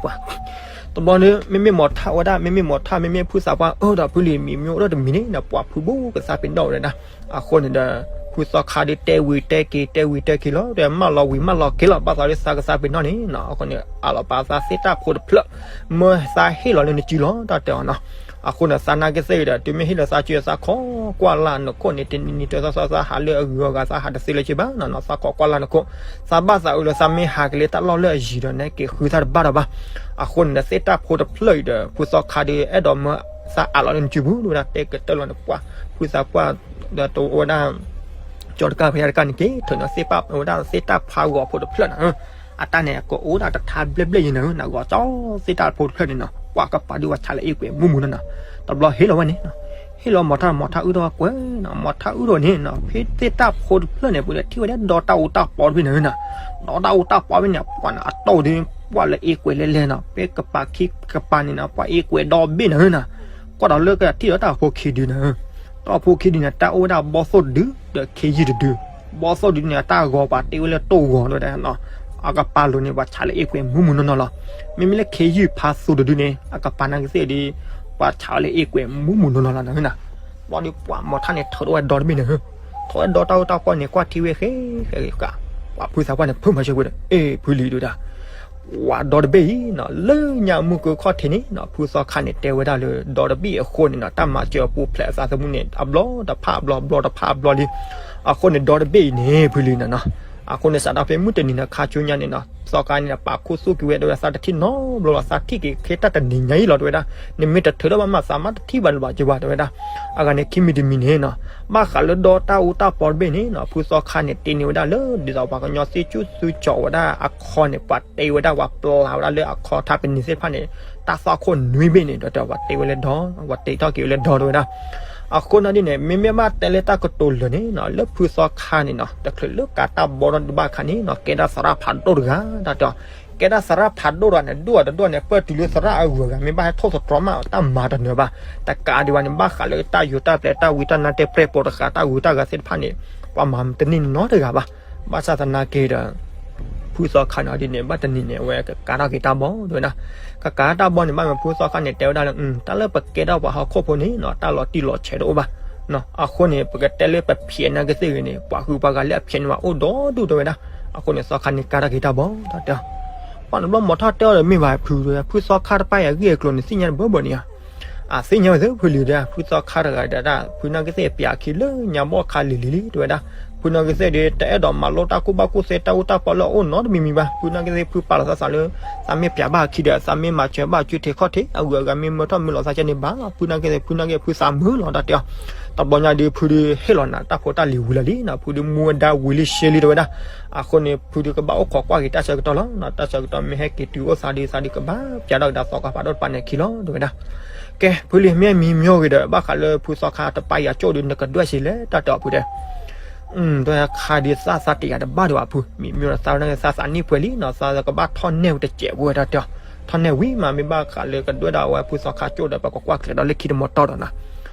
ပှၤ တဘျီန့ၣ် မ့မ့ၢ်မီၤထၣ်ဝဲဒၣ် မ့မ့ၢ်မီၤထၣ် မ့မ့ၢ်ဖုသးပှၢ်အၢဒီးဖုလံၤမံၤမ့ၢ်အိၣ်ဒီးတမံၤန့ၣ်ဒီး ပှၤဖုဘိကသးပ့ၤနီၣ်ဝဲဒၣ် အဃိန့ၣ်ဒီး ဖုသီခါဒုးတဲဝံၤတဲက့ၤ တဲဝံၤတဲက့ၤလီၤ ဒီးမၢလီၤဝံၤမၢလီၤက့ၤလီၤ ဘၣ်သးလၢသးကသးပ့ၤနီၣ်န့ၣ်နီၤ အဃိန့ၣ် အးလီၤပာ်သးသ့တၢ်ဖိတဖျၢၣ် မၢသးဟ့ၣ်လီၤလၢနစုလီၤ တၢ်တဲအီၤနီၤ အဃိန့ၣ် သးနာ်က့သ့ၣ်ဒီး တုၤမ့ၢ်ဟ့ၣ်လီၤသးစု သးခိးကွၢ်လၢ်နခိၣ်န့ၣ် တနံၤနံၤတသီသီ သးဟးလၢအဂုၤအဂၤ သးဟးတသ့လၢၤဘၣ်နီၤနီၤ, သးခိးကွၢ်လၢ်နခိၣ်, သးဘၣ်သးအၢလၢ သးမ့ၢ်ဟးက့ၤလၢတၢ်လီၢ်လၢအယံၤဒီး နဟဲက့ၤဃုသးတဘၣ်ဒီးဘၣ်. အဃိန့ၣ်ဒီး သ့ၣ်တၢ်ဖိတဖျၢၣ်အံၤဒီး ဖုသီခါဒီး အဲၣ်ဒိးမၢသးအးလီၤလၢနစုပူၤ တဲဝဲဒၣ်, တဲကတၢၢ်လီၤန့ၣ် ပှၤဖုသးပှၢ် ဒီးတဝဲဒၣ် ကၠီတကၢ်ဖဲတကၢ်န့ၣ်က့ၤ ထုးန့ၢ်သ့ၣ်ပာ်ဝဲဒၣ်သ့ၣ်တၢ်ဖးဂီၤဖိတဖျၢၣ်နီၤ, အတၢ်န့ၣ် ကအိၣ်ဒၣ်တထါဘျဲၣ်ဘျဲၣ်ယံၤနီၤ, နဂီၤကၠီသ့ၣ်တၢ်ဖိတဖျၢၣ်န့ၣ်နီၤ, ပှၤကပၤဒုးဝဲဆးလၢအ့ၣ်ကွဲးမူးမူးနီၤနီၤ. တဘျီဟ့ၣ်လီၤဝဲန့ၣ်, ဟ့ၣ်လီၤမီၤထၣ် မီၤထၣ်အုၣ်ထီၣ်ဝဲကွဲးနီၤ, မီၤထၣ်အုၣ်ထီၣ်န့ၣ်နီၤ, ဖဲသ့ၣ်တၢ်ဖိတဖျၢၣ်န့ၣ် ပူၤဒီးထံၣ်ဝဲဒၣ်ဒီတၢ်အူတၢ်ပီတဘ့ၣ်န့ၣ်နီၤ, ဒီတၢ်အူတၢ်ပီတဘ့ၣ်န့ၣ် ပှၤန့ၣ်အတီၢ်ဒီး ပှၤလၢအ့ၣ်ကွဲးလဲၣ်လဲၣ်နီၤ, ဖဲကပၤခံကပၤန့ၣ်နီၤ ပှၤအ့ၣ်ကွဲးဒီဘ့ၣ်န့ၣ်နီၤ, ကွၢ်ဒီးလၢကထံၣ်ဒီးတၢ်ဖိခံဒုနီၤ, တၢ်ဖိခံဒုန့ၣ် တၢ်အိၣ်ဝဲဒၣ်ဘီၣ်သိၣ်တဒု ဒီးခ့ယုၢ်တဒု, ဘီၣ်သိၣ်တဒုန့ၣ် အတၢ်ဂီၤပှၤတ့ဝဲလၢတိၢ်ဂီၤတဝဲဒၣ်နီၤ, အကပၤလိၤန့ၣ် ပှၤဆးလၢအ့ၣ်ကွဲးမူးမူးနီၤနီၤလီၤ. မ့မ့ၢ်လၢခ့ယုၢ်ဖးသူတဒုန့ၣ် အကပၤနာ်က့သ့ၣ်ဒီး ပှၤဆးဝဲလၢအ့ၣ်ကွဲးမူးမူးနီၤနီၤလီၤနီၤ, ဘျီဒီးပှၤမီၤထၣ်န့ၣ် ထုးထီၣ်ဝဲဒီတဘ့ၣ်န့ၣ်, ထုးဝဲဒီတၢ်အူတၢ်ပီန့ၣ် ကွၢ်ထံဝဲဃဲဃဲဃဲ, ပှၤဖုသးပှၢ်န့ၣ် ဖုမၤဆၢဝဲဒီး အ့ၣ်ဖုလံၤတဝဲဒၣ် ပှၤဒီတဘ့ၣ်အံၤနီၤ လၢညါမုၢ်ကခီၣ်ထံးန့ၣ်နီၤ ဖုသီခါန့ၣ် တဲဝဲဒၣ်လၢ ဒီတဘ့ၣ်အဃိန့ၣ်နီၤ တၢ်မၤစၢၤအပူၤဖျဲးအသးသမူန့ၣ် အဘျီတဖၣ်အဘျီ အဘျီတဖၣ်အဘျီလံ. အဃိန့ၣ် ဒီတဘ့ၣ်အံၤန့ၣ် ဖုလံၤနီၤနီၤ, အဃိန့ၣ် စးထီၣ်ဖဲမုၢ်တနံၤန့ၣ် ခါဆူညါန့ၣ်နီၤ သီခါန့ၣ် ပာ်ခူသူၣ်က့ၤဝဲ တဲဝဲဒၣ် သးတထံၣ်နီတဘျီလီၤ သးထံၣ်က့ၤခဲတၢ်တနံၤညါအံၤလီၤ တဲဝဲဒၣ်, နမ့ၢ်တထုးထီၣ်ဘၣ်မး သးမ့ၢ်တထံၣ်ဘၣ်န့ၣ်ဘၣ်က့ၤဘၣ် တဲဝဲဒၣ်. အဂၤန့ၣ် ခံမံၤတမံၤန့ၣ်နီၤ ဘၣ်ဃးလၢဒီတၢ်အူတၢ်ပီတဘ့ၣ်န့ၣ်နီၤ ဖုသီခါန့ၣ် တ့န့ၢ်ဝဲဒၣ်လၢ ဒ်သိးပှၤကညီသ့ၣ်ဆူၣ်စုကၠီၤဝဲဒၣ်အခီန့ၣ် ပှၤတ့ဝဲဒၣ် ပှၤပျၢ်ဝဲဒၣ်လၢအခီထါပနံာ်သ့ၣ်တဖၣ်န့ၣ် တၢ်သွၣ်ခိၣ်နွံဘ့ၣ်န့ၣ် ဒီးတဲပှၤတ့ဝဲလၢဒီ ပှၤတ့ထီၣ်က့ၤဝဲလၢဒီတဝဲဒၣ်. အဃိန့ၣ်ဒ်န့ၣ် မ့မ့ၢ်ဘၣ်တဲလၢတၢ်ကတိၤလၢာ်န့ၣ်နီၤ လၢဖုသီခါန့ၣ်နီၤ တချုးလၢကၤတၢ်ဘီဒီးဘၣ်ခါန့ၣ်နီၤ ကဲဒၣ်သရၣ်ဖးဒိၣ်တဂၤ တၢ်တဲအီၤ ကဲဒၣ်သရၣ်ဖးဒိၣ်တဂၤန့ၣ် ဒိၣ်အတဒိၣ်န့ၣ် ပၢၢ်တုၤလၢသရၣ်အဂုၤအဂၤ မ့ၢ်ဘၣ်ဟဲထီၣ်သတြီမးတၢ်မၤတနၢၤဘၣ်. တကးဒံးဘၣ်န့ၣ် ဘၣ်ဃးလၢတၢ်ယိၤတၢ်ပျဲၤ တၢ်ဝံတၢ်နါ တဲပြဲၣ်ပိာ်တဃာ် တၢ်ဂုၤတၢ်ဂၤသ့ၣ်တဖၣ်န့ၣ် ပှၤမၤတန့ၢ်နီတဂၤဘၣ်. ဘၣ်ဆၣ်သနာ်က့ဒီး ဖုသီခါန့ၣ်ဒ်န့ၣ် ဘၣ်တနံၤန့ၣ် အဝဲကကၤထီၣ်က့ၤတၢ်ဘီ တဲဝဲဒၣ်. ကကၤတၢ်ဘီန့ၣ် ဘၣ်မ့ၢ်ဖုသီခါန့ၣ် တဲဝဲဒၣ်လၢ တၢ်လၢပကဲထီၣ်ပှၤဟီၣ်ခိၣ်ဖိန့ၣ်နီၤ တၢ်လီၤတံၢ်လီၤဆဲးတအိၣ်ဘၣ်. အဃိန့ၣ် ပကတဲလၢပဖျဲးနာ်က့သ့ၣ်ဂ့ၤန့ၣ် ပှၤဟုးပှၤဂၤလၢအဖျဲးန့ၣ်ဘၣ်အိၣ်ဒီဒူၣ် တဲဝဲဒၣ်. အဃိန့ၣ် သီခါန့ၣ်ကၤထီၣ်က့ၤတၢ်ဘီ တၢ်တဲအီၤ. ပှၤတဘျီမီၤထီၣ်တဲအီၤဒီးမ့ၢ်ဘၣ်ဖု တဲဝဲ ဖုသီခါတပၢ်အံၤအဂ့ၢ်အကျိၤန့ၣ် သ့ၣ်ညါတဘၢဘၢန့ၣ်ဧါ. အသ့ၣ်ညါဝဲသ့ၣ်ဖုလံၤတဲ ဖုသီခါတဂၤဒီး ဖုနာ်က့သ့ၣ်ပျးခံလၢညါဘီၣ်ခါလံၤလံၤလံ တဲဝဲဒၣ်. ဖုနာ်က့သ့ၣ်ဒီး တအဲၣ်ဒိးမၤလိတၢ်ကူၣ်ဘၣ်ကူၣ်သ့ တၢ်အူတၢ်ပီလၢအအိၣ်နီတမံၤမံၤဘၣ်. ဖုနာ်က့သ့ၣ် ဖုပာ်လီၤသးသးလၢ သးမ့ၢ်ပျးဘၣ်အခံဒီး သးမ့ၢ်မၤစၢၤဘၣ်အစုထံးခီၣ်ထံး အဂုၤအဂၤမ့ၢ်မၢထီၣ်မ့ၢ်လီၤသးကဲန့ၣ်ဘၣ်လီၤ. ဖုနာ်က့သ့ၣ် ဖုနာ်က့ဖုသးမုာ်လီၤ တၢ်တဲအီၤ. တဘျီညါဒီး ဖုဒီးဟ့ၣ်လီၤနၤတၢ်ဖိတၢ်လံၤဝံၤလီၤလံနီၤ ဖုဒီးမူဝဲဒၣ်ဝံၤလံရှဲလံ တဲဝဲဒၣ်. အဃိန့ၣ် ဖုဒီးကဘၣ်အိၣ်ခိးကွၢ်က့ၤတၢ်ဆၢကတီၢ်လီၤ. တၢ်ဆၢကတီၢ်မ့ၢ်ဟဲက့ၤတုၤအိၣ်သးဒီး သးဒီးကဘၣ်ပျးထီၣ်က့ၤဒီးသီခါဖးဒိၣ်တပၤန့ၣ်အခံလီၤ တဲဝဲဒၣ်. ကဲ ဖုလံၤမ့ၢ်မံမီၢ်ဂ့ၤဒီး ဘၣ်ဃးလၢဖုသီခါတပၢ်အံၤအကၠိၣ်ဒီး နကဒွဲၣ်စ့လဲၣ် တၢ်တဲအီၤဖုတဲ တဲခါဒီးသးသးတယာ်တဘၣ်ဒံးဘၣ်ဖု မံမီၢ်ဒီးသးဝဲန့ၣ် သးသးနံၣ်ပှဲၤလံနီၤ သးကဘၣ်ထီၣ်နဲၣ်ဝဲတစဲးဖိဝဲတၢ်တဲအီၤ. ထီၣ်နဲၣ်ဝံၤမး မ့ၢ်ဘၣ်ဃးလၢကဒွဲၣ်ဒၣ်ဝဲဖုသီခါကၠိၣ်ဒီး ပကကွၢ်ကျဲၤဒီးလၢခံတမီၤတီၢ်ဒီးနီၤ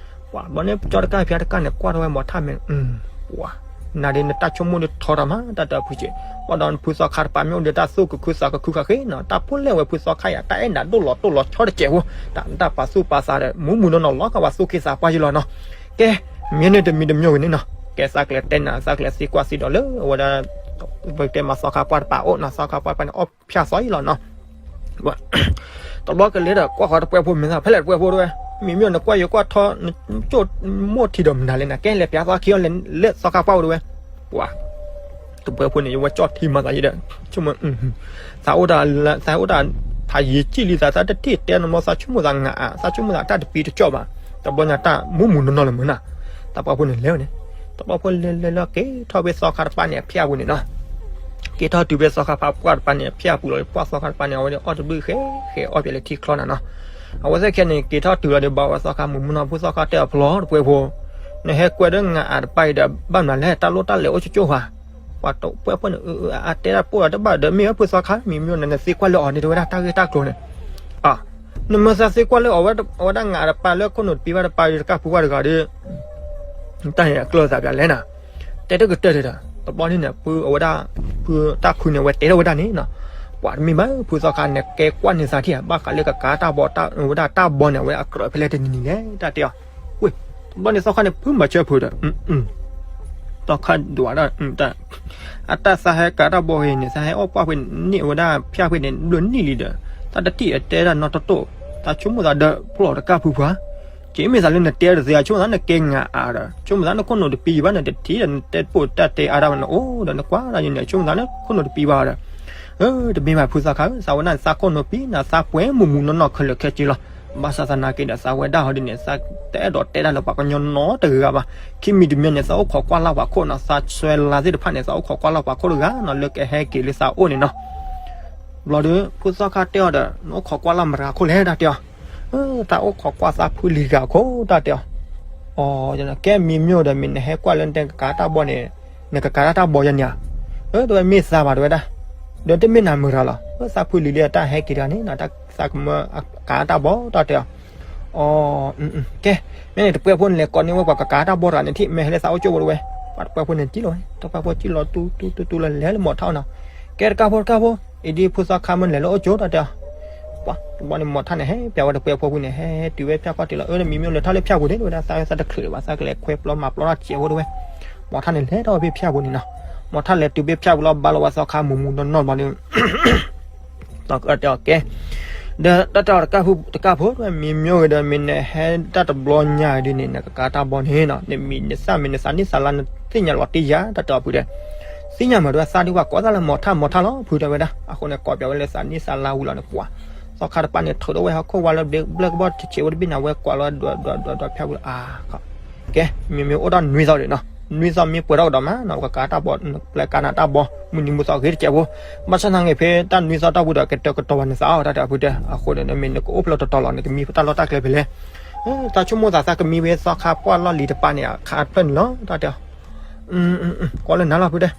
ပှၤဘျီန့ၣ် ကၠီတကၢ်ဖၠါတကၢ်န့ၣ် ကွၢ်ထီၣ်ဝဲမီၤထၣ်မ့ၢ် ပှၤ နၤဒီးနတၢ်ဆိကမိၣ်ဒီးထီတၢ်မး တၢ်တဲအီၤဖုက့ၤ. ပှၤဒီးဖုသီခါတပၤမ့ၢ်အိၣ်ဒီးတၢ်သူၣ်ကခုသးကခုခါဃ့နီၤ တၢ်ဖိလဲၣ်ဝဲဖုသီခါယၤ တၢ်အဲၣ်နၤဒိၣ်လီၤတိၢ်လီၤဆီတစဲးဖိ တၢ်နတၢ်ပာ်သူၣ်ပာ်သးဒီး မူးမူးနီၢ်နီၢ်လီၤ ကဘၣ်သူၣ်က့သးပှၢ်ယလီၤနီၤ. ကဲ မ့ၢ်န့ၣ်တမံၤတမံၤဂ့ၤန့ၣ်နီၤ ကဲသးကျဲၤတဲနၤ သးကျဲၤသံကွၢ်သံဒီးလၢအဝဲဒၣ် ပတဲမၤသီခါပှၢ်တပၤအိၣ်နီၤ သီခါပှၢ်တပၤန့ၣ် အီၣ်ဖၠၣ်သီအံၤလီၤနီၤ တဘျီကလဲၤဒီး ကွၢ်ဃီတပှဲၤဖိမ့ၢ်သး ဖဲလဲၣ်တပှဲၤဖိတဝဲ မ့မ့ၢ်နကွၢ်ယိၤကွၢ်ထီ နကၠိၣ်မိၢ်ထံဒီးမနုၤလဲၣ်နၤ ကဲလဲၤပျးသီခံအီၤ လဲၤသီခါပှၢ်အိၣ်တဝဲ ပှၤ တပှဲၤဖိန့ၣ် ယဝဲကၠီၣ်ထံမၤသးယဲဒီး ဆိကမိၣ် သးအိၣ်တၢ် သးအိၣ်တၢ်ဖးယံၤကံၣ်လံသး သးတထံၣ်တဲနမီၤ သးဆိကမိၣ်သးငါအါ သးဆိကမိၣ်သးတၢ်တပံတကၠီၣ်ဘၣ် တဘျီညါတၢ်မူးမူးနီၢ်နီၢ်လၢမုၢ်နၤ တပှဲၤဖိန့ၣ်လဲၤဝဲန့ၣ် တပှဲၤဖိလဲၤလဲၤလၢက့ၤထီၣ်ဖဲသီခါတပၤန့ၣ် အဖၠၣ်ပူၤန့ၣ်နီၤ က့ၤထီၣ်တုၤဖဲသီခါဖးပှၢ်တပၤန့ၣ် အဖၠၣ်ပူၤလီၤ ပှၢ်သီခါတပၤန့ၣ် အဝဲဒၣ်အီၣ်တဘျုးဃဲဃဲအီၣ်ပျဲလၢထံချီနၤနီၤ အဝဲသ့ၣ်ခဲန့ၣ် က့ၤထီၣ်တုၤလီၤဒီး ဘၣ်ဝဲသီခါမုၢ်မုၢ်နီၢ် ဖုသီခါတဲအီၤဖျီတပှဲၤဖိ နဟဲကွဲးဒီးငါအါတပၤအံၤဒီး ဘၣ်မနုၤလဲၣ် တၢ်လိၣ်တၢ်လဲၤအိၣ်ကၠိကၠိၣ်ဧါ ပှၤတပှဲၤဖိန့ၣ် အအါတဲဒၣ်တပိၢ်ဒီးတဘၣ်ဒီး မ့ၢ်ဝဲဖုသီခါ မံမ့ၢ်နနသံကွၢ်လၢအီၤန့ၣ် တဝဲဒၣ်တၢ်ဂ့ၢ်တၢ်ကျိၤန့ၣ် နမ့ၢ်သးသံကွၢ်လၢအီၤ အဝဲဒၣ်ငါအါတပၤလၢခိၣ်နူာ်တပံၤဘၣ်တပၤဒီး တကၢ်ဖုဘၣ်တဂၤဒီး တၢ်န့ၣ်အကျိၤသးပျးလဲၣ်နၤ တဲတကတၢၢ်တဒီး တဘျီန့ၣ်န့ၣ် ဖုအဝဲဒၣ် ဖုတၢ်ခုန့ၣ် အဝဲတဲထီၣ်ဝဲဒၣ်န့ၣ်နီၤ ပှၤတမ့ၢ်ဘၣ် ဖုသီခါန့ၣ် ကဲကွၢ်န့ၢ်သးထံၣ်ဧါ ဘၣ်ဃးလၢကကၤတၢ်ဘီ ဝဲဒၣ်တၢ်ဘီန့ၣ် အဝဲအကြၢးဖဲလဲၣ်တနံၤနံၤလဲၣ် တၢ်တဲအီၤ ဝ့ၢ် တဘျီန့ၣ်သီခါန့ၣ် ဖုမၤဆၢဖုဒီး သီခါဒွးဒၣ် အတၢ်သးဟဲကၤတၢ်ဘီဂ့ၤန့ၣ် သးဟဲအီၣ်ပှၢ်ဖဲန့ၣ် အဝဲဒၣ်ဖၠၣ်ဖဲန့ၣ် ဘျုးနံၣ်လံဒီး သးတထံၣ်အတဲဒၣ်နီတတိၢ် သးဆိကမိၣ်သးဒီးဖျီၣ်တကၢ်ဖုပှၤ က့မ့ၢ်သးလၢနတဲတသ့ ဆိကမိၣ်သးနကဲနၤအါဒီး ဆိကမိၣ်သးနခိၣ်နူာ်တပံဘၣ် နတထံၣ်ဒီး နတဲပိာ်တၢ်တဲအါတၢ်ဘၣ်န့ၣ် အိၣ်ဒီးနကွၢ်ဒၣ်ယန့ၣ် ဆိကမိၣ်သးနခိၣ်နူာ်တပံဘၣ်ဒီး တမ့ၢ်ဘၣ်ဖုသီခါဧၢ သးဝဲဒၣ်န့ၣ် သးခိၣ်နူာ်ပံ နသးပှဲၤမူးမူးနီၢ်နီၢ်ခဲလၢာ်ခဲဆ့လီၤ. ဘၣ်ဆၣ်သနာ်က့ဒီး သးဝဲဒၣ်ဟီဒ်န့ၣ် သးတအဲၣ်ဒိးတဲတၢ်လၢပှၤကညီနီတဂၤဘၣ်. ခံမံၤတမံၤန့ၣ် သးအိၣ်ခိးကွၢ်လၢ်ပှၤခိၣ်နီၤ သးဆွဲလါသ့ၣ်တဖၣ်န့ၣ် သးအိၣ်ခိးကွၢ်လၢ်ပှၤခိၣ်တဂၤနီၤ လၢကဟဲက့ၤလၢသးအိၣ်န့ၣ်နီၤ. ဘျီဒီး ဖုသီခါတဲအီၤဒီး နအိၣ်ခိးကွၢ်လၢ်မတၤခိၣ်လဲၣ် တၢ်တဲအီၤ. သးအိၣ်ခိးကွၢ်သးဖုလံၤဂၤခိၣ် တၢ်တဲအီၤ. အီ ကဲမံၤမ့ၢ်ဒီး မ့ၢ်နဟဲကွၢ်လၢနတဲကကးတၢ်ဘီန့ၣ် နကကးတၢ်ဘီယဲန့ၣ်ဧါ. အၢ တဝဲမ့ၢ်သးဘၣ် တဝဲဒၣ်. ဒီးတမ့ၢ်နၤမတၤလီၤ. သးဖုလံၤလၢတၢ်ဟဲက့ၤတဂၤန့ၣ် သးကမၢကးတၢ်ဘီ တၢ်တဲအီၤ. အီ ကဲ မ့ၢ်န့ၣ်တပှဲၤဖိန့ၣ်လဲၤကိးန့ၢ်ဝဲပှၤကကးတၢ်ဘီတဂၤန့ၣ်ထံၣ် မ့ၢ်ဟဲလၢသးအိၣ်ကၠိဖိတဝဲ. ပှၤတပှဲၤဖိန့ၣ်ကံၣ်လီၤဝဲ တပှဲၤဖိကံၣ်လီၤတူတူတူတူလၢလဲၤလၢမီၤထၣ်အအိၣ်နီၤ. ကဲတကးဖိတကးဖိ အံၤဒ်ဖုသီခါမ့ၢ်လဲၤလၢအိၣ်ကၠိ တၢ်တဲအီၤ. ပှၤတဘျီန့ၣ်မီၤထၣ်န့ၣ် ဟဲပၠးဝဲတပှဲၤဖိကွံာ်န့ၣ် ဟဲဟဲတုၤဝဲဖၠၣ်ခီၣ်ထံးလီၤ. အၢ နမံၤမ့ၢ်လဲၤထီၣ်လၢဖၠၣ်ပူၤန့ၣ် တဝဲဒၣ် သးဝဲသးတချုးဘၣ် သးကလဲၤခွဲပျီမၤပျီထီၣ်စဲးဖိတဝဲ. မီၤထၣ်န့ၣ်လဲၤထီၣ်ဝဲဖဲဖၠၣ်ပူၤန့ၣ်နီၤ. မီၤထၣ်လဲၤတုၤဖဲဖၠၣ်ပူၤလီၤ ဘါလီၤဝဲသီခါမူးမူးနီၢ်နီၢ်ဘျီဒီး သီခါတဲအီၤကဲ ဒီးတၢ်တဲအီၤတကးဖိတကးဖိ တဝဲမံၤမ့ၢ်ဂ့ၤဒီး မ့ၢ်နဟဲတၢ်တဘျီညါဒ်န့ၣ် နကကးတၢ်ဘီန့ၣ်နီၤ နမံၤနသၣ်မ့ၢ်နသးနံၣ်သးလါ နသ့ၣ်ညါလီၤတံၢ်ယၤ တၢ်တဲအီၤဖုတဲ. သ့ၣ်ညါမး တဝဲသးဒ်ပှၤကိးသးလၢမီၤထၣ်မီၤထၣ်လီၤ ဖုတဲဝဲဒၣ်. အဃိန့ၣ် ကိးပၠးဝဲလၢသးနံၣ်သးလါဝံၤလီၤန့ၣ် ပှၤ သီခါတပၤန့ၣ် ထုးထီၣ်ဝဲဟီၣ်ခိၣ်ဝါလၢဘျဲၣ်ကဘီတဆံးဝဲတဘ့ၣ်န့ၣ် ဝဲကွၢ်လီၤဒွးဒွးဒွးဒွးဖၠၣ်ပူၤလၢအါ ကဲ မ့မ့ၢ်အိၣ်ဒီးနွံသီဒံးနီၤ နွံသီမ့ၢ်ပှဲၤထီၣ်ကဒီးမးနီၤ ပကကးတၢ်ဘီ ပျဲကးနၤတၢ်ဘီ မုၢ်နံၤမုၢ်သီဂ့ၤတစဲးဖိ ဘၣ်ဆၣ်သနာ်က့ဖဲတၢ်နွံသီတီၢ်ပူၤဒီး ကတၢၢ်ကတီၤဘၣ်န့ၣ်သးအီၤ တၢ်တဲအီၤဖုတဲ. အဃိန့ၣ် မ့ၢ်နကအိၣ်ဖျဲၣ်တတီၤလီၤ နကမံဖဲတၢ်လီၢ်တၢ်ကျဲဖဲလဲၣ်. တၢ်ဆိကမိၣ်သး သးကမံဝဲသီခါပှၢ်လီၢ်လံၤတပၤန့ၣ် အခါဖျၢၣ်န့ၣ်လီၤ တၢ်တဲအီၤ ကွၢ်လၢနၤလီၤဖုတဲ.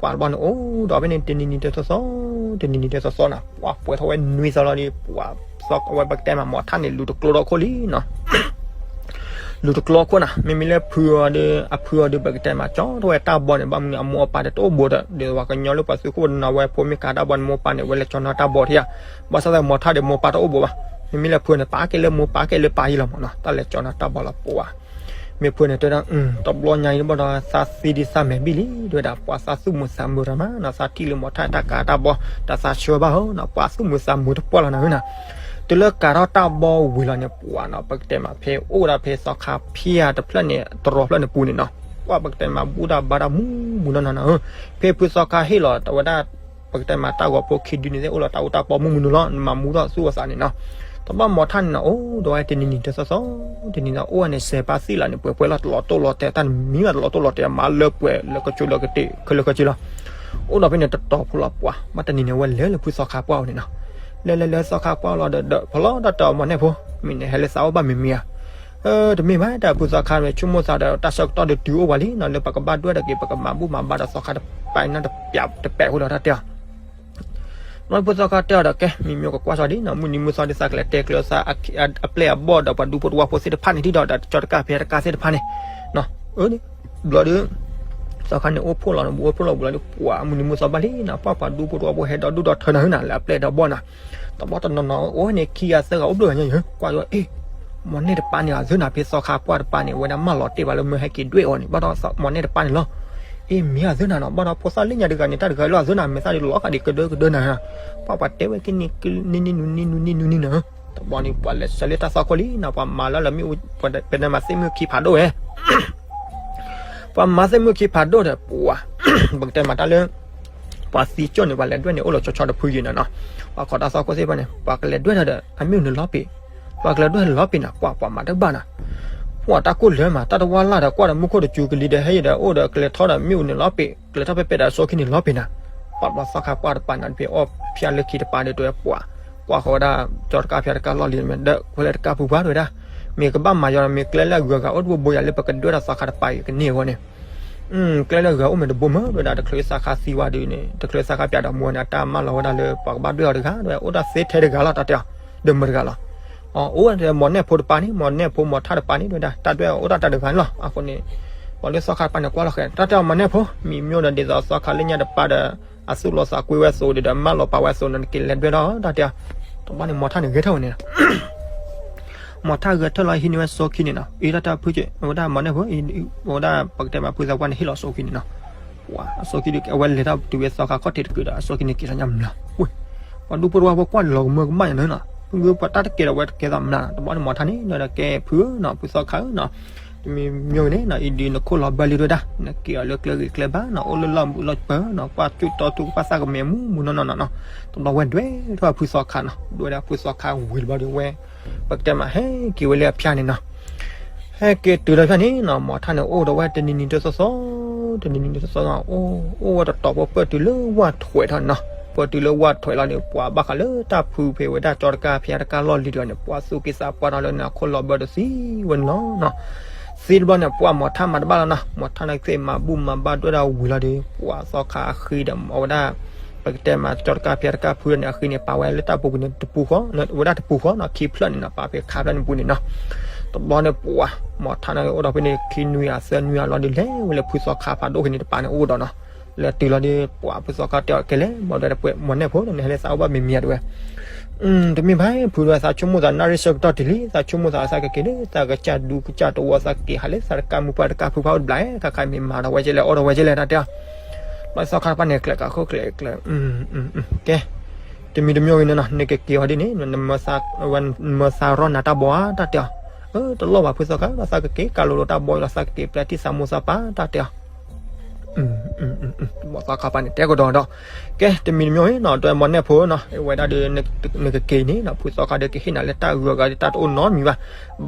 ပှၤတဘျီန့ၣ် အိၣ်ဒီးဖဲန့ၣ် တနံၤနံၤတဲသီသီ တနံၤနံၤတဲသီသီနီၤ ပှၤပှဲၤထီၣ်ဝဲနွံသီလီၤဒီး ပှၤသီဝဲပကတဲမး မီၤထၣ်န့ၣ် လူၤတကျိထီၣ်ခိၣ်လံနီၤ လူၤတကျိခိၣ်နီၤ မ့မ့ၢ်လၢဖုအီၤဒီး အဖုအီၤဒီး ပကတဲမး ကၠီထီၣ်ဝဲတၢ်ဘီန့ၣ် ဘၣ်မနုၤအမိၢ်အပၢ်ဒီးတအိၣ်ဘူးဒီး ဒ်သိးပှၤကညီလၢပှၤသုးခိၣ်နီၤ ဝဲဖိမ့ၢ်ကးတၢ်ဘီန့ၣ် မိၢ်ပၢ်န့ၣ် ဝဲလဲၤကၠီနီၤတၢ်ဘီထံဧါ. ဘၣ်ဆၣ်သနာ်က့ မီၤထၣ်ဒီးမိၢ်ပၢ်တအိၣ်ဘူးဘၣ်. မ့မ့ၢ်လၢဖုန့ၣ် ပာ်ကဲလၢမိၢ်ပၢ်ကဲလၢပၢ်အံၤလီၤမးနီၤ တၢ်လဲၤကၠီနီၤတၢ်ဘီလီၤပှၤ မ့ၢ်ဖုန့ၣ်တဲဒၣ် တဘျီညါအံၤဘၣ်ဒီး သးသံဒ်သးမဲာ်ဘံၣ်လံ တဲဝဲဒၣ် ပှၤသးသူၣ်မုာ်သးမုာ်တၢ်မးနီၤ သးထံၣ်လၢမီၤထၣ်တၢ်ကးတၢ်ဘီ ဒီးသးဆှၢဘၣ်ဧၢနီၤ ပှၤသူၣ်မုာ်သးမုာ်တပှၢ်လီၤနၤဧၢနီၤ. တုၤလၢကးထီၣ်တၢ်ဘီဝံၤလီၤန့ၣ် ပှၤနီၤ ပကတဲမး ဖဲအိၣ်ဝဲဒၣ်ဖဲသီခါဖၠၣ်တဖျၢၣ်န့ၣ် တရီဖျၢၣ်န့ၣ်ပူၤန့ၣ်နီၤ ပှၤပကတဲမး ဘူၣ်တၢ်ဘါတၢ်မူးမူးနီၢ်နီၢ်နီၤဧၢ. ဖဲဖုသီခါဟ့ၣ်လီၤ တဝဲဒၣ် ပကတဲမး တၢ်ဂီၤဖိခံဒုန့ၣ်သ့ၣ် အိၣ်လီၤတၢ်အူတၢ်ပီမူးမူးနီၢ်နီၢ်လီၤ နမၤမူထီၣ်သူၣ်အသးန့ၣ်နီၤ. တဘျီမီၤထၣ်န့ၣ်နီၤ အိၣ်ဒီးဝဲတနံၤနံၤတသီသီ တနံၤနီၤ အိၣ်ဝဲန့ၣ် စဲးပာ်သံလီၤန့ၣ် ပှဲၤပှဲၤလီၤ တလီၤတိၢ်လီၤတဲာ် တၢ်တမံၤဘၣ် တလီၤတိၢ်လီၤတဲာ် မၤလၢပှဲၤ လၢကဆိလၢကတ့ၢ် ခဲလၢာ်ခဲဆ့လီၤ. အိၣ်ဒီးဖဲန့ၣ်တတီၤဖိလီၤပှၤ ဘၣ်တနံၤန့ၣ် ဝဲလဲၤလၢဖုသီခါပှၢ်အအိၣ်န့ၣ်နီၤ. လဲၤလဲၤလၢသီခါပှၢ်လီၤဒီး ဒီးဖီလီၤတၢ်တဲအီၤ မီၤနဲၣ်ဖိ မ့ၢ်နဟဲလၢသးအိၣ်ဘၣ်မံၤမံၤဧါ. တမ့ၢ်ဘၣ် တၢ်ဖုသီခါန့ၣ် ဆိကမိၣ်သးဒီး တၢ်ဆၢကတီၢ်ဒီးတုၤအိၣ်ဝဲလံနီၤ လၢပကဘၣ်ဒွဲၣ်ထီၣ်က့ၤ ပကမၤဘူၣ်မၤဘါဒီးသီခါတပၤနီတပျးတပဲာ်ဖိလီၤ တၢ်တဲအီၤ. ဘျီဖုသီခါတဲအီၤဒီး ကဲ မံၤမံၤကကွၢ်စီၤဒ်နီၤ မုၢ်နံၤမုၢ်သီဒ်သးကလဲၤတဲကျၢၤသးအပျဲၢ်အဘီၣ်ဒီးပှၤဒူဖိတဝၢ်ဖိသ့ၣ်တဖၣ်န့ၣ် ဒ်ဒီးဒီးကၠီတကၢ်ဖဲတကၢ်သ့ၣ်တဖၣ်န့ၣ် အၢ ဘျီဒီး သီခါန့ၣ်အိၣ်ဖှိၣ်လီၤ အိၣ်ဖှိၣ်လီၤဘူးလီၤဒီး ပှၤမုၢ်နံၤမုၢ်သီဘၣ်လံနီၤ ပှၤပှၤဒူဖိတဝၢ်ဖိဟဲဒီးဒူၣ်ဒီးထၢနၤဟၢနၤ လၢအပျဲၢ်ဒီးဘီၣ်နၤ တဘျီတနီၤနီၤ အိၣ်န့ၣ်ခံဂၤသၢဂၤအိၣ်ဘျီညါယၢၤ ကွၢ်ယီၤ အ့ မီၤနဲၣ်တပၤန့ၣ် အသၢနၤဖဲသီခါပှၢ်တပၤန့ၣ် အဝဲဒၣ်မၢလီၤတ့ၢ်ဘၣ်လၢမၢဟဲက့ၤဒွဲၣ်အီၤန့ၣ် ဘၣ်ဒီးမီၤနဲၣ်တပၤန့ၣ်လီၤ. အ့ မ့ၢ်အသၢနၤနီၤ ဘၣ်ဒီးဖိသၣ်လၢညါတဂၤန့ၣ် တၢ်တဂၤလၢအသၢနၤ မဲာ်သၣ်ဒ်လီၤဃာ်ဒ်ကဒၢကဒၢနၤ ပှၤပှၤတဲဝဲက့ၤန့ၣ် နံၤနံၤနူၤနံၤနူၤနံၤနူၤနံၤနၤ တဘျီန့ၣ် ပှၤလဲၤဆၢလၢတၢ်သီခိၣ်လံနီၤ ပှၤမၤလၢလီၤမ့ၣ်အူ ပတဲနမၤသ့ၣ်မုၢ်ခံဖးဒိၣ်ဝဲ ပှၤမၤသ့ၣ်မုၢ်ခံဖးဒိၣ်ဒီး ပှၤ ပကတဲမၤတၢ်လၢ ပှၤသံကၠိၣ်န့ၣ် ပှၤလဲၤဒွဲၣ်န့ၣ် အိၣ်လီၤဆီဆီတဖုယံၤနီၤနီၤ ပှၤခိးတၢ်သီခိၣ်သ့ၣ်တဖၣ်န့ၣ် ပှၤကလဲၤဒွဲၣ်တၢ်ဒီး အမ့ၣ်အူန့ၣ်လီၤပ့ၤ ပှၤကလဲၤဒွဲၣ်လီၤပ့ၤနၤ ကွၢ်ပှၤမၤတဘၣ်နၤ ပှၤတၢ်ကိၢ်လၢမး တၢ်တဝၢ်လၢ်ဒီး ကွၢ်ဒီးမူခိၣ်တစူၤကလံၤဒီး ဟဲယံၤဒီး အိၣ်ဒီးကလဲၤထီၣ်ဒီး မ့ၣ်အူန့ၣ်လီၤပ့ၤ ကလဲၤထီၣ်ဖဲပဲဒီးအစိခံန့ၣ်လီၤပ့ၤနၤ ပှၤဘျီသီခါပှၢ်တပၤနၤ တဖဲအီၣ်ဖၠၣ်လၢခံတပၤဒီး တဝဲပှၤ ကွၢ်ဃီၤဝဲဒၣ် ကၠီတကၢ်ဖဲတကၢ်လီၢ်လံၤ ဒီးဝဲလၢတကၢ်ပူၤပှၤတဝဲဒၣ် မ့ၢ်ကဘၣ်မၤယီၤ မ့ၢ်ကျဲလၢအဂုၤအဂၤအိၣ်တဘိဘိယၤလၢပကဒွဲၣ်ဒီးသီခါတပၤအံၤကန့ၢ်အဂီၢ်န့ၣ် ကျဲလၢအဂၤအိၣ်မ့ၢ်တဘိမး တဝဲဒၣ် တချုးသီခါသံဝဲဒုးန့ၣ် တချုးသီခါပၠးဒီးမူန့ၣ် အတၢ်မၢလီၤဝဲဒၣ်လၢ ပှၤကဘၣ်ဒွဲၣ်အီၤတဂၤ တဝဲအိၣ်ဒၣ်သ့ထဲတဂၤလီၤ တၢ်တဲအီၤ ဒီးမတၤတဂၤလီၤ အိၣ်ဝဲဒၣ်မီၤနဲၣ်ဖိတပၤန့ၣ် မီၤနဲၣ်ဖိမီၤထၣ်တပၤန့ၣ် တဝဲဒၣ် တၢ်ဒွဲၣ်အီၤအိၣ်ဒၣ်တၢ်တဂၤန့ၣ်လီၤ အဃိန့ၣ် ပှၤလၢသီခါတပၤန့ၣ် ကွၢ်လီၤဃဲၤ တၢ်တဲအီၤမီၤနဲၣ်ဖိ မံၤမ့ၢ်ဒီးဒ်သိးသီခါလၢညါတပၤဒီး အသူၣ်လီသးကွံဝဲအသိးဒီး မၢလီၤပာ်ဝဲအသိးန့ၣ် နက့ၤလဲၤဒွဲၣ်ဒီး တၢ်တဲအီၤ တဘျီန့ၣ် မီၤထၣ်န့ၣ်ဂဲၤထၢၣ်ဝဲန့ၣ် မီၤထၣ်ဂဲၤထၢၣ်လီၤ ဟံးန့ၢ်ဝဲစိခံန့ၣ်နီၤ အံၤတၢ်တၢ်ဖုက့ အဝဲဒၣ်မီၤနဲၣ်ဖိ အဝဲဒၣ်ပကတဲမးဖုသးပှၢ်န့ၣ် ဟ့ၣ်လီၤစိခံန့ၣ်နီၤ ပှၤအစိခံဒီး အဝဲလဲၤထီၣ်တုၤဝဲသီခါခီၣ်ထံးတကုာ်ဒီး အစိခံန့ၣ်က့ၤထီၣ်ညါမျး ဝဲ ပှၤဒူဖိတဝၢ်ဖိကွၢ်လီၤကမၢကမၣ်ညါန့ၣ်နီၤ ဂုၢ်ပှၤတၢ်တကဲဒီးဝဲတကဲသိးမနုၤနီၤ. တဘျီန့ၣ် မီၤထါန့ၣ် ဒီးကဲဖုဧၢနီၤ, ဖုသီခါဧၢနီၤ, တမံၤမံၤဂ့ၤန့ၣ်နီၤ အံၤဒုးနခိၣ်လီၤဘၢလံဒိၣ်ဒၣ်, နက့ၤအီၤလၢကျဲဂ့ၤကျဲဘၣ်နီၤ, အိၣ်လၢလီၢ်မုာ်လီၢ်ပၢၤနီၤ, ကွၢ်ကၠူၣ်တီတူၢ်ကပၣ်သၣ်ကမဲာ်မူးမူးနီၢ်နီၢ်နီၤနီၤ. တဘျီဝဲဒွဲထီၣ်ဖုသီခါနီၤ, ဒွဲဒၣ်ဖုသီခါဝံၤတဘျီဒီးဝဲ ပကတဲမး ဟဲက့ၤဝဲလၢအဖၠၣ်န့ၣ်နီၤ. ဟဲက့ၤတုၤလၢဖၠၣ်န့ၣ်နီၤ, မီၤထါန့ၣ်အိၣ်ဒီးဝဲတနံၤနံၤတသီသီ, တနံၤနံၤတသီသီနီၤ, အိၣ် အိၣ်ဝဲတတီၤပၢၢ်တုၤလၢဝၢ်ထွဲးထီၣ်န့ၣ်နီၤ. ပၢၢ်တုၤလၢဝၢ်ထွဲးလီၤန့ၣ် ပှၤဘၣ်ဃးလၢတၢ်ဖုဖဲဝဲဒၣ်ကၠီတကါဖၠါတကါလီၢ်လံၤတဂၤန့ၣ် ပှၤသူၣ်က့သးပှၢ်ထီၣ်လၢန့ၣ် အခိၣ်လီၤဘၢဒီးသံဝဲန့ၣ်လီၤနီၤ. သံတဘျီန့ၣ် ပှၤမီၤထါမၤတဘၣ်လီၤနီၤ, မီၤထါန့ၣ်သ့ၣ်မၤဘူၣ်မၤဘါဒွဲဒၣ်ဝံၤလီၤဒီး ပှၤသီခါအဃံဒီးအဝဲဒၣ် ပကတဲမး ကၠီတကါဖၠါတကါဖုန့ၣ် အဃံန့ၣ် ပာ်ဝဲလၢတၢ်ပူၤကွံာ်န့ၣ်တပူၤဃီ, ဝဲဒၣ်တပူၤဃီနီၤ, ခံဖျၢၣ်န့ၣ်နီၤ, ပာ်ဖဲခါဖျၢၣ်န့ၣ်ပူၤန့ၣ်နီၤ. တဘျီန့ၣ်ပှၤ မီၤထါန့ၣ်အိၣ်ဒီးဖဲန့ၣ် ခံနွံဂၤသၢနွံဂၤလီၤဒီး လဲၤဝဲလၢဖုသီခါဖးဒိၣ်ဖဲန့ၣ်တပၤန့ၣ်အိၣ်ဒီးနီၤ. လဲၤတုၤလီၤဒီး ပှၤဖုသီခါတဲအီၤကဲလဲၣ်, မီၤဒွဲတပှဲၤ မီၤနဲၣ်ဖိန့ၣ် နဟဲလၢသးအိၣ်ဘၣ်မံၤမံၤဧါတဝဲ တမ့ၢ်ဘၣ် ဖုဒွဲသးဆိကမိၣ်သးနၣ်ရံၣ်ဆၢကတီၢ်တုၤလံ, သးဆိကမိၣ်သးသးကက့ၤလၢ သးကစၢ်ဒူကစၢ်တဝီ သးက့ၤဟးလၢသးတကါမုၢ်ပှၢ်တကါဖုဖးအိၣ်တဘျီ, ခါခါမ့ၢ်မၤဒီးဝဲကဲလဲၣ် အီၣ်ဒီးဝဲကဲလဲၣ် တၢ်တဲအီၤ. ဘျီသီခါတပၤန့ၣ် ကျဲးကးခိၣ်ကျဲးကျဲး ကဲ တမံၤတမံၤဂ့ၤန့ၣ်နီၤ, နကက့ၤအီၤဒ်န့ၣ် နမၢသးရီနၤတၢ်ဘီဧါ တၢ်တဲအီၤ. တလီၢ်ဘၣ်ဖုသီခါ သးကက့ၤကးလိၤလိၤတၢ်ဘီလီၤ သးကက့ၤပျဲထံၣ်သးမိၢ်သးပၢ် တၢ်တဲအီၤ. ဘီသီခါပၤန့ၣ် တဲကဒီးဒီး ကဲ တမံၤတမံၤနီၤ ဒွဲမီၤနဲၣ်ဖိနီၤ ဝဲဒၣ်ဒီး နကက့ၤန့ၣ်နီၤ ဖုသီခါဒီးကဟ့ၣ်နၤလၢတၢ်ဂုၤအဂၤဒီးတၢ်တအိၣ်နီတမံၤဘၣ်.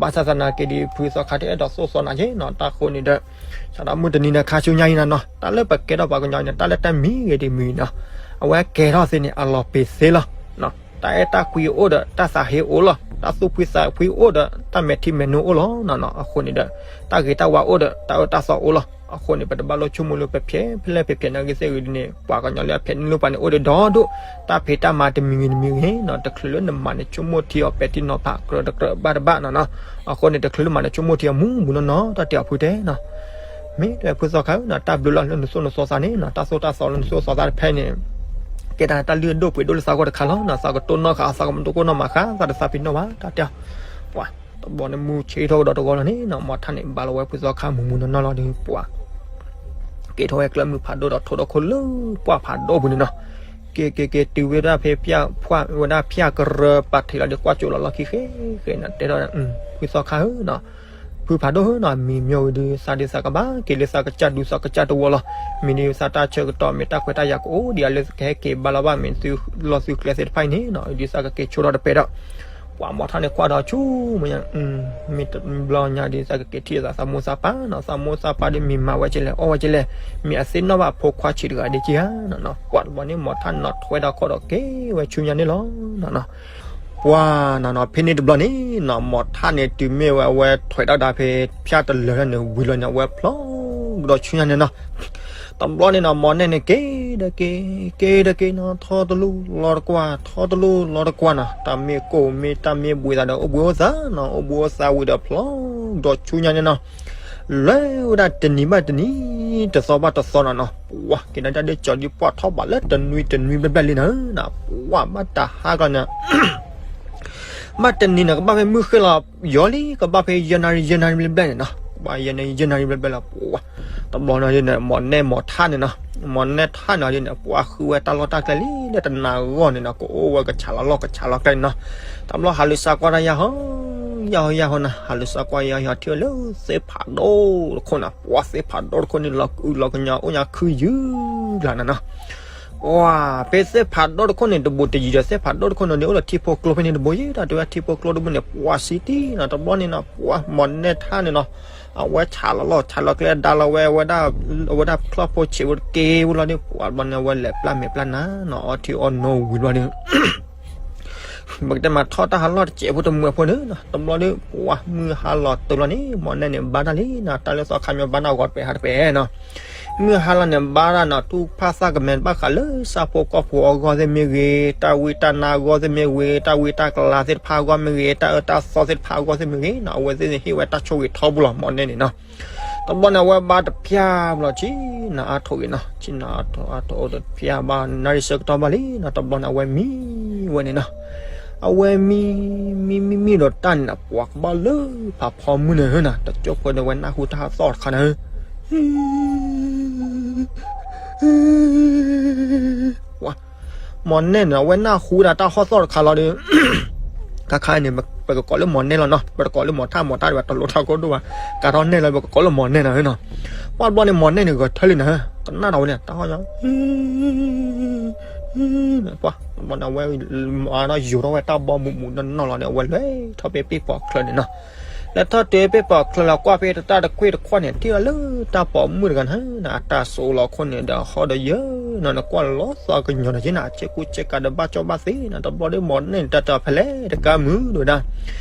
ဘၣ်ဆၣ်သနာ်က့ဒီး ဖုသီခါတအဲၣ်ဒိးသိၣ်သီနၤက့နီၤ တၢ်ဃိန့ၣ်ဒီး စးထီၣ်မုၢ်တနံၤန့ၣ်ခါဆူညါအံၤနီၤနီၤ တၢ်လၢပကဲထီၣ်ပှၤကညီန့ၣ် တၢ်လၢတၢ်မံဂ့ၤတမံၤနီၤ အဝဲကဲထီၣ်သ့န့ၣ် အလီၤပ့ၤသ့လီၤ. တၢ်အဲၣ်တၢ်ကွံအိၣ်ဒီး တၢ်သးဟ့အိၣ်လီၤ. တၢ်သူၣ်ဖှံသးဖှံအိၣ်ဒီး တၢ်မဲာ်ထံမဲာ်နိအိၣ်လီၤနီၤနီၤ. အဃိန့ၣ်ဒီး တၢ်ဂ့ၤတၢ်ဝါအိၣ်ဒီး တၢ်အၢတၢ်သီအိၣ်လီၤ. အဃိန့ၣ် ပတဘၣ်လိၣ်ဆိကမိၣ်လၢပဖျဲးဖဲလဲၣ်ဖဲဖျဲးနာ်ဂ့ၤသ့ၣ်ဂ့ၤဒ်န့ၣ် ပှၤကညီလၢအဖျဲးန့ၢ်လိာ်ပှၤန့ၣ် အိၣ်ဒီးဒီဒိၣ် တၢ်ဖံးတၢ်မၤတမံၤဂ့ၤတမံၤဂ့ၤနီၤ တချုးလၢနမၤန့ၣ် ဆိကမိၣ်ထံအီၤပဲာ်ထံနီၤဖး ကြၢးတကြၢးဘၣ်တဘၣ်နီၤနီၤ. အဃိန့ၣ် တချုးလၢမၤန့ၣ် ဆိကမိၣ်ထံအီၤမူမူနီၢ်နီၢ် တၢ်တဲအီၤဖုတဲနီၤ. မ့ၢ်တဲဖုသီခါနီၤ တၢ်ဘျုးလီၤလၢနသိၣ်နသီသးန့ၣ်နီၤ တၢ်သိၣ်တၢ်သီလၢနသိၣ်သီသးတဖဲန့ၣ် ကဲတၢ်တၢ်လုၢ်အဒိၣ်ပှ့ၤဒိၣ်လၢသးဂီၢ်တခါလီၤနီၤ. သးကတိၢ်နီၣ်ဃာ် သးကမ့ၢ်တိၢ်ကိၢ်နီၣ်မးဃာ် သးတသးပ့ၤနီၣ်ဘၣ် တၢ်တဲအီၤ. ပှၤ တဘျီန့ၣ်မူဆ့ထီၣ်ကဒီးတဂီၤလီၤန့ၣ်နီၤ မီၤထါန့ၣ် ဘါလီၤဝဲဖုသီခါမူမူနီၢ်နီၢ်လီၤဒီး ပှၤ က့ၤထီၣ်ဝဲကျၢၢ်မုၢ်ဖးဒိၣ်ဒီးထိၣ်ဒီးခိၣ်လၢပှၢ်ဖးဒိၣ်ပူၤန့ၣ်နီၤ. က့ၤက့ၤက့ၤတုၤဝဲဒၣ်ဖဲဖၠၣ်ဖှၣ်ဝဲဒၣ်ဖၠၣ်ကရၢ ပာ်ထံးလီၤဒီးကွၢ်ကၠိလီၤလီၢ်ခံဃဲဃဲနီၤ တဲထီၣ် ဖုသီခါဧၢနီၤ ဖုဖးဒိၣ်ဧၢနီၤ မံၤမ့ၢ်ဝံၤဒီး သးဒုးသးကဘၣ်က့ၤလၢသးကစၢ်ဒူသးကစၢ်တဝီလီၤ. မ့ၢ်ဒ်သးတၢ်ဆၢကတီၢ် မ့ၢ်တၢ်ခွဲးတၢ်ယာ်ကအိၣ်ဒံးဧါလၢကဟဲက့ၤဘါလီၤဘၣ် မ့ၢ်သုလီၢ်သုကျဲသ့ၣ်တဖၣ်အံၤန့ၣ်နီၤ ဒ်သးကက့ၤဆိထီၣ်တပဲာ်ဒီး ပှၤမီၤထါန့ၣ်ကွၢ်ဒီးဆူမဲာ်ညါ မ့ၢ်တဘျီညါဒ်သးကက့ၤထံၣ်သးသးမိၢ်သးပၢ်နီၤ သးမိၢ်သးပၢ်ဒီးမ့ၢ်မၤဝဲကလဲၣ် အီၣ်ဝဲကလဲၣ် မ့ၢ်အသ့ၣ်နီၣ်ဘၣ်ဖိခွါဆံးတဂၤဒ်က့ဧါနီၤနီၤ. ပှၤတဘျီန့ၣ်မီၤထါနီၤထွဲဒီးခီၣ်ဒီးက့ၤဝဲဆူညါန့ၣ်လီၤနီၤနီၤ. ပှၤနီၤနီၤ ဖဲန့ၣ်တဘျီန့ၣ်နီၤ မီၤထါန့ၣ်တုၤမ့ၢ်ဝဲအဝဲထွဲဒၣ်ဒၣ်ဖဲဖၠၣ်တလၢာ်န့ၣ် ဝံၤလီၤန့ၣ် အဝဲဖျီကဒီးဆူညါန့ၣ်နီၤ. တဘျီန့ၣ်နီၤ မီၤနဲၣ်န့ၣ်က့ၤဒီးက့ၤ က့ၤဒီးက့ၤနီၤ ထီတလူၢ်လီၤတကွၢ် ထီတလူၢ်လီၤတကွၢ်နီၤ တၢ်မ့ၢ်ကိၢ်မ့ၢ်တၢ်မ့ၢ်ဘှံးသးဒီး အိၣ်ဘှံးအိၣ်သါနီၤ အိၣ်ဘှံးအိၣ်သါဝံၤဒီးဖျီကဒီးဆူညါန့ၣ်နီၤ. လဲၤဝဲဒၣ်တနံၤဘၣ်တနံၤ တသီဘၣ်တသီနီၤနီၤ ပှၤက့ၤနၤတၢ်ဒ်ကၠီၤဒ်ပှၢ်ထီၣ်ဘးလၢတနွံတနွံဘျဲၣ်ဘျဲၣ်လံနီၤ ပှၤဘၣ်တၢ်ဟါကီန့ၣ် ဘၣ်တနံၤန့ၣ် ကဘၣ်ဖဲမုၢ်ဃ့ၢ်လီၤယီၤလံ ကဘၣ်ဖဲယဲၢ်နၣ်ရံၣ် ယဲၢ်နၣ်ရံၣ်ဘျဲၣ်ဘျဲၣ်န့ၣ်နီၤ ဘၣ်ယဲၢ်နၣ်ရံၣ် ယဲၢ်နၣ်ရံၣ်ဘျဲၣ်ဘျဲၣ်လီၤ ပှၤ တဘျီန့ၣ်ဒ်န့ၣ် မီၤနဲၣ်မီၤထါန့ၣ်နီၤ မီၤနဲၣ်ထါန့ၣ်ဒ်န့ၣ် ပှၤဃုဝဲတၢ်လီၢ်တၢ်ကျဲလံ လၢတနၤဂီၢ်န့ၣ်နီၤ ကအိၣ်ဝဲကဆးလီၤလီၢ်ကဆးလီၤကျဲန့ၣ်နီၤ တဘျီဟးလူၤစးကွၢ်တၢ်ယၢ်ဟီ ယၢ်ဟီယၢ်ဟီနီၤ ဟးလူၤစးကွၢ်ယၢ်ဟီထံၣ်ဝဲလၢသ့ၣ်ဖးဒိၣ်တခိၣ်န့ၣ် ပှၤသ့ၣ်ဖးဒိၣ်တခိၣ်န့ၣ် လီၤအုးလီၤကညီၤအိၣ်ညါခုယုၢ်ကျါန့ၣ်နီၤ ပှၤ ဖဲသ့ၣ်ဖးဒိၣ်တခိၣ်န့ၣ် တဘူးတယံၤဒီး သ့ၣ်ဖးဒိၣ်တခိၣ်န့ၣ် ဒ်အိၣ်လၢထံဖိကျိဖဲန့ၣ်တဘိယဲ တၢ်တဲဝဲထံဖိကျိတဘိန့ၣ် ပှၤစံတံၢ်နီၤ တဘျီန့ၣ်နီၤ ပှၤမီၤနဲၣ်ထါန့ၣ်နီၤ အဝဲဆးလီၤလီၢ်ဆးလီၤကျဲဒါလီၤဝဲ အဝဲဒၣ် အဝဲဒၣ်ချီၣ်ဖိဆံးဝဲတက့ၢ်ဝဲလီၤဒီး ပှၤတဘျီန့ၣ် အဝဲလဲၤပျၢ်မဲာ်ပျၢ်နါနီၤ အီထံအီနိဝံၤတဘျီန့ၣ် ပကတဲမးထီၣ်တၢ်ဟးလီၢ်တစဲးဖိတမုာ်ဖိန့ၣ်နီၤ တဘျီဒီး ပှၤမုၢ်ဟါလီၤတုၤလီၤန့ၣ် မီၤနဲၣ်န့ၣ်ဘါတၢ်လံနီၤ တၢ်လၢသီခါမီၤဘါနီၢ်ဂီၤတပဲာ်ဟါတပဲာ်နီၤ မုၢ်ဟါလီၤန့ၣ် ဘါတၢ်နီၤ တူၢ်ဖးသၣ်ကမဲာ်တဘၣ်ဃးလၢဆၣ်ဖိကီၢ်ဖိအဂီၢ်သ့ၣ်မ့ၢ်ဂ့ၤ, တၢ်ဝံတၢ်နါအဂီၢ်သ့ၣ်မ့ၢ်ဂ့ၤ, တၢ်ဝံတၢ်ကလၤသ့ၣ်တဖၣ်အဂီၢ်မ့ၢ်ဂ့ၤ, တၢ်အၢတၢ်သီသ့ၣ်တဖၣ်အဂီၢ်သ့ၣ်မ့ၢ်ဂ့ၤနီၤ အဝဲသ့ၣ်န့ၣ်ဟ့ၣ်ဝဲတၢ်ဆိၣ်ဂ့ၤထီဘိလီၤ မီၤနဲၣ်န့ၣ်နီၤ. တဘျီန့ၣ် အဝဲဘါတဖၠၣ်ဘျီ ဆံနၤအါထီၣ်ဂ့ၤနီၤ, ဆံနၤအါထီၣ်အါထီၣ်အိၣ်ဒီးတဖၠၣ်ဘၣ် နၣ်ရံၣ်ဆၢကတီၢ်ဘၣ်လံနီၤ. တဘျီန့ၣ် အဝဲမံဝဲန့ၣ်နီၤ. အဝဲမံ မံမံမံဒီးတၢ်န့ၣ်နီၤ ပှၤကဘၣ်လၢဖးဖီမုၢ်န့ၣ်နီၤ, တကၠိဖိန့ၣ် အဝဲနၢ်ဟူတၢ်ဟးသီၣ်တခါန့ၣ် မီၤနဲၣ်န့ၣ် အဝဲနၢ်ဟူဒၣ်တၢ်ဟီၣ်သီၣ်တခါလီၤဒီး ခါခါအံၤန့ၣ် ပကကိးလၢမောင်နဲၣ်လီၤနီၤ, ပတကိးလၢမောင်ထၣ်, မောင်ထၣ်ဒံးဘၣ် တလိၣ်ထီၣ်ကိၢ်ဒိၣ်ဘၣ်, ကးထီၣ်နဲၣ်လီၤ ပကကိးလၢမောင်နဲၣ်နီၤနီၤ. ပှၢ်တဘျီန့ၣ် မောင်နဲၣ်န့ၣ် ဂဲၤထၢၣ်လံနၤ, ကနၣ်ဒီးဝဲန့ၣ် တၢ်ဟီၣ်ညါ ပှၢ်တဘျီန့ၣ် အဝဲမၤထီၣ်ယိၤထီၣ်ဝဲတၢ်ဘီမုၢ်မုၢ်နီၢ်နီၢ်လီၤန့ၣ် အဝဲလဲၤထီၣ်ဖဲပ့ၢ်ပိာ်ချၢန့ၣ်နီၤ. လဲၤထီၣ်တုၤပ့ၢ်ပိာ်ချၢလီၤ ကွၢ်ဖဲတၢ်တခွ့ၣ်တခွါန့ၣ် ထံၣ်လီၤလၢတၢ်ပိာ်မုၣ်တဂၤန့ၣ် အတၢ်စိာ်လီၤခိၣ်န့ၣ်ဒီး ဟီၣ်ဒီးယၢၤနီၤ, နကွၢ်လီၤသီကညီၤဒီးက့ၤနၤ ဆ့ကူဆ့ကၤဒီးဘၣ်ကၠီဘၣ်သ့နီၤ. တဘျီဒီး မောင်နဲၣ်န့ၣ် တၢ်တဲအီၤဖဲလဲၣ် တကးမုာ်ဒိၣ်ဝဲဒၣ်,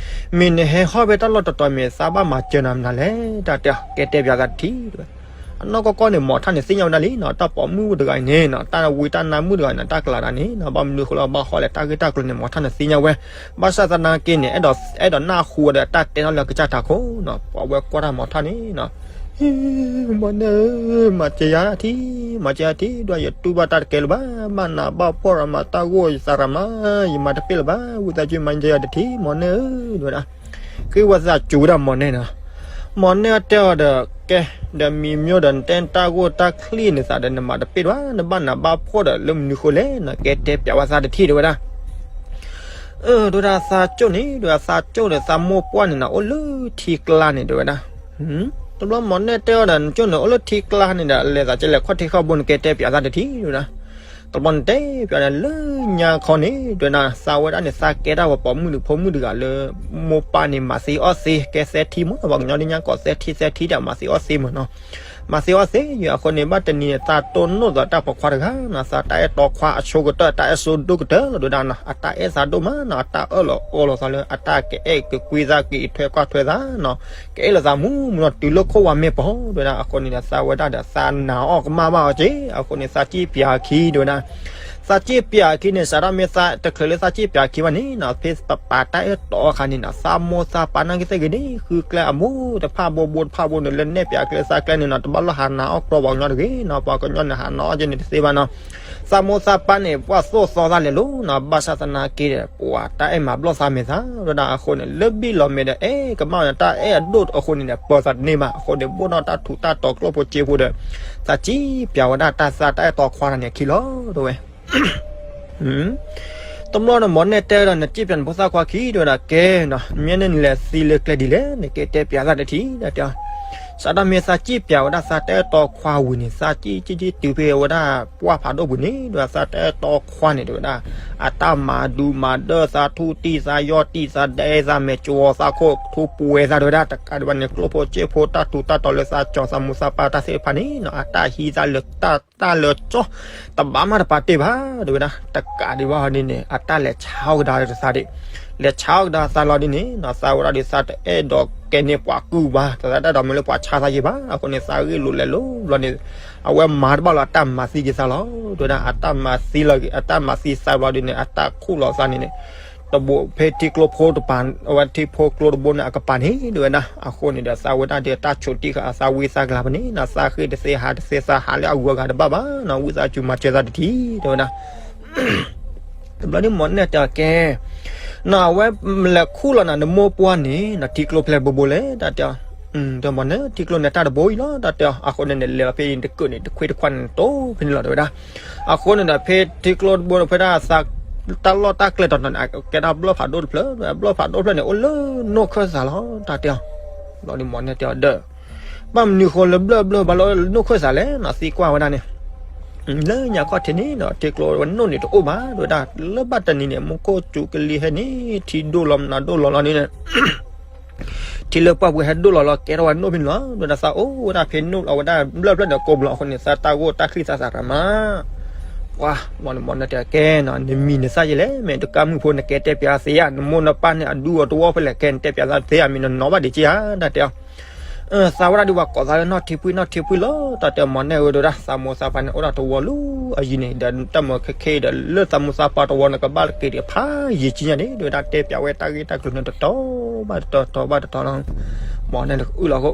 မ့ၢ်နဟဲဟီၣ်ဖဲတၢ်လီၢ်တတီၤမ့ၢ် သးဘၣ်မၤစၢၤနၤမနုၤလဲၣ် တၢ်တဲအီၤ ကဲတဲပၠးသးတထံၣ်ဒိၣ်ဝဲ. အနီၢ်ကီၢ်ကီၢ်န့ၣ် မောင်ထၣ်န့ၣ် သ့ၣ်ညါဝဲဒၣ်လံနီၤ, တၢ်ပိာ်မုၣ်တဂၤအံၤန့ၣ်နီၤ, တၢ်ဝံတၢ်နါမုၣ်တဂၤအံၤန့ၣ် တၢ်ကလၤတၢ်န့ၣ်နီၤ, ဘၣ်မနုၤဃိလၢဘၣ်ဟီၣ်လဲၣ် တၢ်ဂ့ၢ်တၢ်ကျိၤန့ၣ် မောင်ထၣ်န့ၣ်သ့ၣ်ညါဝဲ, ဘၣ်ဆၣ်သနာ်က့န့ၣ် အဲၣ်ဒိးနၢ်ဟူဝဲဒီးတၢ်တဲထီၣ်လၢကစၢ်ထးခိၣ်နီၤ. ပှၤဝဲကွၢ်တၢ်မောင်ထၣ်န့ၣ်နီၤ မောင်နဲၣ်ဧၢ, မၤစၢၤယၤထံ, မၤစၢၤယၤထံ, ဒွဲယတူၢ်ဘၣ်တၢ်တကဲလၢၤဘၣ်, ဘၣ်နးဘၣ်ဖှီၣ်ဒီးမၤတၢ်ဂိၢ်ယသးရၤမး, ယမၤတပ့ၢ်လၢၤဘၣ်, ဝံသးစူၤမၤစၢၤယၤတထံ မောင်နဲၣ်ဧၢ ဒိၣ်ဝဲဒၣ်. ဃ့ဝဲသးစူၤဝဲဒၣ်မောင်နဲၣ်နီၤ, မောင်နဲၣ်တဲအီၤဒီး ကဲ, ဒီးမံၤမျိၣ်ဒီး နတဲတၢ်ဂိၢ်တၢ်ချံၣ်န့ၣ်သးဒီး နမၤတပ့ၢ်ဒၣ်, နဘၣ်နးဘၣ်ဖှီၣ်ဒီးလၢမနုၤဃိလဲၣ်နီၤ, ကဲတဲပၠးဝဲသးတထံၣ် ဒိၣ်ဝဲဒၣ်. အၢ ဒိၣ်ဝဲဒၣ် သးကၠိၣ်န့ၣ် ဒိၣ်ဝဲဒၣ် သးကၠိၣ်ဒီးသးမိၢ်ပှၢ်န့ၣ်နီၤ အိၣ်လၢထံကျါန့ၣ် ဒိၣ်ဝဲဒၣ်. တဘျီမောင်နဲၣ်တဲအီၤဒီး နကၠိၣ်န့ၣ် အိၣ်လၢထံကျါန့ၣ်ဒီး လဲၤသးကဲလဲၤခီၣ်ထံးခီၣ်ဘိန့ၣ် ကဲတဲပၠးသးတထံၣ် ဒိၣ်ဝဲဒၣ်. တဘျီန့ၣ်တဲပၠးန့ၣ် လၢညါခီန့ၣ် ဒိၣ်ဝဲဒၣ် သးဝဲဒၣ်န့ၣ် သးကဲဒၣ်ပှၤပိာ်မုၣ်ဒုးဖိမုၣ်တဂၤလၢ မိၢ်ပၢ်န့ၣ် မၤသ့အီၣ်သ့ ကဲသဲထံမ့ၢ်နီၤ, ပှၤကညီဒ်ညါကိးသဲထံသဲထံဒီး မၤသ့အီၣ်သ့မ့ၢ်နီၤ. မၤသ့အီၣ်သ့ယၤအဃိန့ၣ် ဘၣ်တနံၤန့ၣ် သးတိၢ်နီၣ်သးတၢ်ပိာ်ခွါတဂၤနီၤ, သးတၢ်အဲၣ်တီခွါအဆိကတၢၢ် တၢ်အဲၣ်ဆိဒိၣ်ကတၢၢ်လီၤ ဒိၣ်ဝဲဒၣ်နီၤ, အတၢ်အဲၣ်သးဒိၣ်မးနီၤ, အတၢ်အၢၣ်လီၤအီလီၤသးလၢ အတၢ်ကအဲၣ်ကကွံသးက့ၤထွဲကွၢ်ထွဲသးနီၤ, ကအဲၣ်လိာ်သးမူမူနီၤ, တုၤလၢခိၣ်ဝါမဲာ်ပီၤ ဒိၣ်ဝဲဒၣ်. အဃိန့ၣ်ဒီး သးဝဲဒၣ်ဒီး သးနာ်အီၣ်ကမၣ်ဘၣ်အီၤက့ၤ, အဃိန့ၣ် သးစံၣ်ပၠးအခံ ဒိၣ်ဝဲဒၣ်. သးစံၣ်ပၠးအခံန့ၣ် စးထီၣ်မ့ၢ်သးတချုးလၢသးစံၣ်ပၠးအခံဘၣ်န့ၣ်နီၤ, ဖဲပပာ်တၢ်အဲၣ်တီအခါန့ၣ်နီၤ, သးမိၢ်သးပၢ်နာ်က့ၤသ့ၣ်ဂ့ၤန့ၣ် ဃုကျဲအဘိတဖၣ်ဘိဘိတဖၣ်ဘိန့ၣ် လၢနဲၣ်ပၠးကျဲသးကျဲန့ၣ်နီၤ, တဘၣ်လီၢ်ဟးနာ်အီၣ်ကြီပှၤကညီတဂ့ၤနီၤ, ပှၤကညီန့ၣ် ဟးနာ်အီၣ်က့ၤန့ၣ်တသ့ဘၣ်နီၤ. သးမိၢ်သးပၢ်န့ၣ် ပှၤသိၣ်သီသးလဲၤလိၤနီၤ, ဘၣ်ဆၣ်သနာ်က့ဒီး ပှၤတၢ်အဲၣ်မၤဘျီၣ်သးမဲာ်သး ဒိၣ်ဝဲဒၣ်. အဃိန့ၣ် လၢဘံၣ်လီၤမဲာ်ဒီး အဲၣ်ကမၣ်န့ၣ် တၢ်အဲၣ်အဒိၣ်အဃိန့ၣ်ဒီး ပၢၤသးတန့ၢ်ဘၣ်. အဃိန့ၣ် ဘိၣ်ထီၣ်တၢ်ထူးတၢ်တီၤကျိၣ်ဖိစ့ဖိဒီး သးစံၣ်ပၠးဝဲဒၣ်တၢ်သးတၢ်အဲၣ်တီခွါတဂၤန့ၣ်အခံလီၤ ဒိၣ်ဝဲ တဘျီန့ၣ် မောင်နဲၣ်တဲဒီး နစံၣ်ပၠးနဖိသၣ်ခွါခံ ဒိၣ်ဝဲဒၣ်. ကဲနီၤ, မ့ၢ်န့ၣ်နလဲၤသံလၢကျဲဒ်လဲၣ်န့ၣ် ကဲတဲပၠးသးတထံၣ် တၢ်တဲအီၤ. စးထီၣ်မ့ၢ်သးစံၣ်ပၠးဝဲဒၣ်သးတၢ်အဲၣ်တီခွါဝံၤန့ၣ် သးစံၣ်စံၣ်စံၣ်တုၤဖဲဝဲဒၣ် ပှၢ်ဖးဒိၣ်ပူၤန့ၣ် ဒိၣ်ဝဲဒၣ် သးတၢ်အဲၣ်တီခွါန့ၣ် ဒိၣ်ဝဲဒၣ် အတၢ်မၤဒူမၤဒၢၣ်သး ထူၣ်တံၢ်သး ယီၢ်တံၢ်သး ဒဲသး မဲာ်ကဝီၤသးခိၣ်ထူပှဲၤသး ဒိၣ်ဝဲဒၣ်. တကးဒံးဘၣ်န့ၣ် ကျိၣ်ဖိစ့ဖိ တၢ်ထူးတၢ်တီၤလၢသးကၠီၤသးမိၢ်သးပၢ်တၢ်သ့ၣ်တဖၣ်န့ၣ်နီၤ အတၢ်ဟံးသးလၢတၢ် တၢ်လၢကၠီ တဘၣ်မးတပာ်တ့ၢ်ဘၣ် ဒိၣ်ဝဲဒၣ်. တကးဒံးဘၣ်ဟီဒ်န့ၣ် အတၢ်လဲၤဆါအီၣ်ကဒါလၢတသးဒံး လဲၤဆါအီၣ်ကဒါသးလီၤဒ်န့ၣ်နီၤ သးဝဲဒၣ်ဒီး သးတအဲၣ်ဒိးကဲန့ၢ်ပှၤကုၢ်ဘၣ် သးတအဲၣ်ဒိးမ့ၢ်လၢပှၤဆါသးယံၤဘၣ်. အဃိန့ၣ် သးဂ့ၢ်လိာ်လဲၤလိၤဘျီန့ၣ် အဝဲမၤတဘၣ်လီၤ အတၢ်မၤသံက့ၤသးလီၤ ဒိၣ်ဝဲဒၣ်. အတၢ်မၤသံလီၤ အတၢ်မၤသံသးဘျီဒ်န့ၣ် အတၢ်ခူၣ်လီၤသးန့ၣ်န့ၣ် တဘိဖဲထံကျိဖိတပၤ အဝဲထံဖိကျိတဘိန့ၣ် အကပၤန့ၣ် ဒိၣ်ဝဲဒၣ်. အဃိန့ၣ်ဒီး သးဝဲဒၣ်ဒီးတၢ်ဆိးတံၢ်ဃာ်အသးဝံသးကလၤဖဲန့ၣ်နီၤ သးဃ့တသ့ဟးတသ့ သးဟးလၢအဂုၤအဂၤတဘၣ်ဘၣ်နီၤ ဝံသးစူၤမၤစၢၤသးတထံၣ် ဒိၣ်ဝဲဒၣ်. တဘျီဒ် မောင်နဲၣ်တဲအီၤ ကဲ နီၤ အဝဲလဲၤခူၣ်လီၤနၤ နမိၢ်ပှၢ်န့ၣ်နီၤ ထံကျိဖဲလဲၣ်ဘိဘိလဲၣ် တၢ်တဲအီၤ. ဒီး မောင်နဲၣ် ထံကျိန့ၣ် တၢ်တဘိအံၤလီၤ တၢ်တဲအီၤ. အဃိန့ၣ်န့ၣ် လဲၤလီၤဖဲအံၤ တကုာ်န့ၣ် တခွ့တခွါန့ၣ် တိဖဲန့ၣ်လီၤ ဒိၣ်ဝဲဒၣ်. အဃိန့ၣ်ဒီး ဖဲထံကျိတဘိန့ၣ် ဖဲဒၣ်သး တၢ်လီၢ်တၢ်ကျဲတီၤတီၤန့ၣ် ကဲဒၣ်ဘျီၣ်ဖးဒိၣ်တဖျၢၣ် ဘျီၣ်ဖးဒိၣ်တဖျၢၣ်န့ၣ် အိၣ်လၢနိၣ်ခၢၣ်သးလီၤ တၢ်တဲအီၤ. ဘျီဒ် မောင်နဲၣ်တဲအီၤ ဒီး ဘၣ်မနုၤဃိလၢဘျၢၣ်ဘျၢၣ်ဘၣ်လၢနိၣ်ခၢၣ်သးလဲၣ်နီၤ သံကွၢ်ဝဲဒၣ်န့ၣ် လၢညါခီၣ်ထံးန့ၣ်နီၤ ထံကျိဝဲနိၣ်န့ၣ်တအိၣ်ဘၣ် ဒိၣ်ဝဲဒၣ်. လၢဘၣ်တနံၤန့ၣ် မူခိၣ်စူၤကလံၤဟဲန့ၣ် ထံဒိၣ်လီၤမနုၤဒိၣ်လီၤလီၤန့ၣ် ထံလၢပှၢ်ပူၤဟဲဒိၣ်လီၤလီၤ ကဲထီၣ်ဝဲနိၣ်ဖဲန့ၣ်လီၤ. ဒိၣ်ဝဲဒၣ် သးအိၣ်ဝဲဒၣ်ဖဲနိၣ်လီၤဝဲဒၣ်ဘျၢၣ်ဘျၢၣ်န့ၣ် ကိးဘျီအဃိန့ၣ် သးတၢ်ဂိၢ်တၢ်ချံၣ်သးသးရၤမး ပှၤ မောင်နဲၣ်တဲ ကဲနီၤ နမံၤနသၣ်ယလဲၣ် မ့ၢ်တကးမုၣ်ဖိ နကဲတဲပၠးသ့ဧါ နမိၢ်နပၢ်န့ၣ် အဒူအတဝီဖဲလဲၣ် ကဲနတဲပၠးသးသ့ဧါ မ့ၢ်နနီၢ်ဘၣ်ဒံးက့ဧါ တၢ်တဲအီၤ. သးဝဲဒၣ်ဒုးပှၤကိးသးလၢနီၢ်ထံဖှံ နီၢ်ထံဖှံလီၤ တၢ်တဲအီၤ မောင်နဲၣ်ဧၢ ဒိၣ်ဝဲဒၣ် သးမိၢ်သးပၢ်န့ၣ် အိၣ်ဒီးတဝီလၢအယံၤန့ၣ် ဒီးတၢ်မၢခဲခဲဒီး လၢသးမိၢ်သးပၢ်တဝီန့ၣ် ကဘၣ်က့ၤဒံးဖးယံၤကံညါန့ၣ် ဒိၣ်ဝဲဒၣ် တဲပၠးဝဲတၢ်ဂ့ၢ်တၢ်ကျိၤန့ၣ် တတီၤဘၣ်တတီၤ တတီၤဘၣ်တတီၤလီၤ. မောင်နဲၣ်ကအုၣ်လီၤအဃိ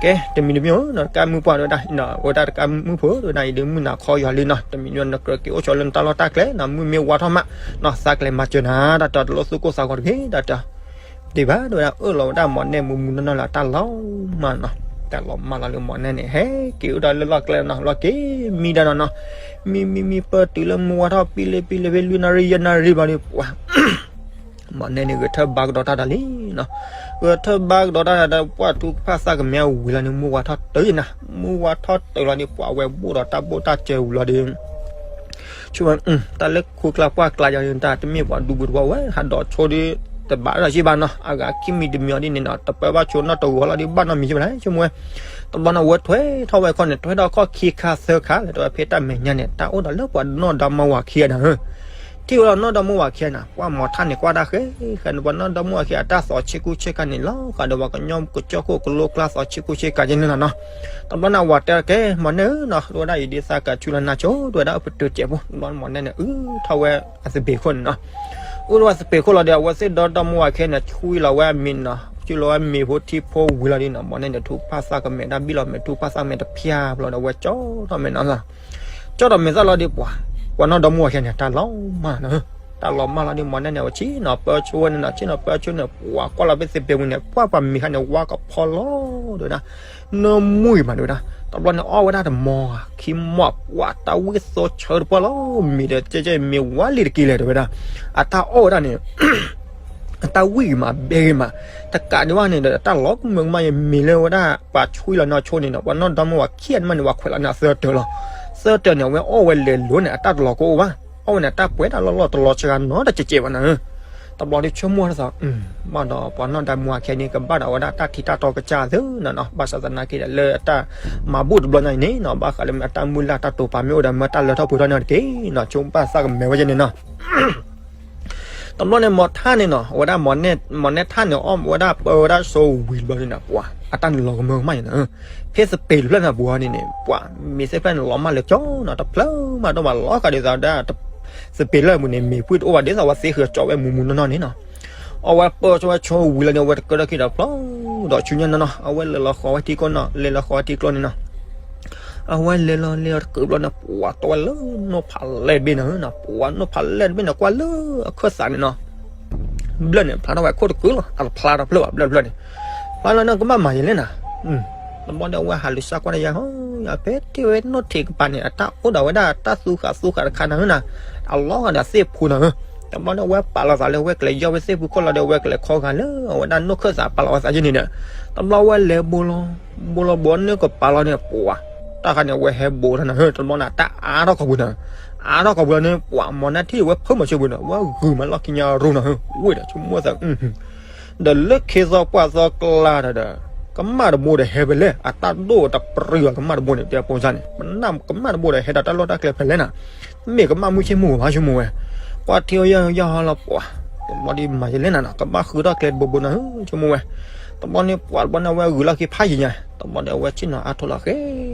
ကဲ တမံၤတမံၤဧၢ တကးမုၣ်ပှၢ် ဒိၣ်ဝဲဒၣ် ဝဲဒၣ်တကးမုၣ်ဖိ ဒိၣ်ဝဲဒၣ် အံၤဒုးမုၢ်နၤခီယွၤလံနီၤ တမံၤတမံၤ နကြၢးက့ၤအိၣ်ဆိးလၢနတၢ်လီၢ်တၢ်ကျဲနီၤ မုၢ်မ့ၢ်ဝါထီၣ်မးနီၤ သးကလဲၤမၤစၢၤနၤ တၢ်တဲအီၤ တလိၣ်သူၣ်ကိၢ်သးဂီၤတဂ့ၤ တၢ်တဲအီၤ ဒံးဘၣ် ဒိၣ်ဝဲဒၣ် အၢၣ်လီၤဝဲဒၣ် မောင်နဲၣ်မူမူနီၢ်နီၢ်လၢ တၢ်လီၤမၢ်နီၤ တၢ်လီၤမၢ်လီၤလၢ မောင်နဲၣ်န့ၣ် ဟဲက့ၤအိၣ်ဒီးလၢလီၢ်ကျဲနီၤ လီၤက့ၤမံဒၣ်နီၤနီၤ မံမံမံ ပၢတုၤလၢမုၢ်ဝါထီၣ် ပံလၢပံလၢဖဲလွံၢ်နၣ်ရံၣ် ယဲၢ်နၣ်ရံၣ်ဘျီဒီး ပှၤ မ့ၢ်နဲန့ၣ်ဂဲၤထၢၣ်ဘါကဒီးတၢ်ဒီးလံနီၤ. ဂဲၤထၢၣ်ဘါကဒီးတၢ်ဒီး ပှၢ်ထူကဖၣ်သၣ်ကမဲဝံၤလီၤန့ၣ် မုၢ်ဝါထီၣ်တုၤယနၤ, မုၢ်ဝါထီၣ်တုၤလီၤန့ၣ် ပှၤဝဲဘိၣ်ဒီးတၢ်ဘိၣ်တၢ်စၢၤဝံၤလီၤဒီး ဆိဝဲ တၢ်လၢခိကျါပှၢ်ကျါယၤန့ၣ် တၢ်တမ့ၢ်ပှၤဒူပူၤတဝီဝဲ ဟးဒိးဆိဒီး တဘၣ်ဒီးယ့ၢ်ဘၣ်နီၤ, အဂၤခံမံၤတမံၤအီၤဒ်န့ၣ်နီၤ, တပၢဘၣ်ဆိနီၣ်တဂီၤလီၤဒီးဘၣ်နီတမံၤဘၣ်လဲၣ် ဆိမိၣ်ဝဲ. တဘျီန့ၣ် အဝဲထွဲထီၣ်ဝဲခီန့ၣ် ထွဲထီၣ်ခီၣ်ခံခါသၢခါ လဲၤတဝဲဖဲတၢ်မဲာ်ညါန့ၣ် တၢ်အိၣ်ဒီးလၢပှၤနီၢ်ဒီမါဝၤခံဂၤနၤဧၢ ထံၣ်ဝဲလီၤနီၢ်ဒီမါဝၤခံဂၤန့ၣ် ပှၤမီၤထၣ်န့ၣ်ကွၢ်တၢ်ဃဲဃဲန့ၣ် ပှၤနီၢ်ဒီမါဝၤခံဂၤအတၢ်သီဆ့ကူဆ့ကၤန့ၣ် လီၤဃာ်ဒီးပှၤကညီကစၢၢ်ခိၣ်ကလိကျါသီဆ့ကူဆ့ကၤကဲန့ၣ်လီၤနီၤ. တဘျီန့ၣ် အဝၤတဲကဲ မီၤနဲၣ်ဧၢနီၤ, တဝဲဒၣ်ယဒုးသးကးဆူလၢနၤဆိ တဝဲဒၣ်အပတုာ်စဲးဖိ တဘျီန့ၣ် မီၤနဲၣ်န့ၣ် အုးထီၣ်ဝဲအသဘ့ၣ်ခိၣ်န့ၣ်နီၤ. အုးထီၣ်ဝဲသဘ့ၣ်ခိၣ်လီၤဒီး အဝဲသ့ၣ်ဒီဒီမါဝၤခံဂၤန့ၣ် ဆူလီၤဝဲအမ့ၤနီၤ, ဆူလီၤဝဲမ့ၤဖိထံဖိဝံၤလီၤဒီးနီၤ, မီၤနဲၣ်န့ၣ် ထူကဖၣ်သၣ်ကမဲ တၢ်ဘံၣ်လီၤမဲာ်ထူကဖၣ်သၣ်ကမဲတဖျၢၣ်ဘျီဒီး အဝဲကၠီထီၣ်မဲာ်နီၤ ကၠီထီၣ်မဲာ်သၣ်လီၤဒီးပှၤ, ပှၤနီၢ်ဒီမါဝၤခံဂၤန့ၣ် တၢ်လီၤမၢ်လီၤ, တၢ်လီၤမၢ်လီၤဒီး မီၤနဲၣ်န့ၣ် အဝဲဆ့ၣ်နီၤပၢဆိဝဲန့ၣ်နီၤ, ဆ့ၣ်နီၤပၢဆိန့ၣ် ပှၤကွၢ်လီၤဖဲသဘ့ၣ်ဝံၤန့ၣ် ပှၤပှၤမ့ၤခါန့ၣ် ဝါကဖီလီၤ တဝဲဒၣ်, နၢမူဂ့ၤမး တဝဲဒၣ်, တဘျီန့ၣ် အီၣ်ဝဲဒၣ်တမီၤဧါ ခံမီၤ ပှၤတၢ်ဝံၣ်သိဆၢတပှၢ်လီၤ, မ့ၤဒီးကဲကဲမ့ၤဝါလံတက့ၢ်လဲၣ် တဝဲဒၣ်, အတၢ်အီၣ်ဝဲဒၣ်န့ၣ် အတၢ်ဝံၣ်ဂ့ၤမး ဘဲဂ့ၤမး, တကးဒံးဘၣ်န့ၣ်ဒီး တၢ်လီၤကမၢကမၣ်ယဲ မ့ၢ်လၢဝဲဒၣ် ပှၤဆွံလီၤနီၢ်ဆိန့ၣ်ဒီး ပှၤနီၢ်ဒီမါဝၤခံဂၤန့ၣ်မးန့ၣ် ပှၤခွဲးလီၤန့ၣ်အသၢတၢၤလီၤ, သၢတၢၤန့ၣ် အဝဲအီၣ်ဝဲလဲၤလိၤန့ၣ် အတၢ်တလီၤကအိၣ်ဘၣ်, အီၣ်ဝဲန့ၣ် တၢ်ပှဲၤတၢ်လီၢ်လီၢ်တလီၤစှၤနီတစဲးကဲးဘၣ်နၤဧၢ, တဘျီဒီးဆိကမိၣ်ထီၣ်သး ဘၣ်ဒီးပှၤနီၢ်ဒီမါဝၤခံဂၤန့ၣ် ကဘၣ်ဒီးဝဲဒၣ်တၢ်ထံးတၢ်တီကစၢ်သ့နီၤနီၤ, ဘၣ်ဆၣ်သနာ်က့ဒီး လၢအတၢ်မၤဘူၣ်တဘျီညါအံၤန့ၣ်နီၤ ဘၣ်ဃးလၢမ့ၢ်အတၢ်မုၢ်လၢ်တၢ်တိာ်ပာ်မ့ၢ်အိၣ်ဒီး မ့ၢ်တၢ်လၢထီၣ်ပှဲၤထီၣ်န့ၣ်တက့ၢ်နီၤ, ဆိကမိၣ်သးကမဲာ်ဝဲယဲန့ၣ်နီၤ တဘျီန့ၣ် မီၤထၣ်န့ၣ်နီၤ အဝဲဒၣ် မီၤနဲၣ်ထၣ်န့ၣ် အီၣ်ဝဲဒၣ်ပၢဝဲဒၣ်ဆိဝံၤတဘျီန့ၣ်နီၤ ပှၤ အတၢ်န့ၣ်လီၤကမၢကမၣ်ယဲနီၤ, ဖဲသပ့ၤတဖျၢၣ်န့ၣ်ပူၤန့ၣ်န့ၣ် ပှၤ မ့ၤသ့ၣ်တဖျၢၣ်န့ၣ် လီၤမၢ်လၢကၠီနီၤ တဖျၢၣ်မးဒိၣ်မးလီၤဃာ်ဒ်သိးဒၣ် သပ့ၤလၢအပူၤန့ၣ် မ့ၤဖှံတအိၣ်ဘၣ်ဒ်သိး အဝဲသ့ဃုာ်ကၠီဝဲမူမူနီၢ်နီၢ်န့ၣ်နီၤ, အဝဲပၢဆိဝဲဆိဝံၤလီၤန့ၣ် အဝဲတကၢထီၣ်ခံဒီးဖျီ ဒီးဆူညါနီၤနီၤ အဝဲလဲၤလီၤဃီၤဝဲထံကျိနီၤ လဲၤလီၤဃီၤဝဲထံကျိန့ၣ်နီၤ အဝဲလဲၤလီၤလဲၤလီၤတကုးဘျီန့ၣ် ပှၤတီဝဲလၢနိၣ်ဖးလဲၢ်တဘ့ၣ်န့ၣ်နီၤ, ပှၤနိၣ်ဖးလဲၢ်တဘ့ၣ်န့ၣ် ကွၢ်လၢအခၢၣ်သးန့ၣ်နီၤ ဘျၢၣ်န့ၣ် ဖျါထီၣ်ဝဲခိၣ်တကုးလီၤ, အတဖျါထီၣ်ဖျၢၣ်ဘၣ် ဘျၢၣ်တဖျၢၣ်န့ၣ်, ဖျါလီၤန့ၣ် ကဘၣ်မၤယဲလဲၣ်နၤ, တဘျီဒီးအဝဲဟးလူၤစၢ်ကွၢ်တယါဟီ ယဖဲထံၣ်ဝဲနိၣ်ထံးကပၤန့ၣ် အတၢ်အိၣ်ဒီးဝဲဒၣ်တၢ်သူဃာ်သူဃာ်တခါနၤဧၢနၤ, အလီၤဂာ်ဒီးသ့ၣ်ဖိနၤဧၢ, တဘျီန့ၣ် အဝဲပာ်လီၤသးလၢအဝဲကလဲၤယီၢ်ဝဲသ့ၣ်ဖိခိၣ်လီၤဒီး အဝဲကလဲၤခီဂာ်လၢအဝဲဒၣ်နိၣ်ခၢၣ်သးပာ်လီၤဝဲသးယဲန့ၣ်ဒီး, တဘျီဝဲလဲၤဘိလီၤ ဘိလီၤဘိနိၣ်ကပၤလီၤန့ၣ် ပှၤ တၢ်ခါန့ၣ် အဝဲဟဲဘိတၢ်နၤဧၢ, တဘျီန့ၣ် တၢ်အါထီၣ်ကီၢ်ပူၤနၤဧၢ, အါထီၣ်ကီၢ်ပူၤလီၤန့ၣ် ပှၤမီၤနဲၣ်ထံၣ်ဝဲဖုမၤဆိပူၤန့ၣ် ဝဲဂုာ်မးလီၢ်ခံညါရိၤနၤဧၢ, ဝ့ၢ်ဒီးဆိကမိၣ်သး ဒီးလၢခ့သီပှၢ်သီကျါဒီး ကမၣ်တဘိဒီးဟဲဖဲလဲၣ်, အတၢ်ဒိၣ်တပရံၤအီၤ ကမၣ်တဘိန့ၣ် တဲပိစၢ်န့ၣ် ကမၣ်တဘိဒီးဟဲဒီးတၢ်လီၢ်တၢ်ကျဲဖဲလဲၣ်နၤ, မ့ၢ်ကမၣ်မုၢ်ဆ့ၣ်မုၢ်ဂီၤဘၣ်ဆိကမိၣ်ဝဲ, ကွၢ်ထံအီယီၢ်ယီၢ်ဟီလီၤပှၤ, တဘျီဒီးမၤယလဲၣ်နၤနီၤ ကဘၣ်ဃုထီၣ်ကျဲတဘိဘိနၤဧၢ ဆိကမိၣ်ဝဲ, တဘျီန့ၣ်ပှၤတဘျီန့ၣ် အဝဲဂုာ်လီၢ်ခံဖးယံၤညါ, တဘျီဒီးအဝဲဆ့ၣ်နီၤအါထိးလီၤဃဲ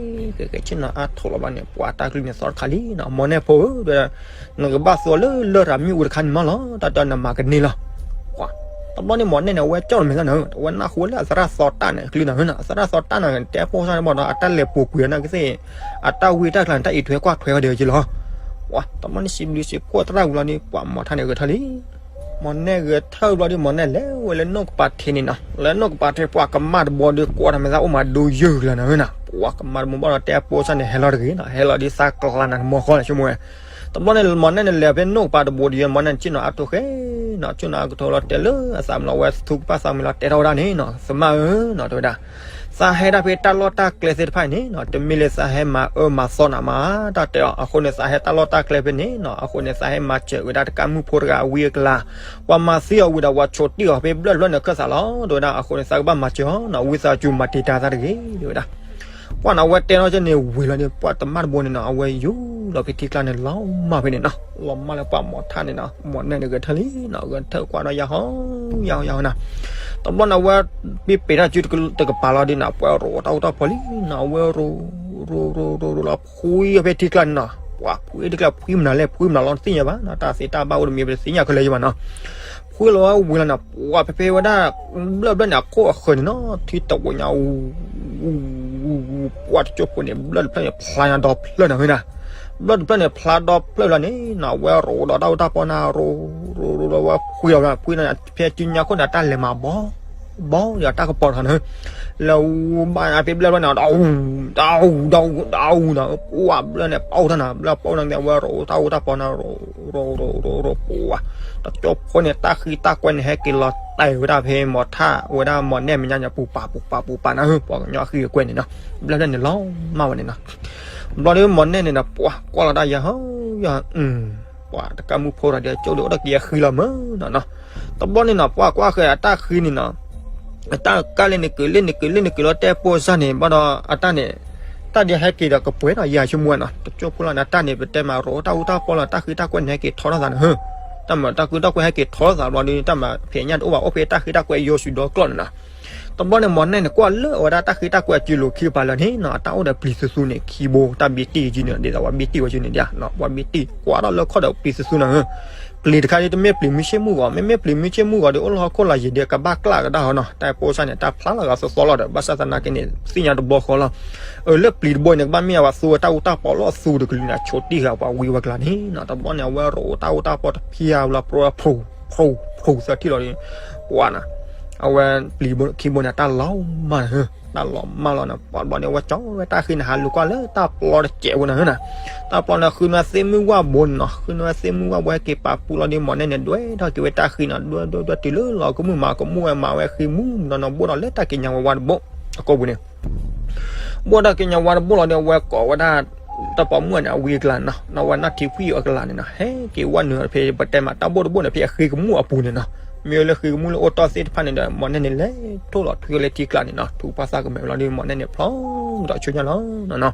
ဃဲဃဲဆ့ၣ်နီၤအါထိးလီၤဘၣ်န့ၣ် ပှၤတၢ်ကလုၢ်န့ၣ်သီတခါလံနီၤ, မီၤနဲၣ်ဖိဧၢ တဲ နကဘၣ်သူအီၤလၢလရာ်မ့ၣ်အူတခါန့ၣ်မးလီၤ, တၢ်တဲနမၤကန့ၢ်လီၤ, ပှၤ, တဘျီန့ၣ်မီၤနဲၣ်န့ၣ် အဝဲကၠီၣ်လီၤမဲာ်သၣ်နၤဧၢ, အဝဲနၢ်ဟူလၢအသရၣ်သီတၢ်န့ၣ် အကလုၢ်နၤဧၢနီၤ, အသရၣ်သီတၢ်န့ၣ် တဲပိစၢ်န့ၣ်ဘၣ်ဒီး အတၢ်လဲၤပူၤကွံာ်အီၤနာ်က့သ့ၣ်, အတၢ်ဝံတၢ်ကျါန့ၣ် တၢ်အံးထွဲကွၢ်ထွဲဝဲဒီးက့လီၤ, ပှၤ, တဘျီန့ၣ်စံးဘျုးစံးဖှိၣ်သရၣ်ဝံၤလီၤန့ၣ် ပှၤမီၤထၣ်န့ၣ်ဂဲၤထၢၣ်လံ မီၤနဲၣ်ဂဲၤထၢၣ်ဘျီဒီး မီၤနဲၣ်လဲၤဝဲလၢနိၣ်ကပၤထံးန့ၣ်နီၤ, လၢနိၣ်ကပၤထံး ပှၤကမၣ်တဘိဒီး ကွၢ်တၢ်မဲာ်သၣ်အိၣ်မးဒိယုၢ်လီၤနၤဧၢနီၤ, ပှၤကမၣ်တဘိဘၣ်ဒီး တဲပိစၢ်န့ၣ် ဟဲလီၤတဂ့ၤနီၤ, ဟဲလီၤဒ်သးကျါနၤတမီၢ်ဃီလီၤ ဆိကမိၣ်ဝဲ, တဘျီန့ၣ် မီၤနဲၣ်န့ၣ်လဲၤဖဲနိၣ်ကပၤတဘိဒီး မီၤနဲၣ်န့ၣ် ဆ့ၣ်နီၤအါထိးဃဲနီၤ, ဆ့ၣ်နီၤအါကထိးလီၤတဲလၢအသးမုၢ်လီၤ အဝဲသူကပၣ်သးမုၢ်လီၤတဲထီၣ်ဝဲဒၣ်န့ၣ်နီၤ, သမၣ်ဧၢနီၤ တဲဝဲဒၣ် သးဟဲဒၣ်ဖဲတၢ်လီၢ်တၢ်ကျဲသ့ၣ်တဖၣ်အံၤန့ၣ်နီၤ, တမ့ၢ်လၢသးဟဲမၤအၢမၤသီနၤမး, တၢ်တဲအီၤ, အဃိန့ၣ် သးဟဲတၢ်လီၢ်တၢ်ကျဲဖဲန့ၣ်နီၤ, အဃိန့ၣ် သးဟဲမၤစၢၤဝဲဒၣ်တကးမုၣ်ဖိတဂၤအဝံအကလၤ, ပှၤမၤသံအီၤဝံၤဒီး ပှၤဆိးတံၢ်အီၤဖဲဘျၢၣ်တဖျၢၣ်န့ၣ်အခၢၣ်သးလီၤ, တဲဝဲဒၣ်, အဃိန့ၣ် သးကဘၣ်မၤစၢၤအီၤနီၤ, ဝံသးစူၤမၤတံာ်တာ်သးတဂ့ၤ, တဲဝဲဒၣ်. ပှၤန့ၣ် အဝဲတဲထီၣ်က့ၤန့ၣ်ဝံၤလီၤန့ၣ် ပှၤတမၣ်တဘိန့ၣ်နီၤ, အဝဲယူၤလီၤဖဲထံကျါန့ၣ် လီၤမၢ်ဖဲန့ၣ်နီၤ, လီၤမၢ်လၢပှၤမီၤထၣ်န့ၣ်နီၤ, မီၤနဲၣ်န့ၣ်ဂဲၤထၢၣ်လံနီၤ, ဂဲၤထၢၣ်ကွၢ်ဒီးယၤဟီ ယၤဟီ ယၤဟီနီၤ. တဘျီန့ၣ် အဝဲပ့ပ့ၤတၢ်စုတကပၤလီၤဒ်န့ၣ် ပှၤရိးတၢ်အိၣ်တၢ်ဖီလံနီၤ, အဝဲရိး ရိး ရိး ရိး ရိးလီၤဖှံအီၤဖဲထံကျါန့ၣ်နီၤ, ပှၤဖှံထံကျါဖှံမနုၤလဲၣ် ဖှံမနုၤလီၤတသ့ၣ်ညါဘၣ်နီၤ, တၢ်သ့တၢ်ဘၣ်အိၣ်တမံၤ ပတသ့ၣ်ညါခဲလၢာ်ယဘၣ်နီၤ. ဖှံလီၤဝဲဝံၤလီၤန့ၣ် ပှၤဖဲဖဲဝဲဒၣ် ဘျၢၣ်တဖျၢၣ်န့ၣ် အခိၣ်အဃၢၤန့ၣ်နီၤ, ထံတဝီညါ ပှၤတကၠိဖိန့ၣ် ဘျၢၣ်တဖျၢၣ်န့ၣ် ဖျါညါဒီဖျၢၣ်နီၤဝဲဒၣ်, ဘျၢၣ်တဖျၢၣ်န့ၣ် ဖျါဒီဖျၢၣ်လီၤန့ၣ်နီၤ, အဝဲရိးဒီးတၢ်အိၣ်တၢ်ဖီန့ၣ် ရိး ရိး ရိးလီၤဝဲဖှံလီၤဝဲဒၣ်, ဖှံလီၤန့ၣ် ဖဲစုညါခိၣ်န့ၣ် တၢ်လဲၤမၤဘီ ဘီဒီးတၢ်ကပီၤတခါန့ၣ်, လၢအူဘၣ်အဖဲဘျၢၣ်ဘျၢၣ်န့ၣ် ဒီးအူ ဒီးအူ ဒီးအူ ဒီးအူဒီး ပှၤဘျၢၣ်န့ၣ် ပအိၣ်ထီၣ်နၤ ဘျၢၣ်ပအိၣ်ထီၣ်န့ၣ် အဝဲရိးတၢ်အူတၢ်ပီန့ၣ် ရိး ရိး ရိး ရိး ရိး ပှၤ တကၠိဖိန့ၣ် တၢ်ဃံတၢ်ကွဲန့ၣ် ဟဲက့ၤလီၤတဲာ်ဝဲဒၣ်ဖဲမီၤထၣ်ဝဲဒၣ်မီၤနဲၣ်မဲာ်ညါန့ၣ် ပူၤပာ်ပူၤပာ်ပူၤပာ်နၤ ပှၤကညီဃံအကွဲန့ၣ်နီၤ ဘျၢၣ်ဘျၢၣ်န့ၣ်လီၤမၢ်ဝဲန့ၣ်နီၤ ဘျီဒီးမီၤနဲၣ်န့ၣ်ဒီး ပှၤကွၢ်လီၤတၢ်ယၤဟီယၤ ပှၤတကးမုၢ်ဖိဒီး ကၠိဒုးအိၣ်ဒီးက့ၤအဃံလီၤမၢ်နီၤနီၤ တဘျီန့ၣ်နီၤ ပှၤကွၢ်ဃဲၤအတၢ်ဃံန့ၣ်နီၤ အတၢ်ကၢ်လၢနကုၤလၢနကုၤလၢနကုၤလီၤတဲာ်ပိၢ်စၢ်န့ၣ် ဘၣ်ဒီးအတၢ်န့ၣ် တၢ်ဒ်ဟဲက့ၤဒီးကပှဲၤဒီးယၤဆိကမိၣ်နီၤ တကၠိဖိလီၤန့ၣ် အတၢ်န့ၣ် ပတဲမးရိးတၢ်အူတၢ်ပီလီၤ တၢ်ဃံတၢ်ကွဲန့ၣ် ဟဲက့ၤထီထီၣ်သးန့ၣ် တၢ်မၤတၢ်ဃံတၢ်ကွဲဟဲက့ၤထီထီၣ်သးဘျီဒီး တၢ်မၤဖဲးညၣ်တအိၣ်ဘၣ် အိၣ်ဖဲတၢ်ဃံတၢ်ကွဲယိာ်ဆူဒီကျီၢ်န့ၣ်နီၤ တဘျီန့ၣ် မီၤနဲၣ်န့ၣ် ကွၢ်လၢအဝဲဒၣ်တၢ်ဃံတၢ်ကွဲအစုလိၤခံကပၤလၢာ်န့ၣ်နီၤ အတၢ်အိၣ်ဒီးပျံၤသူသူန့ၣ် ခံဘိ တၢ်ဘံတံၢ်ကစုန့ၣ် ဒ်သိးပှၤဘံတံၢ်ဝဲကစုန့ၣ်ဒ် ပှၤဘံတံၢ် ကွၢ်ထီၣ်လၢခီၣ်ဒီးပျံၤသူသူနီၤ ပျံၤတခါဒ်တမ့ၢ်ပျံၤမုၢ်ဆ့ၣ်မုၢ်ဂီၤ မ့မ့ၢ်ပျံၤမုၢ်ဆ့ၣ်မုၢ်ဂီၤဒီး အိၣ်လၢဟီၣ်ခိၣ်လီၤယံၤဒီး ကဘၣ်ကျၣ်ကဒါဟီနီၤ တၢ်ပိၢ်စၢ်န့ၣ် တၢ်ဖျါလီၤဂာ်သီသီလီၤဒီး ဘၣ်ဆၣ်သနာ်က့န့ၣ် သ့ၣ်ညါတဘျီဃီလီၤ အၢ လၢပျံၤတဘိန့ၣ် ကဘၣ်မ့ၢ်အဝဲသူဝဲတၢ်အူတၢ်ပီလၢအသူတကလုာ်န့ၣ် ဆိးတံၢ်ဃာ်ပှၤဝံဝဲကျါန့ၣ်နီၤ တဘျီန့ၣ် အဝဲရိးတၢ်အူတၢ်ပီတဖၣ်အလီၤ ပြိဖျိ ပြိဖျိသၢထံၣ်လီၤဒီး ပှၤနီၤ အဝဲပျံၤခံဘိန့ၣ် တၢ်လီၤမၢ်နီၤ တၢ်လီၤမၢ်လီၤနီၤ ပှၤတဘျီန့ၣ် အဝဲကၠီဝဲတၢ်ဃံန့ၣ် ဟးလူၤကွၢ်လၢတၢ်ပျီတစဲးဖိန့ၣ် တၢ်ပျီန့ၣ် ဃုန့ၢ်သ့ၣ်မုၢ်ဝၣ်ဘိန့ၣ်နီၤ ဃုန့ၢ်သ့ၣ်မုၢ်ဝၣ်ဘိဟဲက့ၤပာ်ပူၤလီၤဒီး မီၤနဲၣ်န့ၣ် ဒွဲၣ်ထီၣ်က့ၤဝဲတၢ်ဃံနီၤ ဒွဲၣ်ဒွဲၣ်ဒွဲၣ်တုၤလၢလီၤကမုၣ်မၤကမူၣ်ဝဲမၤဝဲဃံမူၣ်နီၤနီၤ ဘိၣ်ဒီးလၢတၢ်ကံးညာ်ဝဲဝါတဘိ အကိာ်ပူၤန့ၣ် ဘိၣ်တၢ်ကံးညာ်ဝါတဘိလီၤဒီး အဝဲကိးဝဲဒၣ် တၢ်ပိာ်မုၣ်န့ၣ် အဝံအကျါနီၤ နီၤဝဲနီၢ်ထံဖှံၣ်အကျါန့ၣ်နီၤ ဟဲက့ၤဝဲနုာ်ဖဲပတဲမးတၢ်ဘိၣ်တဘိၣ်န့ၣ် ဖဲအဃံကမူၣ်အပူၤန့ၣ်နီၤ မ့ၢ်လၢဃံကမူၣ်လၢအိၣ်တီၢ်သ့ၣ်တဖၣ်န့ၣ်ဒီး မီၤနဲၣ်န့ၣ် လဲၤထိၣ်လီၤထွံလၢထံကျါန့ၣ်နီၤ ထုးပှၢ်သၣ်ကမဲာ်လီၤဒီး မီၤနဲၣ်န့ၣ် ဖျီကဒီးဆူညါလီၤနီၤနီၤ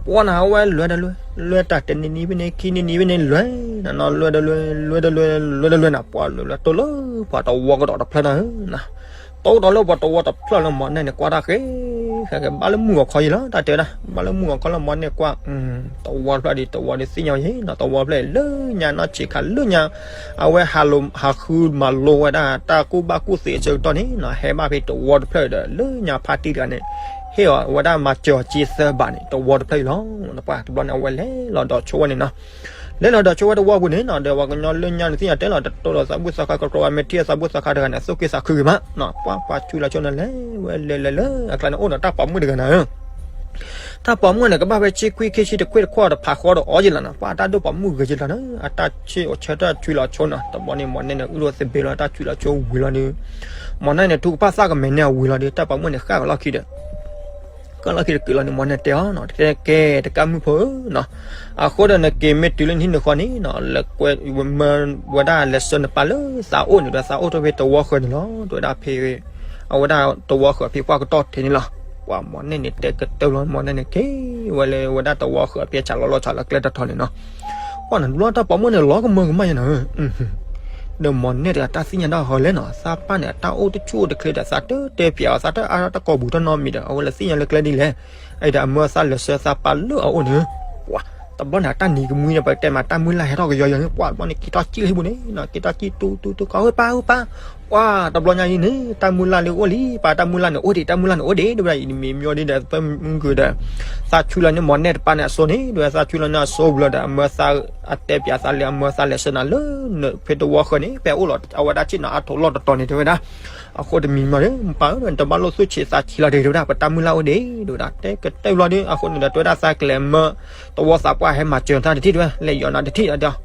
ပှၤန့ၣ်အဝဲလဲၤဒီးလဲၤ လဲၤတၢ်တနံၤနံၤဖဲန့ၣ် ခံနံၤနံၤဖဲန့ၣ်လဲၤနီၤနီၤ လဲၤဒီးလဲၤ လဲၤဒီးလဲၤ လဲၤဒီးလဲၤနီၤ ပှၤလဲၤလၢတိၢ်လၢပှၤတဝီကဒီးတဖျၢၣ်နီၤ တိၢ်ဒီးလၢပှၤတဝီတဖျၢၣ်လၢမီၤနဲၣ်န့ၣ် ကွၢ်တၢ်ဃဲ ဃဲဃဲ ဘၣ်လၢမုၢ်ဂီၤခီယံၤလီၤ တၢ်တဲဝဲဒၣ် ဘၣ်လၢမုၢ်ဂီၤခီလၢမီၤနဲၣ်ကွၢ် တဝီတဖျၢၣ်ဒီး တဝီဒီးသ့ၣ်ညါဝဲယံၤနီၤ တဝီတဖျၢၣ်လၢညါနီၢ်ဆံးခါလၢညါ အဝဲဟးဃုမၤလိဝဲဒၣ် တၢ်ကူၣ်ဘၣ်ကူၣ်သ့အဆၢကတီၢ်န့ၣ်နီၤ ဟဲဘၣ်ဖဲတဝီတဖျၢၣ်ဒီး လၢညါဖါတံၢ်တဂၤန့ၣ် ဟ့ၣ်အီၤဝဲဒၣ်မၤစၢၤအီၤက့သၢဘးန့ၣ် တဝီတဖျၢၣ်အံၤလီၤ ပှၤတဘျီန့ၣ် အဝဲလဲၤလီၤဒီးဆိဝဲန့ၣ်နီၤ လဲၤလီၤဒီးဆိဝဲတဝီပူၤန့ၣ်နီၤ ဒီးပှၤကညီလၢညါန့ၣ် သ့ၣ်ညါတဲလီၤ တတိၢ်လီၤသးဘူၣ်သးခါ ကတြီဝဲမ့ၢ်ထံၣ်အသးဘူၣ်သးခါတဂၤန့ၣ် သူၣ်က့သးခုဂ့ၤမးနီၤ ပှၤပှၤဆူလီၤဆိန့ၣ် လဲၤဝဲလဲၤလဲၤလၢအကျါန့ၣ် အိၣ်ဒီးတၢ်ပိာ်မုၣ်တဂၤန့ၣ်ဧၢ တၢ်ပိာ်မုၣ်န့ၣ် ကဘၣ်ဖဲဆံခွံခံဆံတခွံတခီတဖးဃီဒီးအီၤယံၤလီၤနီၤ ပှၤတၢ်ဒိၣ်ပိာ်မုၣ်ဂ့ၤယံၤလီၤနီၤ အတၢ်ဆ့ၣ်အိၣ်ဆၢထၢၣ်ဆွံလီၤဆိနီၤ တဘျီန့ၣ် မီၤနဲၣ်န့ၣ် အုၣ်လီၤသဘ့လီၤ တၢ်ဆွံလီၤဆိဝံၤလီၤဒီး မီၤနဲၣ်န့ၣ် ထုကဖၣ်သၣ်ကမဲာ်န့ၣ်အဝံၤလီၤဒီး တၢ်ပိာ်မုၣ်န့ၣ် ဃၣ်ကလီၢ်ခံဒီး ဃၣ်လီၢ်ခံတကုာ်လီၤန့ၣ် မီၤနဲၣ်တဲအီၤနီၤ တဲကဲ တကးမုၢ်ဖိဧၢနီၤ အဃိဒီးနက့ၤမ့ၢ်တုၤလၢနဟံၣ်နဃီန့ၣ်နီၤ လဲၤကွဲမၢဝဲဒၣ်လဲၤဆှၢနပၢ်လၢသးအိၣ်န့ၣ်ဒီး သးအိၣ်တဖဲတဝီဃၢၤန့ၣ်လီၤ တဲဝဲဒၣ်ဖဲ အဝဲဒၣ်တဝီဃၢၤဖဲပှၢ်ကတီၢ်ထဲန့ၣ်လီၤ ပှၤမီၤနဲၣ်န့ၣ်တဲကတၢၢ်လီၤ မီၤနဲၣ်န့ၣ်က့ၤဝဲလၢဝဲဒၣ်တဝီဃၢၤဖဲဆးလီၤလီၢ်ဆးလီၤကျဲတထီန့ၣ်နီၤ ပှၤန့ၣ်တဘျီတၢ်ပိာ်မုၣ်န့ၣ် လီၤကမၢကမၣ်ယဲနီၤ ဒီးမီၤနဲၣ်တဂၤတၢ်သ့ၣ်ညါဒၣ်ဟီလဲၣ်နီၤ သးပၢ်န့ၣ် အတၢ်အိၣ်တဆူၣ်အိၣ်တချ့ဒီး သးတတဲပၠးအီၤ သးတအါတၢ်ကိာ်ပူၤတနီတမံၤဒီး အဝဲလဲၤသ့ၣ်ညါလၢကျဲဒ်လဲၣ် အအံၤဒီးအမၢသးလဲၤဆှၢသးပၢ်လၢအအိၣ်န့ၣ် ပှၤ တဘျီန့ၣ် အတၢ်နံၤကမှံဒီး ပတဲမးတၢ်မုၢ်လၢ်ဟဲထီၣ်ကယီယီန့ၣ် ပှၤတဘျီန့ၣ် က့ၤထီၣ်စံၣ်လၢဟံၣ်ပူၤန့ၣ်နီၤ က့ၤထီၣ်စံၣ်တူတူတူ ကီၢ်ဝဲပၢ်ဝဲပၢ် ပှၤတဘျီညါအံၤန့ၣ် တၢ်မုၢ်လၢ်လၢအိၣ်လံ ပၢ်တၢ်မုၢ်လၢ်န့ၣ် အိၣ်ဒံး တၢ်မုၢ်လၢ်န့ၣ် အိၣ်ဒံး ဒ်ဝဲဒၣ်အံၤ မ့ၢ်မ့ၢ်ဒ်ဒီး ပမုၢ်ဂုၤဒီး သးဆူလီၤန့ၣ် မီၤနဲၣ်တပၢ်န့ၣ်အစိန့ၣ် ဒ်ဝဲသးဆူလီၤန့ၣ်အစိဘျီဒီး အမၢသး အတဲပၠးသးလၢအမၢသးလဲၤဆှၢနၤလၢ ဖဲတဝီဃၢၤန့ၣ် ဖဲအိၣ်လီၤအဝဲဒၣ်ဆ့ၣ်နီၤအါထီၣ်လီၢ်တတီၤန့ၣ် တဲဝဲဒၣ် အဃိတမံၤမီၤဒီး ပၢ်ဧၢ တဘၣ်လိၣ်သူၣ်ဆံးသးဆံးလီၤဒံး တဲဝဲဒၣ် ပတၢ်မုၢ်လၢ်အိၣ်ဒံး တဲဝဲဒၣ် တဲကတၢၢ်လီၤဒီး အဃိန့ၣ်ဒီး တဲဝဲဒၣ်သးကလဲၤမၢ တဝီသးပှၢ်ဟဲမၤစၢၤတၢ်တထံၣ်တဲဝဲ လဲၤယီၤနၤတထံၣ်ဒီး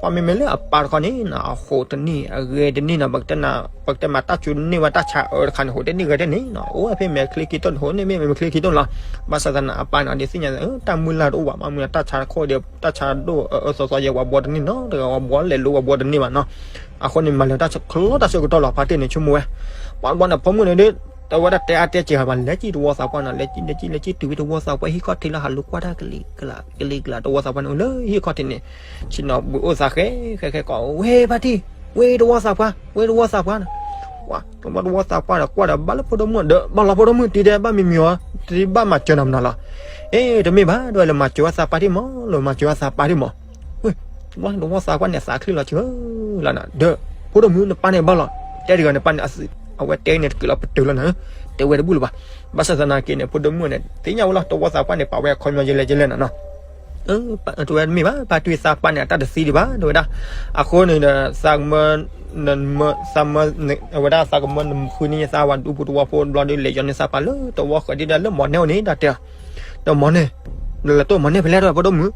ပှၤမ့မ့ၢ်လၢအပၢ်တခီန့ၣ်နီၤ အဃိတနံၣ်အဂ့ၤတနံၣ်နီၤ ပကတဲမးတၢ်စူၤန့ၢ်ဝဲတၢ်ဆါအၢတခါန့ၣ် ဟိးတနံၣ်ဂ့ၤတနံၣ်နီၤ အိၣ်ဝဲဖဲမဲာ်ချံခံတိၢ်န့ၣ် ဟိးန့ၢ်မ့ၢ်မဲာ်ချံခံတိၢ်လီၤ ဘၣ်ဆၣ်သနာ်အပၢ်န့ၣ် ဒ်သ့ၣ်ညါ တၢ်မုၢ်လၢ်တအိၣ်ဘၣ် မ့ၢ်မ့ၢ်တၢ်ဆါတခီဒီး တၢ်ဆါဒိၣ်အၢအၢသီသီယဲ ပှၤဘှီတန့ၢ်နီၤ တဂၤပှၤဘှီလဲၤလိပှၤဘှီတန့ၢ်ဘၣ်နီၤ အဃိန့ၣ် မၤလၢတၢ်ချီတၢ်ဆၢကတီၢ်လီၤ ဖါတ့ၢ်န့ၣ် ဆိကမိၣ်ဝဲ ပှၤဘှီန့ၣ် ဖိမုၣ်န့ၣ်ဒီး တဲဝဲဒၣ်တဲအါတဲစှၤဘၣ် လဲၤစံၣ်တဝီသးပှၢ်နီၤ လဲၤစံၣ်လဲၤစံၣ်လဲၤစံၣ်တုၤဝဲတဝီသးပှၢ်ဟံၣ်ခီၣ်ထံးလၢဟးလူၤကွၢ်တၢ်ကလံၤကလး ကလံၤကလး တဝီသးပှၢ်န့ၣ် အိၣ်လၢဟံၣ်ခီၣ်ထံးန့ၣ် ဆ့ၣ်နီၤဘုးအိၣ်သးဃဲ ဃဲဃဲကိး ဝဲဖါတံၢ် ဝဲတဝီသးပှၢ် ဝဲတဝီသးပှၢ်နီၤ ပှၤ တဝီတဝီသးပှၢ်ဒီး ကွၢ်ဒီးဘၣ်လၢဖိဒိၣ်မုၣ်ဒီး ဘၣ်လီၤဖိဒိၣ်မုၣ်တံၤဒဲး ဘၣ်မံၤမံၤအီၤ တံၤဘၣ်မၤစၢၤနၤမနုၤလီၤ အ့ တမ့ၢ်ဘၣ် ဒ်ဝဲလဲၤမၤစၢၤဝဲသးပှၢ်တံၢ်မး လဲၤမၤစၢၤဝဲသးပှၢ်တံၢ်မး ဝဲ တဝီတဝီသးပှၢ်န့ၣ် သးချ့လီၤဆၢလီၤနၤ ဒီး ဖိဒိၣ်မုၣ်နပၢ်န့ၣ်ဘၣ်လီၤ တဲတဂၤနပၢ်န့ၣ် အဝဲတဲန့ၣ်တကုာ်လီၤပတုာ်လီၤနၤ တဲဝဲတဘူၣ်လၢၤဘၣ် ဘၣ်ဆၣ်သနာ်က့န့ၣ် ဖိဒိၣ်မုၣ်န့ၣ် သ့ၣ်ညါဝဲလီၤ တဝီသးပှၢ်န့ၣ် ပာ်ဝဲအခီပညီယဲလဲၣ်ယဲလဲၣ်နၤနီၤ တဲဝဲတမ့ၢ်ဘၣ် ဖါတံၢ်သးပၢ်န့ၣ် အတၢ်တသံဒံးဘၣ် တဲဝဲဒၣ်. အဃိန့ၣ်ဒီး သးကမၢ သးမၢ အဝဲဒၣ်သးကမၢနဃုန့ၢ်ယသး ပှၤဒူဖိတဝီဖိဘျီဒီး လဲၤယီၤန့ၢ်သးပၢ်လၢတဝီဃၢၤဒ်ဒီး လၢမီၢ်နဲၣ်အိၣ်န့ၣ် တၢ်တဲအီၤ. ဒီးမီၢ်နဲၣ် လဲၤတိၢ်မီၢ်နဲၣ်ဖဲလဲၣ် တဲဝဲ ဖိဒိၣ်မုၣ်,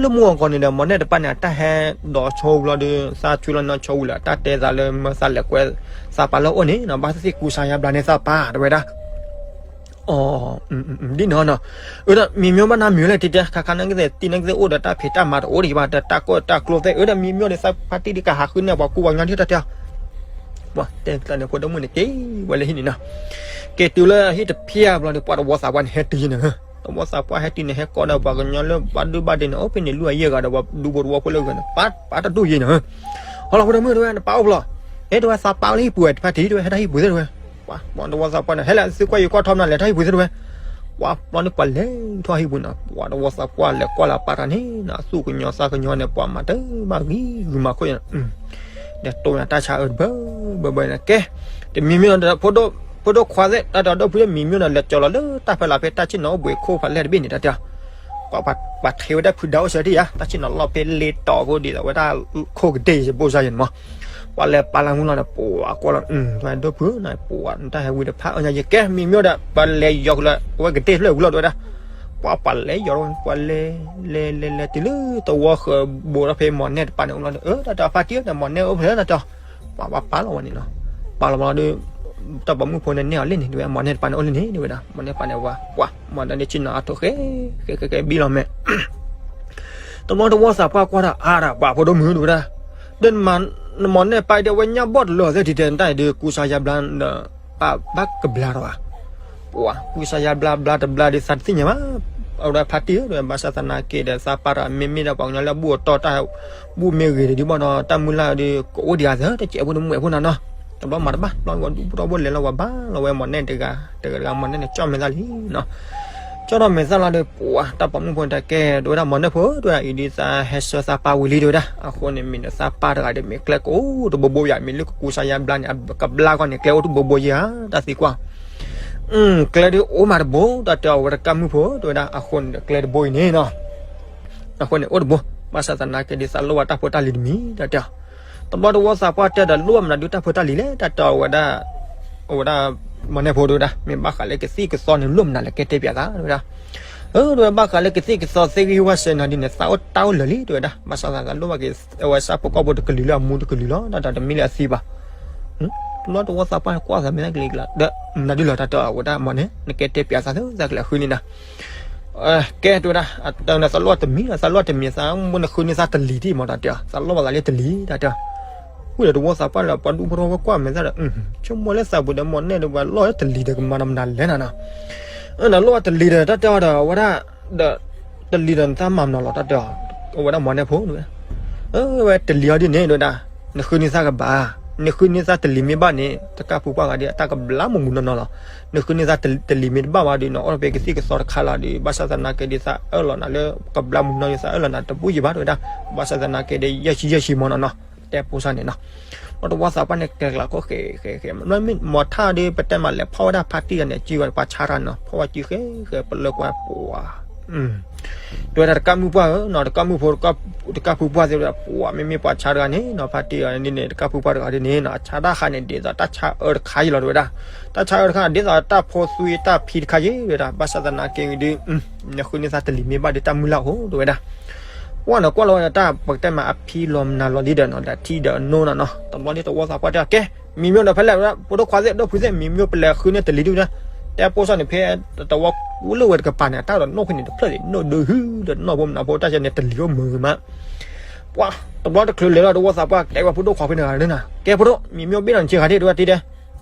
လၢမူအီၤကီးန့ၣ်ဒီး မီၢ်နဲၣ်တပၢ်န့ၣ် အတၢ်ဟဲဒိးဆိဘျီဒီး သးဆွံလီၤနီၢ်ဆိဝံၤလၢ အတၢ်တဲသးလၢမၢသးလဲၤကွဲသးပၢ်လၢအအိၣ်န့ၣ်နီၤ ဘၣ်သ့ၣ်သ့ၣ်ကူစါယါဘျါန့ၢ်သးပၢ် တဲဝဲဒၣ်. အ ဒ်န့ၣ်နီၤ, အၢ ဒီးမံၤမၠိဘၣ်နၤမံၤလၢတံတဲ ခါခါန့ၣ်ကသ့ၣ်တံၢ်န့ၣ်ကသ့ၣ်အိၣ်ဒီးတၢ်ဖံးတၢ်မၤတအိၣ်ဒံးဘၣ် ဒီးတၢ်ကီတၢ်ကျိသ့ၣ် အၢ ဒီးမံၤမၠိဒီးသးဖါတံၢ်ဒ်ကဟးဃုန့ၢ်ပှၤကူပှၤကညီဒ်တၢ်တဲအီၤ. ပှၤတဲကျါန့ၣ် ဖိဒိၣ်မုၣ်န့ၣ် က့ၤဝဲလၢဟံၣ်န့ၣ်နီၤ, က့ၤတုၤလၢဟံၣ်တဖျၢၣ်ဘျီဒီး ပှၤတဝီသးပှၢ်န့ၣ် ဟဲတုၤယဲၢ်န့ၣ်, တဝီသးပှၢ်ဟဲတုၤန့ၣ် ဟဲကိးဒီးပှၤကညီလၢဘၣ်ဒိဘၣ်ဒ့န့ၣ် အိၣ်ဖဲန့ၣ် လူၢ်အယဲၢ်ဂၤဒီး ပှၤဒူဖိတဝီဖိလၢဂၤန့ၣ် ပာ်တဒူၣ်ယဲၢ်န့ၣ်, ဟီလီၤဖိဒိၣ်မုၣ်တဲဝဲ နပာ်အိၣ်ဖျီၣ်, အဲ တဲဝဲ သးပာ်အိၣ်လၢဟံၣ်ပူၤဝဲ တဖါတံၢ်တဲဝဲ ဟဲတၢ်ဟံၣ်ပူၤသ့ၣ်တဲဝဲ, ပှၤတဝီသးပှၢ်န့ၣ် ဟဲလၢသုကွၢ်ယကွၢ်ထီမနၤလဲၤတၢ်ဟံၣ်ပူၤသ့ၣ်တဲဝဲ, ပှၤဘျီန့ၣ် ပှၤလဲၤထီၣ်ဟံၣ်ပူၤန့ၣ် ပှၤတဝီသးပှၢ်လဲၤကွၢ်လၢပာ်တၢ်န့ၣ်နီၤ သူၣ်ကညီၤသးကညီၤန့ၣ် ပှၤမၤတၢ်မၤဂံၤဂုာ်မၤခိၣ်ယဲၢ်န့ၣ်, ဒီးတိၢ်ညါတၢ်ဆါအၢတဘၢဘၢဘၢန့ၣ် ကဲ, တမံၤမံၤဒီး ဖိဒိၣ်ခွါသ့ၣ် တၢ်တဒိၣ်ဖုဒီးမံၤမံၤဒီး လဲၤကၠီၤလီၤလၢတၢ်ဖဲလၢ်ဖဲတၢ်ဆ့ၣ်နီၤအိၣ်ဘှံးခိၣ်ဖးလဲၢ်တဘ့ၣ်န့ၣ် တၢ်တဲအီၤ, ပှၤပှၤထံးဝဲဒၣ်ဖုဒါအိၣ်ဆၢထံၣ်ဧါ တၢ်ဆ့ၣ်နီၤလီၢ်ဖဲလ့တီၤဖိဒ်သိးဝဲဒၣ် ခိၣ်ကဒ့ယဘိၣ်စၢ်ယဲၢ်န့ၣ်မး, ပှၤလဲၤပာ်လၢမူလီၤဒီး ပှၤကွၢ်လီၤ ဒိၣ်ဖုန့ၣ် ပှၤနတၢ်ဟဲဝံၤဒီးဖးအၢညါယကဲ မံၤမံၤဒီး ပှၤလဲၤယီၤဃုာ်လၢ အဝဲကတ့ၢ်ဖျၢၣ်ဝံၤလီၤတဲဝဲဒၣ်, ပှၤပှၤလဲၤယီၤ ပှၤလဲၤ လဲၤလဲၤလဲၤတုၤလၢတဝီဃၢၤဘိးထီၣ်ဖဲမီၢ်နဲၣ်တပၤန့ၣ်အိၣ်လီၤဒီး အၢ တၢ်တဲအီၤဖါတံၢ်ဧၢ မီၢ်နဲၣ်အိၣ်ဖဲလဲၣ်တၢ်တဲအီၤ, ပှၤပာ်လီၤဝဲန့ၣ်နီၤ, ပာ်လီၤဘျီဒီး တၢ်ပိာ်မုၣ်ဖိန့ၣ်နဲၣ်အီၤလံန့ၣ် တဲဝဲမီၢ်နဲၣ်တပၤန့ၣ်အိၣ်လံန့ၣ် တဲဝဲဒၣ် မီၢ်နဲၣ်တပၤန့ၣ်ဝဲ ပှၤ မီၢ်နဲၣ်န့ၣ်ဆ့ၣ်နီၤအါထီၣ်ဃဲ ဃဲဃဲဃဲဘံလီၤမဲာ် တဘျီတဝီသးပှၢ်ကွၢ်တၢ်အါဒီး ပှၤဖိဒိၣ်မုၣ်တဲဝဲဒၣ်, ဒီး နမီၢ်နဲၣ်ပၢ်ဒီးဝဲညၣ်ဘီၣ်တလၢာ်သ့ၣ်တံၤတဲ နတၢ်အံၤဒီး ကူစါယါဘျါဒီး ပၢ်ဘၣ်ကဘျါထီၣ်ဧါ, ပှၤ ကူစါယါဘျါဘျါတဘျါဒီး သးတသ့ၣ်ညါဘၣ်, အဝဲဒၣ်ဖါတံၢ်ဧၢ ဘၣ်ဆၣ်သနာ်က့ဒီး သးပၢ်တဂၤမ့မ့ၢ်ဒီးပှၤကညီလၢအဘူၣ်အတီၢ်တၢ် ဘူၣ်မ့ၢ်ဂ့ၤဒီးဒ်ဘၣ်ဒီး တၢ်မုၢ်လၢ်ဒီး ကအိၣ်ဒံးဧါသၢ တစဲးဖိတမူးဖိနၤနီၤ, တဘျီမၤတဘၣ် ဘျီဝဲဒူဖိထီဘိလဲၤလီၤ ပှၤဘၣ်လီၤဝဲမီၢ်နဲၣ်တဂၤ တဂၤတဂၤမီၢ်နဲၣ်န့ၣ် ကၠီၣ်မဲာ်သၣ်လံနီၤ, ကၠီၣ်ထီၣ်မဲာ်သၣ်လီၤဒီး ပှၤတၢ်ပိာ်မုၣ်ဖိန့ၣ်တၢ်ကဲ တဲဝဲဒၣ်မီၢ်နဲၣ်ဖိ တဲဝဲဒၣ်အံၤဒ်သးဟဲဆှၢသးပၢ်ဝံၤလံ တဲဝဲဒၣ်, အဃိန့ၣ်မ့ၢ်ဒီးသးပၢ်တဂၤဒီး မ့ၢ်ကျဲကအိၣ်တဘိဘိယၤ မ့ၢ်လၢကကူစါယါဘျါန့ၣ် ကဘျါကီၢ်န့ၣ် ကျဲအိၣ်တဘိဘိယၤဧါ တၢ်သံကွၢ် ကျဲဒုးအိၣ်မးတဘိ တၢ်တဲအီၤဝဲတကၢ်မုၣ်ဖိ တဲဝဲဒၣ်, အဃိန့ၣ်ဒီးကျဲတဘိအံၤန့ၣ်နီၤ, အဃိန့ၣ်အိၣ်တဘိ, ဘၣ်ဆၣ်သနာ်က့ဒီး သးလိၣ်ဘၣ်တၢ်ဖိတၢ်လံၤတမံၤ တၢ်တဲအီၤ, တဘျီတဝီသးပှၢ်တဲဒီး လိၣ်ဘၣ်မနုၤဒုးတၢ်ဖိတၢ်လံၤလဲၣ် တၢ်တဲအီၤဝဲဒၣ်, အဝဲဒၣ်မီၢ်နဲၣ်ဖိတဲဝဲဒၣ် မ့ၢ်ဘၣ်ဃးလၢကသံၣ်ကသီန့ၣ် လိၣ်မနုၤလဲၣ် ကဲတဲပၠးသး တဲဝဲဒၣ်, အၢ တဲဝဲဘၣ်ဃးလၢကသံၣ်ကသီသ့ဂံၢ်ဝၢ်စၢၤနၤဒ်န့ၣ် သးအိၣ်တၢ်အိၣ်လၢာ်လံ တဲဝဲဒၣ်, ဘၣ်ဆၣ်သးလိၣ်ဘၣ်က့ၤ အဝဲဆၣ်ဖိကီၢ်ဖိတကလုာ်လၢအမူတကလုာ်လီၤ တၢ်တမံၤလၢအသံဘၣ် တဘျီတဝီသးပှၢ်ကွၢ်သးမ့ၢ်တၢ်ကလံၤကလး ဒီးမနုၤဒုးလီၤ တၢ်တဲအီၤဝဲဒၣ်မီၢ်နဲၣ် နကဲတဲပၠးသးသၢသးကလၢာ်ဃုန့ၣ်ဒီး ကဲတဲဝဲဒၣ်, တၢ်သးလိၣ်တမံၤဒီး သးလိၣ်တမံၤ သးမ့ၢ်နဃုန့ၢ်သးတလံၤဒံးမီၢ် တၢ်တဲအီၤ သးလိၣ်ဘၣ်သးလၢတလံၤ တၢ်တဲအီၤ, ဝံၤဒီးတဝီသးပှၢ်လၢပှၤဒူဖိထီဘိကွၢ်မဲာ်သၣ်ဒီး ဆိကမိၣ်လၢသးပူၤဒီးမီၢ်နဲၣ်ဒီး ပှၤလိၣ်လၢတလံၤဒီးကမၤနမနၤလဲၣ်နၤနီၤ နလိၣ်ဘၣ်တလံၤဒီး တၢ်တဲအီၤဒီး အဝဲဒၣ်, ဒီး, တလံၤဒီးနသးမၤမနီၤလီၤ တၢ်တဲအီၤ, အဝဲဒၣ်မီၢ်နဲၣ်ဖိတဲဝဲ, အၢ ဝဲတလံၤအီၤဒ်န့ၣ် တဲဝဲဒၣ်, နဃုန့ၢ်သးကဘၣ်, နဃုန့ၢ်သးတလံၤမ့ၢ်ဘၣ်န့ၣ် တကၢ်ဖုပှၢ်ဂၤဒီး အတၢ်ကဘျါမုၢ်မုၢ်နီၢ်နီၢ်လီၤ, နဃုန့ၢ်သးတလံၤမ့ၢ်တဘၣ်ဘၣ်ဒီး နအိၣ်ဖဲကသံၣ်ကသီတခါလီၤဒီး ဘၣ်ဆၣ်သနာ်က့ဒီး သးအၢၣ်လီၤနၤလၢကဘျါမုၢ်နီၢ်ဒီး သးအၢၣ်လီၤနၤတဘူၣ်ယံၤဘၣ် တဲဝဲဒၣ်, ဘၣ်ဆၣ်သနာ်က့ဒီး ယဲၢ်ဆံယဲၢ်ဆံမနီၤနီၤ တဲဖိစၢ်န့ၣ်နီၤ ဒီးတဝီသးပှၢ်န့ၣ် ကျဲကျးခိၣ်ဃဲဃဲဃဲ မ့ၢ်မီၢ်ထၣ်ဒီး ပတဲမးလဲၤဖီၣ်ဝဲဒၣ်ဖါတံၢ်တဂၤန့ၣ် စုဝဲပှၤဆါတဂၤန့ၣ်နီၤ ဖီၣ်ဝဲစုဃဲဃဲ ပလၢကွၢ်ပှၤ, တဲဝဲဒၣ်တကၢ်မုၣ်ပှၢ်ဧၢနီၤ တကၢ်မုၣ်ဖိ တကၢ်ဖုပှၢ်သ့ၣ်ဝဲဒၣ် ပှၤမ့မ့ၢ်ပှၤဆါတဂၤန့ၣ်နီၤ ဖါတံၢ်တဂၤန့ၣ်န့ၣ် တကၢ်ဖုပှၢ်တဂၤဒ်န့ၣ်နီၤ အဆါတၢ်ခါန့ၣ် ဒ်သိးတၢ်ဆါအၢတခါယံၤလီၤ တဲဝဲဒၣ်, တၢ်ဆါအၢတခါ ဒ်သိးတၢ်ဖိသွံတၢ်ဖံးတခါယံၤ တဲဝဲဒၣ်, ဘၣ်ဆၣ်သနာ်က့ဒီး နဃုန့ၢ်သးတလံၤမ့ၢ်ဘၣ်ဒီးတၢ်မုၢ်လၢ်အိၣ် တဲဝဲဒၣ် ပှၢ်န့ၣ်ကွၢ်လီၤဝဲဒၣ်တၢ် ပကတဲမးအဖံလီၤမနုၤလီၤလံဒီးနီၤ ဒီးထံဒီးအနိနီၤနီၤ တဘျီန့ၣ်တဝီသးပှၢ်တဲအီၤ ကဲ မံၤမ့ၢ်ဒီးဖဲလဲၣ်ဝဲဒၣ် ဖိဒိၣ်ခွါသ့ၣ် ဒိၣ်ဖုသ့ၣ် မံၤမ့ၢ်ပလဲၤဃုန့ၢ်တလံၤဒုၣ်ဝဲဒၣ်, တဲဖိစၢ်န့ၣ် ဖဲတဝီကူလၢဝဲတကပၤန့ၣ် အတၢ်ဒီးနိၣ်ဖဲန့ၣ်တဖျၢၣ်န့ၣ် နိၣ်ဒုးဟုဒီးနီၢ်ဖိမနုၤဖိတၢ်ဆဲန့ၣ် တလံၤအိၣ်မုာ်မး, ပှၢ် တဘျီတချုးလဲၤလီၤ တဝီသးပှၢ်တဲဝဲဖိဒိၣ်ခွါဖဲန့ၣ်ဂၤလၢနၤ ကဲဖိဒိၣ် မံၤမ့ၢ်ဘ့ၣ်လီၤနဆ့ကၤဒ်တဲဝဲတံၤဒဲး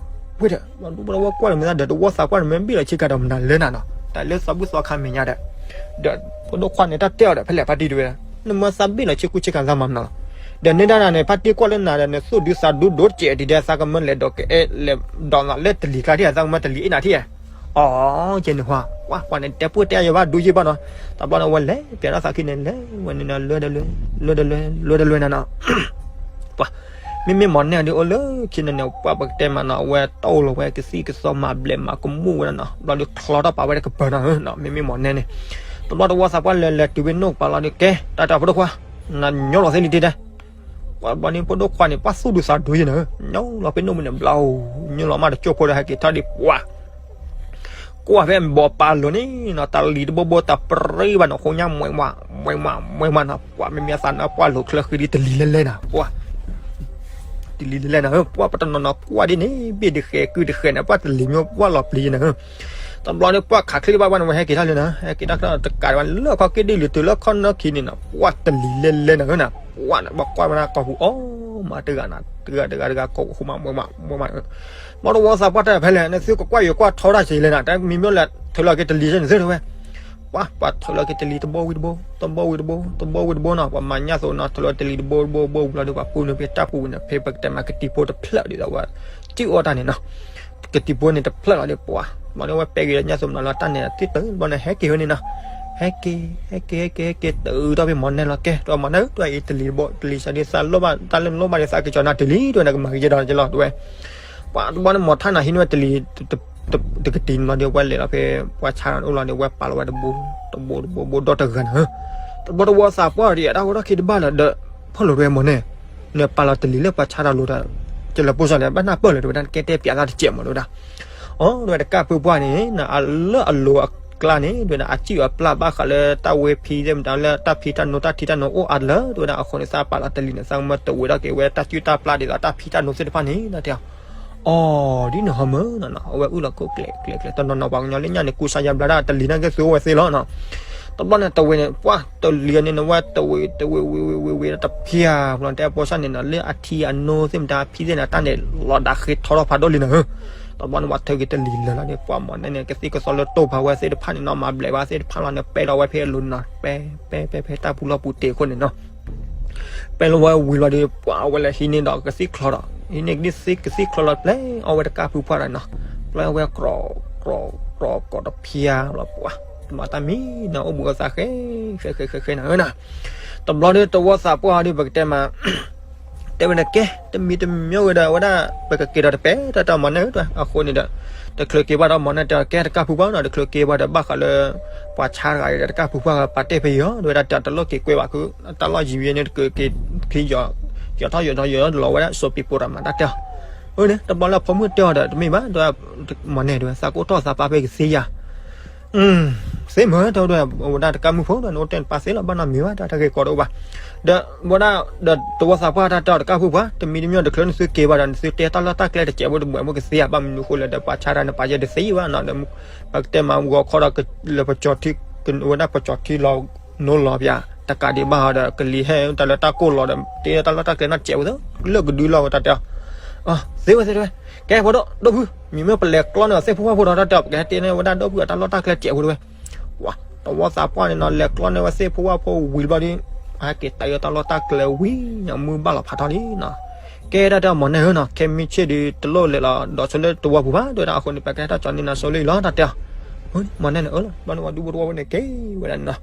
ဝ့ၢ်ဒီး မၤဒူပလဝဲကွၢ်လၢမဲာ်သၣ်ဒီး တဝီသးပှၢ်န့ၣ် မ့ၢ်ဘ့ၣ်လီၤဆ့ကၤဒီးမနုၤလဲၣ်နၤနီၤ တၢ်လၢသးဘူၣ်သီခါမဲာ်ညါဒီး, ဒီးဖိဒိၣ်ခွါန့ၣ် တၢ်တဲအီၤဒီး ဖဲလဲၣ်ဖါတံၢ်တဲဝဲဒၣ်, နမၢသးဘ့ၣ်လီၤဆ့ကူဆ့ကၤသးမၤမနုၤလီၤ, ဒီးန့ၢ်ဒၣ်နၤန့ၣ် ဖါတံၢ်ကွၢ်လၢနၤဒီး နသိၣ်ဒုးသးဒူဒိၣ်တစဲးတံၤဒဲး သးကမၢလဲၤဒီးကအဲၣ်လဲၤဒီးနၤလၢတလံၤကျါထံၣ် သးကမၢတလံၤအ့ၣ်နၤထံၣ်ဧါ, အီ ကဲန့ၣ်ဟါ, ပှၤ ပှၤန့ၣ်တဲပှၢ်တဲအါယၤဘၣ်ဒူယံၢ်ဘၣ်နီၤ, တဘျီန့ၣ် အဝဲလဲၤပၠးဒီးသးခံန့ၣ် လဲၤဝဲန့ၣ် လွဲတလွဲ လွဲတလွဲ လွဲတလွဲနၤနီၤ ပှၤ မ့မ့ၢ်မီၢ်နဲၣ်ဒုးအိၣ်လၢခံန့ၣ်န့ၣ် ပှၤပကတဲမးနီၤ အဝဲတီၢ်လီၤဝဲကသံၣ်ကသီမၤဘျဲးမၤကမူၣ်ဝဲဒၣ်နီၤ ဘျီဒုးချီထီၣ်ပာ်ဝဲတကပၤနီၤ မ့မ့ၢ်မီၢ်နဲၣ်န့ၣ်, တဘျီတဝီသးပှၢ်လဲၤလဲၤတုၤဖဲနိၣ်ကပၤလီၤဒီး ကဲ တၢ်တၢ်ဖိဒိၣ်ခွါ, နညီလီၤသ့လံတ့ၢ်ဒဲး. ပှၤတဘျီန့ၣ် ဖိဒိၣ်ခွါန့ၣ် ပှၤသူၣ်ဒူသးဒူယဲၢ်နၤဧၢ, ညီလီၤဖဲနိၣ်မုၢ်န့ၣ်ဘျီဧိၤ, ညီလီၤမးတကၠိၢ်ဖိဒီး ဟဲက့ၤထီၣ်ဒံးပှၤ ကွၢ်ဖဲဘီပာ်လိၤန့ၣ်နီၤ, တလံၤတဘိဘိတပြံဘၣ်နီၤ, ဃိညါမွဲမး မွဲမး မွဲမးနီၤ, ပှၤမ့မ့ၢ်အသးနၤပှၢ်လိၤချၢဃံဒ်တလံၤလဲၤလဲၤနၤ, ပှၤ တလံၤလဲၤလဲၤနၤဧၢ, ပှၤပတနီၤနီၤကွၢ်ဒ်န့ၣ် ဘ့ၣ်တဃဲၤကုၢ်တဃဲၤန့ၣ် ပှၤတလံၤမ့ၢ်ပှၢ်လီၤပျံၤနၤဧၢ. တဘျီန့ၣ် ပှၤခးချ့ဘၣ်ဘၣ်န့ၣ် ဝဲဟဲက့ၤထီၣ်လံနၤ, ဟဲက့ၤထီၣ်တကးဒံးဘၣ်န့ၣ် လၢအခီၣ်က့ၣ်ဒ်လံၤတုၤလၢခီၣ်နၢၣ်ခံန့ၣ်နီၤ, ပှၤတလံၤလဲၤလဲၤနၤဧၢနၤ, ပှၤန့ၣ် ပှၤကွၢ်ဝဲဒၣ်ကီၢ်ပူၤအီၤမးတဂၤနၤ, တဂၤတဂၤတဂၤကီၢ်ပူၤအဃိမး မွဲမး မွဲမးဧၢ. ဘျီတဝီသးပှၢ်တဲဖဲလဲၣ် နသုကကွၢ်ယိၤကွၢ်ထီတၢ်စ့လဲၣ်နၤ, တၢ်မံၤမ့ၢ်လဲၤထုးလီၤက့ၤတလံၤစ့န့ၣ်သုတဲဝဲ ပှၤ ပှၤထုးလီၤက့ၤတလံၤတဘိဝံၤတဘိ, တဘိဝံၤတဘိ, တဘိဝံၤတဘိနီၤ, ပှၤမၤညၣ်သိးနီၤ ထုးလီၤတလံၤတဘိတဘိတဘိဝံၤလီၤဒီး ပှၤပူၤန့ၣ်ဖဲတၢ်ပူၤဝံၤန့ၣ် ဖဲပကတဲမးကတံၤဖိတဖျၢၣ်ဒ်သိးဝဲ တံၢ်အီၣ်တၢ်န့ၣ်နီၤ, ကတံၤဖိန့ၣ်တဖျၢၣ်လီၤဒီးပှၤ, ဘျီန့ၣ်ဝဲပဲဂ့ၤညၣ်သိးမနုၤလီၤတၢ်န့ၣ် တံၢ်တဘျီန့ၣ် ဟဲက့ၤဝဲန့ၣ်နီၤ, ဟဲက့ၤ ဟဲက့ၤ ဟဲက့ၤ ဟဲက့ၤ တုၤထီၣ်ဖဲမီၤနဲၣ်လီၤ ကဲ တဝီမီၤနဲၣ်ဧၢ တၢ်အံၤတလံၤတဘိ တလံၤစ့ဒ်သးလိၣ်ဘၣ် တၢ်လၢနလိၣ်ဘၣ်ဒ်သးက့ၤကၠီၤနၤတလံၤ တဲဝဲန့ၣ် ကမၤကယဲၢ်ဒီးကလီၤ တဲဝဲ ပှၤတဘျီန့ၣ် မီၤထၣ်နၤဟံးန့ၢ်ဝဲတလံၤ တကတံၤန့ၣ်လီၤဒီး ဝဲလဲၤလီၤဖဲ ပှၤဆါတၢ်အိၣ်လီၤဒီး ဝဲပာ်လီၤဝဲတဘိ တဘိတဘိဘိဒီတဂၤနၤဧၢ, တဘျီတဝီသးပှၢ်ဒီး တၢ်အိၣ်ထီၣ်ခံတဘၣ်လၢၤဒီး ဖီၣ်လိာ်တဲဝဲမီၤနဲၣ် နပာ်လီၤတလံၤလၢပှၤဆါတၢ်လိၤဒီး ကလၢၤပိၢ်စၢ်လဲၣ် ဘၣ်နၢ်ပၢၢ်လၢၤ တဲဝဲဒၣ် နကဲတဲပၠးသးတစဲးမး တဲဝဲဒၣ် အိ တဲဝဲတကၢ်ဖုပှၢ်န့ၣ် လၢအလိၤအကျါန့ၣ် တဲဝဲဒၣ် အစံၣ်အပျၢ်ဘၣ်ဃးလၢတၢ်ဝဲဖံးသ့ၣ်မတၤလၢတၢ်ဖံးတၢ်နိတၢ်ထံတၢ်နိအိၣ်အါလၢၤ တဲဝဲဒၣ် အဃိန့ၣ် သးပာ်လီၤတလံၤန့ၣ် သးမၢတဝဲထီၣ်က့ၤဝဲတၢ်စံၣ်တၢ်ပျၢ်ဒ်သိးတၢ်ဖံးတၢ်နိသ့ၣ်တဖၣ်န့ၣ် နတဲ အိ ဒ်န့ၣ်ဟီမၢ်နီၤ အဝဲအုၣ်လီၤခိၣ်ကျဲၤကျဲၤကျဲၤ တနီၤနီၤပှၤကညီလၢညါန့ၣ် ကူစါယါဘျါဒၣ်တလံၤနာ်က့သုအိၣ်ဝဲသ့လီၤနီၤ တဘျီန့ၣ် တဝဲန့ၣ် ပှၤတလံၤန့ၣ် နဝဲတဝဲ တဝဲဝဲဝဲဝဲဝဲတဖၠၣ် ဘျီတဲအပိစၢ်န့ၣ်နီၤ လၢအထံအနိသ့ၣ်မတၤ အဖံးသ့ၣ်န့ၣ် တၢ်န့ၣ် လီၤဒၣ်ဃ့ထီထီၣ်ဖးဒိၣ်လံနၤဧၢ တဘျီန့ၣ် ပှၤထုးက့ၤတလံၤလၢာ်လီၤန့ၣ် ပှၤမီၤနဲၣ်န့ၣ် ကသံၣ်ကသီလၢတိၢ်ဖးဝဲသ့ၣ်တဖၣ်န့ၣ်နီၤ မၤဘျဲးဘၣ်သ့ၣ်တဖၣ်လီၤန့ၣ် ပဲလီၤဝဲဖဲအလိၤနီၤ ပဲ ပဲ ပဲ ဖဲတၢ်ပူၤလီၢ်ပူၤတ့ၢ်အဃိန့ၣ်နီၤ ပဲလီၤဝဲဝံၤလီၤဒီး ပှၤအဝဲလဲၤဟံးန့ၢ်ဒီးကသံၣ်ချီဒီး ဟံးန့ၢ်ကသံၣ် ကသံၣ်ချီလီၤပျဲအီၣ်ဝဲတကၢ်ဖုပှၢ်ဒီးနီၤ ပျဲဝဲကြီကြီကြီတဖၠၣ်လီၤပှၤ တမၤတၢ်မံၤနီၤ အိၣ်ဘှံးအသးဃဲ ဃဲဃဲဃဲဃဲနၤဧၢနၤ တဘျီဒီးတဝီသးပှၢ်ဒီး ပကတဲမး တဲဝဲန့ၣ်ကဲ တမံၤတမံၤဝဲဒီး အဝဲဒၣ် ပကက့ၤဒီးတပဲ တၢ်တဲမီၤနဲၣ်ဧၢ အဃိန့ၣ်ဒီး တချုးက့ၤဘၣ်ဒီးမီၤနဲၣ်တဲကဲတကၢ်ဖုပှၢ်နီၤ တချုးက့ၤဘၣ်ဒီးဘၣ်ဃးလၢ ပှၤဆါတဂၤအံၤဒီးတကၢ်ဖုပှၢ်ပာ်တ့ၢ်ဖဲအံၤအီၤ တဲဝဲဒၣ်တၢ်တလိၣ်က့ၤကွဲဘၣ်ခု တၢ်လီၢ်ယံၤဝံၤန့ၣ် တက့ၤက့ၤ ယီၤထီၣ်ယီၤထီၣ်ယီၤလီၤဝဲဒၣ် စီၤပံၤပိၤတၢ်မၤတၢ်တဲအီၤ အန့ၣ် တဘျီလၢအဖိမုၣ်တဲအီၤဒီး တမ့ၢ်ဘၣ် တဲ မီၤနဲၣ်တဲဝဲ သးကအိၣ်ထီၣ်သးပာ်ဖဲကသ့ဧါ သ့မၢ်တဲဝဲဒၣ် ဝဲဒၣ်တကၢ်မုၣ်ဖိဒီး နအိၣ်တဲနပာ်သ့လီၤ ဘၣ်နီတမံၤဘၣ် တၢ်တဂ့ၤကီးတအိၣ်ဘၣ် ဒီး ဝဲဒၣ် ဒီးတဝီသးပှၢ်တၢ်တဲအီၤတကၢ်ဖုပှၢ် တမံၤတမံၤဒီး တချုးနသုက့ၤဘၣ်ဒီး နသုတဲတၢ်လီၢ်တၢ်ကျဲတစဲးဖိတဘှဲးဖိကသ့ဧါ ဘၣ်မနုၤဃိလဲၣ်ဒီး ပှၤဆါတၢ်န့ၣ် ပာ်ယဲတသ့ဘၣ်နီၤ ဒီး ပကတဲမး ဂီၤခီဒီး လၢပကၠီၤထံ ဝဲဒၣ်ပကၠီၤထံလီၤ နိလီၤပၠး တကးဒံးဘၣ်ဟီဒီး ကလံၤဟဲတၢ်လၢတၢ်ကိၢ်လီၤဒီး တ့တၢ်လီၢ်တၢ်ကျဲနီတစဲးဖိသ့ လၢကဒုလီၤဝဲတၢ်တဲအီၤ သ့ဝဲသ့ဝဲ ကဲဖိဒိၣ်ဒိၣ်ဖု မ့မ့ၢ်ပလဲၤကျီန့ၢ်အီၤသ့ၣ်ဖိဝၣ်ဖိဒီးတၢ်တဲအီၤ ပကဟဲတ့န့ၢ်ဝဲဒၣ်ဒိၣ်ဖုအတၢ်လီၢ်တၢ်ကျဲတစဲးဖိတဝဲ ပှၤ တဝီသးပှၢ်န့ၣ်နီၤ လဲၤကျီန့ၢ်ဝဲသ့ၣ်ဖိဝၣ်ဖိဝံၤဘျီဒီး ဟဲက့ၤတၢ်အံၤတၢ်လီၢ်တၢ်ကျဲဝံၤ မုၢ်ဘၣ်လီၤဖးထီလံနီၤ ကဲတၢ်တဲအီၤ မီၤနဲၣ်ဧၢနီၤ ခဲမုၢ်ဆ့ၣ်ဒီး တလိၣ်လဲၤလီၤဒီးဆိလၢတဝီပူၤဘၣ် တဲဝဲဒၣ် အဃိန့ၣ် ပကဟဲထီၣ်ကၠီၤန့ၢ်နၤဆိလၢအံၤလီၤ တၢ်တဲအီၤ မီၤနဲၣ်န့ၣ်အၢလီၤ ဘျီန့ၣ် ပှၤဒူဖိတဝီဖိန့ၣ်က့ၤဝဲဒၣ်န့ၣ်နီၤ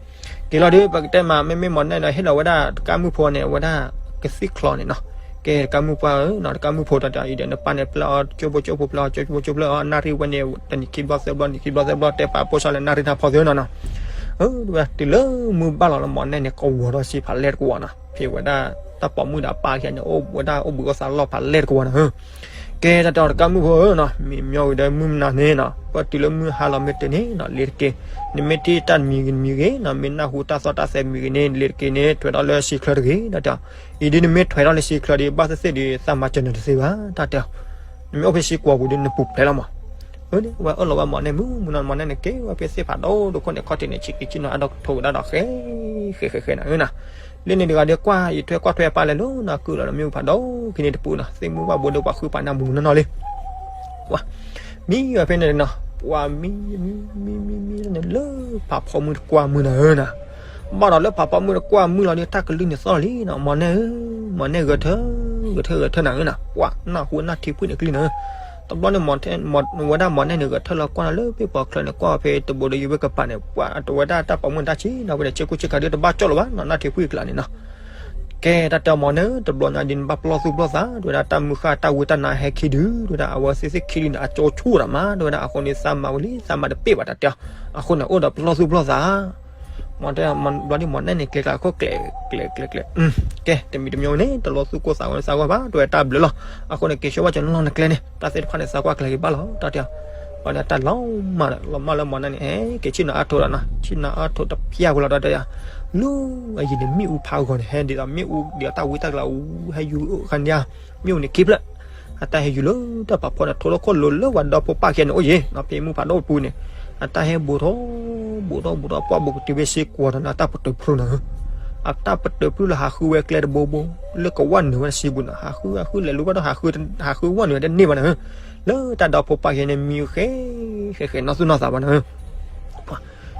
က့ၤလီၤဒီး ပကတဲမး မ့မ့ၢ်မီၤနဲၣ်ဒီး ဟ့ၣ်လီၤဝဲဒၣ်တကၢ်မုၣ်ဖိန့ၣ် အဝဲဒၣ်ကသံၣ်ချီန့ၣ်နီၤ ကဲတကၢ်မုၣ်ပှၢ်ဧၢနီၤ တကၢ်မုၣ်ဖိတၢ်တဲအီၤအံၤဒီး နပၢ်န့ၣ်ပျဲအီၤ ကၠိဖိကၠိဖိပျဲအီၤ ကၠိဖိကၠိပျဲအီၤ နၣ်ရံၣ်ဝဲန့ၣ် တနံၤခံဘျီသၢဘျီ နံၤခံဘျီသၢဘျီ တဲပာ်ပိၢ်စၢ်လၢနၣ်ရံၣ်တၢ်ဖီသ့နီၤနီၤ အၢ တုၤလၢမုၢ်ဘၣ်လီၤလၢမီၤနဲၣ်န့ၣ် ကဝီၤထီၣ်ဆံဖးလဲၢ်တကဝီၤနီၤ ဖဲဝဲဒၣ် တၢ်ပိာ်မုၣ်ဒီးအပၢ်ခံဂၤန့ၣ် အိၣ်ဝဲဒၣ်အိၣ်ဘှံးအိၣ်သးလီၢ်ဖးလဲၢ်တကဝီၤနီၤ ကဲတၢ်တဲအီၤတကၢ်မုၣ်ဖိဧၢနီၤ မ့ၢ်မညီဝံၤဒီးမုၢ်မနုၤန့ၣ်နီၤ ပတုၤလၢမုၢ်ဟါလီၤမ့ၢ်တန့ၣ်နီၤ လ့ၤတက့ၢ် နမ့ၢ်ထံၣ်တၢ်မံၤဂ့ၤမံၤဂ့ၤနီၤ မ့ၢ်နၢ်ဟူတၢ်သီၣ်တၢ်သဲမံၤဂ့ၤန့ၣ် လ့ၤတက့ၢ်န့ၣ် ထွဲထီၣ်လၢဆံချၢတဂ့ၤ တၢ်တဲအီၤ အံၤဒ်နမ့ၢ်ထွဲထီၣ်လၢဆံချၢဒီး ဘၣ်သ့ၣ်သ့ၣ်ဒီး သးမၤစၢၤနၤတသ့ဘၣ် တၢ်တဲအီၤ နမ့ၢ်အိၣ်ဖဲဆံကွီၤပူၤဒီး နပူၤဖျဲးလီၤမး အၢ ဝဲအၢၣ်လီၤဝဲမီၤနဲၣ်မုၢ်မုၢ်နီၤ မီၤနဲၣ်န့ၣ်က့ၤဝဲဖဲသ့ၣ်ဖးဒိၣ်ဒိၣ်ခိၣ်န့ၣ် ခီၣ်ထံးန့ၣ် ဆံးက့ၤဆံးနီၤ အဒိၣ်ကထိဝဲဒၣ်ဒီးဃဲ ဃဲဃဲဃဲနၤဧၢနီၤ လၢန့ၣ်တဂၤဒီး ကွၢ်ယထွဲကွၢ်ထွဲပၢ်လဲၤလိၤနီၤ ကုၢ်လီၤမ့ၣ်အူဖးဒိၣ်ခံန့ၣ်တပူၤနီၤ သ့ၣ်မုၢ်ဘၣ်ဘိဒီးပှၤဃုပာ်နၢ်မူနီၢ်နီၢ်လံ ပှၤ မံဝဲဖဲန့ၣ်နီၤ ပှၤမံ မံ မံ မံ မံန့ၣ် လၢဖးဖီမုၢ်တကွၢ်မုၢ်နၤဧၢနီၤ ဘၣ်ဒီးလၢဖးဖီမုၢ်တကွၢ်မုၢ်လီၤဒီး တၢ်ကလုၢ်န့ၣ်သီၣ်လံနီၤ မီၤနဲၣ်ဧၢ မီၤနဲၣ်ဂဲၤထၢ ဂဲၤထၢ ဂဲၤထၢနၤဧၢနီၤ ပှၤနၢ်ဟူနၢ်ထံဖှံန့ၣ်ကလုၢ်နၤဧၢ တဘျီန့ၣ် ဝဲဒၣ်မီၤနဲၣ်န့ၣ် ဂဲၤထၢၣ်လီၤကွၢ်နၤလၢပ့ၢ်ပီၤချၢန့ၣ် ကွၢ်ဖဲတဘိဒီးယဝဲၢ်ကပၤန့ၣ် ပှၤတဝဲဒၣ်တၢ်ပိာ်မုၣ်တၢ်ဆံးနီၤ ဝဲဒၣ်ဆ့ကူဆ့ကၤဒုးတဘၣ်ကၠီၣ်လၢၤဘၣ်နီၤ နၢ်ထံဖှံအကျါန့ၣ်နီၤ ကဲတၢ်တဲအီၤမီၤနဲၣ် တဘျီညါဒ်နဘၣ်ပလီၢ်သူၣ်ပလီၢ်သး တဝဲဒၣ်တၢ်မုၢ်ဃၢ်တၢ်ဝံတၢ်နါဟဲခံဒု တဝဲဒၣ်အဝဲသ့ၣ်သ့ၣ်ခံဒုန့ၣ် အကၠိဆူၣ်တၢ်မး တဝဲဒၣ်အဃိန့ၣ် သးမၤဝံၤလံ သးမၤတပ့ၢ်ဘၣ်တၢ်တဲအီၤ အဃိန့ၣ် အိၣ်ဒီးပလီၢ်သူၣ်ပလီၢ်သး မ့ၢ်တဲဘျီဒ်မ့ၢ်နဲၣ်န့ၣ် ကျဲကျါခိၣ်ကျဲ ကျဲကျဲကျဲ, ကဲ တမံၤတမံၤန့ၣ် တလိၣ်သူၣ်ကိၢ်သးဂီၤန့ၣ် သးဂီၤဘၣ် တဝဲတၢ်ဘျုးလီၤ. အဃိန့ၣ် က့ၤဆှၢဘၣ်ကၠီနီၢ်နကျဲန့ၣ် တၢ်သ့ၣ်တဖၣ်န့ၣ် သးကွၢ်ကျဲက့ၤဘၣ်လီၤ တၢ်တဲ, ဘျီန့ၣ်တၢ်လီၤမၢ်ဒီး လီၤမၢ်လၢမ့ၢ်နဲၣ်န့ၣ် ဟဲက့ၤဆ့ၣ်နီၤအါထိးဒီးနီၤ ဆ့ၣ်နီၤအါထိးတဖျၢၣ်ဝဲလီၤ တၢ်တဲယၤ, လၢအယံၤန့ၣ် မ့ၣ်အူဖးဂီၤန့ၣ် ဟဲဒ်သိးမ့ၣ်အူဒ်သိးတၢ်ဝံတၢ်ကလၤအူ ဟဲယူၤခါန့ၣ်ဧါ, မ့ၣ်အူန့ၣ်ခံဖျၢၣ် အတၢ်ဟဲယူၤလၢတၢ်ပာ်ဖှိၣ်န့ၣ် ထိလၢခိၣ်လိၤလၢပှၤဒီဖိပၢ်ခံဂၤန့ၣ်အိၣ်ယံၤနီၤ ဖဲမုၢ်ဖးဒိၣ်ပူၤန့ၣ်, အတၢ်ဟဲဘူးထီၣ် ဘူးထီၣ်ဘူးထီၣ် ပှၢ်ဘူးကတုၤဖဲစ့ကွီၤဒီးနီၤ အတၢ်ပတုာ်ဖုနီၤ, အတၢ်ပတုာ်ဖုလၢဟးဃုဝဲကျဲတဘိဘိ လၢကဝၢ်နုာ်ဝဲတစံးပူၤနီၤ ဟးဃုဟးဃုလဲၤလိဘၣ်ဒီး ဟးဃုဝၢ်နုာ်ဝဲတန့ၢ်ဘၣ်နီၤ, လၢတၢ်ဒီဖိပၢ်ခံဂၤန့ၣ် မံဃဲ ဃဲဃဲနီၢ်သူၣ်နီၢ်သးဘၣ်နီၤ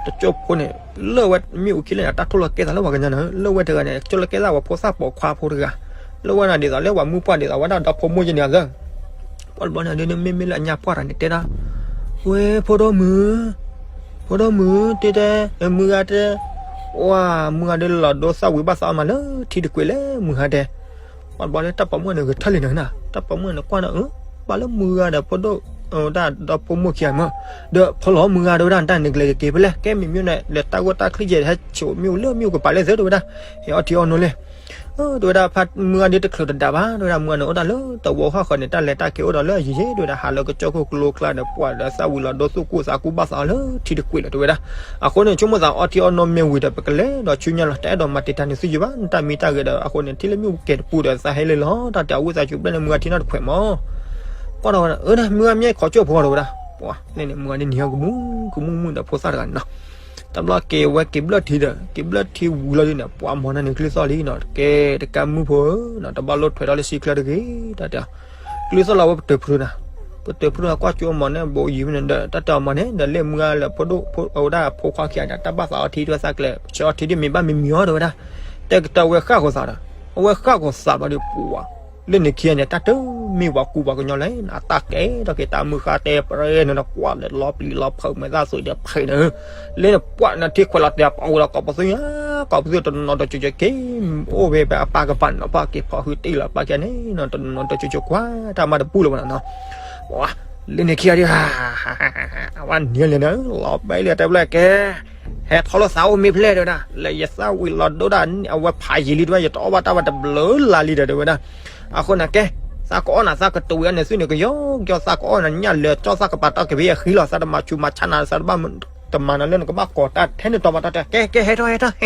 တကၠိဖိန့ၣ် လၢဝဲမ့ၣ်အူခံလၢန့ၣ် အတၢ်ထိၣ်လီၤကဲသးလၢပှၤကညီန့ၣ် လၢဝဲတဂၤန့ၣ် ကၠိလီၤကဲသးဝဲဖိသၣ်ပိာ်ခွါဖိတဂၤ, လၢဝဲန့ၣ်ဒ်သိးလၢပှၤမုၢ်ပှၢ်ဒ်သိးဝဲဒၣ်ဒီဖိမိၢ်ယဲန့ၣ်လၢ, ပှၢ်တဘျီန့ၣ်ဒ်န့ၣ် မ့မ့ၢ်လၢအညါပှၢ်တဂၤန့ၣ်တဲဒၣ်, ဝဲဖိဒိၣ်မုၣ်, ဖိဒိၣ်မုၣ်တဲတဲ, မုၢ်ဂၤတဲ, ဝဲမုၢ်ဂၤဒ်လီၤဒိသၣ်ဝံၤဘၣ်သးအီၣ်မးလၢထံတကွံာ်လၢမုၢ်ဂၤတဲ ပှၢ်တဘျီန့ၣ် တၢ်ပိာ်မုၣ်န့ၣ်ဂဲၤထၢၣ်လံနီၤ, တၢ်ပိာ်မုၣ်န့ၣ်ကွၢ်ဒီး ဘၣ်လၢမုၢ်ဂၤဒီးဖိဒိၣ်, တၢ်ဒီဖိမိၢ်ခံဂၤမး, ဒီးဖီလီၤမုၢ်ဂၤတဲဝဲဒၣ် တၢ်န့ၣ်ကလဲၤကက့ၤဖဲလဲၣ် ကဲမ့ၢ်မ့ၢ်န့ၣ် လဲၤတၢ်ဂိၢ်တၢ်ချံယဲၢ် ဟဲဆိးမ့ၣ်အူလၢမ့ၣ်အူကပၤလဲၣ်သ့တဲဝဲဒၣ်, ဟဲအီထံအီနိလၢ တဲဝဲဒၣ်ဖးမုၢ်ဂၤဒ်တချုးတဒးဘၣ် တဲဝဲဒၣ်မုၢ်ဂၤန့ၣ်အိၣ်ဒၣ်လၢတဝီဃီဃီန့ၣ် တၢ်လဲၤတၢ်က့ၤအိၣ်ဒီးလၢအယံၤယံၤ တဲဝဲဒၣ်ဟးလၢကစၢၢ်ခိၣ်ကျိကျါဒီး ပှၢ်ဒီးသၣ်ဝံၤလီၤဒိသူၣ်ကိၢ်သးကူဘၣ်သးအီၣ်လၢထံတကွံာ်လီၤ တဲဝဲဒၣ်, အဃိန့ၣ် ဆိကမိၣ်သးအီထံအီနိမ့ၢ်ဝံၤဒီး ပကလဲၤဒီးဆူညါလီၤ တအဲၣ်ဒိးမၤတံာ်တာ်န့ၢ်သုယံၤဘၣ် နတၢ်မံတၢ်ဂဲၤဒီး အဃိန့ၣ် ထံၣ်လၢမ့ၣ်အူကဲၤတပူၤဒီး သးဟဲလၢလီၤ တၢ်တဲအဝံသးစူၤဘျဲၣ်န့ၣ် မုၢ်ဂၤထံၣ်နီၢ်တခွဲးမး ကွၢ်ဒီးဝဲဒၣ် အၢ မုၢ်ဂၤမ့ၢ်ခိးကၠိဖိဒီးဝဲဒၣ်, ပှၤလၢန့ၣ် မုၢ်ဂၤဒ်နံၤဟီကမူၣ်ကမူၣ်မုၣ်ဒီးဖိသၣ်တဂၤန့ၣ်နီၤ, တဘျီက့ၤဝဲက့ၤဘျၢၣ်ထံဒီး က့ၤဘျၢၣ်ထံဝံၤလီၤဒ်န့ၣ် ပှၤမီၤနၤန့ၣ်ကျုသီၣ်လံနီၤ ကဲတကးမုၣ်ဖိဧၢနီၤ တဘၣ်လိၣ်ထွဲထီၣ်လၢစံချၢတဂ့ၤ တၢ်တဲ ကျုသီၣ်လီၤဝဲပတုာ်ဖုနီၤ, ပတုာ်ဖုနီၤ ကွၢ်ကၠိမီၤန့ၣ် ဘိးယံၤမ့ၢ်န့ၣ်ဒီး တၢ်တဲအီၤမီၤန့ၣ်ဒီး လၢမုၢ်ဂၤလၢဖိဒိၣ် အဝဲဒၣ်ဖိခွါခံဂၤန့ၣ် တၢ်ဘၣ်သးအီထံတၢ်သၣ်ကျဲ ဆၢအီထံဒ်မ့ၢ်ဘၣ်မ့ၢ်မံၤအီၤတဲဝဲဒၣ်, တဲကတၢၢ်ဝဲဃၣ်ဃိးသးဒီး အဝဲဃၣ်ဃိးသးဘျီဒီး ပှၤ လၢန့ၣ်ခံဂၤန့ၣ် တၢ်တမ့ၢ်ပှၤကူပှၤကညီလဲၣ် အတၢ်ကဲထီၣ်က့ၤတၢ်မုၢ်ဃၢ်တဲပရဲန့ၣ်ဒီး ကွၢ်လၢလီၤပျံၤလီၤဖုးမဲာ်သၣ်သွံးဒီးဖံးန့ၣ်, လၢန့ၣ်ပှၤန့ၣ်ထံခွဲးလီၤတဲာ်ပှၤအိၣ်ဒီးကိးပသူညါ ကိးပသူတနီၤတကၠိကၠိက့ၤ အိၣ်ဝဲဖဲအပၢ်ကပၤန့ၣ် ပှၤက့ၤဖီၣ်ဟုတ့ၢ်လီၤပၢ်ကဲန့ၣ်နီၤ တနီၤတကၠိကၠိကွၢ် တၢ်မၤတဘူၣ်လၢၤဘၣ်နီၤနီၤ, ပှၤ လၢန့ၣ်ခံဂၤဒ် အဝဲနံၤလဲၣ်န့ၣ် လီၤဘဲလၢတဲဘျဲၣ်ကဲ ဟဲထီၣ်လၢသးအိၣ်မ့ၢ်ဖဲလဲၣ်တဲဝဲဒၣ် လၢယသၣ်ဝံၤလီၤဒိဒၣ် အဝဲဖးယံာ်လံတဲဝဲ ယတအီၣ်ဘၣ်တၢ်ဘၣ်တဘျုးလါလံဒီးတဲဝဲဒၣ်, အဃိန့ၣ်ကဲ သးကအီၣ်နၤသးကတိၤဝံၤအန့ၣ်သုန့ၣ် ကယီကယီသးကအီၣ်နၤ ညၣ်လၢာ်ကၠီသးကပၤတီၢ်ကဘ့အဃံလီၤ သးတမၤဆူးမၤဆါနၤ သးတဘၣ်တမၤနၤလၢနကဘၣ်ကိးတၢ်ထဲန့ၣ်တီမၤတၢ်တဲ ကဲကဲဟဲထီၣ်ဟဲထီၣ်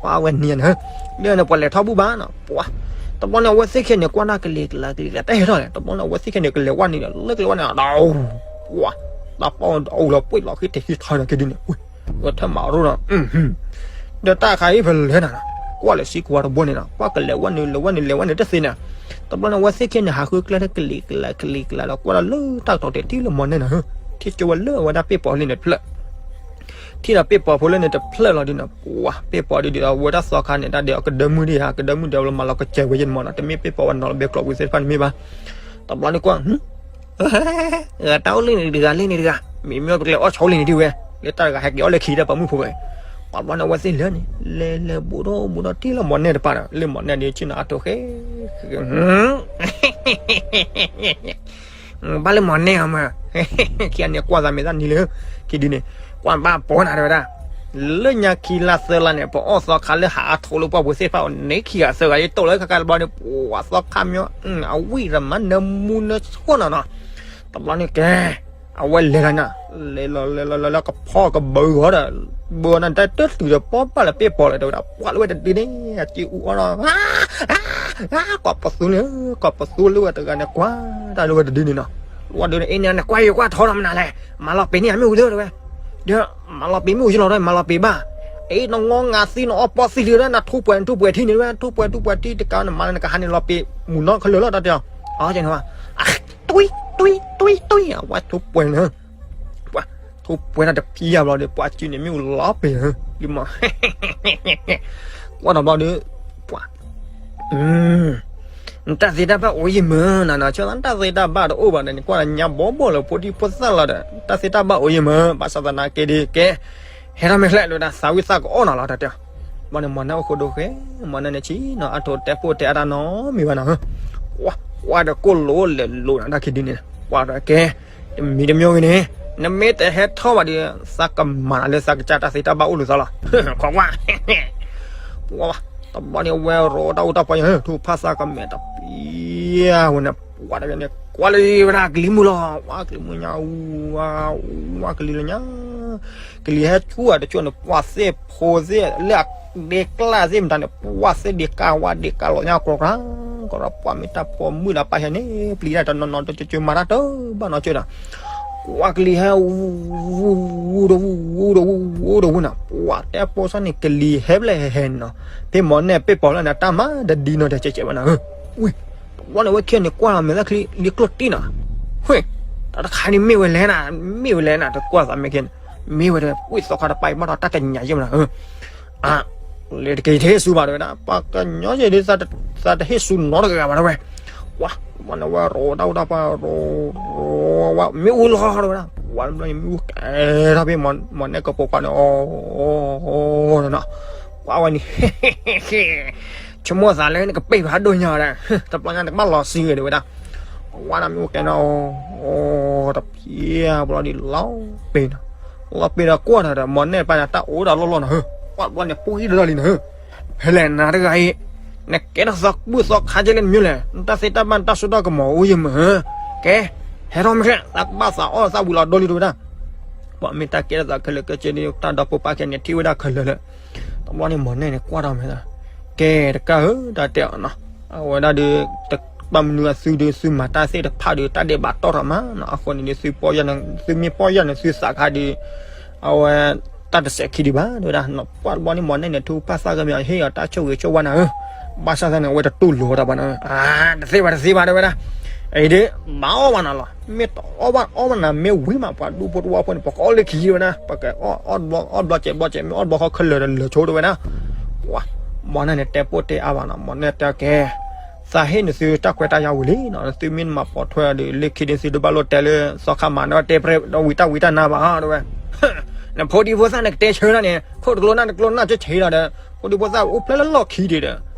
ပှၤဝဲနံၤန့ၣ် လၢန့ၣ်ပှၤလဲၤထီၣ်ဘူၣ်ဘၣ်နီၤ ပှၤ တဘျီန့ၣ် အဝဲသ့ၣ်ခဲန့ၣ် ကွၢ်နၢ်ကလံၤကလၤကလံၤကလၤ တဟဲထီၣ်လဲၣ် တဘျီန့ၣ် အဝဲသ့ၣ်ခဲန့ၣ် ကလဲၤဝဲန့ၣ်ဒီး လၢကလဲၤဝဲန့ၣ်ဒီး ပှၤ တၢ်ပီၣ်အိၣ်လီၤပှ့ၤလီၤဃံထံးဃံထီန့ၣ်က့ဒ်န့ၣ် ဝဲထၢၣ်မၤရိၣ်နီၤ ဒီးတၢ်ခါအံၤဖဲလဲၣ်နၤ ကွၢ်လၢစံကွၢ်တဘိန့ၣ်နီၤ ကွၢ်ကလဲၤဝဲန့ၣ် လဲၤဝဲန့ၣ် လဲၤဝဲန့ၣ်တသ့န့ၣ် တဘျီန့ၣ် အဝဲသ့ၣ်ခဲန့ၣ် ဟးဃုကျဲလၢကလံၤကလၤကလံၤကလၤဒီး ကွၢ်လၢလၢတၢ်ကတီၤတဲာ်ထံၣ်လၢမီၤနဲၣ်နီၤ ထံၣ်ကၠိဝဲလၢအဝဲဒၣ်ပ့ၣ်ပီၤလံန့ၣ်တဖျၢၣ် ထံၣ်ဒီးပ့ၣ်ပီၤဖိလၢန့ၣ်တဖျၢၣ်လီၤဒ်န့ၣ် ပှၤ ပ့ၣ်ပီၤဒ်ဒ်ဒီး ဝဲတၢ်သီခါန့ၣ် တၢ်ဒဲးအကဒၢမုၢ်ဒံးဧါ ကဒၢမုၢ်ဒံးလၢမၤလီၤကစဲးဝဲယဲၢ်မီၤနီၤ တမ့ၢ်ပ့ၣ်ပီၤဝဲနီၤလီၤဘဲကျိးဝံၤသ့ၣ်တဖၣ်န့ၣ်မ့ၢ်ဘၣ် တဘျီန့ၣ်ကွၢ် တၢ်အိၣ်လံန့ၣ်တဂၤလံန့ၣ်တဂၤ မ့မ့ၢ်ပကလဲၤအီၣ်ဆိလံန့ၣ်ဒ်ဝဲ လၢတၢ်တဂၤဟဲက့ၤအီၣ်လၢခံတၢ်ပာ်မုၣ်ဖိဝဲ ပှၤဘျီန့ၣ် အဝဲသ့ၣ်လဲၤန့ၣ် လဲၤလဲၤဘူးဒီးဘူးဒီးထံၣ်လၢမီၤနဲၣ်တပၤဒီး လၢမီၤနဲၣ်ဒ်ဆ့ၣ်နီၤအါထိးဃဲ ဘၣ်လၢမီၤနဲၣ်အီၤမး ခံဂၤန့ၣ်ကွၢ်သးမဲာ်သၣ်နံၤလၢ ခံဒုန့ၣ် ကွၢ်ဘၣ်ပီၤနၤတဲဝဲဒၣ် လၢညါခံလါသၢလါန့ၣ် ပအီၣ်သီခါလၢဟးအါထိးလၢပှၢ်ပူၤသ့ၣ်တဖၣ်အီၤန့ၣ် ခံဂၤသၢဂၤ ယတိၢ်လၢခါခါတဘျီန့ၣ် ပှၤသီခါမီၤ အဝံၣ်ရမၤနၢမူနၢဆိၣ်နီၤနီၤ တဘျီန့ၣ်ကဲ အဝဲလဲၤလီၤနၤ လဲၤလီၤလဲၤလီၤလဲၤလီၤကဖီၣ်ကဘၢဂီၤဒီး ဘၢနၤတၢ်တတုၤဒီးပီၢ်ဘၣ်လၢပ့ၣ်ပီၤလၢၤတဲဝဲဒၣ် ပှၤလၢဝဲတဒုန့ၣ် အစ့အူအီၣ်ဒီး ကိးပသူလၢ ကိးပသူလၢဝဲတဂၤန့ၣ် ကွၢ်တၢ်လၢဝဲတဒုန့ၣ်နီၤ ဝဲဒုန့ၣ် အ့ၣ်န့ၣ် နကွၢ်ယကွၢ်ထီဒီးမနုၤလဲၣ် မၤလီၤပံာ်န့ၢ်အမ့ၣ်အူသၢတဲဝဲ ဒီး မၤလီၤပံာ်မ့ၣ်အူယလီၤဒီး မၤလီၤပံာ်ဘၣ် အ့ၣ် နငီငါသံနအီၣ်ပီၢ်သံလံဝဲဒၣ် နထူပှဲၤနထူပှဲၤထံန့ၣ်ဝဲ ထူပှဲၤထူပှဲၤထံတကးနမၤလၢနကဟးန့ၣ်လီၤပံာ် မုၢ်နီၢ်ခဲလၢာ်လီၤတၢ်တဲအီၤ အီၣ်ကဲန့ၣ်ဝဲ တွံၢ်တွံၢ်တွံၢ်တွံၢ် အဝဲထူပှဲၤန့ၣ် ပှၤ ထူပှဲၤတၢ်တဖံးယၤဘျီဒီး ပှၤစုန့ၣ်မ့ၣ်အူလီၤပံာ်လံမး ကွၢ်တဘျီဒီး ပှၤ နတၢ်သ့တၢ်ဘၣ်အိၣ်ယံၤမး နနဆၢသး နတၢ်သ့တၢ်ဘၣ်တအိၣ်ဘၣ်ဒီး နကွၢ်ညါဘီဘီလၢဖိဒံဖိသၣ်လီၤဒီး တၢ်သ့တၢ်ဘၣ်အိၣ်ယံၤမး ဘၣ်ဆၣ်သနာ်က့ဒီး ကဲ ဟဲထီၣ်မ့ၢ်ချဲလၢတၢ်သးဝံၣ်သးကအီၣ်နၤလီၤ တၢ်တဲ ဘၣ်န့ၣ် မီၤနၢ်အိၣ်ဃိဒိဃဲ မီၤနၢ်န့ၣ်ဆံးနီၤ အါထိးတဲပိၢ်တဲအါတၢ်နီတမံၤဘၣ်နီၤ ကွၢ်ဒီးကိၢ်လိာ်လဲၤလိာ်နၤတၢ်ခံဒုန့ၣ် ကွၢ်ဒီးကဲ တမံၤတမံၤဂ့ၤန့ၣ် နမ့ၢ်တဟဲထီၣ်ဘၣ်ဒီး သးကမၤနၤလၢသးကစၢ်တၢ်သ့တၢ်ဘၣ်အိၣ်လိာ်သးလီၤ. ခိးကွၢ်, ပှၤဘၣ်, တဘျီန့ၣ် အဝဲရိးတၢ်အိၣ်တၢ်ပီၤညါ ထူဖၣ်သးကမဲာ်တပျံၤဝဲန့ၣ် ပှၤတဘျီန့ၣ် ကွၢ်လၢဝဲဒၣ်ကလံၤမုၢ်လီၤ. ဝဲကလံၤမုၢ်ညါ ဝဲကလံၤလၢညါ ကလံၤဟဲဆူအတကၠိန့ၣ် ပှၤသ့ၣ်ဖိသ့ၣ်လၢအဒ့ကျါသ့ၣ်မတၤန့ၣ် ပှၤသ့ၣ်ဒ့ကါဝါဒ့ကါလီၤညါ ကြီၤကြီၤ ကြီၤကြီၤ ပှၤမ့ၢ်တၢ်ဖိမုၣ်ဒီးပၢ်ဟဲန့ၣ် ပျံၤတၢ်တနီၤနီၤ တကၠိကၠိမၤတၢ်တဘၣ်နီတကၠိဒီး ပှၤကလံၤဟဲ ဝူဒီးဝူ ဝူဒီးဝူ ဝူဒီးဝူနီၤ ပှၤတဲပိစၢ်န့ၣ် ကလံၤဟဲဖဲလဲၣ်ဟဲဟဲနီၤ ဖဲမီၢ်နဲၣ်ပ့ၢ်ပိာ်လၢန့ၣ် တၢ်မၤတဒ်နီတစဲးစဲးဘၣ်နီၤ ဝ့ၢ် တဘျီန့ၣ် ဝဲခံဂၤန့ၣ် ကွၢ်လီၤမဲာ်သၣ်ချံ လံကျိၣ်တံၢ်နီၤ ဝ့ၢ် တၢ်တခါန့ၣ်မ့ၢ်ဝဲလဲၣ်နၤ မ့ၢ်ဝဲလဲၣ်နၤ တကွၢ်သးမဲာ်ခံန့ၣ် မ့ၢ်ဝဲဒီး ဝ့ၢ်သီခါတပၤအံၤဘၣ်ဒီးတၢ်ကညးယဲၢ်မနီၤ အါ လၢတက့ၤတဟ့ၣ်ဆူဘၣ်တဲဝဲဒၣ် ပှၤကညီယဲၢ်ဒ် သးတဟ့ၣ်ဆူနီတဂၤဘၣ်တဲဝဲ ပှၤ တဘျီန့ၣ် ဝဲရိးတၢ်အိၣ်တၢ်ပီၤ ရိး ရိး ဝဲ မ့ၣ်အူလီၤတဲဝဲဒၣ် ပှၤတဘျီန့ၣ် မ့ၣ်အူကဲထီၣ်ဖဲမီၢ်နဲၣ်ကပိာ်ခွါန့ၣ် အီၤ အီၤ နီၤ ပှၤဝဲန့ၣ် ဆိကမိၣ်သးလၢနကပ့ၢ်ဖးဒိၣ်ညါဒီး တဘျီညါနကဘၣ်လီၤစုတဲဝဲဒၣ် ပှၤဝဲဒၣ်မ့ၣ်အူကဲနီၤ အီၤ တဖျဲဘျီဒ်လီၤပ့ၤနီၤ လီၤပ့ၤဒီးကွၢ်ဒီး မီၢ်နဲၣ်တပၤန့ၣ် တၢ်အိၣ်ဒၣ်လီၢ်လီၢ်နီၤ ပှၤတဘျီန့ၣ် ပှၤအံၤလီၤလံနီၤ ဖဲလဲၣ်နၤတဂၤအံၤ နကဲထီၣ်သီဘူၣ်သီခါကဲလၢနမ့ၢ်လဲၣ် နတၢ်သ့တၢ်ဘၣ်နတၢ်စိတၢ်ကမီၤအိၣ်ယမၢ် ကဲ ဟဲထီၣ်မ့ၢ်ချ့ သးကဘၣ်သးအီၣ်သးဝံၤလီၤဒိလံတဲဝဲဒၣ် ပှၤမ့ၢ်တၢ်ကဲထီၣ်သးခဲလၢာ်ကဲကဲန့ၣ် တၢ်ဒီဖိပၢ်ခဲန့ၣ် ထံၣ်ဝဲဒၣ်ခဲလၢာ်လၢ တဘျီန့ၣ် မီၢ်နဲၣ်န့ၣ် ကွၢ်ထီၣ်မဲာ်သၣ် ကဲတကးဧၢ တၢ်တဲအီၤနီၤ အဝဲဒၣ်ဒီး တဘၣ်မနုၤအသုဒီး သုမၤတၢ်သ့ၣ်တဖၣ်ဒီး တၢ်ဒဲးဘးတီၢ်ထီၣ်မးနီၤ အဃိန့ၣ်ဒီး သုပီၢ်ယၢ်န့ၣ် သုမ့ၢ်ပီၢ်ယၢ်န့ၣ် သုသးခါဒီး အဝဲ တၢ်တစဲးခံဒံးဘၣ် တဲဝဲဒၣ် ပှၤတဘျီန့ၣ် မီၢ်နဲၣ်န့ၣ် ထူဖၣ်သးကမဲာ် ဟ့ၣ်အီၤတၢ်ဆိၣ်ဂ့ၤဆိၣ်ဝါနၤဧၢ, ဘၣ်ဆၣ်သနာ်က့ အဝဲတတူၢ်လိာ်တၢ်ဘၣ်နၤဧၢ, တသ့ဘၣ်တသ့ဘၣ် တဲဝဲဒၣ်, အံၤဒ် ဘၣ်အီၣ်ဘၣ်နၤလီၤ, မ့ၢ်တအီၣ်ဘၣ်အီၣ်ဘၣ်နၤ မ့ၢ်ဝံၤမး ပှၤဒူဖိတဝီဖိန့ၣ် ပကအီၣ်လၢခံ တဲဝဲဒၣ်, ပကအီၣ်ဘျီစဲးဘျီစဲး မ့ၢ်အီၣ်ဘျီခီခဲလၢာ်ဒီးလၢာ်ဆိ တဲဝဲဒၣ်, ပှၤ မီၢ်နဲၣ်န့ၣ် တဲပိၢ်တဲအါဘၣ်နၤ, မီၢ်နဲၣ်တဲကဲ သးဟ့ၣ်နသုတၢ်ခွဲးတၢ်ယာ်ဝံၤလံနီၤ, သုမ့ၢ်မၤပိာ်ထွဲဒီး လၢခံဒုးသုတဘၣ်လိၣ်တဲလၢ သီခါမၤန့ၢ်တၢ်ပျဲဝံၤတၢ်ဝံၤတၢ်နါဘၣ် တဲဝဲ, နဖိဒံဖိသၣ်န့ၣ် ကတဲဆၢဒၣ်န့ၣ် ခိၣ်တကျိၤနၢ်တကျိၤနၢ်ဆဲးဆဲးလီၤဒီး ဖိဒံဖိသၣ်အိၣ်ဖျဲၣ်လၢလီၢ်ခံဒံးဒီး,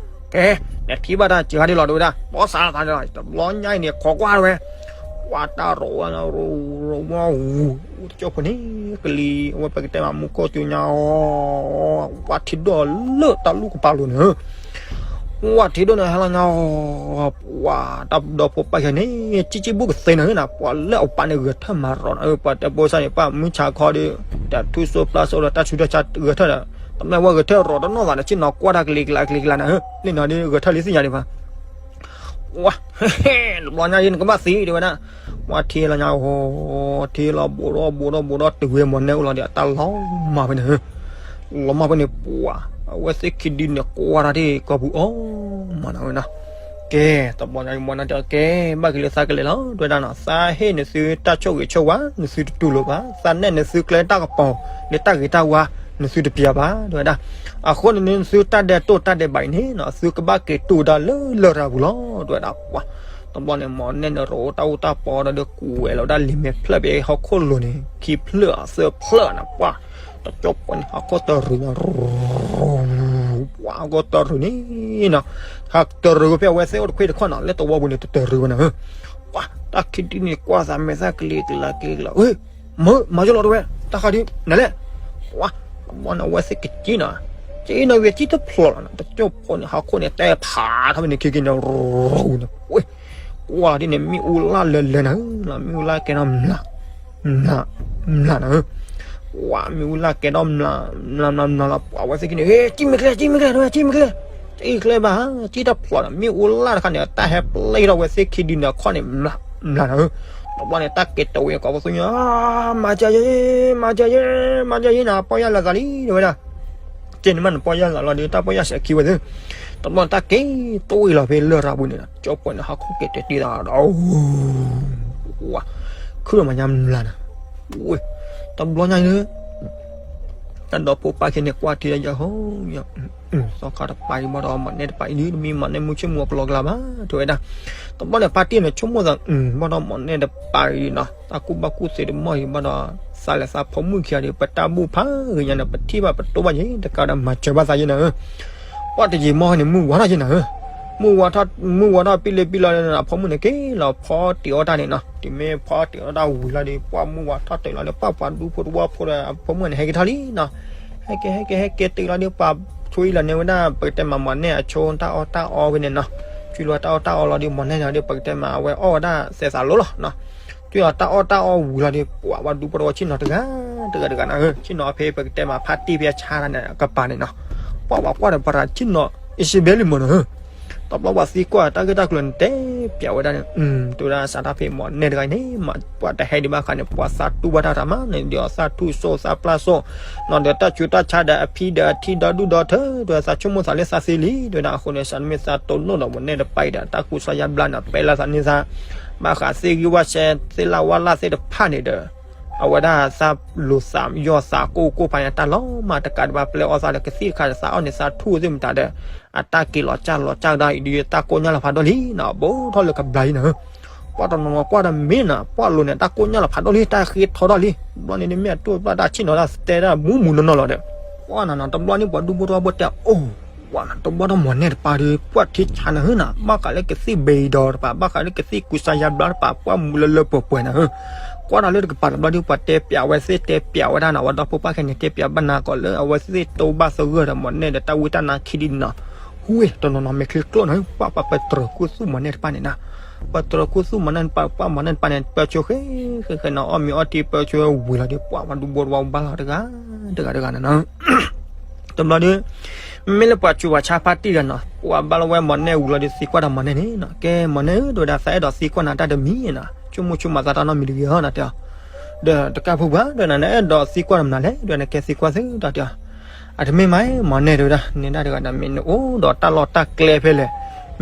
ကဲ နထံၣ်ဘၣ်တၢ်စှၤဒ်လီၤ တဲဝဲဒၣ်, ဘီသးသးန့ၣ်လီၤ, တဘျီညါအံၤန့ၣ် ခိးကွၢ်တဲဝဲ, ပှၤတၢ်ရိးဝဲ ရိးဝဲအူ တကၠိဖိန့ၣ် ကလံၤ အဝဲပကတဲမး မူခိၣ်စူၤညါအီၤ, ဝဲထံဒိၣ်လၢတၢ်လူၢ်ကပၤလိၤန့ၣ် ဝဲထံဒိၣ်န့ၣ် ဟဲလီၤညါအီၤ, ပှၤတၢ်ဒီဖိပၢ်ခဲန့ၣ် ကံၣ်ကံၣ်ဘူၣ်ကသ့နၤဧၢနၤ, ပှၤလၢအပၢ်န့ၣ်ဂဲၤထၢၣ်မၤရိးနၤဧၢ, ပှၤတဲပိၢ်စၢ်န့ၣ် ပၢ်မုၢ်ဆါခီဒီး တၢ်ထူၣ်စိဖျါစိဒီး တၢ်ဆူးတၢ်ဆါဂဲၤထၢၣ်ဒီး, တမ့ၢ်ဝဲဂဲၤထၢၣ်ရိးတနီၢ်သးဒီး ဆ့ၣ်နီၤကွၢ်တၢ်ကလံၤကျါကလံၤကျါနၤဧၢ, လၢနီၤဒီးဂဲၤထၢၣ်လံသ့ၣ်ညါဒံးဘၣ် ဝဲ တဘျီညါအံၤ နကဘၣ်သံ တဲဝဲဒၣ်, ဝဲထံလီၤညါအီၤ, ထံလီၤဘူးဒီးဘူးဒီးဘူးဒီး တုၤဝဲမီၢ်နဲၣ်အိၣ်လီၤဒီး အတၢ်လီၤမၢ်ဖဲန့ၣ်, လီၤမၢ်ဖဲန့ၣ် ပှၤ အဝဲသ့ၣ်ခံဒုန့ၣ် ကွၢ်တၢ်ထံၣ်ကိာ်ပူၤအီၣ်မးနၤဝဲနီၤ, ကဲ တဘျီညါအံၤ မီၢ်နဲၣ်တဲကဲ ဘၣ်က့ၤလၢသးကလဲၤလီၤ တဲဝဲဒၣ်နီၤ, သးဟ့ၣ်နသုတၢ်ဆိၣ်ဂ့ၤဆိၣ်ဝါ နသုတတူၢ်လိာ်ဘၣ်, သးနဲၣ်နသုကျဲတၢ်ကပီၤ လၢတၢ်ဂ့ၤတၢ်ဝါ နသုတပျဲဘၣ် တဲဝဲဒၣ်, အဃိန့ၣ် နသုတၢ်ဒဲးတိၢ်တၢ်ဒဲးဘးအံၤန့ၣ်နီၤ သုကဘၣ်က့ၤတူၢ်ဒၣ်လၢလရာ်ပူၤလီၤ တဲဝဲဒၣ်, ပှၤ တဘျီန့ၣ် မီၢ်နဲၣ်န့ၣ် ရိးတၢ်အူတၢ်ပီဒီး ကွဲးလီၤဝဲဒၣ်လံာ်မဲာ်ဖျၢၣ်ဖဲဟီၣ်ခိၣ်လိၤန့ၣ် ခံဖျၢၣ်သၢဖျၢၣ်နၤ, ပှၤ တကၠိဖိန့ၣ် ဟီၣ်ခိၣ်တရူးနၤ, ပှၤ ဟီၣ်ခိၣ်တရူးန့ၣ်နီၤ, ဟးတရူးဖဲအဝဲသ့ၣ်အိၣ်တခွ့တခီၣ်နီၤ လၢတဝီပူၤန့ၣ် တတရူးဝဲနၤဧၢ, ပှၤ တၢ်ခံဒုန့ၣ် ကွၢ်သးမဲာ်သၣ်ကလံၤကျါကလံၤကျါ, မ့ၢ် မၤယိၣ်လီၤ တဲဝဲ, တၢ်ဃးဒုး နလဲၣ်, ပှၤ တဘျီန့ၣ် အဝဲသ့ၣ်ကက့ၤနီၤ, က့ၤနီၤ ဂဲၤကံၣ်တဖျိးလီၤနၤ, တကၠိဖိန့ၣ် ဟီၣ်ခိၣ်န့ၣ် တဲဖးထီၣ်ဖဲန့ၣ် ခံက့ၤန့ၣ် ရူၤန့ၣ်, ဝ့ၢ် ကွၢ်ဒ်န့ၣ် မ့ၣ်အူလၢ်လၢလၢနၤဧၢ, မ့ၣ်အူလၢ်ကဲထီၣ် မျး မျး မျးနၤဧၢ, ပှၤ မ့ၣ်အူလၢ်ကဲထီၣ် မျး မျး မျး မျးလီၤ, ပှၤ အဝဲသ့ၣ်ခံန့ၣ် ဟ့ၣ် ကံၣ်မဲာ်ကျဲ ကံၣ်မဲာ်ကျဲ တဲဝဲ ကံၣ်မဲာ်ကျဲ, ကံၣ်ကျဲဘၣ်, ကံၣ်တဖျိးဒီး မ့ၣ်အူလၢ်တခါန့ၣ် တၢ်ဟဲပျဲထီၣ်ဝဲသ့ၣ်ခံဒုန့ၣ် အခီၣ်န့ၣ် မျး မျးနၤဧၢ, တဘျီန့ၣ် တၢ်က့ၤတဝံၤ ကိးပသူညါ, မၤစၢၤယဲ, မၤစၢၤယဲ, မၤစၢၤယဲနၤ, ပီၢ်ယၢ်လီၤသးလံ တဲဝဲဒၣ် ကဲန့ၣ်မးန့ၣ် ပီၢ်ယၢ်လီၤလီၤဒီး တၢ်ပီၢ်ယၢ်စဲးခံဝဲသ့ၣ်, တဘျီန့ၣ် တၢ်က့ၤတဝံၤလီၤဖဲလရာ်ပူၤန့ၣ်, ကၠိဖိန့ၣ် ဟီၣ်ခိၣ်က့ၤတဲာ်တံၢ်သးဒီး ဝ့ၢ် ခုၣ်ဒီးမၤညါမျးနၤ, ဝ့ၢ် တဘျီညါအံၤ တၢ်ဒီဖိပၢ်ခံန့ၣ် ကွၢ်ထံလၢယဟီၣ် သီခါတပၤအံၤဘၣ်ဒီး မီၢ်နဲၣ်တပၤအံၤဒ် တမ့ၢ်မီၢ်နဲၣ်မုၢ်ဆ့ၣ်မူၤအပျီၢ်ကျါဘၣ် တဲဝဲဒၣ်, တဘျီန့ၣ် ဖါတံၢ်န့ၣ် ဆိကမိၣ်သး ဘၣ်ဒီးမီၢ်နဲၣ်တပၤအံၤနီၤ တၢ်ကူၣ်ဘၣ်ကူၣ်သ့တမီၢ်အံၤဘၣ်ဒီး သးလဲၤသးဖိမုၣ်ခံဂၤဒီး ပတၢ်ဘူၣ်ဖးဂ့ၤညါန့ၣ် ပထံၣ်ဘၣ်ပတိဘၣ်ယဲ တကးဒီးမၤစၢၤဘၣ်သးယဲနၤဧၢ, ပှၤတယံာ်မီၢ်န့ၣ် မုၢ်ဝါထီၣ်ယဲနၤဧၢ, မုၢ်ဝါထီၣ်ပံလ့ပံလီၤဒီး အဖိမုၣ်န့ၣ်က့ၤလီၤဖီတံးအီၣ်တၢ်န့ၣ်နီၤ. တုၤမ့ၢ်ဖီတံးအီၣ်တၢ်ဝံၤလီၤဒီး ပှၢ်မုၢ်ဝါထီၣ်တ့ၢ်လီၤဒီး ပှၢ်ပှၤဒူဖိတဝီဖိဒီး အဖိမုၣ်န့ၣ်ဟဲက့ၤထီၣ်လံနီၤ. ဟဲက့ၤ ဟဲက့ၤ ဟဲက့ၤတုၤလီၤဒီး ပှၤဆိအံလီၤန့ၢ်ဝဲဒၣ် ပကတဲမး မီၢ်နဲၣ်အဆိတၢ်အီၣ်တၢ်အီဝဲန့ၣ်နီၤ. တုၤလီၤတၢ်အီၣ်တၢ်အီလီၤဒီး မီၢ်နဲၣ်န့ၣ်ဒီး ပကတဲမး အဝဲအီၣ်ဝဲဒၣ်သဲးသးလိၤလီၤနီၤ. တုၤလီၤတၢ်အီၣ်တၢ်အီဝံၤလီၤဒီး ပှၢ်ပှၤဒူဖိတဝီဆ့ၣ်နီၤတဂၤ တဂၤတဂၤနီၤဧၢ. ဆ့ၣ်နီၤဖဲပကတဲမး ဖါတံၢ်ဖဲဆါတၢ်န့ၣ် ကပၤန့ၣ်နီၤ. ပှၢ်ပှၤကွၢ်ဒီး ပှၤတၢ်ဆ့ၣ်နီၤ အ့ၡဘဲလံမီၢ်နီၤဧၢ. တဘျီပှၤသံကွၢ်တၢ်ဂ့ၢ်တၢ်ကျိၤန့ၣ် တဲပျးဝဲဒၣ်န့ၣ် တဲဝဲဒၣ် စးထီၣ်ဖဲမီၢ်နဲၣ်တဂၤအံၤန့ၣ် ပှၤတဟဲဒံးဘၣ်ဃးန့ၣ် ပှၤသးတူၢ်ဘၣ်တၢ်တၢ်မၤန့ၣ်ဒီး သးထူၣ်စိၣ်သးပျၢ်စိၣ် နီၤဒီးတၢ်ဆူးတၢ်ဆါဒီးအဖံဒီးအထံဒီဒူၣ်ဒီထၢ တဲဝဲဒၣ် သးဆိကမိၣ်သးလၢသးသ့လံ တဲဝဲဒၣ်. အဃိန့ၣ် စးမ့ၢ်သးတိၢ်နီၣ်ဒီးမီၢ်နဲၣ်တပၤအံၤဒီး တၢ်ကူစါယါဘျါန့ၣ် ပဲလၢသးန့ၢ်သး ဘၣ်ဃးသ့ၣ်ဂံၢ်ဝၣ်ဆဲး သ့ၣ်လၣ်ဝၣ်လၣ်သ့ၣ်တဖၣ်န့ၣ်ဒီး အဝဲဒၣ်သးလိၤသးယီၢ်သးကိၢ်ကိၢ်ဖးညါ တၢ်လီၤမၢ်တကးဒံးဘၣ် ပျဲအီၣ်သးဒီးကသံၣ်တခါဒီး သးအီၣ်န့ၣ်သးထူၣ်သ့ၣ်မတၤဒီး အတၢ်က့ၤလီၤကၢ်လီၤကၢ်ဒၣ်အံၤဒီး တၢ်ကိၢ်ညါလီၤဖးဒိၣ်လံနီၤ. ဘူးထီၣ်လၢကဘျါအံၤနီၤဧၢ. ပှၢ်တနီၤနီၤကွၢ်ဒီးမ့ၢ်နီၤ ပှၢ်လိၤန့ၣ် တၢ်ကိၢ်ညါလီၤဖးဒိၣ်လံ တၢ်ဃ့ထီထီၣ်လံ. တဘျီန့ၣ် မ့ၢ်အတိၢ်ပျၢ်တၢ်ဆ့ၣ်နီၤတၢ်တဲတၢ်မူမူနီၢ်နီၢ်လီၤဒီး ပှၢ်နီၤနီၤ တဘျီန့ၣ် ပှၤဒူဖိတဝီဖိတဲ အိၣ် ပှၢ်နီၤ တဘျီဒီးမီၢ်နဲၣ်တပၤဒီး ပှၢ်ထံဆါနၤဧၢနီၤ ဘၣ်ဃးလၢကသံၣ်ဘ့ဒီးတပၤ ဘၣ်ဃးလၢကသံၣ်ကူစါယါဘျါတပၤ ပှၢ်မူလၢလၢပှဲၤပှဲၤနၤဧၢ. ကွၢ်ဒီးလၢတကပၤတဘျီဒီး ပှၤတဲပျးဝဲသ့ၣ်တဲပျးဝဲဒၣ်နီၤ အဝဲဒီဖိပၢ်ခဲန့ၣ် တဲပျးဘၣ်နၤကီးလၢအဝဲသ့ၣ်တိၢ်ဘၣ်သဂၢၢ်ဒီးမီၢ်နဲၣ်ဒီးတၢ်ဝံတၢ်နါခံဒ်န့ၣ်နီၤ. ဟူဝဲ တနီၤနီၤမ့ၢ်ချ့ကျိၣ်နီၤ ပှၢ်ပှၤပတြၢၤခူသူၣ်မီၢ်နဲၣ်တပၤန့ၣ်နီၤ. ပတြၢၤခူသူၣ်မီၢ်နဲၣ်တပၤ ပှၢ်မီၢ်နဲၣ်တပၤန့ၣ် ပၢဆိဃဲဃဲဃဲနီၤ အီၣ်မ့ၤအီထံပၢဆိဝံၤလီၤဒီး ပှၢ်ပှၤဒူဖိတဝီဘၣ်လီၤတဂၤ တဂၤတဂၤန့ၣ်နီၤ တဘျီဒီး မ့မ့ၢ်လၢပှၤစူၤပှၤဆါဖါတံၢ်တဂၤနီၤ ပှၤဘၣ်လီၤဝဲမီၢ်နဲၣ်ဝံၤလီၤဒီးသံကွၢ်ဒီးမီၢ်နဲၣ်န့ၣ်နီၤ ကဲမီၢ်နဲၣ်ဧၢ တဲဝဲဒၣ် သးအဲၣ်ဒိးသံကွၢ်နၤတၢ်တမံၤနီၤ ဆိကမိၣ်ဆိကမးသးတၢ်နီတမံၤတဂ့ၤဧါနီၤတဲအီၤ. ဒီးတကးဖိပှၤ တဲဝဲဒၣ် နအဲၣ်ဒိးသံကွၢ်နၤမနုၤလဲၣ် တဲဝဲဒၣ် နကဲသံကွၢ်သုတၢ်တဲအီၤ. အတမ့ၢ်မး မီၢ်နဲၣ်တဲဝဲဒၣ် နဲဒၣ်တဂၤဒီး မ့ၢ်နအိၣ်ဒီးတၢ်လီၢ်တၢ်ကျဲဖဲလဲၣ်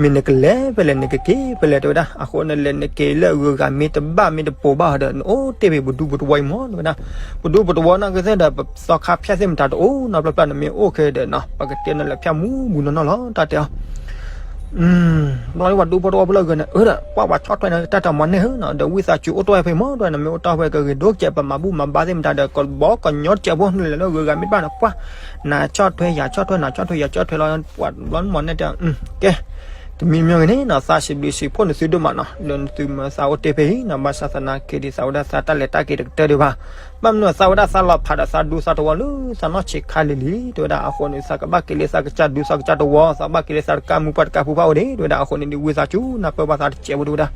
မ့ၢ်နကလဲၤဖဲလဲၣ် နကက့ၤဖဲလဲၣ် တဲဝဲဒၣ် အဃိနလဲၤနက့ၤလၢအဂုၤအဂၤမ့ၢ်တဘၣ်မ့ၢ်တပိာ်ဘၣ်ဒီး နအိၣ်တ့ၢ်ဖဲပဒူပတဝီအံၤမီၢ် တဲဝဲဒၣ်. ပဒူပတဝီနာ်က့သ့ၣ်ဒီး ပသီခါဖၠၣ်သ့ၣ်မတၤတအိၣ်နီတဘျီဘျီ နမ့ၢ်အိၣ်ခဲဒီးနီၤ ပကတဲနၤလၢဖၠၣ်မူမူနီၢ်နီၢ်လီၤ တၢ်တဲအီၤ. ဘျီဒ်ပှၤဒူဖိတဝီဖိလၢအဂၤန့ၣ် အၢဒီး ပှၢ်ပှၤဆီၣ်ထွဲနၤတၢ်တၢ်မီၢ်နဲၣ်ဧၢနီၤ ဒီးဝံသးစူၤအိၣ်တ့ၢ်ဝဲဖဲမီၢ် တဲဝဲ နမ့ၢ်အိၣ်တ့ၢ်ဝဲကဂ့ၤဒိၣ်ကဲး ပမၤဘူၣ်မၤဘါသ့ၣ်မတၤဒီး ကဘီကညီတကဲးဖိ နလဲၤလၢအဂုၤအဂၤမ့ၢ်တဘၣ်ဒီး ပှၢ် နၤဆီၣ်ထွဲယၤဆီၣ်ထွဲ နၤဆီၣ်ထွဲယၤဆီၣ်ထွဲလီၤ ပှၤဘျီမီၢ်နဲၣ်တဲ ကဲ တမံၤမံၤဂ့ၤန့ၣ်နီၤ သးစံးဘျုးစံးဖှိၣ်နသုဒိၣ်မးနီၤ လၢနသုမၢသးအိၣ်တ့ၢ်ဖဲအံၤနီၤ ဘၣ်ဆၣ်သနာ်က့ဒီး သးဝဲဒၣ်သးတၢ်လဲၤတၢ်က့ၤတကတၢၢ်ဒံးဘၣ် ဘၣ်မနုၤသးဝဲဒၣ်သးလီၤဖးဒီးသးဒူသးတဝီလၢ သးနီၢ်ဆံးခါလံၤလံၤ တဲဝဲဒၣ် အဃိန့ၣ် သးကဘၣ်က့ၤလၢသးကစၢ်ဒူသးကစၢ်တဝီ သးဘၣ်က့ၤလၢသးတကးမူပှၢ်တကးဖုဖးအိၣ်ဒံး တဲဝဲဒၣ် အဃိန့ၣ်ဒ်ဝံသးစူၤ နၢ်ပၢၢ်ဘၣ်သးတစဲးဖိ တဲဝဲဒၣ်.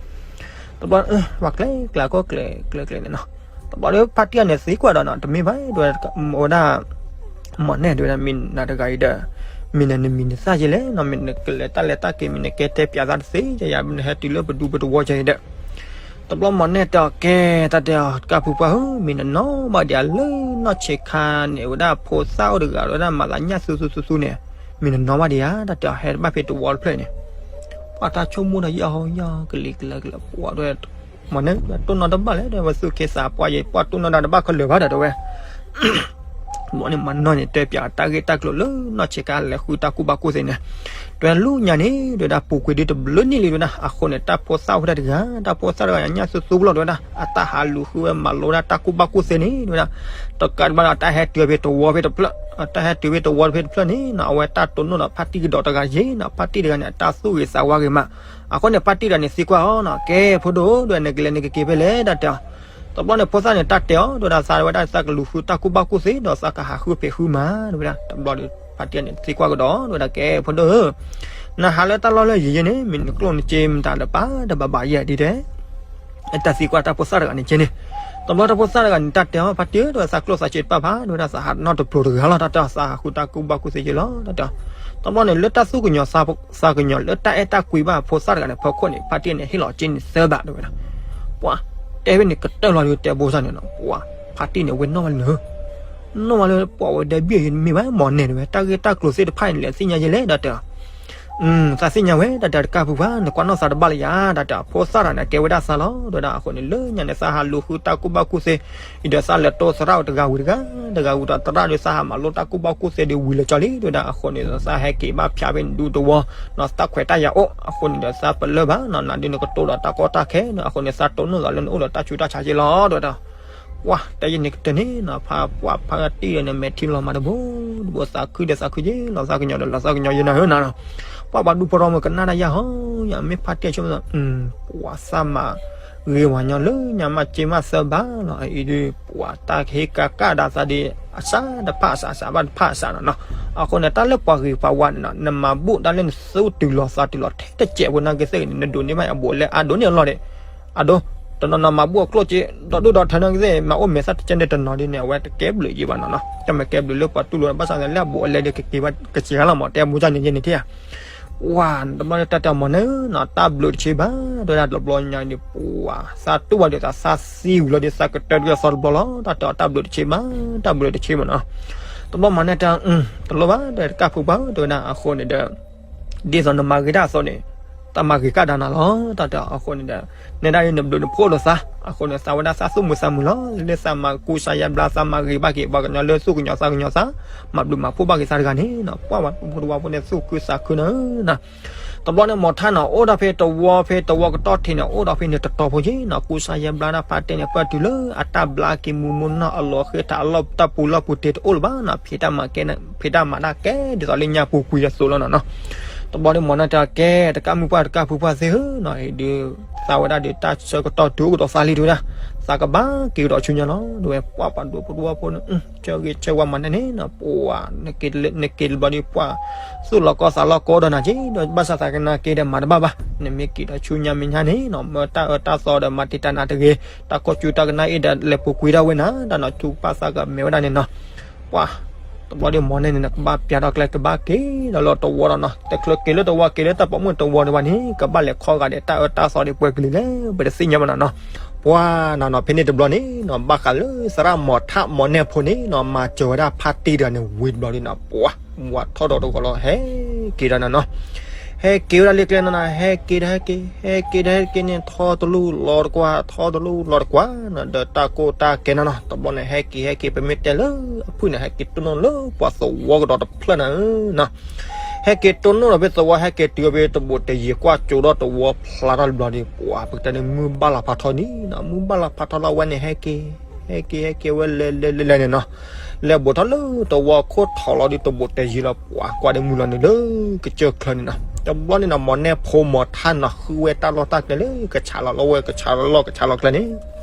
တဘျီ ပှၤကျဲကျဲကိးကျဲကျဲကျဲန့ၣ်နီၤ တဘျီဒီးဖါတံၢ်အန့ၣ်သံကွၢ်ဒီးနီၤ တမ့ၢ်ဘၣ် တဲဝဲဒၣ် မီၢ်နဲၣ် တဲဝဲဒၣ် မ့ၢ်နၤတဂၤအံၤဒီး မ့ၢ်နနမံၤနသၣ်ယဲလဲၣ်နီၤ မ့ၢ်နကလဲၤတၢ်လဲၤတၢ်က့ၤ မ့ၢ်နကဲတဲပျးသးတသ့ ယၤယၤ မ့ၢ်နဟဲတုၤလၢပဒူပတဝီယဲအံၤဒီး တဘျီမီၢ်နဲၣ်တဲအီၤ ကဲ တၢ်တဲအီၤ တကးဖုပှၢ်ဧၢ မ့ၢ်နနီၢ်ဘၣ်ဒံးဧါ လၢနီၢ်ဆံးခါန့ၣ် ဝဲဒၣ်ဖိသၣ်အိၣ်တဂၤ ဝဲဒၣ်မၤသးညၣ်သူသူသူသူန့ၣ် မ့ၢ်နနီၢ်ဘၣ်ဒံးဧါ တၢ်တဲအီၤ ဟဲတဘၣ်ဖဲတဝီတဖျၢၣ်န့ၣ် ပှၤတၢ်ဆိကမိၣ်ဒီးယဲၢ်ဟီယဲၢ်ဟီ ကလံၤကလၢကလၢ ပှၤဒီး မီၢ်နဲၣ် တိၢ်နီၣ်တဘၣ်လဲၣ် တဲဝဲ သူၣ်က့သးပှၢ်ယဲ ပှၤတိၢ်နီၣ်တၢ်တဘၣ်ခဲလၢာ်ဘၣ်ဒီး တဲဝဲ ဘျီန့ၣ်မီၢ်နဲၣ်န့ၣ် တဲပျးတၢ်ဂ့ၢ်တၢ်ကျိၤလၢနီၢ်ဆံးခါလဲၤဃုတၢ်ကူၣ်ဘၣ်ကူၣ်သ့န့ၣ် တဲလၢညါန့ၣ် တဲဝဲဒၣ် ပူၤကွံာ်ဒ်တဘျုးနံၣ်လံ တဲဝဲဒၣ် အဃိန့ၣ် တၢ်ဖိသၣ်အိၣ်ဖဲတဂၤ တၢ်ဖိသၣ်တဂၤညါညၣ်သူသူလီၤ တဲဝဲဒၣ် အတၢ်ဟးလူၤဃုဝဲမၤလိဝဲဒၣ်တၢ်ကူၣ်ဘၣ်ကူၣ်သ့န့ၣ် တဲဝဲဒၣ် တကးဒံးဘၣ်ဒီးတၢ်ဟဲတုၤဖဲတဝီဖဲတဖျၢၣ် အတၢ်ဟဲတုၤဖဲတဝီဖဲတဖျၢၣ်န့ၣ်နီၤ အဝဲတၢ်တိၢ်နီၣ်ဒီးဖါတံၢ်ကဒီးတဂၤယဲနီၤ ဖါတံၢ်တဂၤန့ၣ် အတၢ်သူၣ်ဂ့ၤသးဝါဂ့ၤမး အဃိန့ၣ် ဖါတံၢ်တဂၤန့ၣ်သံကွၢ်အီၤနီၤ ကဲ ဖိဒိၣ်ဧၢ တဲဝဲ နကလဲၤနကက့ၤဖဲလဲၣ် တၢ်တဲအီၤ တဘျီန့ၣ် ဖိသၣ်န့ၣ် တၢ်တဲအီၤ တဲဝဲဒၣ် သးဝဲဒၣ်သးကလူၤဃုတၢ်ကူၣ်ဘၣ်ကူၣ်သ့ဒီးသးကဟးဃုဖံးဃုမၤ တဲဝဲဒၣ် တဘျီဒီး ဖါတံၢ်န့ၣ်သံကွၢ်ကဒီး တဲဝဲဒၣ် ကဲ ဖိဒိၣ်ဧၢ နဟးလၢတၢ်လီၢ်လၢယံၤယံၤန့ၣ် မ့ၢ်နကျိၣ်နစ့မတၤလၢပၢ်တဘၣ်ဘၣ်ယဲဒ်တဲ တၢ်သံကွၢ်တၢ်ဖိသၣ်တဂၤန့ၣ်ကဲန့ၣ် တဘျီတၢ်ဖိသၣ်တဂၤန့ၣ် တၢ်တဲအီၤ ဖါတံၢ်ဧၢ တဲဝဲ သးကျိၣ်သးစ့တပၣ်ဘၣ် တဲဝဲဒၣ် သးဟးနီတပျိၤတဂၤလီၤ တၢ်တဲအီၤ သးဟးဃုတၢ်ကူၣ်ဘၣ်ကူၣ်သ့ယဲလီၤ တၢ်တဲအီၤ တဘျီန့ၣ် လၢတၢ်သူၣ်ကညီၤသးကညီၤလၢတၢ်အဲၣ်တၢ်ကွံဘၣ်ဖိသၣ်တဂၤန့ၣ် ဖီခိၣ်န့ၣ် ဖါတံၢ်န့ၣ် ဟ့ၣ်လီၤက့န့ၣ်သၢဘး တဲဝဲဒၣ် ပှၤ တဲဖဲန့ၣ်ကတၢၢ်လီၤဒီးတဲဘိသၣ်န့ၣ်နီၤ ပှၤ ဖါတံၢ်န့ၣ် ဝဲနီၣ်ဝဲလၢ နီၣ်ဝဲလၢ ပှၤဝဲဒဲဘံၣ်အံၤမ့ၢ်ဘၣ်မီၢ်နဲၣ်တဲဝဲ တၢ်ဂ့ၢ်တၢ်ကျိၤသ့ၣ်တဖၣ်အံၤန့ၣ် လဲၤသ့ၣ်ညါယဲလဲၣ် တၢ်တဲအီၤ သးသ့ၣ်ညါဝဲ တၢ်တဲတကးဖုပှၢ် နကွၢ်နီၣ်သးတဘၣ်လၢၤယၤ တၢ်တဲအီၤ ဖိသၣ်တဂၤန့ၣ် ကဲဝဲဒၣ်သးလီၤ တဲဝဲဒၣ် အဃိန့ၣ် လၢညါန့ၣ် သးဟးလူၤဃုတၢ်ကူၣ်ဘၣ်ကူၣ်သ့ အံၤဒီးသးလဲၤတိသရၣ်တဂၤဝံၤတဂၤ တဂၤဝံၤဒီးသရၣ်ဒီး သးဟးမၤလိတၢ်ကူၣ်ဘၣ်ကူၣ်သ့ဒီးဝံၤလၢကၠီလံ တဲဝဲဒၣ် အဃိန့ၣ်ဒီး သးဟဲက့ၤဘၣ်ဖၠါဖဲနဒူတဝီ နီၢ်တၢ်ခွဲးတၢ်ယာ်အိၣ် အဃိန့ၣ်ဒီး သးပလၢၢ်ဘၣ် နီၢ်နၤဒ်နကတိၤဒီးတၢ်ကီတၢ်ခဲ အဃိန့ၣ် သးတိၢ်နီၣ်သးလၢနအိၣ်ဒီးတၢ်ဆူးတၢ်ဆါက့လီၤ တဲဝဲဒၣ် ပှၢ်တဲယန့ၣ်ကတၢၢ်န့ၣ်နီၤ ဖးပှၢ်ဖးတံၢ်ဒီးန့ၣ် မဲာ်ထံလီၤမးတဘိ တဘိ သးခုဒီးသးခုက့ၤ လီၤသးကညီၤဒီးလီၤသးကညီၤယဲနၤဧၢနၤနီၤ. ပှၢ်ပှၤဒူဖိထီမုၣ်ကနၣ်တၢ်ယဲဟီ ယမ့ၢ်ဖးတံၢ်ဆိ ပှၢ်သးမၤဂ့ၤဝၤညီလၢညါမး က့မးသၢဘၣ်လီၤ. အံၤဒုး ပှၢ်တၢ်ကဟ့ၣ်ကးကးဒီးသးဒီး အစးတဖၣ်အစး အစးဘၣ်တဖၣ်အစးနီၤနီၤ. အဃိန့ၣ် တၢ်လၢပှၤဂ့ၤပှၤဝါန့ၣ်နီၤ နမၤဘူၣ်တၢ်လၢနသူတုၤလီၤသးတုၤလီၤထဲတစဲးဖိနာ်က့သ့ၣ်ဂ့ၤန့ၣ် နဒိးန့ၢ်ဘၣ်အဘူးအလဲအါဒိၣ်န့ၢ်အလီၢ်ဒီး အဒိ တနီၤနီၤမၤဘူၣ်အကျိၣ်စ့ ဒီးဒိၣ်ဒီးထၢနာ်က့သ့ၣ် မၤအိၣ်မဲာ်သၣ်တကဲန့ၣ်တနီၤဒ်န့ၣ် အဝဲတကဲဘျုးယံၤဘၣ်နီၤနီၤ. တမ့ၢ်ကဲဘျုးလၢပှၤတူၢ်လိာ် ဘၣ်ဆၣ်သနာ်က့လၢအဘူးအလဲဒီးကက့ၤဘၣ်ကစံးဂၤလီၤမး တဲအမူကၢ်န့ၣ်ယဲန့ၣ်ထံၣ်ဧါ. ပှၢ်တဘျီလၢတၢ်တဲမီၤနဲၣ်နီၤ တၢ်ဘျုးတဆ့ဘၣ် တဲဝဲဒၣ်တဘျီညါန့ၣ် ပှၢ်သးတူၢ်ဘၣ်ဒီးသးသးသံဝံၤလီၤဒီး သးကတၢၢ်တကဲသီတဘျီလီၤ တၢ်တဲအီၤတၢ်ဘျုးတဆ့ဘၣ် တၢ်ဘျုးတဆ့မးနီၤ. တဘျီမၤနဲၣ်တဲ တလိၣ်ဘၣ် တဲတကၢ်ဖုပှၢ် တဲဝဲဒၣ်အဃိန့ၣ်ဒီး ဒ်သိးနမၤဂ့ၤတၢ်အသိးန့ၣ် တၢ်မၤဂ့ၤကဒါနၤလီၤ တၢ်တဲအီၤအဃိန့ၣ်ဒီး နဲဒၣ်အံၤနဘျုးနဖှိၣ်လိာ်သး အဃိန့ၣ် သးဝဲဒၣ်သးသူၣ်မုာ်သးမုာ်လီၤ လၢသးမၤကူစါယါဘျါ သးမၤဂ့ၤဘၣ်က့ၤ ပှၤကညီလၢသူၣ်ကညီၤသးကညီၤသး မၤဘျုးမၤဖှိၣ်ဘၣ်က့ၤသးတဂၤန့ၣ်နီၤ ပှၢ်ဝဲဖိတဝါဖိန့ၣ် သူၣ်ခုသးခုနၤဧၢနီၤ. တဘျီန့ၣ်မၤထါနီၤ အိၣ်ဒီးဖဲတဝီဖဲတဝီကတီၢ်ထံးန့ၣ် အိၣ်ဒီးဖဲန့ၣ်တတီၤဖိယ့ၣ်နီၤ ကူစါယါဘျါတၢ်ဖးတဲန့ၣ် ပၢၢ်တုၤလၢအတၢ်ဘျါက့ၤမူးမူးနီၢ်အလီၤဃ့ထးအလီၢ်တၢ်ပူၤလီၢ်ပူၤတ့ၢ်တအိၣ်လၢၤဘၣ်နီၤ ဖံးတၢ်မၤကဲ ဖံးတၢ်မၤတၢ်ကဲ ဒ်သိးလၢညါပူၤကွံာ်အသိးလီၤနီၤနီၤ. တဘျီန့ၣ်မၤန့ၢ်တၢ်ကဲ တကၢ်မုၢ်ပှၢ်တကၢ်ဖုပှၢ်သ့ၣ်ဧၢနီၤ အံၤဒုး သးဝဲဒၣ်ဒီးတၢ်ဆၢကတီၢ်တုၤအိၣ်ကဒီးသးလံတဲဝဲဒၣ် သးကဘၣ်က့ၤကဒီးဆူညါလီၤ ဒ်ဝဲပှၢ်ပှၤဒိဖိတဝါဖိန့ၣ် ဆၢဂ့ၤဆၢဝါမၤန့ၢ်န့ၣ်နီၤ ပှၢ် နက့ၤတဘျီဒီးပှၢ် သူၣ်လီၤကီသးလီၤကီဒီးနၤက့ ဒီးဘၣ်ဆၣ်သးကနၣ်က့ဒီးမၤတဘၣ်ဘၣ် နမ့ၢ်က့ၤဒီးဆူညါမဲာ်ညါန့ၣ်နီၤ မၢတၢ်အၢတၢ်သီဒီးမၤတံာ်တာ်နၤတဂ့ၤ တၢ်ကိၢ်ကူတၢ်ကနၣ်အ့ၣ်ဒီးလဲၤပူၤကွံာ်ဒၣ်ဝဲနၤ တၢ်နီၤထူကပၣ်သးကမဲာ်ဝဲဒၣ်န့ၣ်နီၤ ပှၢ် တဘျီဒီးမၤန့ၢ်န့ၣ် နကဘၣ်ပျၢ်ထီၣ်ကျဲ ကဘၣ်က့ၤဒီးလၢတဝီဒီးနီၤ တချုးက့ၤလၢတဝီက့ၤလၢတၢ်ပိာ်မုၣ်တဝီဒံးဘၣ်န့ၣ် ကဘၣ်လဲၤခီဂာ်ဒီးတၢ်အၢတၢ်သီဒီးပှဲၤကလုာ်လဲၣ် ပတသ့ၣ်ညါဘၣ်နီၤနီၤ. ပှၢ်နီၤနီၤ ဖဲန့ၣ်တဘျီန့ၣ်နီၤ ဘၣ်ဃးလၢသရၣ်မၤထါမၤနဲၣ်ဖိန့ၣ်နီၤ မၤစၢၤဝဲဒၣ်ဖါတံၢ်တဂၤန့ၣ်ဝံၤတဘျီဒီးနီၤ ပှၢ် ဝၤထီၣ်ဒီးတဂီၤလီၤ ဟဲက့ၤဒီးနီၤနီၤ ဟဲက့ၤဝဲဒၣ်လၢကျဲနီၤနီၤ ဟဲက့ၤဒီးဟဲက့ၤ ဟဲက့ၤဒီးဟဲက့ၤန့ၣ် ထီတလူၢ်လီၤတကွၢ် ထီတလူၢ်လီၤတကွၢ်နီၤ ဒီးတၢ်ကိၢ်တၢ်ကဲနီၤနီၤ တဘျီန့ၣ် ဟဲက့ၤဟဲက့ၤ ပမ့ၢ်တဲလၢအဖုၣ်န့ၣ် ဟဲက့ၤတိၢ်နီၣ်လၢပှၤသဝီကဒီးတဖျၢၣ်နၤဧၢနီၤ ဟဲက့ၤတိၢ်နီၣ်ဒီးဖဲသဝီ ဟဲက့ၤတုၤအီၤဖဲတဘိးတယံၤကွၢ်ကၠိဒီးတဝီဖျါထီၣ်တဘျီဒီး ပှၢ် ပကတဲန့ၣ် မုၢ်ဘၣ်လီၤဖးထီန့ၣ်နီၤ မုၢ်ဘၣ်လီၤဖးထီလီၤဝဲန့ၣ် ဟဲက့ၤ ဟဲက့ၤ ဟဲက့ၤဝဲလဲၤလဲၤလဲၤလဲၤန့ၣ်နီၤ လဲၤဘူးထီၣ်လၢတဝီခိၣ်ထီၣ်လီၤဒီးတဘိးတယံၤလီၤ ပှၢ် ကွၢ်ဒီးမုၢ်လီၤနုာ်လၢကစၢၢ်ချၢန့ၣ်နီၤ တဘျီန့ၣ်နီၤ မၤနဲၣ်ဖိမၤထါနီၤ ဃုဝဲတၢ်လီၢ်တၢ်ကျဲလၢကဆးလီၤလီၤဝဲ ကဆးလီၤလီၢ်ကဆးလီၤကျဲန့ၣ်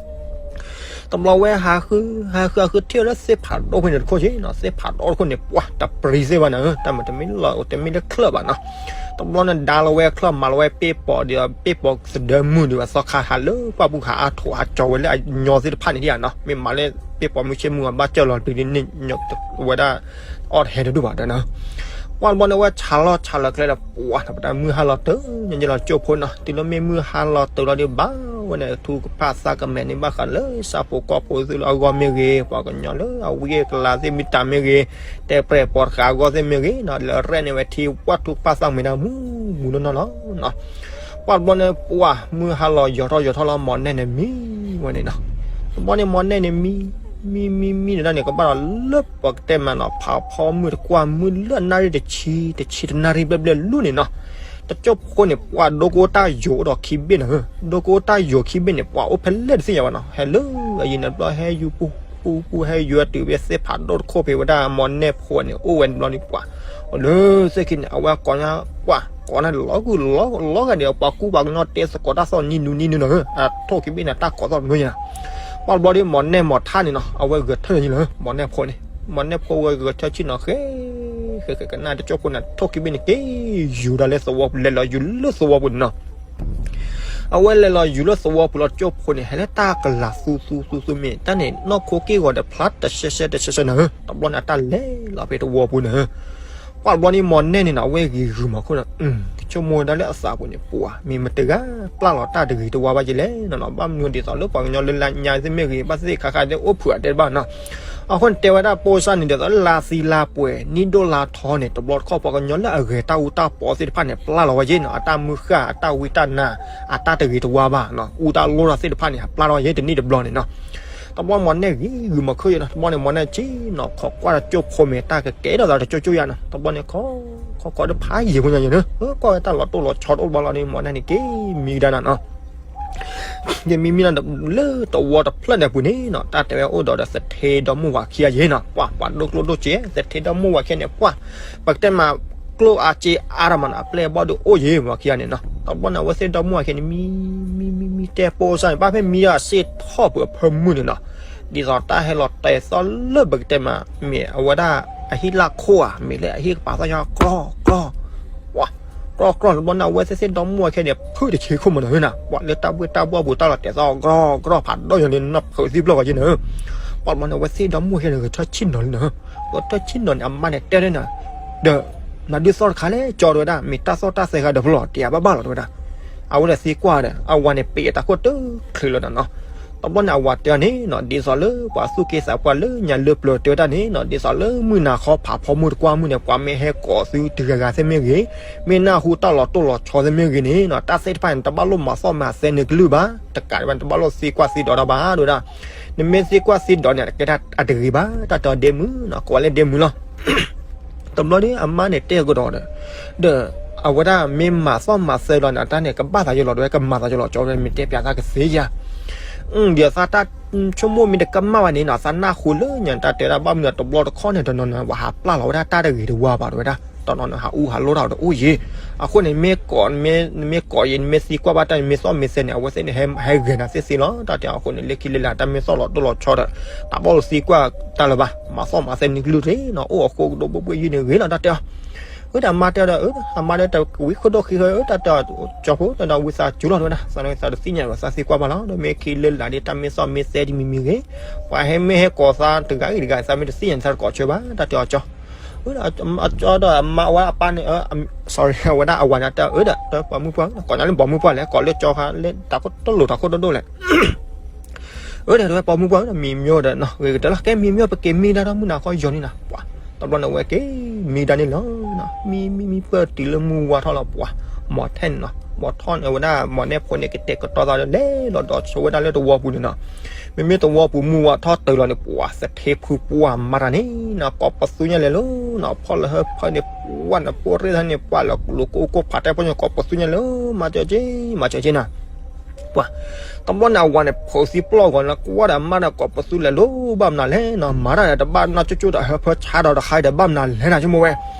တဘျီဝဲဟးဃု ဟးဃုဟးဃုထံၣ်ဝဲလၢသ့ၣ်ဖးဒိၣ်ဖဲန့ၣ်တခိၣ်က့နီၤ သ့ၣ်ဖးဒိၣ်တခိၣ်န့ၣ် ပှၢ်တပရံၤသ့ၣ်ဘၣ်နၤဧၢ တၢ်မၤတမ့ၢ်လီၤ တမ့ၢ်လၢချၢၣ်ဘၣ်နီၤ တဘျီန့ၣ်ဒါလီၤဝဲချၢၣ် မၤလီၤဝဲပ့ၢ်ပိာ်ဒီး ပ့ၢ်ပိာ်သဒၢမုၢ်ဒီး အသီခါဟးလၢပှၢ်ပူၤ ဟးအါထီၣ်ဟးကၠီဝဲလၢအညီသ့ၣ်တဖၣ်န့ၣ်ဒံးနီၤ မ့ၢ်မၤလၢပ့ၢ်ပိာ်မုၢ်ဆ့မုၢ် ဘၣ်စၢၢ်လီၤတုၤဒ်န့ၣ် ဝဲဒၣ် အီၣ်တဟဲတဒူၣ်ဘၣ်ဒီးနီၤ ပှၢ်တဘျီန့ၣ် ဝဲဆးလီၤဆးလီၤကျဲဒီး ပှၢ် ပတၢ်မုၢ်ဟါလီၤတၢ် ညီညီလီၤကၠိဖိနီၤ တုၤလၢမ့ၢ်မုၢ်ဟါလီၤတၢ်လီၤဒီး ဘၣ်ဝဲန့ၣ် ထူကဖၣ်သးကမဲာ်န့ၣ် ဘၣ်ဃးလၢဆၣ်ဖိကီၢ်ဖိသုလၢအဂီၢ်မ့ၢ်ဂ့ၤ ပှၤကညီလၢအဝံအကလၤသ့ၣ်မ့ၢ်တၢ်မ့ၢ်ဂ့ၤ တဲပြဲၢ်ပိာ်တဃာ်အဂီၢ်သ့ၣ်မ့ၢ်ဂ့ၤနီၤ လဲၤရဲၣ်န့ၢ်ဝဲထံ ပှၢ် ထူကဖၣ်သးကမဲာ်ဒၣ်မုၢ်မုၢ်နီၢ်နီၢ်လီၤနီၤ ပှၢ်တဘျီန့ၣ် ပှၢ် မုၢ်ဟါလီၤယိာ်ထီၣ်ယိာ်ထီၣ်လီၤ မၤနဲၣ်န့ၣ်မံဝဲန့ၣ်နီၤ တဘျီန့ၣ် မၤနဲၣ်န့ၣ်မံ မံမံမံန့ၣ်ဒၣ်န့ၣ် ကဘၣ်ဒီးလၢပကတဲမးနီၤ ဖးဖီမုၢ်တကွၢ် မုၢ်လၢနၣ်ရံၣ်တဆံ တဆံတနၣ်ရံၣ်ဘျဲၣ်ဘျဲၣ်လူၤန့ၣ်နီၤ တကၠိဖိန့ၣ် ပှၢ်ဒိကအိၣ်တၢ်ယိာ်အိၣ်ဒီးခံဘ့ၣ်နၤဧၢ ဒိကအိၣ်တၢ်ယိာ်ခံဘ့ၣ်န့ၣ် ပှၢ်အိၣ်ဖဲလဲၣ်တသ့ၣ်ညါဘၣ်နီၤ ဟဲလၢအယံၤန့ၣ်တဘျီ ဟဲယူၤပူၤပူၤပူၤ ဟဲယူၤတုၤဖဲသ့ၣ်ဖးဒိၣ်တခိၣ်ဖဲဝဲဒၣ်မၤနဲၣ်ဖိန့ၣ် အိၣ်ဝဲန့ၣ်တဘျီန့ၣ် ပှၢ် အိၣ်လၢသ့ၣ်ခံန့ၣ် အဝဲကိးညါ ပှၢ် ကိးန့ၣ်လီၤကူၣ်လီၤဂာ်ဒီး ပှၤကူပှၤကညီတဲသကိးတၢ်သီၣ်နံၤနူနံၤနူနီၤဧၢ အထိၣ်ခံဘ့ၣ်န့ၣ် တၢ်ကိးသီၣ်တမုာ်ညါ ပှၢ်တဘျီဒီး မၤနဲၣ်မၤထါန့ၣ်နီၤ အဝဲဂဲၤထၢၣ်ယံၤလီၤ မၤနဲၣ်ဖိန့ၣ် မၤနဲၣ်ဖိဝဲဂဲၤထၢၣ်ဆ့ၣ်နီၤ ဃဲ ဃဲ ဃဲ ကနၣ်တကၠိဖိန့ၣ် ထိၣ်ခံဘ့ၣ်န့ၣ် က့ၤယူၤဒၣ်လၢသဝီပူၤ လဲၤလီၤယူၤလၢသဝီပူၤန့ၣ်နီၤ အဝဲလဲၤလီၤယူၤလၢသဝီပူၤလီၤ တကၠိဖိန့ၣ် ဟဲလၢတၢ်ကလၤသူသူသူသူမ့ၢ် တၢ်န့ၣ် နီၢ်ခိက့ၢ်ဂီၤဒီးဖျါတဆဲးဆဲးတဆဲးဆဲးနၤဧၢ တဘျီန့ၣ် အတၢ်လဲၤလီၤဖဲသဝီပူၤနၤဧၢ ပှၢ်တဘျီန့ၣ် မၤနဲၣ်န့ၣ်နီၤ အဝဲဂ့ၤဂုာ်မၤခိၣ်နီၤ ကဆိကမိၣ်ဝဲဒၣ်လၢအသးပူၤန့ၣ် ပှၢ် မ့ၢ်မတၤတဂၤ ပျၢ်လီၤတၢ်တဂ့ၤတဝါဘၣ်ယဲလဲၣ်နီၤနီၤ ဘၣ်မနုၤဒ်သိးလၢပှၤကညီလၢလၢညါသ့ၣ်မ့ၢ်ဂ့ၤ ဘၣ်သ့ၣ်သ့ၣ်ခါခါသ့ၣ်အိၣ်ဖုးအတဲတဘၣ်နီၤ အဃိန့ၣ်တဲဝဲဒၣ်ပိစၢ်န့ၣ် ဒ်သိးလၢလါသံလါပှဲၤ နံၣ်ဒိၣ်လါထီန့ၣ် တဘျီတခီၣ်ပှၤကညီလၢအဂဲၤတၢ်အူတၢ်ပီသ့ၣ်တဖၣ်န့ၣ် ပျၢ်လီၤဝဲယဲနီၤ အတၢ်မုၢ်ဃၢ် အတၢ်ဝံတၢ်နါ အတၢ်တဂ့ၤတဝါဘၣ်နီၤ အူတၢ်လိၣ်တၢ်သ့ၣ်တဖၣ်န့ၣ် ပျၢ်လီၤဝဲယဲတနံၣ်တဘျီန့ၣ်နီၤ တဘျီမၤနဲၣ်ဂ့ၤဂုာ်မၤခိၣ်ယဲနီၤ တဘျီန့ၣ် မၤနဲၣ်ဆ့ၣ်နီၤ ခိးကွၢ်တကၠိဖိမ့ၢ် တၢ်ကကဲထီၣ်သးတကၠိကၠိယါနီၤ တဘျီန့ၣ် ခိး ခိးခိးတဖးယံာ်ဖိညါယဲနီၤ ကွၢ်ဝဲတၢ်လီၤတိၢ်လီၤဆီတအိၣ်ဘၣ်လီၤန့ၣ် မၤနဲၣ်န့ၣ်က့ၤမံကဒါနၤနီၤ ယမံမံလီၤလၢတဝီတဖျၢၣ်န့ၣ်အပူၤန့ၣ်နီၤ တၢ်တဲဝဲအိၣ်ဒီးဒီးသထ့ဒီမုၢ်ဝၤခံဂၤယ့ၣ်နီၤ ပှၤ ပှၤဒိၣ်ကျိၣ်ဒိၣ်စ့ သထ့ဒီမုၢ်ဝၤခံဂၤန့ၣ် ပှၤ ပကတဲမး ကျိၣ်အါစ့အါတမးနီၤ အပျဲၢ်အဘီၣ်ဒုးအိၣ်ယ့ၣ်မးခံဂၤန့ၣ်နီၤ တဘျီန့ၣ် အဝဲသ့ၣ်ဒီမုၢ်ဝၤခံဂၤန့ၣ် မံ မံ မံ မံတဲပိစၢ်န့ၣ် ဘၣ်ဖဲမံဒီးအစ့ထီၣ်ပှဲၤအဖၢမုၢ်န့ၣ်နီၤ ဒ်သိးတၢ်ဟဲလီၤတဲာ်သီၣ်လၢပကတဲမး မ့ၢ်အဝဲဒၣ်အဟံၣ်လၢခိၣ်ဧါ မ့ၢ်လၢအဟံၣ်ကပၤသီၣ်ညါ ကြီ ကြီ ပှၤ ကြီကြီ တဘျီန့ၣ် အဝဲသ့ၣ်သ့ၣ်ဒီမုၢ်ဝၤခံဂၤန့ၣ် ဖုၣ်တဆံခိၣ်မးနီၤ ဟၢနၤ ပှၤလၢတၢ်ဘှ့ၣ်တၢ်ဘှီၣ်ပူၤတၢ်လီၤတဲာ်သီၣ် ကြီကြီ ဖးဒိၣ်ညါန့ၣ် နီၢ်ဖုးသံပျိၢ်ဂီၤက့ၤန့ၣ် ပှၤတဘျီန့ၣ် အဝဲသ့ၣ်ဒီမုၢ်ဝၤခံဂၤန့ၣ် ဂဲၤထၢၣ်ဆ့ၣ်နီၤလံနီၤ ဂဲၤထၢၣ်ဆ့ၣ်နီၤန့ၣ် အမါန့ၣ်တဲဒၣ်နီၤ ဒီး နဒုးသီၣ်တခါလဲၣ် ကြီ တဲဝဲဒၣ် မ့ၢ်တၢ်သီၣ်တၢ်သဲခါဒီးဖျိလီၤ တယၤဘၣ်ဘၣ်လီၤ တဲဝဲဒၣ် အဝဲဒၣ်သံကွၢ်ဒီး အဝၤန့ၣ် ပ့းအတၢ်ခိၣ်တချုးလီၤနီၤ တဘျီန့ၣ် အဝၤတဲအီၤန့ၣ်နီၤ ဒ်သိးလၢပှၤသူၣ်က့သးပှၢ်လၢညါလၢပျၢၤတဲဝဲဒၣ်န့ၣ်နီၤ ဒ်သိးလၢမုၢ်နၤခီဖးဖီမုၢ်တကွၢ်မုၢ်န့ၣ် ပှၤမ့ၢ်ဟဲကိးသုတဂၤဂၤသ့ၣ်မ့ၢ်ဂ့ၤ, မ့ၢ်နၢ်ဟူတၢ်လီၤတိၢ်လီၤဆီသ့ၣ်မ့ၢ်ဂ့ၤန့ၣ်နီၤ တၢ်သ့ၣ်တဖၣ်န့ၣ် တဘၣ်လိၣ်မၤသီၣ်မၤသဲနကလုၢ်ဘၣ်, တကးဒံးဘၣ်န့ၣ် တဘၣ်လိၣ်သံကွၢ်သံဒိးတၢ်ဘၣ် တဲဝဲဒၣ်. နမ့ၢ်သံကွၢ်သံဒိးန့ၣ် ကဲဒၣ်အတဂ့ၤဘၣ်, တၢ်တဲအီၤဒ့မုၣ်နီၤ ကိးဝဲလၢဒ့မုၣ်လီၤ. တဘျီဒီး အမါန့ၣ်တဲကဒီးဒီး, ဒီးအဝဲဒၣ်မ့ၢ်မၤသီၣ်မၤသဲလီၤန့ၣ် တၢ်န့ၣ် ကဘၣ်သးယလီၤ တဲဝဲ ကမၤသးယလီၤ ကၠီဝဲ မ့ၢ်တဲပၠးသးကသ့ဧါ. ဒီးသးတၢ်ဆိကမိၣ်မ့ၢ်တကမၣ်ဘၣ်န့ၣ်နီၤ သးနၢ်ဟူလၢညါ တၢ်တဲဒၣ်ဘၣ်မနုၤ တဘျီတခီၣ်န့ၣ် တနီၤနီၤ ပှၤဟးပျၢ်လီၤဝဲဒၣ်တၢ်တဂ့ၤတဝါဘၣ် တဲဝဲဒၣ်. တနီၤနီၤ ဟးအူဟးလိတၢ်ဒီးအိၣ်ယ့ၣ်. အဃိန့ၣ် မ့ၢ်ကိး နမ့ၢ်ကိးယ့ၣ် နမ့ၢ်သံကွၢ်ဘၣ်တၢ်န့ၣ် မ့ၢ်သီၣ်မ့ၢ်သဲန့ၣ် အဝဲသ့ၣ်န့ၣ် ဟဲဂဲၤနၤသ့သ့လီၤ တၢ်တဲအီၤ. အဃိန့ၣ် လၢခံလၢလာ် တၢ်မ့ၢ်သီၣ်လီၤတိၢ်လီၤဆီဒီး တဘၣ်လိၣ်သံကွၢ်တၢ်လၢၤဘၣ်, မၤသီၣ်မၤသဲနကလုၢ်တဂ့ၤနီၤ အိၣ်အဃိကဒိၣ်ဘိၣ်ဘိၣ်ယုၢ်န့ၣ်ဂ့ၤလီၤ တၢ်တဲအီၤ. အဝဲဒၣ်အမါတဲဒီး အမါဒီးတဝံခိၣ်ဒိၣ်ခံဃၢ တၢ်တဲအီၤ ကၠီဖိ တဲဒီးဝံသးစူၤလီၤ တဲဝဲဒၣ်. သးနသးတသ့ၣ်ညါဘၣ် သးသံကွၢ်ဘၣ်လီၤ ဒီးမ့ၢ်ခံလၢလာ်ဒီး တၢ်မ့ၢ်သီၣ်မ့ၢ်သဲတမံၤမံၤဂ့ၤ, ပှၤဟဲမ့ၢ်ဟဲကိးသးတဂၤဂ့ၤတဂၤ သးမ့ၢ်တသ့ၣ်ညါ သးတကိးဆၢဘၣ် တၢ်တဲအီၤကၠီ. အဝဲဒၣ်အကၠီဒီးအမါဝဲအပၢ်န့ၣ် sorry အဝဲဒၣ်အဝၤန့ၣ်တဲ အၢဒီး ပှၤမုၣ်ပှၢ် ကိးညါလၢပှၤမုၣ်ပှၢ်လဲၣ် ကိးလၢကၠီခါလၢ တၢ်ခိၣ်တလိာ်တၢ်ခိၣ်ဒိၣ်ဒိၣ်လဲၣ် အၢဒီး တဲဝဲပှၤမုၣ်ပှၢ်ဒီး မံၤမၠိဒီး ဂ့ၤကတၢၢ်လီၤ ကဲမံၤမၠိ ပက့ၤမံဒၣ်ဒီးမုၢ်နၤခီယီၤန့ၣ်နီၤ. ပှၤ တဘျီန့ၣ် အဝဲက့ၤမံဒၣ်န့ၣ်လီၤ. မံ မံ မံပၢၢ်တုၤလၢမုၢ်ဝါထီၣ်လီၤ ပှၤ မီၤထဲန့ၣ်နီၤ. မီၤထဲန့ၣ် အဝဲဒၣ်မီၤနဲၣ်ဖိန့ၣ် ကတဲာ်ကတီၤသးဒီး လဲၤလီၤဒီးဆိဝဲဒၣ်လၢတဝီပူၤန့ၣ်နီၤ. မ့မ့ၢ်တဝီပူၤမုၢ်ဝါထီၣ်တုၤလီၤန့ၣ် ပှၤ သထ့ဖုပှၢ်မၤတၢ်န့ၣ်နီၤ ကိးပသူညါလဲၤလီၤနီၤ. ဖီၣ်လၢဟၢဖၢန့ၣ် ပှၤန့ၣ် ပိၢ်ရ့ၣ်သးန့ၣ် ပှၤလၢလိၤကိၢ်ကိၢ်ဖးတဲဖိန့ၣ် ကိးပသူညါလဲၤလီၤ မၤစၢၤက့ မၤစၢၤက့နီၤ. ပှၤ တဘျီန့ၣ် အဝၤန့ၣ် ဖုးသံပျိၢ်ဂီၤန့ၣ် ကွၢ်ဒီးအမါဒီး ကိးပသူလဲၤလီၤ ဘၣ်မနုၤလဲၣ်နီၤ. မၤတၢ်ဒီးတဘၣ်နီၢ်ကၠိကၠိဒီး ဟၢဖၢဆါဒီးတခါဒီး ဘၣ်မနုၤလဲၣ်နီၤ ဆိကမိၣ်ဝဲ.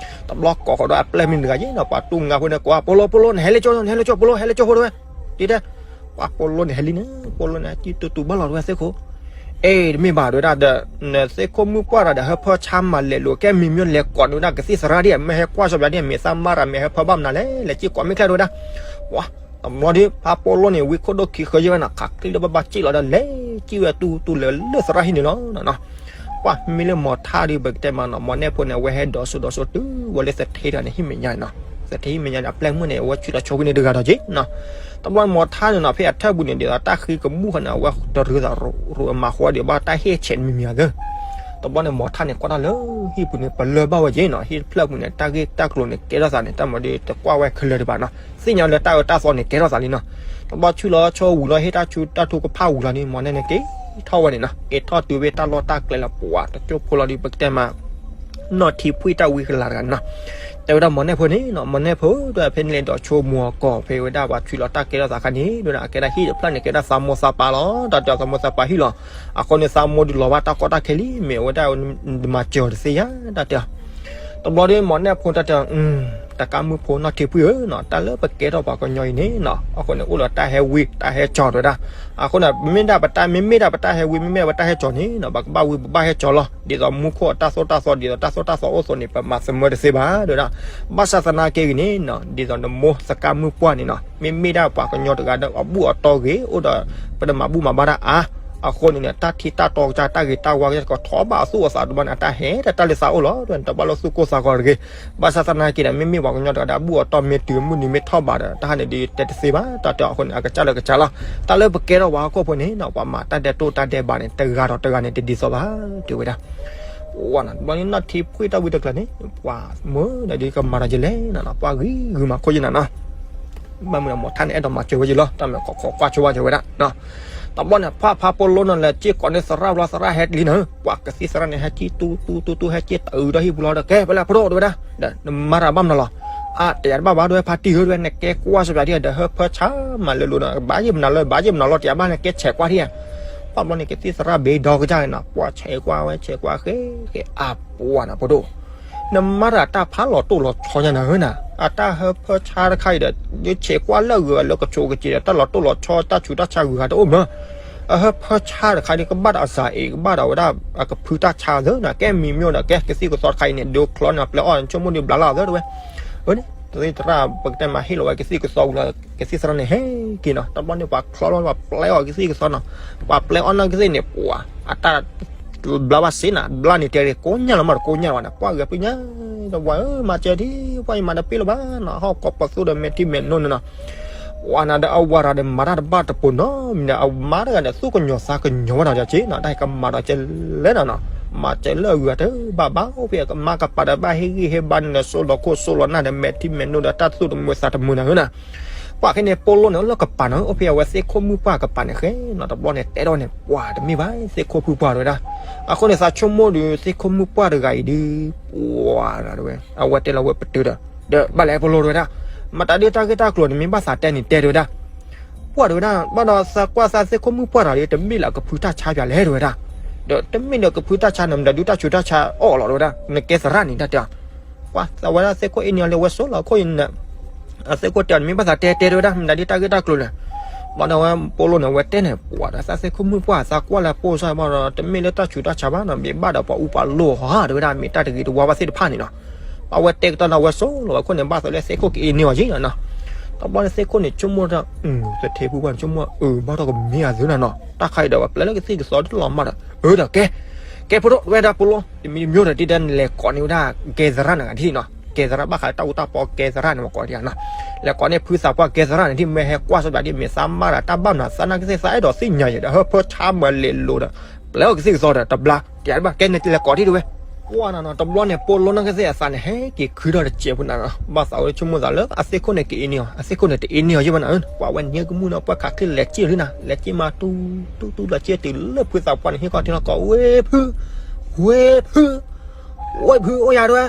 တဘျီကိးဃီၤဒီးအပျဲၢ်မုၣ်တဂၤယ့ၣ်နီၤ ပှၤတူၢ်ငါဖိန့ၣ် ကိး ပိလိ ပိလိ နဟဲလၢကၠိ နဟဲလၢကၠိ ပိလိ ဟဲလၢကၠိဖိတဝဲ. ဒ်တဲ ပှၤပိလိန့ၣ် ဟဲလံန့ၣ် ပိလိန့ၣ် ကံတူတူဘၣ်လီၤတဝဲသ့ၣ်ခိၣ်. အ့ တမ့ၢ်ဘၣ် တဲဝဲဒၣ်ဒီး နသ့ၣ်ခိၣ်မုၢ်ပှၢ်တၢ်ဒီး ဟၢဖၢဆါမၤလဲၤလိာ် ကဲမံၤမၠိလဲၤကိးန့ၣ်ဝဲဒၣ် ကသံၣ်သရၣ်ဒ် မ့ၢ်ဟဲကွၢ်စီၤပျးဒ် မ့ၢ်သးမါတၢ် မ့ၢ်ဟၢဖၢဘၣ်မနုၤလဲၣ် လဲၤကံၣ်ကိးမ့ၢ်ချဲတဝဲဒၣ်. ပှၤ တဘျီဒီး ဖးပိလိန့ၣ် ဝံခိၣ်ဒိၣ်ခံဃၢယဲၢ်ဝဲနီၤ ခးချံလၢဘၣ်ဘၣ်ကံၣ်လီၤဒီး လဲၤကံၣ်ဝဲတူတူလၢလၢသရၣ်ဟံၣ်န့ၣ်လီၤ. ပှၤ မ့မ့ၢ်လၢမီၤထါဒီး ပကတဲမးနီၤ မီၤနဲၣ်ဖိန့ၣ် အဝဲဟဲဒိးစိဒိးစိတုၤဝဲလၢသထ့တဂၤန့ၣ် ဟံၣ်မဲာ်ညါနီၤ. သထ့ဟံၣ်မဲာ်ညါန့ၣ် အပျဲၢ်မုၣ်န့ၣ် အဝဲဆံးလီၤဆိဝဲန့ၣ်တဂၤဒီးက့နီၤ. တဘျီမီၤထါန့ၣ်နီၤ ဖဲအထၢၣ်ပူၤန့ၣ် ဒ်သိးတၢ်ဃံကဘူၣ်ဃီန့ၣ် အဝဲတရၢသးရူးအမၤဃီဒီး ဘၣ်တၢ်ဟ့ၣ်ဆဲးတမံၤမံၤအသၢ တဘျီန့ၣ် မီၤထါန့ၣ် ကွၢ်တၢ်လၢဟံၣ်ပူၤန့ၣ် ပလၢၢ်ဘၣ်ဝဲက့နီၤ. ဟံၣ်တဖျၢၣ်ပူၤန့ၣ် တၢ်ဂ့ၢ်တၢ်ကျိၤန့ၣ် ကဲထီၣ်သးန့ၣ် တၢ်မၤဒီးတကွၢ်ဝဲခဲလၢာ်ဒံးဘၣ်နီၤ. သ့ၣ်ညါလၢတၢ်အၢတၢ်သီန့ၣ် ကဲထီၣ်သးလံနီၤ. တဘျီဆူၣ်လီၤဆိဝံၤလီၤ ဟ့ၣ်တၢ်ဆူၣ်တၢ်ထူကဖၣ်ဝံၤလီၤဒီး မီၤနဲၣ်န့ၣ် က့ၤထီၣ်ဝဲန့ၣ်နီၤ. က့ၤထီၣ်တုၤဝဲတၢ်လီၢ်တၢ်ကျဲလၢပှၤတကၠိဖိလီၤဒီး ပကတဲမး နီၢ်ထံဖှံၣ်တၢ်ဝံကလၤတဂၤန့ၣ်နီၤ. တဲဝဲဒၣ်မီၤနဲၣ်ဖိန့ၣ်နီၤ မီၤနဲၣ်ဖိ တဲဖဲန့ၣ်လဲၤဒိးဆိကမိၣ်အကီၢ် ဖဲဝဲဒၣ်ပှၤဆံးလီၤတၢ်ကဲထီၣ်သးခါန့ၣ် တဲဝဲဒၣ်အကဲဒၣ်ဟံၣ်တဖျၢၣ်န့ၣ် ကဲဒၣ်သးမိၢ်သးပၢ်လီၤ. တၢ်တဲအီၤသးမိၢ်သးပၢ်ဟံၣ်လီၤ. အဃိန့ၣ် သးမိၢ်ဒုးလီၤဘၣ်တၢ်ကီတၢ်ခဲလံ မ့ၢ်ဝဲဒၣ်မၤစၢၤအီၤတသ့ဧါ တၢ်တဲအီၤ. တဘျီဒီးမီၤနဲၣ်ဖိတၢ်တဲအီၤ တကးမုၣ်ဖိနီၢ်ထံဖှံၣ်ဧၢနီၤ တၢ်လၢပကဲထီၣ်ပှၤကညီအံၤန့ၣ်နီၤ အဃိန့ၣ် အိၣ်ဒီးတၢ်ဟဲဝံ တၢ်ဟဲကၠီၤတဲဝဲဒၣ်. အဃိန့ၣ် မ့မ့ၢ်ဒၣ်ပတၢ် မ့မ့ၢ်ဒၣ်ပတၢ်ဟဲဝံ မ့မ့ၢ်ဒၣ်ပတၢ်ဟဲကၠီၤန့ၣ်နီၤ ပကဘၣ်ဝံပဘၣ်ဟဲကၠီၤလီၤ. ဒ်သိးမူခိၣ်အတၢ်သိၣ်တၢ်သီ ဒ်သိးတၢ်သိၣ်တၢ်သီအိၣ်အသိးန့ၣ် ပမၤသမၢတသ့ဘၣ်တဲဝဲဒၣ်. ဘၣ်ဆၣ်သနာ်က့ဂ့ၤန့ၣ်နီၤ ဒ်သိးနမိၢ်သကးမုၣ်ပှၢ်န့ၣ်နီၤ မ့မ့ၢ်ဒၣ်ပှၤကညီတဂၤဒီး အဘူၣ်အတီၢ်ဂ့ၤ အိၣ်ဒီး ပတမၤဘူၣ်မၤဘါတၢ်အါ အဃိန့ၣ် တၢ်ထံတၢ်တီကစၢ် တၢ်ဂ့ၤတၢ်ဝါကစၢ် ကထီၣ်ဘၣ်အသူၣ်အသးတဘျီန့ၣ် အတၢ်ဟဲတၢ်လၢသးအိၣ်လီၤ တဘၣ်လၢသူၣ်ကိၢ်သးဂီၤတဂ့ၤ. ဘၣ်ဆၣ်သနာ်က့ဒီး မ့မ့ၢ်ပှၤကညီတဂၤဒီး အဘူၣ်အတီၢ်မ့ၢ်တုၤမုၢ်နံၤမ့ၢ်ထီၣ်ဘးဒီး တၢ်ဟးန့ၣ်ဒ်တဲတသ့ဘၣ် တၢ်တဲအီၤ. အဃိန့ၣ် အကစၢ်လၢကစၢ်လီၤ. တၢ်လၢပကဲထီၣ်ပှၤဟီၣ်ခိၣ်ဖိန့ၣ်နီၤ ပှၤမၤတၢ်ဒဲးတိၢ်တၢ်ဒဲးဘးန့ၣ် တဂၤဒီးတဂၤန့ၣ် တဒ်သိးဘၣ်တဲဝဲဒၣ်. ဝဲနီၤ တဘျီန့ၣ် နီၢ်ထံဖှံၣ်တၢ်ဝံတကျၢၤန့ၣ် ပှၤမၢဒီးယလဲၣ်နီၤ ပှၤဂံၤဂုာ်မၤခိၣ်ယဲနီၤနီၤ. ဘၣ်မနုၤမီၤထါန့ၣ် အဲၣ်ဒိးမၤစၢၤဝဲယလီၤ တၢ်မ့ၢ်ခိးခိးကွၢ်ဆိဝဲတဲဝဲဒၣ်. တဘျီန့ၣ် ဖးဖးပိလိနီၤ လဲၤက့ၤကိးန့ၢ်သရၣ်ဘျီ သရၣ်ဟဲလံနီၤ ပှၤကသံၣ်သရၣ်န့ၣ် ဟဲက့ၤတူတူတူတူ ဟဲက့ၤတအုးဒီးဟံၣ်ပူၤလီၤဒီး ကဲ ဖဲလဲၣ်ဖးဒိၣ်တဲဝဲဒၣ် ဒီးနမၤတၢ်ဘၣ်မနုၤလီၤ. အါ တယၤတဘၣ်ဘၣ် ဒဝဲဖါတံၢ်ဧၢ ဒဝဲ နကဲကွၢ်စီပျးထံၣ် ဒီးဟၢဖၢဆါမၤလၢလိၤနီၤ ဘၣ်ယ့ၣ်ပနၤလၢ ဘၣ်ယ့ၣ်ပနၤလီၤ တယၤဘၣ် နကဲဆဲးကွၢ်ထံၣ်ဧါ. ဘၣ်ဘျီန့ၣ် ကသံၣ်သရၣ်ဘ့ဒီကစၢ်နီၤ ပှၤဆဲးကွၢ်ဝဲဆဲးကွၢ်ဃဲဃဲအါပှၤနီၤ ဖိဒိၣ် နမၤတၢ်တၢ်ဖးလီၤတိၢ်လီၤဆီညါနၤဧၢနၤ အတၢ်ဟၢဖၢဆါတခါအံၤဒီး ယဆဲးကွၢ်လၢအဂုၤအဂၤလၢကဆိးကစ့းဒီး တၢ်လီၤတိၢ်လီၤဆီ တၢ်ဆူးတၢ်ဆါဂုၤဟးတအိၣ်မး အဟၢဖၢဆါတခါန့ၣ် ကဘၣ်ဒီးအစၤအ့ၣ် ကဘၣ်ဒီးဝဲဒၣ် အကဖုတၢ်ဆါသၢနၤ ကဲမံၤမံၤဒီး ကဲကသံၣ်ကသီတခါအံၤန့ၣ် ဒုးချီန့ၣ် ပျဲအီၣ်ဆိကမိၣ်ဒုးဘျါလီၤသၢတဝဲ အန့ၣ် ကသံၣ်သရၣ် ပကတဲမၤဟ့ၣ်လီၤဝဲကသံၣ်ကသီဝံၤလီၤ ကသံၣ်သရၣ်န့ၣ် ဟဲက့ၤနီၤ တဘျီန့ၣ် ပှၤချီလီၤ ပှၤပျဲအီၣ်ကသံၣ်ကသီနီၤ ပှၤပျဲအီၣ်နီၢ်ကသံၣ်န့ၣ် ပှၤ အတၢ် ဘျါဘၣ်စ့နၤ ဘျါန့ၣ်တဲကိးညါလီၤမးတကိးညါလီၤနၤ ပှၤဂဲၤပညါ တဝၤဧၢ မၤစၢၤထံ ပှၤယမၤတပ့ၢ်လၢၤဘၣ်နီၤ ဟီၣ်ကိးပသူဒီးမဲာ်ထံမဲာ်နိန့ၣ်နီၤ ပှၤနၤဒီးအဝၤရၤဒီးမၤတၢ်တဘၣ်တပိၤနီတမံၤဒီး အမါတဂၤဒီးသူၣ်ကညီၤသးကညီၤဝဲနီၤ က့နီၤ တၢ်ဟဲကမၤဒီးကဲလဲၣ်နီၤနီၤ မၤစၢၤလၢအဂုၤအတဘၣ်ဘၣ် အိၣ်ဖဲအကမါကပၤဒီးဘၣ်ဟ့ၣ်ဂံၢ်ဟ့ၣ်ဘါန့ၣ်ဒီး စိၢ်လီၤခိၣ်စိၢ်လီၤနၢ်ဒီးမဲာ်ထံမဲာ်နိဒီးတၢ်သူၣ်တမုာ်သးတမုာ်နၤဧၢနၤ ပှၤခဲန့ၣ် ပိလိန့ၣ် အိၣ်လၢကပၤနီၤ အိၣ်ဖဲအဝဲသ့ၣ်ခိၣ်မုၣ်ပှၢ်ကပၤန့ၣ်ဃဲနီၤ တဘျီန့ၣ် တဲထီၣ်န့ၣ် ပှၤတမ့ၢ်ဘၣ် သ့ၣ်ခိၣ်ဖုပှၢ်တဝဲဒၣ် အဃိန့ၣ် သးဆိကမိၣ်ဒီး သ့ၣ်ခိၣ်မုၣ်ပှၢ်တဂၤအံၤဒီး ပှၤတဝဲ အဝဲတဲလီၤဝဲပတုာ်ဒီး ဒီးဘၣ်လဲၣ်ပိလိတဝဲဒၣ် မတၤဒုးတၢ်ဂ့ၢ်တၢ်ကျိၤန့ၣ် မ့ၢ်ဘၣ်သးတဲန့ၣ်တဲတဝဲဒၣ် ပှၢ်တဝဲဒၣ် ဘၣ်ဒီးသးကွၢ်သးသ့ၣ်ခိၣ်မုၣ်ပှၢ်တဂၤဒီး တမ့ၢ်လၢကဖုတၢ်ဆါပၠးလဲၣ်တဝဲဒၣ် ဒီးတမ့ၢ်လၢကဖုတၢ်ဆါန့ၣ် မတၤဒုးတၢ်ဆူးတၢ်ဆါအီၣ်လီၤတဝဲဒၣ် နကဲသရၣ်န့ၣ်တၢ်တဲ ပှၤသးဝဲဒၣ်သ့ၣ်ခိၣ်အ့န့ၢ်အီၤလၢ ဝဲစိၢ်လီၤခိၣ်အံၤန့ၣ် အသ့ၣ်ခိၣ်တဲအီၤန့ၣ် မ့ၢ်ဘၣ်သးတဲတဲတဝဲဒၣ် မတၤဒုးတၢ်ဂ့ၢ်တၢ်ကျိၤလဲၣ် ဘၣ်ဒီးဝဲပိလိန့ၣ် အဝဲတဲန့ၣ် ပှၤဒီးသးသ့ၣ်ခိၣ်မုၣ်ပှၢ်သးကွၢ်လၢပိၢ်စၢ်ဘၣ်ဒီး တမ့ၢ်လၢတၢ်ဆူးတၢ်ဆါဘၣ်နီၤ မ့ၢ်ဘၣ်ဒီးပှၤအူပှၤလိၣ်ဟီတဝဲဒၣ် မ့ၢ်တၢ်တဂ့ၤတဝါဘၣ်သ့ၣ်တဖၣ်န့ၣ်နီၤ အဝဲတဲကတီၢ်န့ၣ် အဝဲစိၢ်လီၤဝဲခိၣ်န့ၣ် ဘၣ်သးလၢသ့ၣ်ခိၣ်ကအ့န့ၢ်အီၤယံၤနီၤနီၤ တဘျီန့ၣ်သ့ၣ်ခိၣ်န့ၣ် ဆိကမိၣ်တၢ် သထ့ဖုပှၢ်န့ၣ် ဆိကမိၣ် အၢ ဘၣ်ထီၣ်ကမ့ၢ်အသုနီၤနီၤ တၢ်ခါအံၤဒီးပှၤပျဲလၢကသံၣ်ကသီတလီၤမးဒီး အၢဒီးကဲ ကဲဖိဒိၣ်ဝဲဒၣ်ပိလိ တမံၤတမံၤဒီး ဒ်တဲနလဲၤကိးန့ၢ်ဝဲဒၣ် ကဲသရၣ်နဂၤထံၣ်နီၤ ကဲသရၣ်ဘၣ်ဃးတၢ်အူတၢ်ပီကဲသရၣ်န့ၣ် မကိးဒံးနီၤ လဲၤကိးန့ၢ်ဖုသးပှၢ်ကဲသရၣ်န့ၣ်ထံၣ် မ့ၢ်ဟဲကွၢ်စီပျးဒ်မ့ၢ်သးမါဒီးတၢ်ဘၣ်မနုၤ သးနာ်ကသ့ၣ်သးအဲၣ်ဒိးသ့ၣ်ညါယဲဒီး ဟၢဖၢဆါမၤလဲၤလိၤဒီး ပျဲအီၤကသံၣ်ကသီဒီး တဘျါ တယၤတဘၣ် ကဲန့ၣ်လဲၤကိးထံၣ်တဝဲ ကွၢ်နၤနီၤ တဘျီန့ၣ် ပိလိနာ်ကသ့ၣ်အသးန့ၣ် ဟဲက့ၤခုထီၣ်တစဲးဖိနၤနီၤ ဘၣ်သးဝဲဆိကမိၣ်သးလၢအသ့ၣ်ခိၣ်န့ၣ်ကအ့န့ၢ်အီၤ အသ့ၣ်ခိၣ်န့ၣ်တအ့န့ၢ်အီၤယဲၢ်ဘၣ်နၤ ပှၤဝဲနံၤကမူၣ်နီၤ ပှၤခးချ့လဲၤစံၣ်လံနၤ လဲၤစံၣ်မး တူတူတူလီၤစ့တုၤလၢဖုသးပှၢ်န့ၣ် ဟ့ၣ်ခီၣ်ထံလီၤကိး ဝ့ၢ်ဖု ဝ့ၢ်ဖု ဝ့ၢ်ဖု အိၣ်ယၤတဝဲ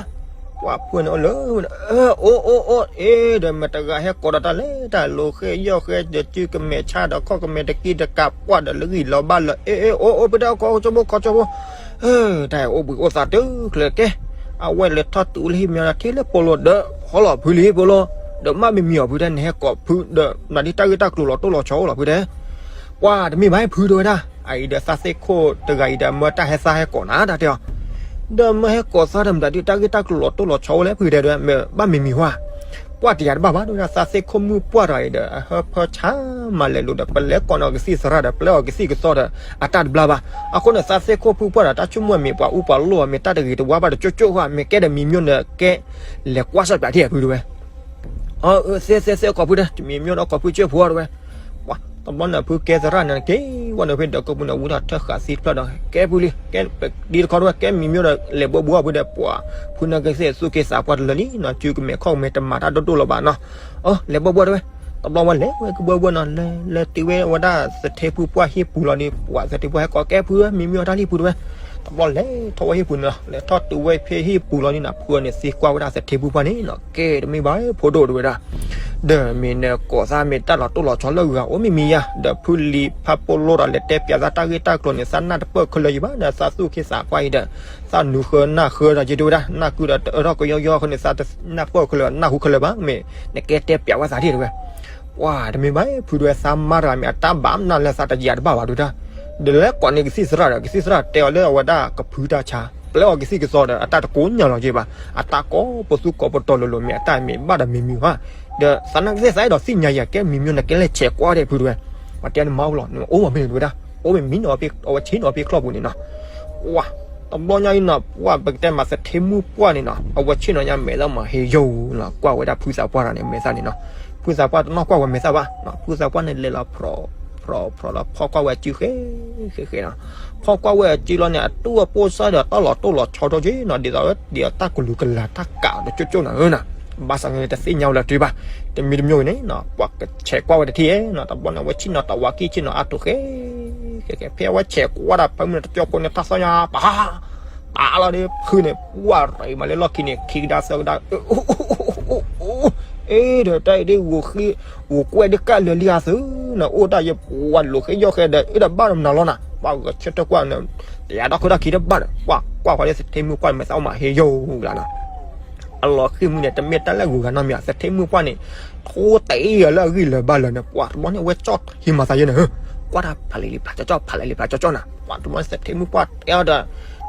ပှၤဖုန့ၣ်အိၣ်လၢ အိၣ်အိၣ်အိၣ် အ့ ဒီးမတၤတဂၤဟဲကိးဒီးတၢ်လဲၣ် တၢ်လိၤဃဲယီၢ်ဃဲဒီးစုကမဲာ်ဆါဒီးခီၣ်ကမဲာ်တကံတကးပှၢ်ဒီးလၢဂံၢ်လီၤဘၣ်လၢ အ့ အ့ အိၣ်အိၣ် ဖုတဲ ခီဆိဖိ ခီဆိဖိ တၢ်အိၣ်ဘှံးအိၣ်သါတုၤချၢကဲ အဝဲလဲၤထီၣ်တုၤလၢဟံၣ်မ့ၢ်ဒီးထံၣ်လၢပိလိဒီး ဟီလီၤဖုလံ ပိလိ ဒီးမ့ၢ်မံၤမံၤအီၤဖုတဲ နဟဲကိးဖုဒီး မတၤဒုးတၢ်ဂ့ၢ်တၢ်ကျိၤလီၤတိၢ်လီၤဆီအိၣ်လီၤဖုတဲ ပှၤတမ့ၢ်ဘၣ်ဖုတဲဝဲဒၣ် အအံၤဒီးသးသ့ၣ်ခိၣ်တဂၤအံၤဒီး မၢတၢ်ဟဲသးဟဲကိးနၤတၢ်တဲအီၤ ဒီးမၢဟဲကိးသးဒီး မတၤဒုးတၢ်ဂ့ၢ်တၢ်ကျိၤလီၤတိၢ်လီၤဆီအိၣ်လဲၣ်ဖုတဲဒီး မ့ၢ်ဘၣ်မံၤမံၤဝဲ ပှၢ်တယၤတဘၣ်ဘၣ် တဲဝဲဒၣ် သးသ့ၣ်ခိၣ်မုၣ်ပှၢ်တဂၤအံၤဒီး အဟၢဖၢဆါမၤလဲၤလိၤဒီး ပလဲၤကိးန့ၢ်အီၤကသံၣ်သရၣ်ဒီး ပျဲအီၤကသံၣ်ကသီဒီး အတၢ်တဘျါဘၣ်. အဃိန့ၣ် သးသ့ၣ်ခိၣ်ဖုပှၢ်ဒီးတၢ်ဆိကမိၣ်မ့ၢ်ပှၤအူပှၤလိၣ် မ့ၢ်တၢ်တဂ့ၤတဝါဘၣ်ဒီး ကၠိကၠိဃီ မ့ၢ်ကဲဒီးမံၤမံၤဒီးကဲ လဲၤကွၢ်စၢ်ပျးထံၣ်ဖုတဲဝဲ အၢ သ့သ့သ့ ကိးဖုဒီး တမံၤမံၤဒီးကိးဖုကၠိဖိတဲဝဲ ပှၤတဘျီန့ၣ် ဖုကဲသရၣ်န့ၣ်က့ၤဝဲဒီးဖဲဒီးကိးဖုန့ၣ် ဝံထီၣ်ထၢၣ်ဃာ်သံဖျၢၣ်ဒီး ကဲဖုလံ ကဲဒ်တခီတဲဝဲ ကဲမံၤမံၤဒီး လဲၤဘှီဘှီဖုဒီး ပှၤဖုန့ၣ်ကသ့ၣ်သူၣ်က့သးပှၢ်တလၢလံနီၤ စုကမဲာ်ခီၣ်မဲာ်တမၤတၢ်ဒိၣ်ဒိၣ်လၢၤဘၣ်နီၤ အၢ လဲၤဘှီဘှီတဲဝဲ တဘျီဝဲလဲၤဝဲကဘှီဘှီနီၤ လဲၤလဲၤတုၤဝဲဝဲဒၣ်သထ့ဖုပှၢ်ဟံၣ်ပူၤလီၤဒီး ပှၤသထ့ဖုပှၢ်ဟဲကိးကဲဖု မံၤမံၤအီၤတၢ်လံဖုတဲဝဲ တဘျီလဲၤထီၣ်ဝဲဟံၣ်ပူၤန့ၣ်လီၤ လဲၤထီၣ်တုၤဝဲဖဲဟံၣ်ပူၤလီၤန့ၣ်နီၤ ဖုန့ၣ်သံကွၢ်ဝဲဒၣ်သထ့ဖုပှၢ်န့ၣ်နီၤ ကဲတမ့ၢ်ဘၣ်ဖိဒိၣ်တဲဝဲဒၣ် ဒီးမ့ၢ်နကိးသးမ့ၢ်တၢ်လီၤတိၢ်လီၤဆီလၢဂၤအိၣ်မံၤမံၤယါ ဒီးဖုလံၤဖးပိလိဒီးလဲၤတဲပျးသးတၢ်ဂ့ၢ်တၢ်ကျိၤန့ၣ် သးနၢ်တပၢၢ်ခဲလၢာ်ယံၤဘၣ်ဒီး သးသူၣ်က့သးပှၢ်အံၤဒီး သးနုာ်ဃၢနၢ်ဃၢဒီးယံၤတဲဝဲဒၣ် နၢ်ကုဒီးတအၢထီၣ်ကယီကယီအဃိန့ၣ် သးနၢ်ပၢၢ်ခဲလၢာ် နၢ်ဟူခဲလၢာ်ဘၣ် မ့ၢ်နကဲတဲပျးဝဲသးဒ်တဲဝဲ ပှၤတမ့ၢ်ဘၣ် ဖုတဲဝဲ သးမါတဂၤမ့ၢ်အတၢ်ဘၣ်မနုၤလၢသးတယၤတဘၣ်ဘၣ်တဲဝဲဒၣ် ဒီးလဲၤကိးန့ၢ်ကသံၣ်သရၣ်ဒီး ကသံၣ်သရၣ်တဲအီၤလၢအဝဲဒၣ်ကဖုတၢ်ဆါ ပျဲအီၤကသံၣ်ကသီဒီး အတၢ်တကိးညါလီၤက့ၤဘၣ် အတၢ်ကိးပသူကိးပတီၤလိၤလိၤ မ့ၢ်အတၢ်မ့ၢ်ဘၣ်ဒီးမံၤမံၤဧါ ဒီးသးနာ်ကသ့ၣ်သးအဲၣ်ဒိးသ့ၣ်ညါယၤ ကဲမံၤမံၤန့ၣ်ကဲလဲၣ်ဆဲးကွၢ်ဒဲးဖုတဲဝဲ ပှၤတဲန့ၣ်မၤအိၣ်လီၤ နအိၣ်မ့ၢ်တဲဝဲဒၣ် အိၣ်မ့ၢ်မံၤနီၤ အဝဲဆ့ၣ်နီၤဖဲချီၣ်ပူၤန့ၣ်နီၤ ပှၤ တဘျီညါအံၤနီၤ ပှၤပကတဲမးသထ့မုၣ်ပှၢ်န့ၣ်နီၤ အဝဲဆ့ၣ်နီၤညါမဲာ်လၢမၤဟ့ယိာ်လီၤ ကွၢ်ဝဲဒၣ်ဖုသးပှၢ်တဂၤန့ၣ်မဲာ်သၣ်န့ၣ်နီၤ ဖုသးပှၢ်တနီၣ်ကွၢ်ဝဲမဲာ်သၣ်ဘၣ် ဖုသးပှၢ်န့ၣ်လဲၤလီၤဖြီၣ် ဖြီၣ် ဖြီၣ်လီၤ ဖီၣ်ကွၢ်ဝဲအစုဃဲ ဃဲ ဃဲနီၤ ဖီၣ်ကွၢ်ဝဲအစုလီၤန့ၣ် အတူၢ်အပိၢ်စၢ်ဒီးတၢ်လီၤတိၢ်လီၤဆီထီၣ်က့နီၤ ဒ်သိးဝဲဒ်အတၢ်ကလူၤကလၤတၢ်ကးဒီးကၠိကၠိနၤဧၢနီၤ ဘၣ်ဆၣ်န့ၣ်တသ့ၣ်ညါဝဲလၢၤတ့ၢ်ဘၣ် တမံၤတမံၤန့ၣ်နီၤ ပှၤကဆဲးကွၢ်ဝဲတထံၣ်နီၤ တဘျီန့ၣ် အဝဲဆ့ၣ်နီၤတဝးကံၢ်ဆ့ၣ်နီၤအါတိၤဃဲ ဃဲ ဃဲ ဖဲအဝဲဆဲးကွၢ်ဒၣ်ဖဲမုၢ်န့ၣ် တကၠီဖိန့ၣ် တၢ်သီၣ်ညါ ပာ် ပာ်လီၤဒီး ဖုန့ၣ် ပှၢ်ရံးမးလၢလီၢ်ခံန့ၣ် ခံကဒါသၢကဒါ အိၣ် အ့ဒီးတၢ်အံၤဒ်ဂိၤဃ့, ဂိၤကွဲဒ်ကၣ်လၢာ်လံဧါသု, နအိၣ်တၢ်ယပှၤလိာ်ဃ့ယီၢ်ဃဲဒီး အ့ဒီးဘၣ်ဒီးမနုၤလီၤနၤ, ပှၤဂဲၤဆၢထၢၣ်ကွၢ်န့ၣ်, တယၤဒီးဃုတၢ်ခံတဘၣ်ဒီး ပှၤကွၢ်ဃီဒီးသထ့မုၣ်ပှၢ်န့ၣ် မ့ၢ်သးအိၣ်မးဟ့ယိၤလၢနၤ အလီၤဃံၢ်မုၢ်န့ၣ် တမ့ၢ်တၢ်လၢအဂုၤအဂၤနီတမံၤ, သထ့မုၣ်ပှၢ်န့ၣ် ထိတအ့ၣ်အီၤလၢအဂံၢ်လၢာ်ဘါလၢာ်န့ၣ်, ပှၤတဘျီန့ၣ် အဝဲကၠီၣ်ထံမၤသးယဲန့ၣ်, ကွၢ်တၢ်ဖးလံၤလံၤဖးကၠီကၠီ ဖးလံၤလံၤဖးကၠီကၠီနၤ, ပှၤတဘျီန့ၣ် သထ့မုၣ်ပှၢ်တဲအီၤဒီး,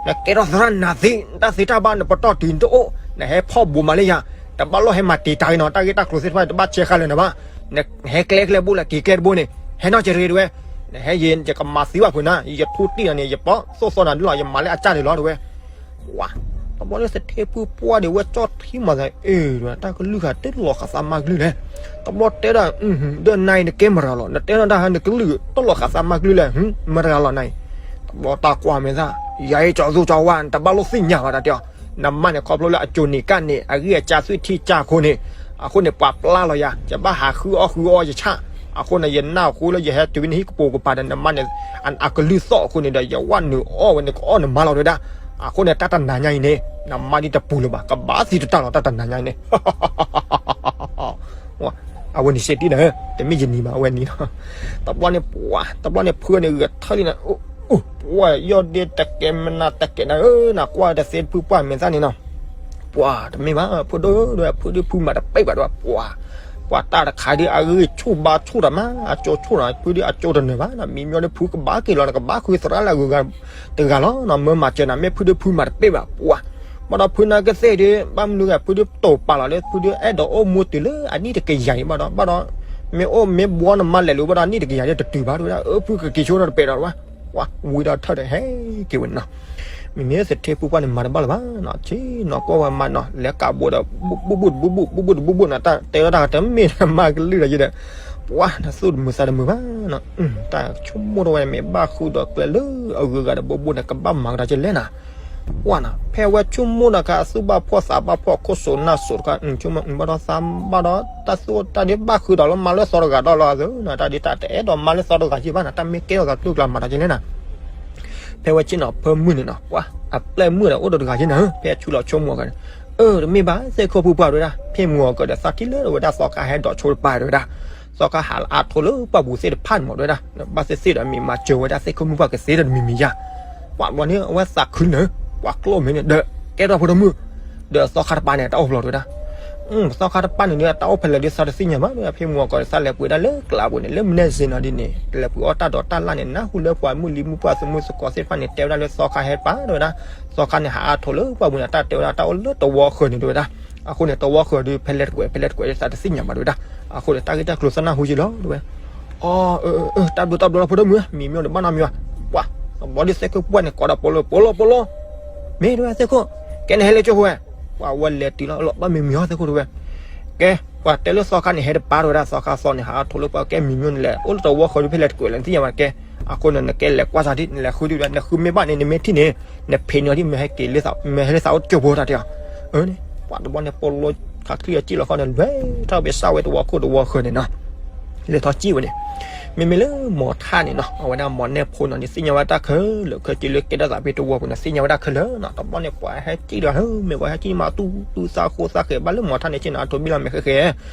နကဲထီၣ်သရၣ်နၤသ့, တၢ်သ့တၢ်ဘၣ်နပတီၢ်တုၤနတအိၣ်, နဟဲဖီၣ်ဘူးမးလၢယၤ, တဘၣ်လိၣ်ဟဲမၤတံာ်တာ်အံၤနီၤ, တၢ်ဂ့ၢ်တၢ်ကျိၤသ့ၣ်တဖၣ်န့ၣ် တဘၣ်ဆဲးဃာ်လၢၤနၤဘၣ်, နဟဲကျဲကျဲတဘိလၢက့ၤကျဲတဘိန့ၣ်, ဟဲနီၢ်ကရ့ဒဝဲ, နဟဲယဲ ယကမၤသံဘၣ်ဖုးနၤ, ယထူတံၢ်နၤန့ၣ် ယပီၣ်သိၣ်သီနၤဒ်လီၤ, ယမၤလၢအကၢ်န့ၣ်လီၤတဝဲ ဝါ, တဘျီလၢသထ့ဖုပှၢ်ဒီး ဝဲကၠီၣ်ထံမၤသးအ့ၢ, တၢ်ကလုၢ်ဃာ်တလီၤဃာ်သးမၤကလုၢ်လဲၣ်, တဘျီတဲဒၣ်, ဒီးနၤအံၤနကဲမတၤလီၤ, နတဲနီၢ်တၢ်ဟါ နကလုၢ်တလီၤဃာ်သးမၤကလုၢ်လဲၣ်, မတၤလီၤနၤအံၤ, တဘျီတၢ်ကွၢ်မဲာ်သၣ်, ယၤအံၤကၠီၤသူကၠီၤဝါ နတဘၣ်လိၣ်သ့ၣ်ညါဘၣ်တၢ်တဲအီၤ, နမါန့ၣ် ခီဖျိလၢအကၠိၤနံၤကၣ်န့ၣ် အဂံၢ်အစၢ်သွံၣ်ထံၣ်ကၢ်အဃိန့ၣ်, အဃိန့ၣ် ပှၤပျၢ်လီၤယၤ, ယဘၣ်ဟးဃုအီၣ်ဃုအီယဆၣ်, အဃိန့ၣ် ယနၢ်ဟူလၢယဟဲတုၤဝဲန့ၣ်ဟံၣ်ကပိာ်ကပၤဒီး နမါန့ၣ် အကလုၢ်သီၣ်အဃိန့ၣ်ဒီး ယဝဲနုာ်အီၣ်ဝဲန့ၣ် ကအီၣ်နမါလီၤတဝဲဒၣ်, အဃိန့ၣ် တၢ်တနၤညါအံၤန့ၣ် နမါဒ်တပူၤလၢၤဘၣ်, ကဘၣ်သံတတၢ်လီၤ တၢ်တနၤညါအံၤန့ၣ် အဝဲန့ၣ်စ့တံၢ်ဒီး တမ့ၢ်ယနံၤဘၣ် အဝဲနံၤလီၤ, တဘျီန့ၣ်ပှၤ တဘျီန့ၣ်ဖုန့ၣ်ဂဲၤထၢၣ်လံနၤ, ပှၤယီၢ်ဒ့တကဲမနၤတကဲနၤဧၢ, နကွၢ်တသ့ဖုပှၢ်မဲာ်သၣ်န့ၣ်နီၤ, ပှၤတမ့ၢ်ဘၣ် ဖုဒိၣ်ဒိၣ် ဖုဒုးဖုမၤတပဲဘၣ်တဝဲ ပှၤ, ပှၤတၢ်တခါဒုး အဂံၢ်ဆူၣ်ဘါဆူၣ်တၢ်မး အကၠိဆူၣ်နီၤ ဖုဒုးအကၠိတနၢၤဘၣ်နီၤ, မံမီၢ်ဒုးဖုကဘၣ်က့ၤလီၤ နကဘၣ်ဃုသရၣ်လၢအဂုၤအဂၤတဂၤလီၤနီၤ, မၢမၤစၢၤနၤ မ့ၢ်ဖုဒုးဖုမၤတပဲဘၣ် ပှၤ, ဘၣ်ဒီးဖုနာ်ကသ့ၣ်ဒုး ဘၣ်မနုၤဂၤ ဖုဒုးတိာ်ပာ်လီၤလၢ ဖုဒုးအဲၣ်ဒိးအိၣ်မူတုၤလၢအနံၣ်တကယၤအံၤဘၣ်ဒီး ဘၣ်ဒီး မ့ၢ်အိၣ်မ့ၢ်ဘှီနမါလဲၤလူၤဘၣ်ဒီး အနံၣ်တကယၤဒုးတတုၤဘၣ်တဝဲဒၣ် အၢ ဖုကက့ၤဆိဒီးတပဲာ်ဒီးတဝဲ ပှၤဝံၤဒီးထၢၣ်ဒီးဟဲက့ၤဝဲန့ၣ်နီၤ, မ့မ့ၢ်သထ့ဖုပှၢ်န့ၣ် မၤတဘၣ်လၢၤဘၣ်နီၤ, ဆ့ၣ်နီၤကွၢ်ဝဲမါနီၤ လဲၤကးဘိဒီး ဘူၣ်ဘူၣ်တဘူၣ်ဘူၣ်ဘူၣ်တဘူၣ်ဘူၣ်နီၤ, တၢ်တဲဝဲဒၣ်တမ့ၢ်မါကလုၢ်ဒီးယဲဒီး ပှၤ နသူၣ်တမုာ်သးတမုာ်ဘၣ်နီၤ, တၢ်ဆိကမိၣ်ထီၣ်ဝဲ မ့ၢ်ဘၣ်ဃုာ်ဒီးကျဲလၢအဂုၤအဂၤဒီး ဘိဘိန့ၣ်ကဘၣ်မၤကဒီးကလဲၣ်နီၤ ပှၤနီၤ ဖဲဝဲဆိကမိၣ်ဒီးခါ အသူၣ်ဘၣ်ဖှီၣ်သးဘၣ်ဖှီၣ် ခိၣ်စိၤနၢ်စိၤတခါ ဆိကမိၣ်ဘၣ်ဒီးသးဘၣ်ဒီး တၢ်သူၣ်တၢ်ဒ့ဘၣ်ဃုာ်ဒီးလၢမါလၢသီတဂၤဒီးလီၤသနီၤ, တၢ်ဒ့တၢ်တအဲၣ်ဒိးမါလၢသီတဂၤယဲဘၣ်နီၤ, တၢ်မ့ၢ်ကဲထီၣ်သးကျိၤကျါမၤဒီးကလဲၣ်နီၤ ဖဲဝဲဆ့ၣ်နီၤဖၢမုၢ်န့ၣ်နီၤ ပှၤ အပျဲၢ်မုၣ်ဒီးအိၣ်ဒီးတဂၤယဲနီၤ, ဖဲဆူလီၤဆိကမိၣ်ကဒီး, အၢ တမ့ၢ်ဘၣ် သ့ၣ်ခိၣ်ဖုပှၢ်တဝဲဒၣ် ဖဲမုၢ်အီၤကဒီး သးထံၣ်လၢဝဲဒၣ်သီခါဟဲဒိးဆိတပၤတဝဲဒၣ်, သီခါဟးလၢအါထိလၢပှၢ်ပူၤသ့ၣ်တဖၣ်န့ၣ်မးတဝဲဒၣ်, ဘၣ်သ့ၣ်သ့ၣ်ဒီးမ့ၢ်မၤစၢၤဝဲဒၣ်သ့ၣ်ခိၣ်မုၢ်ပှၢ်ကသ့ဒီးတမံၤမံၤယါ ပှၤဘျီန့ၣ် အဝဲသးခုလၢာ် ပှၤကျိၣ်မ့ၢ်န့ၣ်ဒီး ကဲထီၣ်ဖိဒိၣ်မုၣ်, ဒီးသီခါတပၤန့ၣ် တၢ်အိၣ်ဖျိးတဝဲဒၣ်, သီခါတပၤန့ၣ်ဒီး တၢ်အိၣ်ဖဲလဲၣ်ဒီးသးတသ့ၣ်ညါဘၣ်ဒီး ဖဲမုၢ်အီၤကဒီး သးလဲၤပှ့ၤဒၣ်လၢကျးပူၤန့ၣ် လၢမုၢ်နဲၣ်စ့နီၤဒ်န့ၣ် လဲၤပှ့ၤအီၣ်တၢ်ဒိးတၢ်လၣ်န့ၣ် နၢ်ဟူလၢပှၤမုၣ်လံမုၣ်ပှၢ်သမူသကိးသ့ၣ်တဖၣ်န့ၣ် တဲဝဲဒၣ်လၢသီခါဟဲတပၤတဝဲဒၣ်, သီခါန့ၣ် ဟးအါထိလၢပှၢ်ပူၤန့ၣ် တၢ်တဲဝဲဒၣ်တၢ်အိၣ်လၢတဝီဃၢၤန့ၣ်တဝဲဒၣ်, အဃိန့ၣ် တဝီဃၢၤဒီး ဖဲလဲၣ်တကွဲး ဖဲလဲၣ်တကွဲး သးတသ့ၣ်ညါဘၣ်တဝဲဒၣ်, အဃိန့ၣ် တၢ်ဂ့ၢ်တၢ်ကျိၤသးနၢ်ဟူယဲလီၤတဝဲ အၢ တၢ်ဘျုးတၢ်ဘျုးလီၤဖိဒိၣ်မုၣ်, မံၤမ့ၢ်န့ၣ်ဘၣ်နီတမံၤဘၣ်, ပှၤ တဘျီဒ်သ့ၣ်ခိၣ်ပှၢ်န့ၣ် ကိးဒီးပိာ်လိ ပိာ်လိ ပိာ်လိ, မ့ၢ်တဝဲသ့ၣ်ခိၣ်, ကဲနဟဲလၢကၠိဖိဝဲ, ပှၤဝဲလဲၤတုၤလီၤ လီၤဘၣ်မံၤမံၤအီၤသ့ၣ်ခိၣ်တဝဲ, ကဲ ပှၤတဲလၢသီခါန့ၣ် ဟဲတပၤတဝဲဒၣ် သီခါသီန့ၣ် ဟးအါထိလၢပှၢ် ကဲမံၤမ့ၢ်န့ၣ်လဲၣ် အိၣ်လၢတဝီဃၢၤဒုးဖဲလဲၣ်တကွဲးလဲၣ် နသ့ၣ်ညါဘၣ်ကဲ, အဃိန့ၣ် နကဲလဲၤကွၢ်သးဒ် နလဲၤဃုဒုးဒီး နဃုမ့ၢ်ဘၣ်န့ၣ် နမ့ၢ်ထံၣ်န့ၣ် နဖံးန့ၢ်အီၤဒ် မ့ၢ်ဟဲက့ၤလၢ မ့ၢ်ဟဲလၢသးအိၣ်ကၠိဖိတၢ်တဲအီၤ, အၢန့ၣ် ပှၤတဘျီန့ၣ် ပိာ်လိ ခးချံအီၤစံၣ်လီၤခီန့ၣ် လဲၤထီၣ်ဘၣ်စၢ်ဝဲတဝီခိၣ်တဝီဃၢၤန့ၣ်နီၤ, လဲၤထီၣ်စံၣ်ဝဲန့ၣ်, မ့မ့ၢ်လၢမီၤထၣ်န့ၣ်နီၤ အဝဲဒၣ်မီၤနဲၣ်ဖိနီၤန့ၣ် သ့ၣ်ညါဝဲတၢ်ခဲလၢာ်ခဲဆ့လၢကဲထီၣ်သးဖဲတဝီပူၤန့ၣ် သ့ၣ်ညါဝဲတၢ်ခဲလၢာ်နီၤ, တဘျီန့ၣ် ပှၤဟဲစံၣ်ဒီး မ့ၢ်ပှၤဟဲစံၣ်မၤတူတူသးဃိသးဃဲၤဘၣ်လၢမီၤထၣ်န့ၣ် စ့ၢ်နီၤ အထိဘံၣ်လီၤမဲာ်ဃဲဃဲ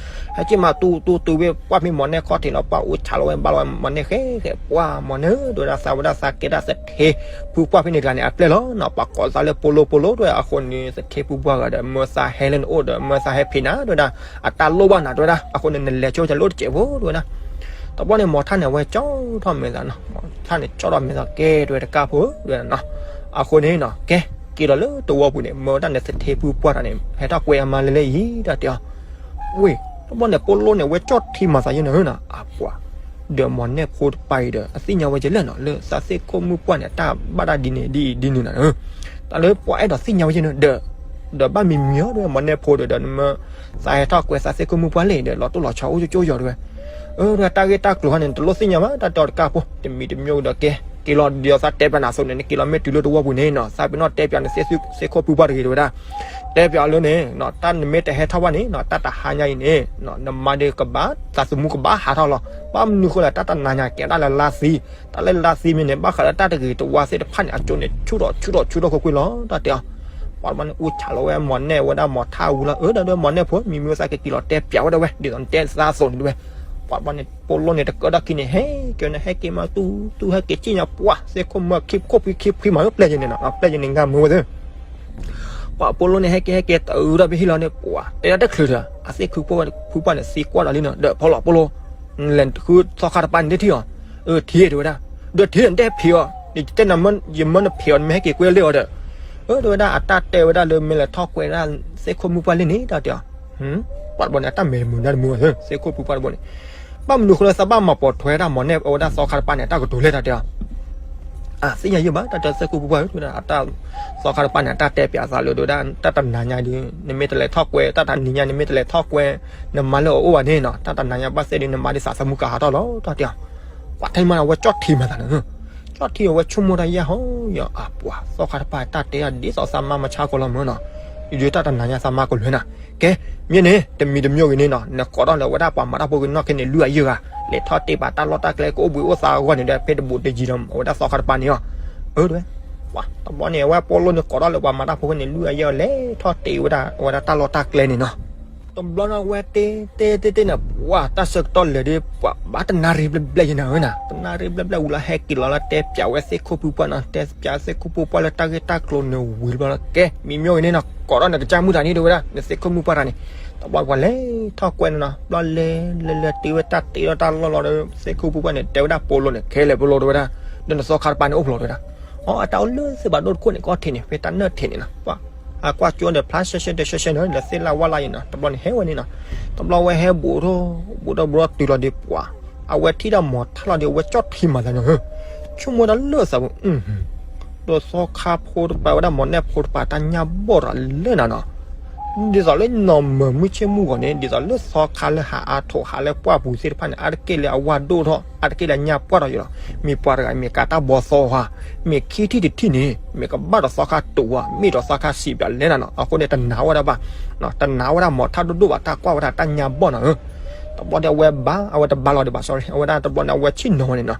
ဟဲစံၣ်မၤတူတူတုၤဝဲ ပှၢ်ဖဲမီၤနဲၣ်ခီၣ်ထံးလီၤ ပှၢ်အိၣ်ဆးလီၤဝဲဘၣ်လီၤဝဲမီၤနဲၣ်ဃဲဃဲ ပှၢ်မီၤနဲၣ် တဲဝဲဒၣ်သးဝဲဒၣ်သးကဲဒၣ်သထ့ဖုပှၢ်ဖဲန့ၣ်တဂၤန့ၣ် အပျဲၢ်လီၤနီၤ ပှၤကိးသးလၢပိာ်လိပိာ်လိတဲဝဲ အဃိန့ၣ် သထ့ဖုပှၢ်ဂၤဒီး မၢသးဟဲလၢနအိၣ်ဒီး မၢသးဟဲဖံးနၤတဲဝဲဒၣ် အတၢ်လိၣ်ဘၣ်နၤတဲဝဲဒၣ် အဃိန့ၣ် နလဲၤဆိကလိၣ်တစဲးဖိတဲဝဲဒၣ် တဘျီန့ၣ် မီၤထၣ်န့ၣ် အဝဲကၠီထီၣ်မဲာ်သးနီၤ မီၤထၣ်န့ၣ် ကၠီထီၣ်မဲာ်သးကဲတဲဝဲတကးဖိတဲဝဲဒၣ်နီၤ အဃိန့ၣ်နီၤ ကဲ က့ၤလီၤလၢတဝီပူၤန့ၣ် မၢဝဲဒၣ်န့ၣ် သထ့ဖုပှၢ်တၢ်န့ၣ် ဟဲထီၣ်ကွဲအမါလဲၤလဲၤအံၤ တၢ်တဲအီၤ ဝ့ၢ် တဘျီန့ၣ် ပိာ်လိန့ၣ် ဝဲကၠီထံမၤသးယဲၢ်န့ၣ်နီၤ အပှၤ ဒီးမီၤနဲၣ်ဖိတပၤအံၤဒီး အသ့ၣ်ညါဝဲယဲၢ်လဲၣ်နီၤ လၢသးသ့ၣ်ခိၣ်မုၣ်ပှၢ်န့ၣ် တၢ်ဘၣ်တၢ်ဒ်န့ၣ်ဒ်အံၤဒ်န့ၣ်နီၤ တၢ်လၢပှၤအဲၣ်ဒိးသ့ၣ်ညါဝဲယဲၢ်န့ၣ်ဒီး ဒီးဘၣ်မံၤမံၤအီၤဒီး မီၤနဲၣ်ဖိဒီး ဒီးနမၢ သးဟဲထီၣ်ကွဲသးသ့ၣ်ခိၣ်မုၣ်ပှၢ်လဲၣ်ဒီး လီၤတိၢ်လီၤဆီအိၣ်ကၠိကၠိယီၤတဲဝဲ အၢ တၢ်ဂ့ၢ်တၢ်ကျိၤဟီန့ၣ် တလိၣ်သ့ၣ်ညါဘၣ် တၢ်တဲအီၤတကးဖိ တမံၤတမံၤဒီးကဲ က့ၤလီၤဒီးသးတဲပၠးနၤအသိးန့ၣ် နက့ၤလီၤမ့ၢ်တုၤလၢတဝီပူၤန့ၣ်နီၤ သးပ့ၤနီၣ်တဲပၠးနသ့ၣ်ခိၣ်ဖုပှၢ်တဂ့ၤတဲဝဲဒၣ် တဲပၠးအီၤလၢန့ၣ် တၢ်နမ့ၢ်တဟဲထီၣ်ဘၣ်န့ၣ် တၢ်တဟါညါအံၤန့ၣ် နမါဒုးကဘၣ် သးသမူကဘၣ်ဟးထီၣ်လီၤ ဘၣ်မနုၤဃိလဲၣ် တၢ်တနၤညါကဲဒၣ်လၢလါသံ တၢ်လၢလါသံမ့ၢ်န့ၣ် ဘၣ်ဃးလၢတၢ်တဂ့ၤတဝါသ့ၣ်တဖၣ်န့ၣ် အကၠိန့ၣ် ဆူၣ်ထီၣ်ဆူၣ်ထီၣ်ဆူၣ်ထီၣ်ခိၣ်ကွ့ၢ်လီၤ တၢ်တဲအီၤ ပှၤတဘျီန့ၣ် အိၣ်ဆးလီၤဝဲမီၢ်နဲၣ်ဝဲဒၣ်မီၢ်ထၣ်အူလီၤ, အၢ ဒီးဒီးမီၢ်နဲၣ်ဖိ မံၤမံၤဝဲသးကက့ၤလီၤတဲပၠးဝဲဒၣ်ဝဲ ဒ်သိးနတဲသးသိးန့ၣ်ဒၣ်ဝဲ, ပှၤတဘျီန့ၣ် ပိလိၣ်န့ၣ်တကၢထီၣ်ခံန့ၣ် ဟဲက့ၤန့ၣ် ဟဲက့ၤမးတူၢ်တူၢ် ဟဲက့ၤစံၣ်ညီၣ်ပှၢ် သ့ၣ်ခိၣ်မုၣ်ခံဖှိၣ်ဖှံခံဖှံမး ပျဲၢ်ယဲန့ၣ်နီၤ ပျဲၢ်ယဲန့ၣ် ငါမုာ်ဝဲသ့ၣ် ပှၤပိလိၣ်န့ၣ် ဟဲက့ၤဟဲက့ၤတအုးထီၣ်ဖဲဟံၣ်လီၤန့ၣ် ပှၤတဲဒၣ်တချုးဒီး အသ့ၣ်ခိၣ်ဖှံပှၢ်န့ၣ် သံကွၢ်ဒီးလံနီၤ ဒီးဖီလီၤပိလိၣ် လဲၤဃုသီခါတပၤန့ၣ်တထံၣ်အီၤ, အၢ ထံၣ်တဲဝဲဒၣ်, ဒီးထံၣ်တဲဖံးအီၤ, ယတဲနၤ ယမၢနဖံးအီၤ နမ့ၢ်ဟဲက့ၤကွဲလၢအီၤဒီး, အၢ တဲဝဲဒၣ် အတၢ်တဲဝဲဒၣ်လၢမ့ၢ်လဲၤထီၣ်ကွဲဒၣ်သ့ၣ်ခိၣ်မုၣ်ပှၢ်လံန့ၣ် တၢ်တဲအီၤ, ပှၤတဘျီန့ၣ် အတၢ်မဲာ်တမုာ်ဒၣ်တမုာ် သ့ၣ်ခိၣ်ဖှံပှၢ်တဘျီန့ၣ် ဘၣ်မနုၤအဃိလၢသးဘၣ်မၤပိာ်ထွဲဒၣ်မီၢ်နဲၣ်အဝဲဒၣ်သီခါတပၤန့ၣ် အတၢ်ကတိၤလဲၣ် တၢ်တဲအီၤ အသ့ၣ်ညါယဲၢ်ဘၣ် တၢ်တဲသ့ၣ်ခိၣ်ဖှံပှၢ် တၢ်သီခါတပၤန့ၣ် အတၢ်တဲပၠးသးလၢဒိဝဲဒၣ် တၢ်တနၤညါဒီး နမ့ၢ်တလဲၤထီၣ်ကွဲ တၢ်တနံၤညါ နမ့ၢ်တလဲၤထီၣ်ကွဲ နမါလၢအအိၣ်ဘၣ်န့ၣ်နီၤ တၢ်တနၤညါဘၣ်သ့ၣ်ဒီး နမါဒ်သးသမူကဟးထီၣ်လီၤ တၢ်တဲအီၤ, ပှၤထဲမး အဝဲကၠီၣ်ထံမၤသးန့ၣ်, ကၠီၣ်ထံအဝဲဆိကမိၣ်တၢ်ယဲၢ်ဟီယီၤ အပှၤသီခါတပၤတၢ်တဲအီၤ ဒ်သိးသးမါမဆါကီလီၤမၢ်နီၤ, ယဒုးတၢ်တနၤညါသးမါကလွဲနၤ, ကဲ မ့ၢ်န့ၣ် တမံၤတမံၤဂ့ၤန့ၣ်နီၤ နကိးထီၣ်လၢဝဲဒၣ်ပှၤမၤတၢ်ဖိဂ့ၤနီၢ်ခဲန့ၣ် လွံၢ်အယုၢ်ဂၤ လဲၤထီၣ်တ့ၢ်ပာ်တၢ်လီၢ်တၢ်ကျဲကအိၣ်ဘှံးအိၣ်သါအဂီၢ်န့ၣ်ဒီး ဖဲတဘူးတယံၤဒီး အဝဲဒၣ်သီခါတပၤန့ၣ်အီၤ, အၢ တဝဲ ပှၤတဘျီန့ၣ် အဝဲပိလိၣ်န့ၣ်ကိးထီၣ်လၢပှၤမၤတၢ်ဖိဂ့ၤန့ၣ် လွံၢ်အယုၢ်လဲၤထီၣ်တ့ၢ်ဝဲဒၣ် အဝဲဒၣ်တၢ်လီၢ်တၢ်ကျဲန့ၣ်နီၤ, တဘျီန့ၣ် အဝဲတ့တ့တ့တ့န့ၣ် ပှၤတၢ်ဆၢကတီၢ်လဲၤဒီး ပှၤဘၣ်တနၣ်ရံၣ်ဘျဲၣ်ဘျဲၣ်ယဲၢ်နၤဧၢနၤ တနၣ်ရံၣ်ဘျဲၣ်ဘျဲၣ်ဝံၤလီၤ ဟဲက့ၤလီၤလၢတဲပၠးဝဲသ့ၣ်ခိၣ်ဖှံပှၢ်နီၤ တဲပၠးသ့ၣ်ခိၣ်ဖှံပှၢ်လၢတၢ်ဂ့ၢ်တၢ်ကျိၤန့ၣ်ဝံၤတဘျီလီၤ ကဲ မံၤမ့ၢ်ဂ့ၤန့ၣ်နီၤ ကိးထီၣ်နကစၢ်မုၢ်တၢ်န့ၣ် တဝဲဒၣ် နသ့ၣ်ခိၣ်မုၣ်ပှၢ်တၢ်န့ၣ်, တဘျီပှၤလဲၤထီၣ်ကွဲန့ၣ်နီၤ ဘျီလဲၤလဲၤလဲၤတ့ဝဲတၢ်တ့ထီၣ်တၢ်လီၢ်လီၤဒီး သ့ၣ်ခိၣ်ဖှံပှၢ်န့ၣ် တဲဝဲဒၣ်ပိလိၣ်န့ၣ် ခဲလၢာ်ပိလိၣ်တဝဲဒၣ်, ဒီးနသီခါတပၤန့ၣ်အိၣ်ဖျိးတဝဲဒၣ်, အီ အတၢ်အိၣ်လၢသ့ၣ်ဘၣ်ဒိၣ်တခိၣ်န့ၣ် ကီၢ်ထံးန့ၣ် ဖဲတၢ်နၢၣ်ထံးန့ၣ်နီၤ ပှၤ အကွၢ်ကၠိဒီးဖျါရှဲရှဲဒီးရှဲရှဲန့ၣ် လၢသ့ၣ်လၢဝၣ်လၢ်ယဲၢ်နီၤ တဘျီန့ၣ်ဟဲဝဲန့ၣ်နီၤ, တဘျီဝဲဟဲဘူးထီၣ် ဘူးထီၣ်ဘူးထီၣ်တုၤလီၤဒီးပှၤ, အဝဲထံၣ်ဒီးမီၢ်ထၣ်လီၤဒီး အဝဲကၠီၣ်ထံမၤသးန့ၣ် ဆိကမိၣ်တၢ်လၢသးပူၤ ဒီးသီခါဖိတပၤဝဲဒၣ်မီၢ်နဲၣ်ဖိတပၤတၢ်ညၣ်ဘီၣ်ဒီးလဲၣ်နၤနီၤ, ဒ်သိးလၢနီၢ်မၢၢ်မုၢ်ဆ့ၣ်မုၢ်ဂီၤန့ၣ် ဒ်သိးလၢသီခါလၢဟးအါထိးဟးလၢပှၢ်ပူၤသ့ၣ်တဖၣ်န့ၣ် အါတက့ၢ်လၢအဝၢ်ဒိၣ်ထီၣ် အါတက့ၢ်လၢအညၣ်ပှၢ်ထီၣ်ယံၤလီၤ, မ့ၢ်ပှၤတဂၤမ့ၢ်ကးတၢ်ဘီသီဧါ, မ့ၢ်ခံထံၣ်တထံၣ်န့ၣ် မ့ၢ်ကဘၣ်ဒီးသီခါတူာ်ဧါ, မ့ၢ်ဒီးသီခါဆံးပၠးလဲၣ်နၤနီၤ, အဃိန့ၣ်တနာ်ဝဲဒၣ်ဘၣ်, တနာ်ဝဲဒၣ်မီၢ်ထၣ်ဒိၣ်ဒိၣ်ဘၣ် တၢ်ကွၢ်ဝဲဒၣ်တၢ်ညၣ်ဘီၣ်နီၤဧၢ တဘျီဒီးအဝဲဘါ အဝဲတဘါလီၤဒံးဘၣ် sorry အဝဲဒၣ်တဘျီန့ၣ် အဝဲဆ့ၣ်နီၤဝဲန့ၣ်နီၤ,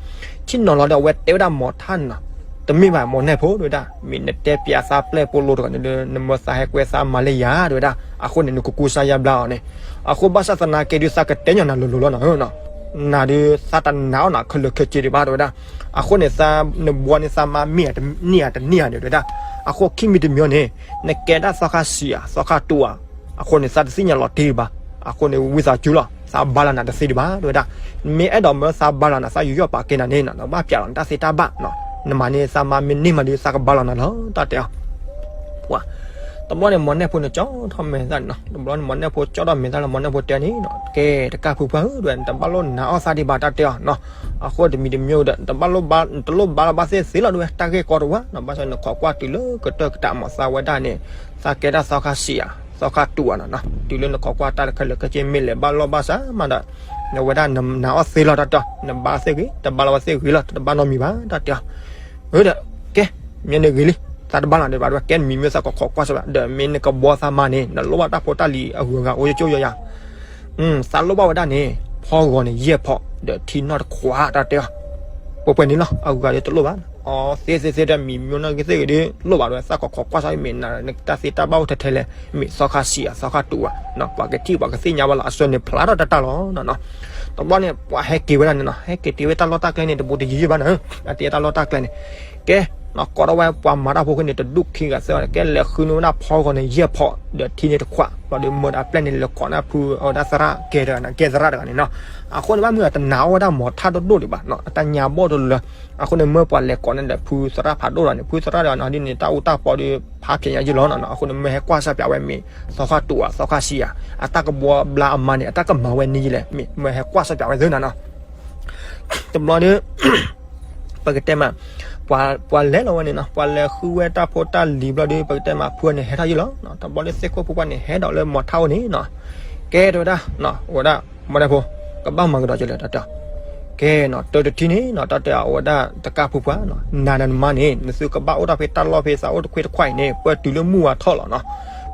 ဆ့ၣ်နီၤလီၤဒီးအဝဲတဲဝဲဒၣ်မီၢ်ထၣ်န့ၣ်နီၤ, တမ့ၢ်ဘၣ်မီၢ်နဲၣ်ဖိတဝဲဒၣ် မ့ၢ်နတဲပၠးသးပျဲၢ်ပိလိၣ်တဂၤန့ၣ်ဒီး နမၢသးဟဲကွဲသးမၤလၢယၤတဝဲဒၣ် အဃိန့ၣ် နကကူစါယါဘျါအီၤန့ၣ်, အဃိဘၣ်ဆၣ်သနာ်က့ဒုးသးကတဲညီနၤလိၤလိၤလီၤနီၤဧၢနီၤ, နၤဒုးသးတနာ်အီၤနၤခဲလၢာ်ခဲဆ့ဒံးဘၣ်တဝဲဒၣ်, အဃိန့ၣ်သး နဘှီန့ၢ်သးမါမ့ၢ်ဧါတန့ၢ်ဧါတန့ၢ်ဧါန့ၣ်တဝဲဒၣ်, အဃိခံမံၤတမံၤန့ၣ် နကဲဒၣ်သီခါဆံးဧါ သီခါတူာ်ဧါ, အဃိန့ၣ် သးတသ့ၣ်ညါလီၤတံၢ်ဘၣ်, အဃိန့ၣ် ဝံသးစူၤလီၤ သးဘါလီၤနၤတသ့ဒံးဘၣ် တဝဲဒၣ်, မ့ၢ်အဲၣ်ဒိးမၢသးဘါလီၤနၤ သးယူးယီၣ်ပာ်ကဲနၤန့ၣ်နီၤ နကဘၣ်ပၠးလီၤနတၢ်သ့တၢ်ဘၣ်နီၤ, နမၤန့ၢ်သးမါမ့ၢ်န့ၢ်မးဒီး သးကဘါလီၤနၤလီၤ တၢ်တဲအီၤ ပှၤ, တဘျီန့ၣ် မီၢ်နဲၣ်ဖိန့ၣ် ကၠီထီၣ်မဲာ်သၣ်န့ၣ်နီၤ, တဘျီန့ၣ် မီၢ်နဲၣ်ဖိကၠီထီၣ်မဲာ်သၣ်လၢ မီၢ်နဲၣ်ဖိတဲန့ၣ်နီၤ, ကဲ တကၢ်ဖုပှၢ်ဧၢ တဝဲ နတဘၣ်လိၣ်နာ်အီၣ်သးဒံးဘၣ် တၢ်တဲအီၤနီၤ, အဃိတမံၤတမံၤဒီး နတလိၣ်ဘါလီၤဘၣ်သ့ၣ်သ့လီၤ တဝဲ တၢ်ဂ့ၢ်ကီတဝါနီၤ, ဘၣ်ဆၣ်နခိးကွၢ်တုၤလၢကတၢၢ်ကတၢၢ်မး သးဝဲဒၣ်န့ၣ် သးကဲဒၣ်သီခါဆံးဧါ သီခါတူာ်ဧါနီၤ, တုၤလၢနခိးကွၢ်တၢ်တခဲလၢာ်ခဲဆ့ မ့ၢ်လဲၤဘၣ်လီၢ်ဘၣ်စးမးဒီး နဝဲဒၣ်နနာ်အီၣ်သ့လီၤ တၢ်တဲအီၤ, နဘါသ့ၣ်ဂ့ၤ တဘါလီၤဝဲသ့ၣ်ဂ့ၤလီၤ တဘၣ်နီတမံၤဘၣ် တၢ်တဲအီၤ အၢဒီး ကဲ မ့ၢ်န့ၣ်ဂ့ၤလံ, သးတဘါလီၤဒံးဘၣ်တဝဲ ကဲနမံၤမ့ၢ်သးကခိးကွၢ်စၢ်ဘၣ် ဒီးမ့ၢ်နကဘှီသးမါန့ၣ် နလိၣ်ဘၣ်တၢ်ဖိတၢ်လံၤအဂုၤအဂၤအိၣ်ကၠိယိယၤ, သးလိၣ်ဘၣ်ဝဲဒၣ်န့ၣ် ဖီဂီၤန့ၣ် ယဲၢ်ဖီ ဒီးထံနီၢ်တခွး တၢ်တဲအီၤ, ပှဲၤပှဲၤန့ၣ်လီၤ အဂုၤအဂၤဒီးတလိၣ်ဘၣ်, အီ သ့သ့သ့ဒီး မံၤမ့ၢ်နီၢ်ဂ့ၤသ့ၣ်ဂ့ၤဒီး လိၣ်ဘၣ်တဝဲ သးကခိးကွၢ်စၢ် မ့ၢ်နတၢ်သ့တၢ်ဘၣ်အိၣ်ထဲထဲလဲၣ် မ့ၢ်သီခါဆံးဧါ သီခါတူာ်ဧါ, ပှၤကထံၣ်ပှၤကသ့ၣ်ညါဘၣ်လီၤ အစၢန့ၣ်ဖျါထီၣ်တၢ်တၢ်လီၤနီၤ, တဘျီန့ၣ် ပှၤဟဲက့ၤဝဲဒၣ်န့ၣ်နီၤ, ဟဲက့ၤတ့ၢ်ဝဲတၢ်လီၢ်တၢ်ကျဲန့ၣ် တဘူးတယံၤယံၤဘၣ်နီၤ, အတ့ၢ်တၢ်လီၢ်တၢ်ကျဲန့ၣ်, ကဲ ကိးထီၣ်ဝဲပှၤမၤတၢ်ဖိဃိန့ၣ် တဒူၣ်ခံဂၤသၢဂၤန့ၣ် ကဲလဲၤဃုန့ၢ်ဝဲဒၣ်ဖီဂီၤန့ၣ် ယဲၢ်ဖီ ဒီးထံန့ၣ်တခွး, ဘျီဒီးမၢဒီးအပျဲၢ်န့ၣ် လဲၤကိးန့ၢ်ဖုအဝဲဒၣ်သရၣ်ကဲတဂၤန့ၣ် ကဲသရၣ်တဂၤန့ၣ်နီၤ, အဃိန့ၣ် ဘၣ်မနုၤတနာ်အီၣ်ဝဲဒၣ်မီၢ်ထၣ်ဒိၣ်ဒိၣ်ဒံးဘၣ်နီၤ, အတၢ်ညါဘီၣ်တလၢ, အဃိန့ၣ် မၢပှၤလဲၤကိးန့ၢ်ဒီးဖုသရၣ်ဖးဒိၣ်တဂၤန့ၣ်, ဖုသရၣ်တဂၤန့ၣ် ဒ်န့ၣ် တၢ်အူတၢ်ပီဒီး ဖးဖျဲးညါယံာ်လီၤနီၤ, အဃိန့ၣ် မၢဟဲကွၢ်စၢ်ပၠးဝဲမ့ၢ် သီခါတူာ်ဧါ သီခါဆံးဧါ, အတၢ်ကဘှီဘျါအမါန့ၣ် အတၢ်ကမၤဝဲန့ၣ်ယံာ်လဲၣ် မ့ၢ်မၢဟဲကွၢ်စၢ်ပၠးဝဲသ့နီၤနီၤ တဘျီဒီး ပကတဲမး ပှၤလဲၤလီၤဝဲန့ၣ်နီၤ, ပှၤလဲၤဃုဝဲတၢ်ဖိတၢ်လံၤဘျီဒီး ပကတဲမး ဖုန့ၣ်ဟဲထီၣ်ယံာ်လီၤ, တဘျီဒီးသ့ၣ်ခိၣ်ဖိပှၢ်န့ၣ် ဟဲဒီးလၢမီၢ်ထၣ်အိၣ်န့ၣ်နီၤ, ကဲတဲဝဲဒၣ်, အဝဲဒၣ် မီၢ်နဲၣ်ဖိ ကဘၣ်မၤကဒီးကလဲၣ် တၢ်တဲအီၤ, ကဲနီၤ တၢ်တထံၣ်န့ၣ်နီၤ တၢ်တဲအီၤအဝဲဒၣ်တကၢ်ဖုပှၢ်နီၤ, နၤဒီးနမါန့ၣ် နသုကဘၣ်အိၣ်ထီၣ်ဖဲတၢ်လီၢ်ဖဲသးအိၣ်တခွ့တခွါအံၤန့ၣ် ပၢၢ်တုၤလၢမုၢ်ဝါထီၣ်လီၤနီၤ,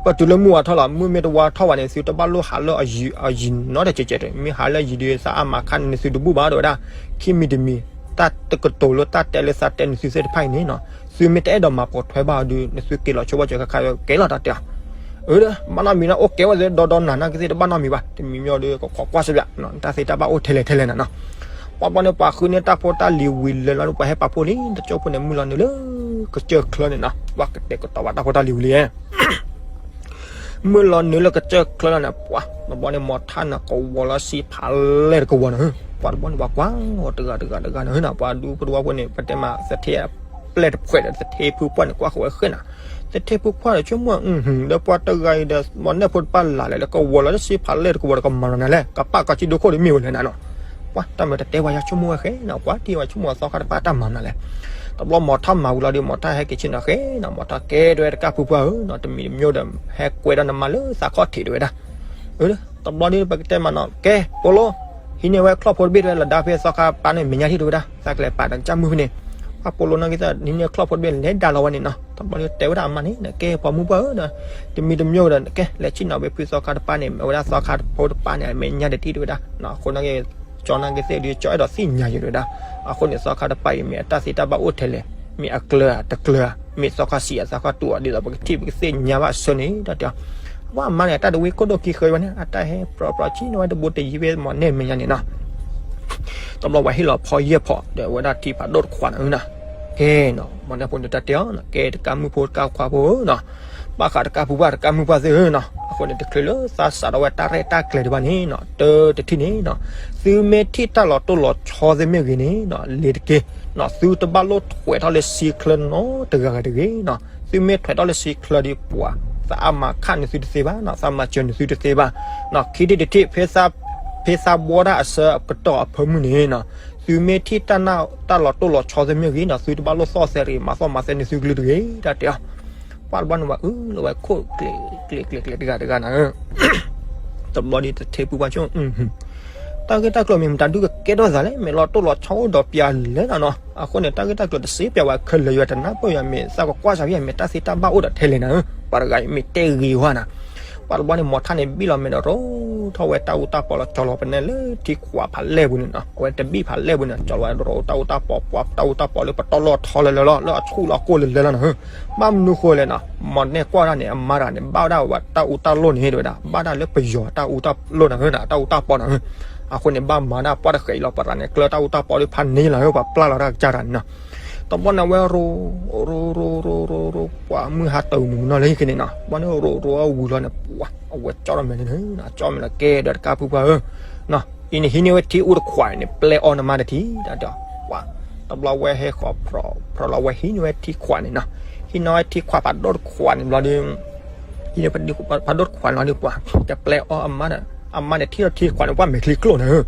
ပၢၢ်တုၤလၢမုၢ်ဝါထီၣ်လီၤ, မုၢ်မ့ၢ်တဝါထီၣ်ဘၣ်န့ၣ် သုတဘၣ်လိၣ်ဟးလၢအယံၤနီတကဲးကဲးတဂ့ၤ, မ့ၢ်ဟးလၢအယံၤဒီး သးအါမးခါန့ၣ် နသုတဘူၣ်ဘၣ် တဲဝဲဒၣ်, ခံမံၤတမံၤ တၢ်တကတိၤလၢတၢ်တဲလၢသးတဲနသုသ့ၣ်တဖၣ်အံၤန့ၣ်နီၤ, သုမ့ၢ်တအဲၣ်ဒိးမၤပိာ်ထွဲဘၣ်အီၤဒီး နသုက့ၤလီၤဆိဘၣ်စၢၤခါခါ ကဲလီၤတၢ်တဲအီၤ, အၢ ဘၣ်နီတမံၤနီၤ အိၣ်ကဲဝဲဒၣ်ဒီဒီနၤနာ်ကသ့ၣ်တဘၣ်နီတမံၤဘၣ် တမံၤမံၤဒီးကခိးကွၢ်စၢၤဘၣ် တၢ်သ့တၢ်ဘၣ်အိၣ်ထဲလဲၣ်ထဲလဲၣ်နၤနီၤ, ပှၤဘျီန့ၣ် ပှၤဃုန့ၢ်တၢ်ဖိတၢ်လံၤဝံၤလၢာ်လီၤဒီး ပှၤဟဲပာ်ဖှိၣ်လံ တကၠိဖိန့ၣ် မုၢ်လီၤနုာ်လၢကစၢၢ်ချၢန့ၣ်နီၤ ပှၤကတဲာ်ကတီၤဘၣ်တၢ်ဖိတၢ်လံၤဝံၤလံ မုၢ်လီၤနုာ်လၢကစၢၢ်ချၢလီၤန့ၣ် ပှၤတဘျီန့ၣ် မီၤထၣ်န့ၣ် ကဝီၤလီၤဆံဖးလဲၢ်တကဝီၤန့ၣ်, ပှၤတဘျီန့ၣ် ပှၤကွၢ်အီၤတဂၤတဂၤတဂၤန့ၣ် ဟၢနၤ ပှၤဒူဖိတဝီဖိန့ၣ် ပတဲမး သထ့အပျဲၢ်တဖှဲးဒီး သထ့ဖုပှၢ်န့ၣ် ကွၢ်ဃီၤဝဲဃဲနၤ, သထ့ဖုပှၢ်ဒီး ဆိကမိၣ် ဒီးပှၤတဂၤအံၤဒီး မီၤနဲၣ်ဖိတပၢ်လၢ်လဲၣ် လၢကဝီၤလီၤလၢဆံဖးလဲၢ်တကဝီၤဒီး ကမၤလီၤနၤလဲၣ် ကပာ်ကီၤစံဒိခိၣ်ဒီးမ့ၢ်ဝဲလဲၣ်နၤနီၤ, ပှၤတၢ်မၤတတဲဝဲယၤ ဆိကမိၣ်ဝဲဃဲနၤ ကွၢ်တံၢ်ဝဲ ဆိကမိၣ်သီခါတပၢ်တၢ်မၤနၤလဲၣ် တဘျီမီၤထၣ်မၤဝံၤလီၤဒီး မီၤထၣ်ဟဲက့ၤဆ့ၣ်နီၤဃဲနီၤ မီၤထၣ်ကဲဒွဲတကၢ်ဖုပှၢ်ဧၢနီၤ တမံၤတမံၤဒီး ဟဲကွဲဒီးနမါလၢသးခီၣ်ထံးတဝဲဒၣ်, တဘျီဒီး ပကတဲမးနီၤ ကဲ ပိလိ ဟံးန့ၢ်ဝဲချီၣ်ဖိတဘ့ၣ်တဝဲ လဒါဖဲသီခါပၢ်န့ၣ် မဲာ်ညါထံၣ်တဝဲဒၣ် သးကလဲၤပာ်တကၢ်မုၢ်ဖဲန့ၣ်, ပှၤပိလိနီၢ်ကသ့ၣ် ဟံးန့ၢ်ချီၣ်ဖိတဘ့ၣ် လဲၤဒါလီၤဝဲန့ၣ်နီၤ တဘျီဒီးတဲဝဲဒၣ်အမါန့ၣ် ကဲ ပှၤမုၢ်ပှၢ်ဧၢဒီး တမံၤတမံၤဒီး ကဲ လဲၤဆ့ၣ်နီၤဝဲဖုသီခါတပၢ်န့ၣ် အဝဲဒၣ်သီခါဖိတပၢ်န့ၣ် အမဲာ်ညါတထံၣ်တဝဲဒၣ်, အဃိန့ၣ် ကၠီနီၢ်ကသ့ၣ်ဒီး ကၠီအဲၣ်ဒိးသ့ၣ်ညါယိၤတဝဲဒၣ်, အဃိန့ၣ် သီခါတပၢ်အံၤ မ့ၢ်အတၢ်သ့တၢ်ဘၣ်အိၣ်ထဲလဲၣ်, မ့ၢ်အကျၢၤဧါတကျၢၤဧါ, မ့ၢ်သီခါဆံးဧါသီခါတူာ်ဧါ ဒ်သိးပကထံၣ်ပကသ့ၣ်ညါဘၣ်အဆၢန့ၣ် တၢ်တဲအီၤ, ပှၤအမါန့ၣ် အတၢ်တဝံခိၣ်ဒိၣ်ခံဃၢၤဝဲန့ၣ် အတၢ်ဟဲပြီပြီဆ့ၣ်နီၤဝဲတဘိတယံၤဖဲမီၤနဲၣ်မဲာ်ညါန့ၣ်နီၤ တဘျီပှၤဟ့ၣ်လီၤဖီယဲၢ်ဖီဒီး အဝဲဒၣ်ထံဖးဒိၣ်တခွးန့ၣ်နီၤ, ကဲနီၤ မီၤနဲၣ်ဖိန့ၣ်တၢ်တဲအီၤနီၤ ကဲတကၢ်မုၢ်ဖိတကၢ်ခွါဖိနီၤ, ဘၣ်ဃးတကၢ်ဖုပှၢ်တကၢ်မုၢ်ပှၢ်သ့ၣ်ဧၢနီၤ, အဃိန့ၣ် တချုးလၢသးစးထီၣ်ဝဲတၢ်ရဲၣ်တၢ်ကျဲၤဒံးဘၣ်န့ၣ်နီၤ တၢတထံၣ်န့ၣ်နီၤ, သုမ့ၢ်ထံၣ်တၢ်လီၤတိၢ်လီၤဆီသ့ၣ်မ့ၢ်ဂ့ၤန့ၣ်နီၤ လ့ၤတက့ၢ်နီၤ, သုတဘၣ်လိၣ်ထွဲးထီၣ်လၢဆံချၢနီတဂၤဂၤတဂ့ၤနီၤ, သုမ့ၢ်ထွဲးထီၣ်လၢဆံချၢဒီးပှၤ သးအါမးခးန့ၢ်သုတသ့ဘၣ်နီၤ, သးမၤစၢၤန့ၢ်သုတသ့ဘၣ်နီၤ, ခံထံၣ်တထံၣ် ဖဲသးဘှီတၢ်အဆၢကတီၢ်အဖၢမုၢ်န့ၣ်နီၤ, သုမ့ၢ်ထံၣ်တၢ်လီၤတိၢ်လီၤဆီသ့ၣ်မ့ၢ်ဂ့ၤနီၤ သုတဘၣ်လိၣ်သီၣ်သဲရ့း မၤသီၣ်မၤသဲန့ၢ်သုကလုၢ်တဂ့ၤ တၢ်တဲအီၤ, ပှၤတဘျီန့ၣ်ဝဲအၢလီၤဝဲခိၣ်ကျဲၤကျဲၤကျဲၤကျဲၤတဂၤတဂၤနီၤ တဘျီဒီးတထ့ဖုပှၢ်ဆိ တၢ်ဂ့ၢ်တၢ်ကျိၤမ့ၢ်မတၤဒုကကဲထီၣ်သးလဲၣ် မ့ၢ်လီၤတိၢ်လီၤဆီအိၣ်ဒီးပျၢၤလဲၣ်နၤနီၤ, အဃိန့ၣ် တၢ်ဂ့ၢ်တၢ်ကျိၤတစ့ပျၢၤဝဲခဲလၢာ်ယွၤတနၢ်ပၢၢ်ယွၤ မ့ၢ်သးကကွၢ်စၢ်ဖဲယၤ မ့ၢ်တၢ်သ့တၢ်ဘၣ်အိၣ်ဒီးထဲလဲၣ်နၤဧၢ, ပှၤတဂၤအံၤမ့ၢ်တဲဂ့ၤဝဲနၤ, ပှၤတဘျီန့ၣ် မီၤထၣ်န့ၣ်ဘံၣ်လီၤမဲာ်ဒီး ရိထီၣ်ဝဲတၢ်အူတၢ်ပီလီၤ ကၠီလီၤပနဲလၢထံခွးဖးလဲၢ်ပူၤန့ၣ်နီၤ, အဝဲတဘံၣ်ဖးလဲၢ်ပူၤန့ၣ် ကၠီလီၤဝဲရိတၢ်အူတၢ်ပီ ပှၤတၢ်အူတၢ်ပီလၢပတီၢ်လီၢ်ထီလၢလၢလီၤ လၢအဆူၣ်လီၤကိၢ်လၢလၢလီၤနၤဧၢ, ဘၣ်မနုၤဃိလဲၣ်နီၤ, မီၤနဲၣ်ကွၢ်ဒၣ်န့ၣ် အမါတဂၤန့ၣ် ဘၣ်ဝဲဒၣ်ဝဲတၢ်အူတၢ်လီၢ်န့ၣ် တဲဝဲဒၣ် ဘၣ်ဒၣ်လၢပယီၤတၢ်အူတၢ်လီၢ်နၤဧၢ တၢ်အူတၢ်ပီနၤဧၢ, အဃိန့ၣ် ဘၣ်မၤဒၣ်ပှၢ်တဃဲးအံၤလီၤ ပရၤန့ၣ် ကျၢတၢ်အူတၢ်ပီဒ်ဖးန့ၢ်လီၤဧၢ ပှၤပျၢ်လီၤတၢ်ကစၢ်တၢ်န့ၣ်နီၤ, တဘျီန့ၣ်ဝဲရိ ရိရိရိရိရိ ပှၤမုၢ်ဟါတၢ်မုၢ်နီၤလၢဟံၣ်က့ၤန့ၣ်နီၤ, ဘၣ်န့ၣ်ရိရိအဝံၤလီၤန့ၣ် ပှၤအဝဲကၠီထီၣ်မဲာ်န့ၣ် ကၠီမဲာ်လီၤ ကဲဒီးတကၢ်ဖုပှၢ်ဧၢ, အံၤန့ၣ်ဟံးန့ၢ်ဝဲထံအူတခွးန့ၣ် ပျဲအီၣ်နမါတထံၣ် တၢ်တဲအီၤ, ပှၤ တဘျီဝဲဟဲဃီၤ ဖျိးလီၤဝဲဟံးန့ၢ်ဝဲထံခွးန့ၣ်နီၤ, ဟံးန့ၢ်ဝဲထံခွးဖးဒိၣ်တခွးန့ၣ်ဘျီဒီး ဟံးန့ၢ်ဖးဒိၣ်ခွးန့ၣ်လီၤဒီး ပှၤ တပျဲအီၣ်အမါဒီး အမါန့ၣ်ထံၣ်ထံခွးန့ၣ် ပှၤမဲာ်ချံကျိၣ်နၤဧၢ,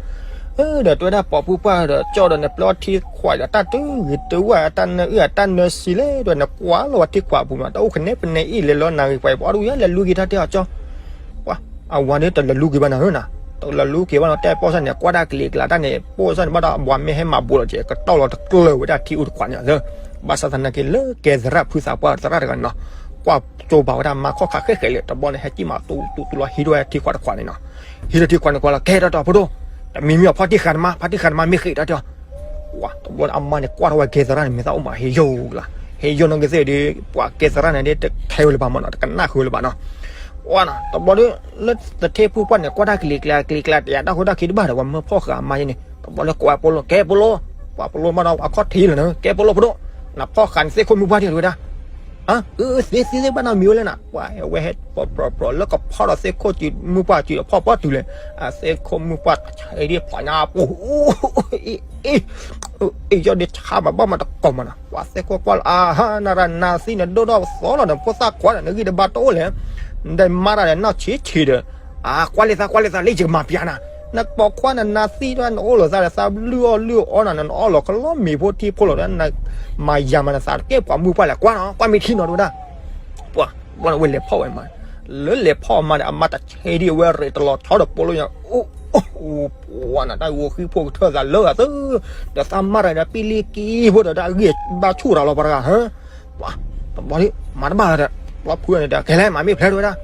ဒီးတဲဝဲဒၣ်ပိာ်ဖုပှၢ်ဒီးကၠီဒီး နပျဲအီၣ်ထံခွးဒီး တၢ်တုဂ့ၤတုဝဲ တၢ်နၢအုၣ်တၢ်နၢဆံးလဲၣ် ဒီးနကွၢ်လီၤဝဲထံခွးအပူၤမး တၢ်အိၣ်ကနဲပနဲအံၣ်လဲၤလီၤနၤဂ့ၤ ပှၤအံၤ ပှၤအီၣ်တဝံၤလဲၤလူၤက့ၤတၢ်တဲအီၤကၠီ ပှၤ အဝၤန့ၣ်တလဲၤလူၤက့ၤဘၣ်နၤဧၢနၤ, တလဲၤလူၤက့ၤဘၣ်နီၤ တဲပိာ်စၢ်န့ၣ် ကွၢ်တၢ်ကလံၤကျါတၢ်န့ၣ် ပိာ်စၢ်န့ၣ် ဘၣ်ဒီးအဝၤမ့ၢ်ဟဲမၤဘူးလီၤက့ၤ ကတီၢ်လီၤတကျၢၤဝဲဒၣ်ထံအူတခွးန့ၣ်လၢ, ဘၣ်ဆၣ်သနာ်က့လၢကဲသရၣ်ဖုသးပှၢ်သရၣ်တဂၤန့ၣ်နီၤ, ကွၢ်ကၠိဘၣ်ဝဲဒၣ်မါခီၣ်ခါဃဲဃဲလၢ တဘျီန့ၣ် ဟဲကံၣ်မးတူတူတူလီၤဟံးထီၣ်ဝဲထံခွးတခွးန့ၣ်နီၤ, ဟံးထီၣ်ထံခွးန့ၣ်ကွၢ်လီၤ ကဲထီၣ်တီၤဖိဒိၣ်, တမံၤမံၤအဖီၣ်ထံဃာ်နမါ ဖီၣ်ထံဃာ်နမါမ့ၢ်ဃ့ၢ်တၢ်တဲအီၤ ဝါ တဘျီန့ၣ် အမါန့ၣ် ကွၢ်ထီၣ်ဝဲကဲသရၣ်န့ၣ် မ့ၢ်သးအိၣ်မး ဟ့ၣ်ယိာ်လီၤ, ဟ့ၣ်ယိာ်နီၢ်ကသ့ၣ်ဒီး ပှၤကဲသရၣ်န့ၣ်ဒီး တခဲဝဲလၢၤဘၣ်မးနီၤ တကနၣ်ဃုာ်လၢၤဘၣ်နီၤ, ဝါနီၤ တဘျီဒီး လၢသထ့ဖုပှၢ်န့ၣ် ကွၢ်တၢ်ကလံၤကျါ ကလံၤကျါ တယာ်တၢ်ဃိတၢ်ခံတဘၣ်ဒီး ပှၤမၢဖီၣ်ဃာ်အမါယဲန့ၣ် တဘျီလၢကိးဝဲပိလိ ကဲပိလိ ပှၤပိလိမးဒီး အခီၣ်ထံးလီၤနၤ ကဲပိလိဖိဒိၣ်, နဖီၣ်ဃာ်နသ့ၣ်ခိၣ်မုၢ်ပှၢ်ဒံးတဝဲဒၣ် အၢ သ့သ့သ့ဘၣ်နီတမံၤဝဲလဲၣ်နၤ, ပှၤဝဲဟဲပီၣ်ပြီၣ်ပြီၣ်လၢကဖီၣ်ဒီးသ့ၣ်ခိၣ်စုမုၢ်ပှၢ်စုဒီးဖီၣ်ပီၣ်တုၤလဲၣ်, အသ့ၣ်ခိၣ်မုၢ်ပှၢ်တဆဲးဒံးဖီၣ်ညါပူၤ, အ့ အ့ ယီၢ်ဒ့ဆါမးဘၣ်မးတကိးမးနီၤ, ပှၤသ့ၣ်ခိၣ်ကွၢ်လီၤ အဟါ နရၤနၤသံနဒိၣ်ထီၣ်သီလီၤ နဖိသၣ်ခွါဒီး နဂံၢ်တဘါတအိၣ်လဲၣ်, နဒဲမါတၢ်ဒီးနီၢ်ဆံးဆံးဒီး, အါ ကွၢ်လံသးကွၢ်လံသးလၢယကမၤပျၢ်နၤ, နပိာ်ခွါနနၤသံဒီး နအိၣ်လိာ်သးဒီးသးလုၢ်အီၣ်လုၢ်အီနၤ နအီၣ်လီၤကလီမ့ၤဖိထံဖိလီၤဒီး နမၤယၤမးနသးတကဲပှၤမုၢ်ပှၢ်လဲၣ် ကွၢ်နီၤ ကွၢ်မ့ၢ်ထံနီၤတဝဲဒၣ် ပှၤ ဘၣ်ဝဲလဲၤဖီၣ်ဝဲမး, လၢလဲၤဖီၣ်အမါဒီး အမါတဆဲးဒံးဝဲရ့းတလီၤဆီဒီးပိလိညါ, အိၣ် အိၣ် ပှၤနၤ တၢ်ဂီၤဃံဖိကထၢၣ်သးလၢအသၢ, ဒီးသးမါတၢ်ဒီးပံလံကံဖိဒီးတၢ်ဂံၢ်ဘါဆူၣ်ရၤလီၤပှၤတဂၤ, ပှၤ တဘျီဒ် မၤတဘၣ်ဒီး ဘျီဖုန့ၣ်ဒီး ကဲလဲၣ် မၤမ့ၢ်ဖျဲးတဝဲဒၣ်,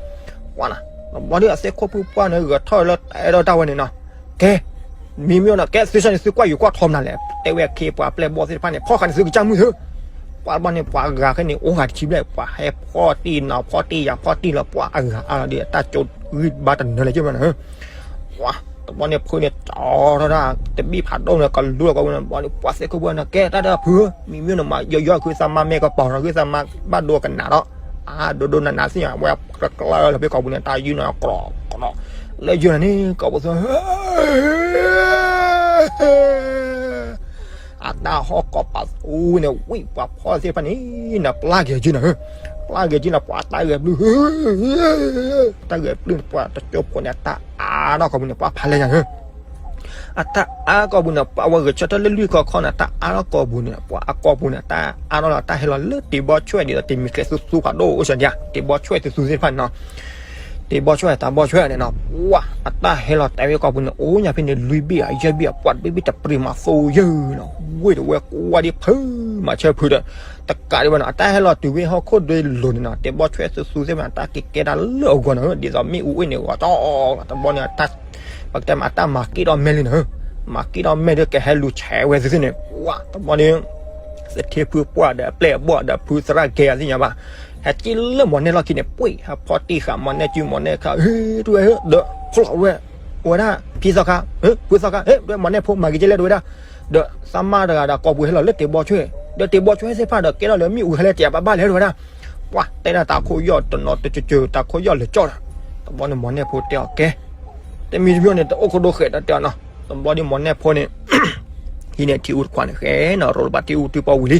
ပှၤနၤ တဘျီဒ်အသ့ၣ်ခိၣ်ဖုပှၢ်န့ၣ် ဂဲၤထီၣ်လၢတအဲၣ်ဒိးတၢ်ဝဲန့ၣ်နီၤ, ကဲ မ့မ့ၢ်နီၤ ကဲသုဆၢန့ၣ် သုကွၢ်ယူၤကွၢ်ထီမနုၤလဲၣ်, တဲဝဲအခ့အပှၤပျဲၢ်ဘီၣ်သ့ၣ်တဖၣ်န့ၣ် ဖီၣ်ဃာ်န့ၣ်သုကစၢ်မုၢ်သု ပှၤတဘျီန့ၣ် ပှၤအဂၤခဲန့ၣ် အိၣ်ဂၤတဆံဘျဲၣ် ပှၤဟဲဖီၣ်တံၢ်နီၤ ဖီၣ်တံၢ်ယၤဖီၣ်တံၢ်လီၤ ပှၤအဂၤအါလီၤဒီး အတၢ်ကၠိဂံၢ်ဘါတနၢၤလၢၤက့မးနီၤ ပှၤတဘျီန့ၣ် ဖုန့ၣ်တီထီၣ်ဒၣ် တဘ့ၣ်ဖးဒိၣ်န့ၣ် ကလူလီၤကိးပူၤန့ၣ် ဘျီန့ၣ် ပှၤသ့ၣ်ခိၣ်ဖိန့ၣ် ကဲတၢ်တၢ်ဖုဧၢ မံမံန့ၣ် မၤယီယီဃုသးမါမဲာ်ကပီၤနီၤ ဃုသးမါဘၣ်ဒိကနးဒီး အါဒိဒိနးနးသ့ၣ်ညါ ဝဲကျၢလီၤဖဲကိးပူၤန့ၣ် တၢ်ယုၢ်န့ၣ် ကြီကြီ လၢယုၢ်န့ၣ်န့ၣ် ကိးပူၤသ့ၣ် အတၢ်ဟီၣ်ကိးပသူန့ၣ် ဝံၣ်ပှၤဖီၣ်သ့ၣ်တဖၣ်န့ၣ် နပျၢ်က့ၤက့ၤနီၤ ပျၢ်က့ၤက့ၤနီၤ ပှၤတၢ်ဂဲၤပျုၢ် တၢ်ဂဲၤပျုၢ်န့ၣ် ပှၤတကၠိဖိန့ၣ် အတၢ်အါထီၣ်ကိးပူၤန့ၣ် ပှၤဖးလဲၢ်ညါ အတၢ်အါကိးပူၤန့ၣ် ပှၤဝဲဂဲၤဆၢထၢၣ်လၢလွံၢ်ခီခီန့ၣ် တၢ်အါထီၣ်ကိးပူၤန့ၣ် ပှၤအကိးပူၤန့ၣ် တၢ်အါထီၣ်လီၤ တၢ်ဟဲလီၤလၢတ့ၤဘီဆွဲၣ်ဒ်သိး တ့ၤမံၤကျဲးသူသူဖးဒိၣ်အိၣ်စၢၤဒံး တ့ၤဘီဆွဲၣ်သူသူသ့ၣ်တဖၣ်န့ၣ်နီၤ တ့ၤဘီဆွဲၣ်တၢ်ဘီဆွဲၣ်န့ၣ်နီၤ ပှၤအတၢ်ဟဲလီၤတဲာ်ဝဲကိးပူၤန့ၣ် အိၣ်ညါဖဲန့ၣ် လွံၢ်ဘ့ၣ်အယဲၢ်ဘ့ၣ်အပှၤတဘ့ၣ်ဘ့ၣ်တပြံၤမးသိယၢၢ်နီၤ ဝ့ၢ်တဝဲကွၢ်ဒ်ဖု မၤဆၢဖုဒီး တကးဒံးဘၣ်နီၤ အတၢ်ဟဲလီၤတုၤဝဲဟီၣ်ခိၣ်ဒ့လိၤန့ၣ်နီၤ တ့ၤဘီဆွဲၣ်သူသူသ့ၣ်တဖၣ်န့ၣ် တၢ်က့ၤကဲတၢ်လၢအဂီၢ်နီၤ ဒ်သိးမ့ၣ်အူအ့ၣ်န့ၣ် ဂီၤကၠီလီၤ တဘျီန့ၣ် ပကတဲမး အတၢ်မၤက့ၣ်ဒီးမဲာ်လံနီၤ မၤက့ၣ်ဒီးမဲာ်ဒီးကဟဲလူၤဆဲးဝဲသုသ့ၣ်န့ၣ် ပှၤတဘျီန့ၣ် သထ့ဖုပှၢ်ဒီးအပျဲၢ်အဘီၣ်ဒီးဖုသရၣ်ကဲအသ့ၣ်ညါဘၣ် ဟဲက့ၤလၢမီၢ်နဲၣ်လီၢ်ခံန့ၣ် ပှ့ၢ် ဟဲဖီၣ်တံၢ်ဃာ်မီၢ်နဲၣ်စုမီၢ်နဲၣ်ခါ ဟ့ၣ် တဝဲ ဒီးဖျိးဝဲ ဝဲဒၣ် ဖံသီခါ ဖုသီခါ ဟ့ၣ် ဒွဲမီၢ်နဲၣ်ဖိမၤက့ၤကဲလဲၣ်တဝဲဒၣ် ဒီးသးမါတဂၤဒီးကိးပူၤဟဲလီၤလၢတ့ၤဘီဆွဲၣ် ဒီးတ့ၤဘီဆွဲၣ်သ့ၣ်တဖၣ်ဒီးကဲထီၣ်လၢမ့ၣ်အူဟဲလၢတ့ၤအဘၣ်ဘၣ်လဲၣ်တဝဲဒၣ် ပှၤတဲဒၣ်တၢ်ခိၣ်ယီၢ်တနီၤတကၠၢၢ် တၢ်ခိၣ်ယီၢ်လၢာ်ကၠီဒီး တဘျီန့ၣ်မီၢ်နဲၣ်ဖိတဲအီၤကဲ တမံၤတမံၤန့ၣ် တအိၣ်ခိၣ်ဒိၣ်ဃဲးတၢ်တဲအီၤနီၤ တဘျီဒ်မီၢ်နဲၣ်ဖိန့ၣ် ဟံးန့ၢ်ထံအူတခွးန့ၣ် ဃဲနီၤ ရိးလၢဘၣ်ထံအူတုပီဝံၤလံ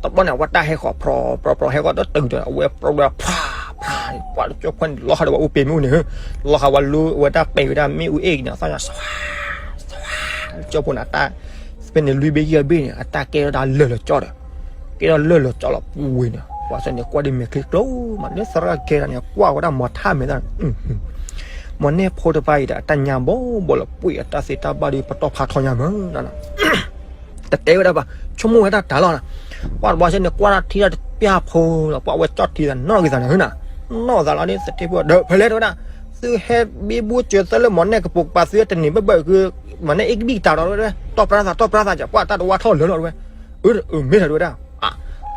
တဘျီန့ၣ် အဝဲတၢ်ဟဲဃီၤဖြီဖြီဖြီ ဟဲဃီၤဒီးတုၤဒီး အဝဲပြီဒီး ဖြါ ဖြါ ပှၤလၢကၠိဖိန့ၣ် လီၤဃာ်ဒီးပှၤအိၣ်ပ့ၤမ့ၣ်အူန့ၣ် လီၤဃာ်ဝဲလူဝဲတၢ်ပဲာ်ဝဲဒၣ်မ့ၣ်အူအ့ၣ်က့ၤန့ၣ် သီၣ်ညါ သဝါ သဝါ ကၠိဖိန့ၣ် အတၢ် ဖဲန့ၣ်လွံၢ်ဘ့ၣ်ယဲၢ်ဘ့ၣ်န့ၣ် အတၢ်ကဲထီၣ်ဒၣ်လၢာ်လၢာ်ကၠီဒီး ကဲထီၣ်လၢာ်လၢာ်ကၠီလီၤပူၤဝံၤန့ၣ် ပှၤစၢန့ၣ်ကွၢ်ဒ်မဲာ်ချံကျိမး လၢသရၣ်ကဲဒၣ်န့ၣ် ကွၢ်ဝဲဒၣ်မီၢ်ထၣ်မဲာ်သၣ် မီၢ်နဲၣ်ဖိတဖၣ်အံၤဒီး အတၢ်ညါဘီဘီလီၤ ပှ့ၢ်အတၢ်သ့တၢ်ဘၣ်ဒီးပတီၢ်ဖးထီညါမး တတဲဝဲဒၣ်ဘၣ် ဆိကမိၣ်ဝဲတၢ်တၢ်လီၤနီၤ ပှၤတဘျီစဲန့ၣ် ကွၢ်တၢ်ထံၣ်တၢ်တပျၢ်ဖိလီၤ ပှၤဝဲကၠီၣ်ထံသးနီၣ်ဂ့ၤသးန့ၣ်ဟၢနၤ နီၣ်သးလီၤဒီးသထ့ဖိဒီး ဖဲလဲၣ်တဝဲဒၣ် သုဟဲဘံဘူစၢၤသၢလၢမီၢ်နဲၣ်ကပိာ်ကပၤ သုတန့ၢ်ဘၢဘၢ မီၢ်နဲၣ်အ့ၣ်ကဘံၣ်တၢ်ဒီးတဝဲ တီၢ်ပြါသး တီၢ်ပြါသး ပှၤတၢ်တဝါထီၣ်လၢာ်လီၤတဝဲ အၢ မ့ၢ်ထီၣ်တဝဲဒၣ်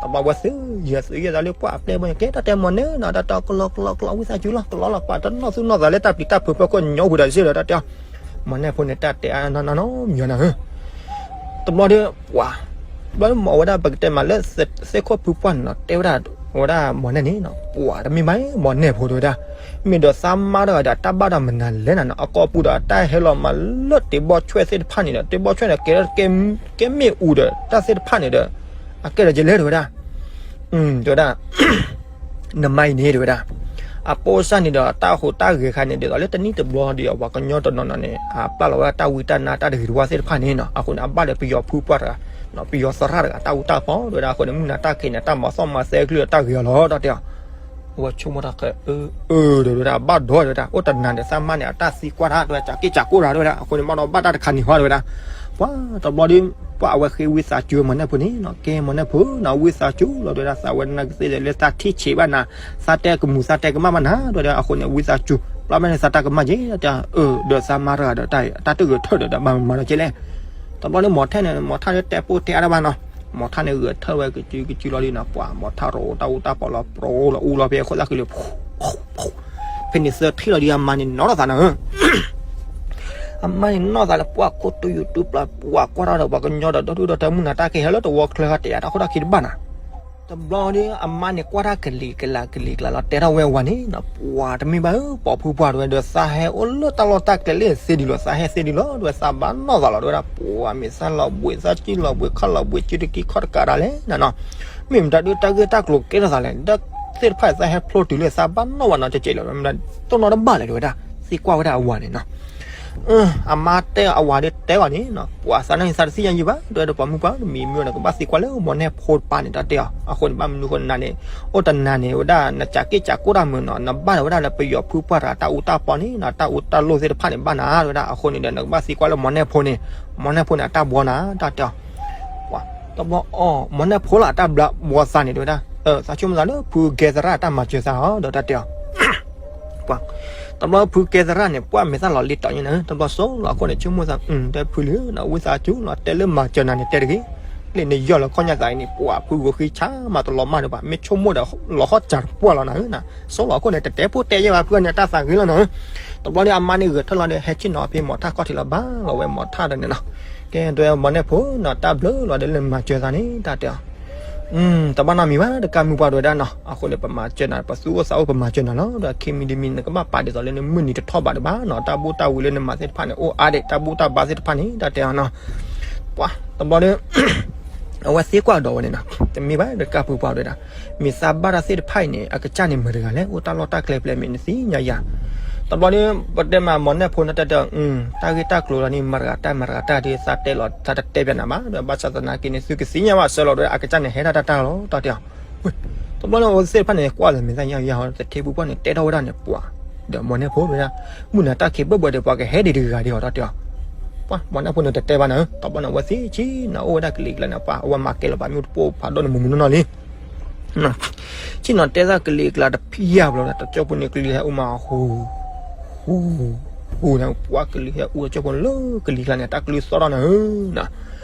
တဘျီဝဲသုယဲၢ်သုယဲၢ်သးလၢပှၤအပျဲၢ်ဘီန့ၣ် ကဲတၢ်တဲမီၢ်နဲၣ်နီၤ တၢ်တဲကလီကလီကလီ ဝံသးစူၤလီၤ တလီလီၤ ပှၤတနီၣ်သူၣ်နီၣ်သးလၢတၢ်ပျံၤတၢ်ဖုးဖၢခိၣ်ညီဝံၤဒီးစ့ၢ်ဒီး တၢ်တဲအီၤ မီၢ်နဲၣ်ဖိန့ၣ်တၢ်တဲအါနီၢ်နီၢ်နီၢ်မီၢ်နီၤ တဘျီဒီး ပှၤ ဘျီမ့ၢ်ဝဲဒၣ်ပကတဲမးလၢသ့ၣ်ခိၣ်ဖုပှၢ်န့ၣ်နီၤ တဲဝဲဒၣ် ဝဲဒၣ်မီၢ်နဲၣ်န့ၣ်နီၤ ပှၤတမ့ၢ်ဘၣ် မီၢ်နဲၣ်ဖိတဝဲဒၣ် မ့ၢ်ဒီးသးမါတဂၤဒီးတၢ်ဘၣ်ဒီးမနုၤလဲၣ်နၤနီၤ အကိာ်ပူၤဒီးတၢ်ဟဲလီၤမးလၢတ့ၤဘီဆွဲၣ်သ့ၣ်တဖၣ်န့ၣ်ဒီး တ့ၤဘီဆွဲၣ်န့ၣ် ကဲ ကဲမ့ၣ်အူဒီးတၢ်သ့ၣ်တဖၣ်န့ၣ်ဒီး အကဲဒီးကလဲၣ်တဝဲဒၣ် တဝဲဒၣ် နမါအံၤန့ၣ်တဝဲဒၣ် အပိစၢ်န့ၣ်ဒီးတၢ်ဟူးတၢ်ဂဲၤခါန့ၣ် ဒ်သိးလၢတနံၣ်တဘျီဒီး ပှၤကညီတနီၤနီၤန့ၣ် အပျဲၢ်လီၤဝဲဒၣ်တၢ်ဝံတၢ်နါတၢ်တဂ့ၤတဝါသ့ၣ်တဖၣ်န့ၣ်နီၤ အဃိန့ၣ် အဘၣ်ဒီးပယီၤဖုပှၢ်တဂၤ ပယီၤသရၣ်တဂၤ တၢ်အူတၢ်ပီတဝဲဒၣ် အဃိန့ၣ် မုၢ်နၤတၢ်ခံးန့ၣ် တၢ်မၤသီၣ်မၤသဲကလုၢ်ဒီးတၢ်ဂ့ၤအီၤလီၤ တၢ်တဲအီၤ ဝဲဆိကမိၣ်တၢ်ဃဲ အၢ အၢ တဝဲဒၣ် ဘၣ်ဒီးတဝဲဒၣ် အိၣ်တနၤဒီးသးမါန့ၣ် အတၢ်သံကွၢ်တၢ်တဝဲ ကးက့ၢ်ကးကိၢ်တၢ်တဝဲဒၣ် အဃိန့ၣ် ဘၣ်ဒီးဘၣ်တၢ်တခါန့ၣ်ဟီတဝဲဒၣ် ပှၤတဘျီဒီး ပှၤအဝဲဃ့ဝံသးစူၤမီၢ်နဲၣ်ဖိန့ၣ်နီၤ ကဲမီၢ်နဲၣ်ဖိနီၤ ဝံသးစူၤလီၤတဝဲဒၣ် သးဝဲနကသ့ဒီးလၢသးထံၣ်ဆံးဘၣ်နၤ သးတဲကမူၤသးတဲကမၣ်ဘၣ်နၤ တဝဲဒၣ် အဃိန့ၣ် ဝံသးစူၤ ပျၢ်မ့ၢ်န့ၣ်သးတၢ်ကမၣ်က့ၤ တၢ်တဲအီၤ အၢ ဒီးသးမါတဂၤဒီးတၢ် တၢ်တဂဲၤထၢၣ်ဒီး တဘၣ်မၤမၤဒီးကဲလဲၣ် တဘျီန့ၣ် မီၢ်ထၣ်န့ၣ် မီၢ်ထၣ်န့ၣ်တဲပိၢ်တဲအါတဘၣ်နီၤ မီၢ်ထၣ်န့ၣ်ဂဲၤထၢၣ်ဝဲကစုကစုလီၤဒ်နီၤ ပှၤမီၢ်ထၣ်ရိးတၢ်အူတၢ်ပီလီၤ ပြိလီၤအူလီၤဖဲအခိၣ်သၣ်ဃံလၢ ဖဲန့ၣ်သၢထံၣ်လီၤဒ်အမါန့ၣ်နီၢ်ထီၣ်သးနၤဧၢ အမါန့ၣ်နီၢ်သးလၢပှၤခိၣ်တူၢ်ယူၤတူၢ်ပျၢ် ပှၤကွၢ်ထီၣ်ဒီးပှၤကညီဒီး ဒီဒူၣ်ဒီထၢ မုၢ်နၤတၢ်ကဟဲလၢတဝီချၢဃီ တဲယၤတၢ်ခိၣ်တၢ်ခံတဘၣ်နၤ တဘျီဒီး အမါန့ၣ်ကွၢ်တၢ်ကလံၤကလၤကလံၤကလၤလီၤ တဲထီၣ်ဝဲအဝၤန့ၣ်နီၤ ပှၤတမ့ၢ်ဘၣ်ဧၢ ပိာ်ဖုပှၢ်တဝဲဒီး သးဟဲအိၣ်လၢတၢ်လီၢ်တၢ်ကျဲလၢသ့ဒံးလီၤ သးဟဲသ့ဒံးလီၤ တဝဲ သးဘၣ်နီၢ်သးလီၤ တဝဲဒၣ် ပှၤမ့ၢ်သးလီၤဘှံး သးစုလီၤဘှံး ခီၣ်လီၤဘှံး စုတကံခီၣ်တကးဒၣ်လဲၣ်နၤနီၤ မ့ၢ်မတၤဒုးတၢ်ဂ့ၢ်တၢ်ကျိၤကဲထီၣ်သးလဲၣ် ဒီးသ့ၣ်တဖၣ်သးဟဲဖျိတုၤလၢသးဘၣ်နီၣ်ဝဲနီၤ ကကဲးလီၤ တိၢ်နီၣ်တဘၣ်လဲၣ် တဝဲဒၣ် သံကွၢ်ဝဲဒၣ်အဝၤန့ၣ်နီၤ အမါတဲအဝၤဒီးတဲအီၤန့ၣ်နီၤ ပှၤသးန့ၣ်သးတသ့ၣ်ညါယံၤဘၣ် တဝဲဒီးပှၤမုၢ်ပှၢ် မံမံဝဲန့ၣ် ကဘၣ်သံကွၢ်လၢမီၢ်နဲၣ်ဖိတပၤန့ၣ် တၢ်တဲအီၤ အဃိန့ၣ် ဘၣ်မနုၤဃိနၤန့ၣ် အိၣ်တနၤန့ၣ် ဝဲဒၣ်နကးက့ၢ်ကးကိၢ်တၢ်မုာ်နီၤ နဘၣ်ဒီးဝဲဒၣ်လၢပယီၤဖုပှၢ်တဂၤ တၢ်အူတၢ်ပီန့ၣ်နီၤ တၢ်အူတၢ်လိၣ်သ့ၣ်တဖၣ်န့ၣ် ဘၣ်နၤ တဝဲဒၣ် အဃိန့ၣ်ဒီး နကဘၣ်သံကွၢ်လၢမီၢ်နဲၣ်ဖိန့ၣ် မီၢ်နဲၣ်ဖိန့ၣ် အတၢ်ဘှီနၤ တၢ်တဲအီၤ ပှၤ တဘျီအီၤ မီၢ်နဲၣ်ဖိလၢအတၢ်ဘှီသးန့ၣ် တဝဲဒၣ် သးဆိကမိၣ်သးလၢ ဖုကဲသရၣ်အတၢ်မၤစၢၤသးအီၤ ဒီးတၢ်တဲအီၤ ပှၤ တဘျီဖုကဲသရၣ်န့ၣ် ပှၢ်မဲာ်သၣ်လီၤလံတီၤညါန့ၣ် တဘျီစိလီၤအခိၣ်န့ၣ် ဆိကမိၣ်သး တဲဖုလံ ဝံသးစူၤလီၤ တဲလၢမၤစၢၤနၤန့ၣ် တဲတဂ့ၤ လၢနယီၢ်လၢခီၣ်ညါသးအံၤန့ၣ် ပှၤဖုဂိၤဃံဆါမးတလီၤမၢ်ဒံးဘၣ် မ့ၢ်ဆိကမိၣ်ဒီးလီၤဟီၣ်စၢ်တပှၢ်လီၤနၤဧၢနၤ, စီလီၤခိၣ်န့ၣ် တတဲဖိတဲယဲၢ်ဘၣ်ဖုန့ၣ် တၢ်သးဂ့ၤလီၤနၤဧၢ. တဘျီဒီးအမါန့ၣ်ဂဲၤထၢၣ်လီၤဒီး ဟဲဆ့ၣ်နီၤဖဲမိၢ်ထၣ်ခီၣ်ထံးလီၤ ဘၣ်လီၤဝဲမိၢ်ထၣ်ဒီးန့ၣ်နီၤ, ကဲ ဒွဲမီၤနဲၣ်ဖိနီၤ တၢ်ဘျုးလီၤဒီးလၢနမၤစၢၤသးန့ၣ် တၢ်တဲအီၤ တဘၣ်နီတမံၤဘၣ် တကးမုၢ်ပှၢ်ဒိၣ်ဝဲဒၣ်နီၤ, အဃိန့ၣ် ပမၤစၢၤနၤ ပသူၣ်အိၣ်သးအိၣ် ပမၤစၢၤနၤလီၤ. ဒီးခံမံၤတမံၤ နကဘၣ်ပာ်ဒ်သိးလၢနမုၢ်နံၤတထီၣ်ဘးဒံးဘၣ်နီၤ, တၢ်ဘူၣ်တၢ်ဝံၤလၢနမၤသ့ၣ်တဖၣ်န့ၣ် အိၣ်အါဒံး တၢ်ဘူၣ်တၢ်ဘါသ့ၣ်တဖၣ်န့ၣ် တၢ်တဲအီၤနီၤ. ပှၤတဘျီဒီး အဝဲသ့ကွၢ်ဒီးဝဲန့ၣ်နီၤ, တမ့ၢ်ဘၣ် တကးပူၤပှၤဒိၣ်ဝဲဒၣ်, မ့ၢ်သးဘၣ်တၢ်သ့ၣ်တဖၣ်အံၤန့ၣ် အကစၢ်န့ၣ်မတၤတဂၤလဲၣ်, အိၣ်တၢ်လီၢ်တၢ်ကျဲဖဲလဲၣ် မ့ၢ်နသ့ၣ်ညါယၤ. တဘျီဒီး ပတဲမးမိၢ်နဲၣ်ဖိန့ၣ် တၢ်တဲအီၤ တၢ်ဂ့ၢ်တၢ်ကျိၤလီၤန့ၣ် မတၤတဂၤတၢ်မတၤတဂၤတၢ်ဒီး သးတဲလီၤ သးတတဲပျးနၤဘၣ်ဒီး ဘၣ်ဆၣ်သနာ်က့န့ၣ် သုကသ့ၣ်ညါဘၣ်စၢၤလီၤဒီး အကစၢ်န့ၣ်ဟဲဒၣ်တၢ်တၢ်လီၤ တၢ်တဲအီၤ. တဘျီန့ၣ် အဝဲသ့ၣ်တဖၣ်န့ၣ် ကွၢ်လၢမ့ၢ်သ့ၣ်ညါယၤဟီ တထံပူၤပှၢ်န့ၣ် တဲထီၣ်ဝဲဒၣ်န့ၣ် ပှၤဒီးမိၢ်နဲၣ်ဖိဝဲဒၣ်, မုၢ်နၤတၢ်ခံးဘၢၣ်ဘၢၣ်ဒီး ပှၤကဟဲဒံးတဂၤဒံးဟီ တၢ်တဲအီၤ. ပှၤမိၢ်နဲၣ်ဖိန့ၣ်တတဲဘၣ်နၤဧၢ, တဘျီန့ၣ် အဝဲသ့ၣ်ဆ့ၣ်နီၤအိၣ်ဝဲဒၣ်ကလံၤကျါန့ၣ် ပှၤအဝဲမၤကဲလီၤဘၣ်မ့ၣ်အူတပိၢ်ဖးဒိၣ်န့ၣ် မုၢ်မုၢ်နီၢ်နီၢ်လံ ဆ့ၣ်နီၤတဲသးကလံၤကျါတဖျၢၣ်ဘျီဒီး တကၠိဖိန့ၣ်ကလံၤဟဲအိၣ်မး ဟူ ဟူ ဟူန့ၣ် ပှၤကလံၤဟဲအိၣ်တကၠိဖိလၢကလံၤကျါန့ၣ် တၢ်ကလုၢ်သီၣ်ထီၣ်နၤဧၢ,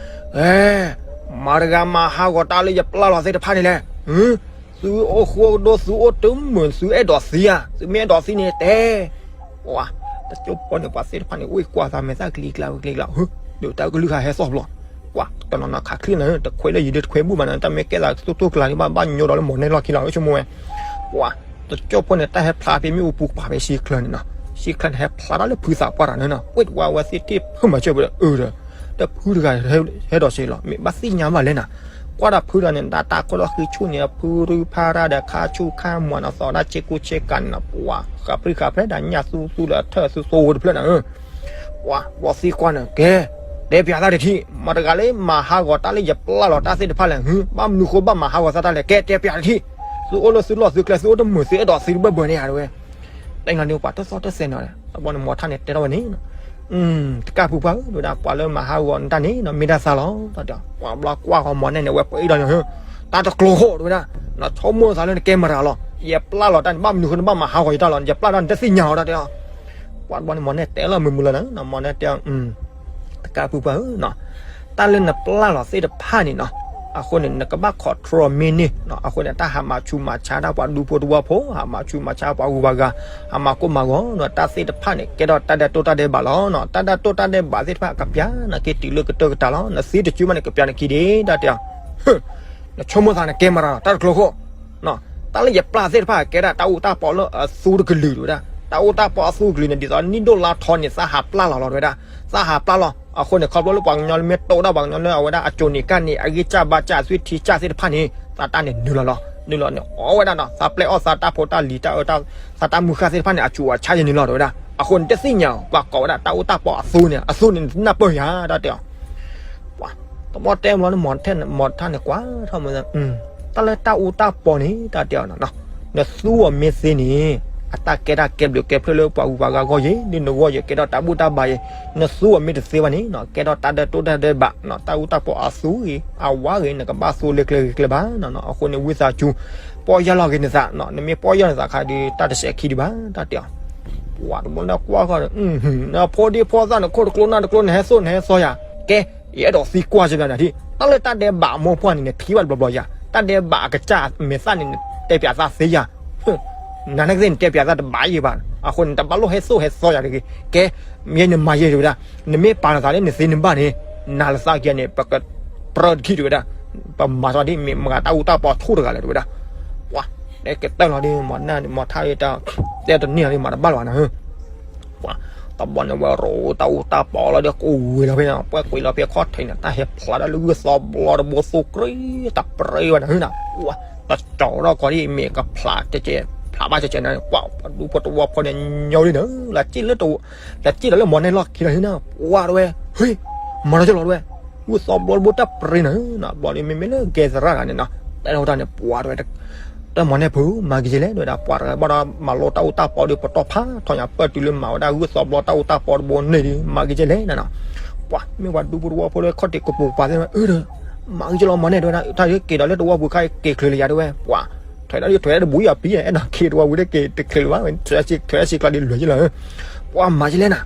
အဲ မတၤတဂၤမၤဟးဂီၤတၢ်လၢယပျၢ်လီၤသ့ၣ်တဖၣ်န့ၣ်လဲၣ်, သုအိၣ်ဃူအိၣ်ကဒိ သုအိၣ်တမုာ် သုအဲၣ်ဒိးသံဧါ, သုမ့ၢ်အဲၣ်ဒိးသံန့ၣ်တဲ ပှၤ တကၠိဖိန့ၣ် ပှၤသ့ၣ်တဖၣ်န့ၣ် အိၣ်ကွၢ်သးမဲာ်သၣ်ကလံၤကျါဝဲကလံၤကျါ ဒီးတၢ်ကလုၢ်ဟးဟဲသီၣ်ဘျီ, ပှၤတနီၤနီၤခးချံနၤ တခွဲးလၢယံၤဒ်တခွဲးဘူၣ်ဘၣ်နၤ တၢ်မ့ၢ်ကဲသးသိၣ်တိၢ်ကျါဒံးဘၣ် ဘၣ်ညိဒီးလၢမိၢ်နဲၣ်လီၢ်ခံလီၤ ဆိကမိၣ်ဝဲ, ပှၤ တကၠိဖိန့ၣ် တၢ်ဟဲဖျါဖဲမ့ၣ်အူပူၤပာ်ဖဲဆံချၢန့ၣ်နီၤ, ဆံချၢန့ၣ် ဟဲဖျါထီၣ်လၢဖုသးပှၢ်တၢ်န့ၣ်နီၤ, ပှၤဝဲသ့ၣ်တဖၣ်မၤစၢၤပဒီးအၢဒီး တၢ်ဖုတဂၤဟဲဒီးစ့လီၤ မ့ၢ်ဘၣ်သ့ၣ်ညါဘၣ်လဲၣ်နၤ, ကွၢ်ဒီးဖုတဂၤန့ၣ် တၢ်တၢ်ခိၣ်ဒီးဃံဆူၣ်န့ၣ် ဖုရူဖးရၣ်ဒီးခါဆူၣ်ခါမွၤနီၤ သီၣ်ဒၣ်ဆ့ကူဆ့ကၤန့ၣ်နီၤ ပှၤဃးပြံဃးပြဲဒီးညၣ်သူသူဒီးထၢၣ်သူသိဝဲတဖျၢၣ်နၤဧၢ ပှၤဘီသံကွၢ်န့ၣ် ကဲ တဲပျးသးတထံၣ် မတၤတဂၤလၢမၤဟးဂီၤတၢ်လၢယပျၢ်လီၤတၢ်သ့ၣ်တဖၣ်လဲၣ်, ဘၣ်မနုၤဃိဘၣ်မၤဟးဂီၤသးတၢ်လဲၣ်, ကဲတဲပျးတထံၣ်, သုအိၣ်လၢသုလီၢ်သုကျဲ သုအိၣ်တမုာ် သုအဲၣ်ဒိးသံတဘၢၣ်ဘၢၣ်န့ၣ်ဧါတဝဲ, တဲလီၤန့ၣ် ပှၤတသီၣ်တစဲးနီၤ တဘျီန့ၣ် မိၢ်ထၣ်န့ၣ်တဲထီၣ်ဝဲန့ၣ် တကၢ်ဖုပှၢ်ဧၢ တဝဲဒၣ် ပှၤလၢမၤဟးဂီၤနတၢ်န့ၣ်နီၤ မ့ၢ်ဒၣ်သးလီၤ တၢ်တဲအီၤ, ပှၤဘျီကွၢ်ဃီမိၢ်နဲၣ်န့ၣ် အဝဲပှ့ၤဒီးန့ၣ် တၢ်တကျိၤဃိ တဝဲဒၣ်, နဆိကမိၣ်သးလၢနကဲမတၤလီၤ, ယပျၢ်လီၤတၢ်န့ၣ် ဘၣ်မနုၤဃိနဘၣ်မၤဟးဂီၤယတၢ်လီၤ, ယပျၢ်တၢ်နတသ့ၣ်ညါအီၤ တၢ်တဲအီၤ, ပှၤတဘျီန့ၣ် မိၢ်နဲၣ်တဲလီၤမုာ်မုာ်လီၤနၤ မိၢ်နဲၣ်တဲအီၤ တကၢ်ဖုပှၢ်ဧၢနီၤ, တၢ်လၢနပျၢ်လီၤသ့ၣ်တဖၣ်န့ၣ်နီၤ, အဃိန့ၣ် နကဘၣ် control မ့ၢ်န့ၢ်နီၤ, အဃိန့ၣ် တၢ်ဟးမၤဆူးမၤဆါတၢ်ပှၤဒူဖိတဝီဖိ, ဟးမၤဆူးမၤဆါပှၤဂုၤပှၤဂၤ, ဟးမၤကိၢ်မၤဂီၤနီၤ, တၢ်သ့ၣ်တဖၣ်န့ၣ် ကဲထီၣ်တၢ်ဒဲးတိၢ်တၢ်ဒဲးဘးလီၤနီၤ, တၢ်ဒဲးတိၢ်တၢ်ဒဲးဘးသ့ၣ်တဖၣ် ကပျၢ်နၤက့ၤတုၤလၢကတၢၢ်ကတၢၢ်လီၤ, နသံတစုဘၣ်န့ၣ် ကပျၢ်နခံဒံး တၢ်တဲအီၤ နဆိကမိၣ်သးနကဲမတၤလီၤ တၢ်တကျိၤဃိ, တၢ်လၢယပျၢ်သ့ၣ်တဖၣ် ကဲဒၣ်တၢ်အူတၢ်ပီးလၢအသူတကလုာ်တဝဲဒၣ်, တၢ်အူတၢ်ပီးအသူတကလုာ်န့ၣ် ဒ်သိးနံၣ်ဒိၣ်လါထီန့ၣ် သးဟးပျၢ်လီၤလီၤတဝဲဒၣ်, သးဟးပျၢ်လီၤ, အဃိန့ၣ် ခီဖျိလၢပှၤကညီလၢမ့ၢ်တိၢ်ဒၣ်ပှၤကညီလၢအဝဲဒၣ်အစိၤန့ၣ်ကၣ်န့ၣ် အဂံၢ်စၢ်ဘါစၢ်အသွံၣ်ထံစၢ်သ့ၣ်တဖၣ်န့ၣ် သးတၢ်န့ၣ်နုာ်လီၤလီၤ, နုာ်လီၤန့ၣ် အီၣ်ဝဲဒၣ်နီၤ, သးပျဲအီၣ်သးတၢ်ဖိတၢ်လံၤတၢ်အၢ သးတၢ်မုၢ်ဃၢ်သ့ၣ်တဖၣ်န့ၣ် အဆူးအဆါယဲၢ်န့ၣ်လီၤတဝဲဒၣ်, အဃိန့ၣ် တသ့ၣ်ညါ ပှၤကိးဝဲဒၣ်တၢ်အူတၢ်ပီးအသူန့ၣ်, အသူန့ၣ် နနၢ်ပၢၢ်ယၤ တၢ်တဲအီၤ ပှၤတဘျီတဲဘျီန့ၣ် မိၢ်ထၣ်န့ၣ်ကွၢ်ထီၣ်မး, တၢ်လၢတၢ်အူတၢ်ပီးန့ၣ် တၢ်တဲအီၤနီၤ, နသူအီၤမ့ၢ်သ့န့ၣ် အတၢ်ကဲတၢ်ကဲဘျုးကဲဖျၢၣ်လၢပှၤဂုၤပှၤဂၤအဂီၢ်ယဲၢ်, လၢနဂီၢ်ယဲၢ် ကဲထီၣ်တၢ်ဘူၣ်တၢ်ဘါယဲၢ်, နသူအီၤမ့ၢ်တသ့ဘၣ်န့ၣ်နီၤ ကဲထီၣ်တၢ်ဒဲးတိၢ်တၢ်ဒဲးဘးနီၤ, တၢ်အူတၢ်ပီးအသူဂ့ၤ အဝါဂ့ၤ နကဘၣ်သူလၢကျဲဂ့ၤကျဲဘၣ်နီၤ, အဃိန့ၣ် ဝံသးစူၤ ပီၢ်ယၢ်လီၤက့ၤနသးနီၤ, နမ့ၢ်ပီၢ်ယၢ်နသးခါဒီး တၢ်တစဲးခံဒံးဘၣ် တၢ်တဲအီၤ ပှၤတဘျီန့ၣ်ကွၢ်ဃီဒီး နဖိဒံဖိသၣ် နခိၣ်တကျိနၢ်တကျိ နဟဲသိၣ်နဟဲသီယၤ, ကဲ ယအဲၣ်ဒိးသံကွၢ်စၢၤနၤထံၣ်, တၢ်လၢတၢ်ဒဲးဘးအမိၢ်ပှၢ်န့ၣ် နထံၣ်ဘၣ်တဘျီဘျီယၤ, တၢ်ဒဲးဘးအကစၢ်မဲာ်သၣ်န့ၣ် နတဲပျးသးသ့ယၤ, နနာ်က့သ့ၣ် နတဲပျးသးတဘၣ်ယဲၢ်ဘၣ်, အဃိန့ၣ် တဘၣ်လိၣ်ဟဲသိၣ်ဟဲသီယၤတဂ့ၤ, ကဲ မ့ၢ်နမၤယဲၢ်တဝဲဒၣ်, နမ့ၢ်ပာ်နသးလၢနသ့နဘၣ်န့ၣ် နၤလၢသးက့ၤန့ၣ် ပကပြၢတခံတဝဲဒၣ်, ပမၤသးဒ်မ့ၢ်မတၤတၢ်အူတၢ်ပီးထိၣ်တဂၤလဲၣ်တဝဲဒၣ်, ပှၤ တဲကတၢၢ်လီၤဒ် မိၢ်ထၣ် တဲတန့ၢ်လီၤဒ်မၤတဘၣ်လၢၤဘၣ်နၤ, ပှၤ တဘျီန့ၣ်ဝဲရိတၢ်အူတၢ်ပီးလီၤဒီး ကဝ့ၤလီၤဖဲန့ၣ် ပှဲၤကွံာ်လီၤဖဲခီၣ်ထံးန့ၣ် တၢ်ဟဲဖျါတၢ်လၢဂုၢ်သီဘျီတဘိသိၣ်ကြ့ တၢ်ပြ့ဝဲနၤနၤ, ပှၤ တကၠီၤထီၣ်ကီးဒ်မ့ၢ်ကဖျး ဖျးဘၣ်ကဲကဲနၤ ပှၤ ပှၤဒူဖိတဝီဖိန့ၣ် ညီလံနၤ လၢက့ၣ်လၢ လၢက့ၣ်ဒီးလၢမိၢ်နဲၣ်လီၢ်ခံလီၤနၤ ပှၤတဝဲ ဟ့ မၤတၢ်ကလီၤတဝဲ ဂုၢ်သီဘျီတဘိတၢ်ပြ့နၤ ဘျီဒ်မ့မ့ၢ်လၢကဲသရၣ်တဂၤန့ၣ်နီၤ တဲထီၣ်တၢ်န့ၣ် ပှၤတဝဲ တၢ်မိၢ်နဲၣ်ဖိ မၤက့ၤကဲလဲၣ် တဝဲဒၣ် ပှၤတဂၤဘၣ်ဒီး မၤလိတၢ်အူတၢ်ပီးဒီး ပတီၢ်ဖးထီၣ်ညါ ပၢၢ်တုၤလၢမၤဝဲဒၣ်ဂုၢ်သီဘျီတၢ်အူတၢ်ပီးတဘိန့ၣ်ဒီး မၤက့ၤကဲလဲၣ်နၤနီၤ ပှၤ မ့ၢ်ပှၤဒူဖိတဝီဖိလၢခီၣ်ထံးကပိာ်ကပၤသ့ၣ်တဖၣ် အၢ မၤက့ၤကဲလီၤ မိၢ်နဲၣ် တဝဲဒၣ် တၢ်ဒ်က့ၤဒီးလၢတဝီပူၤခါ က့ၤချုးလၢယၤတဝဲ ပှၤ ထွဲးဒၣ်ဒ်ထွဲးဒၣ်တဘူးယၤပံၤ အဲၣ်ဒိးက့ၤတဝီဝံၤလၢက့ၤတချုးလၢၤဘၣ် ထွဲးဒၣ်စံးကျါဒ်လွဲၢ်ယလီၤ ပှၤမၤက့ၤလဲၣ်နၤ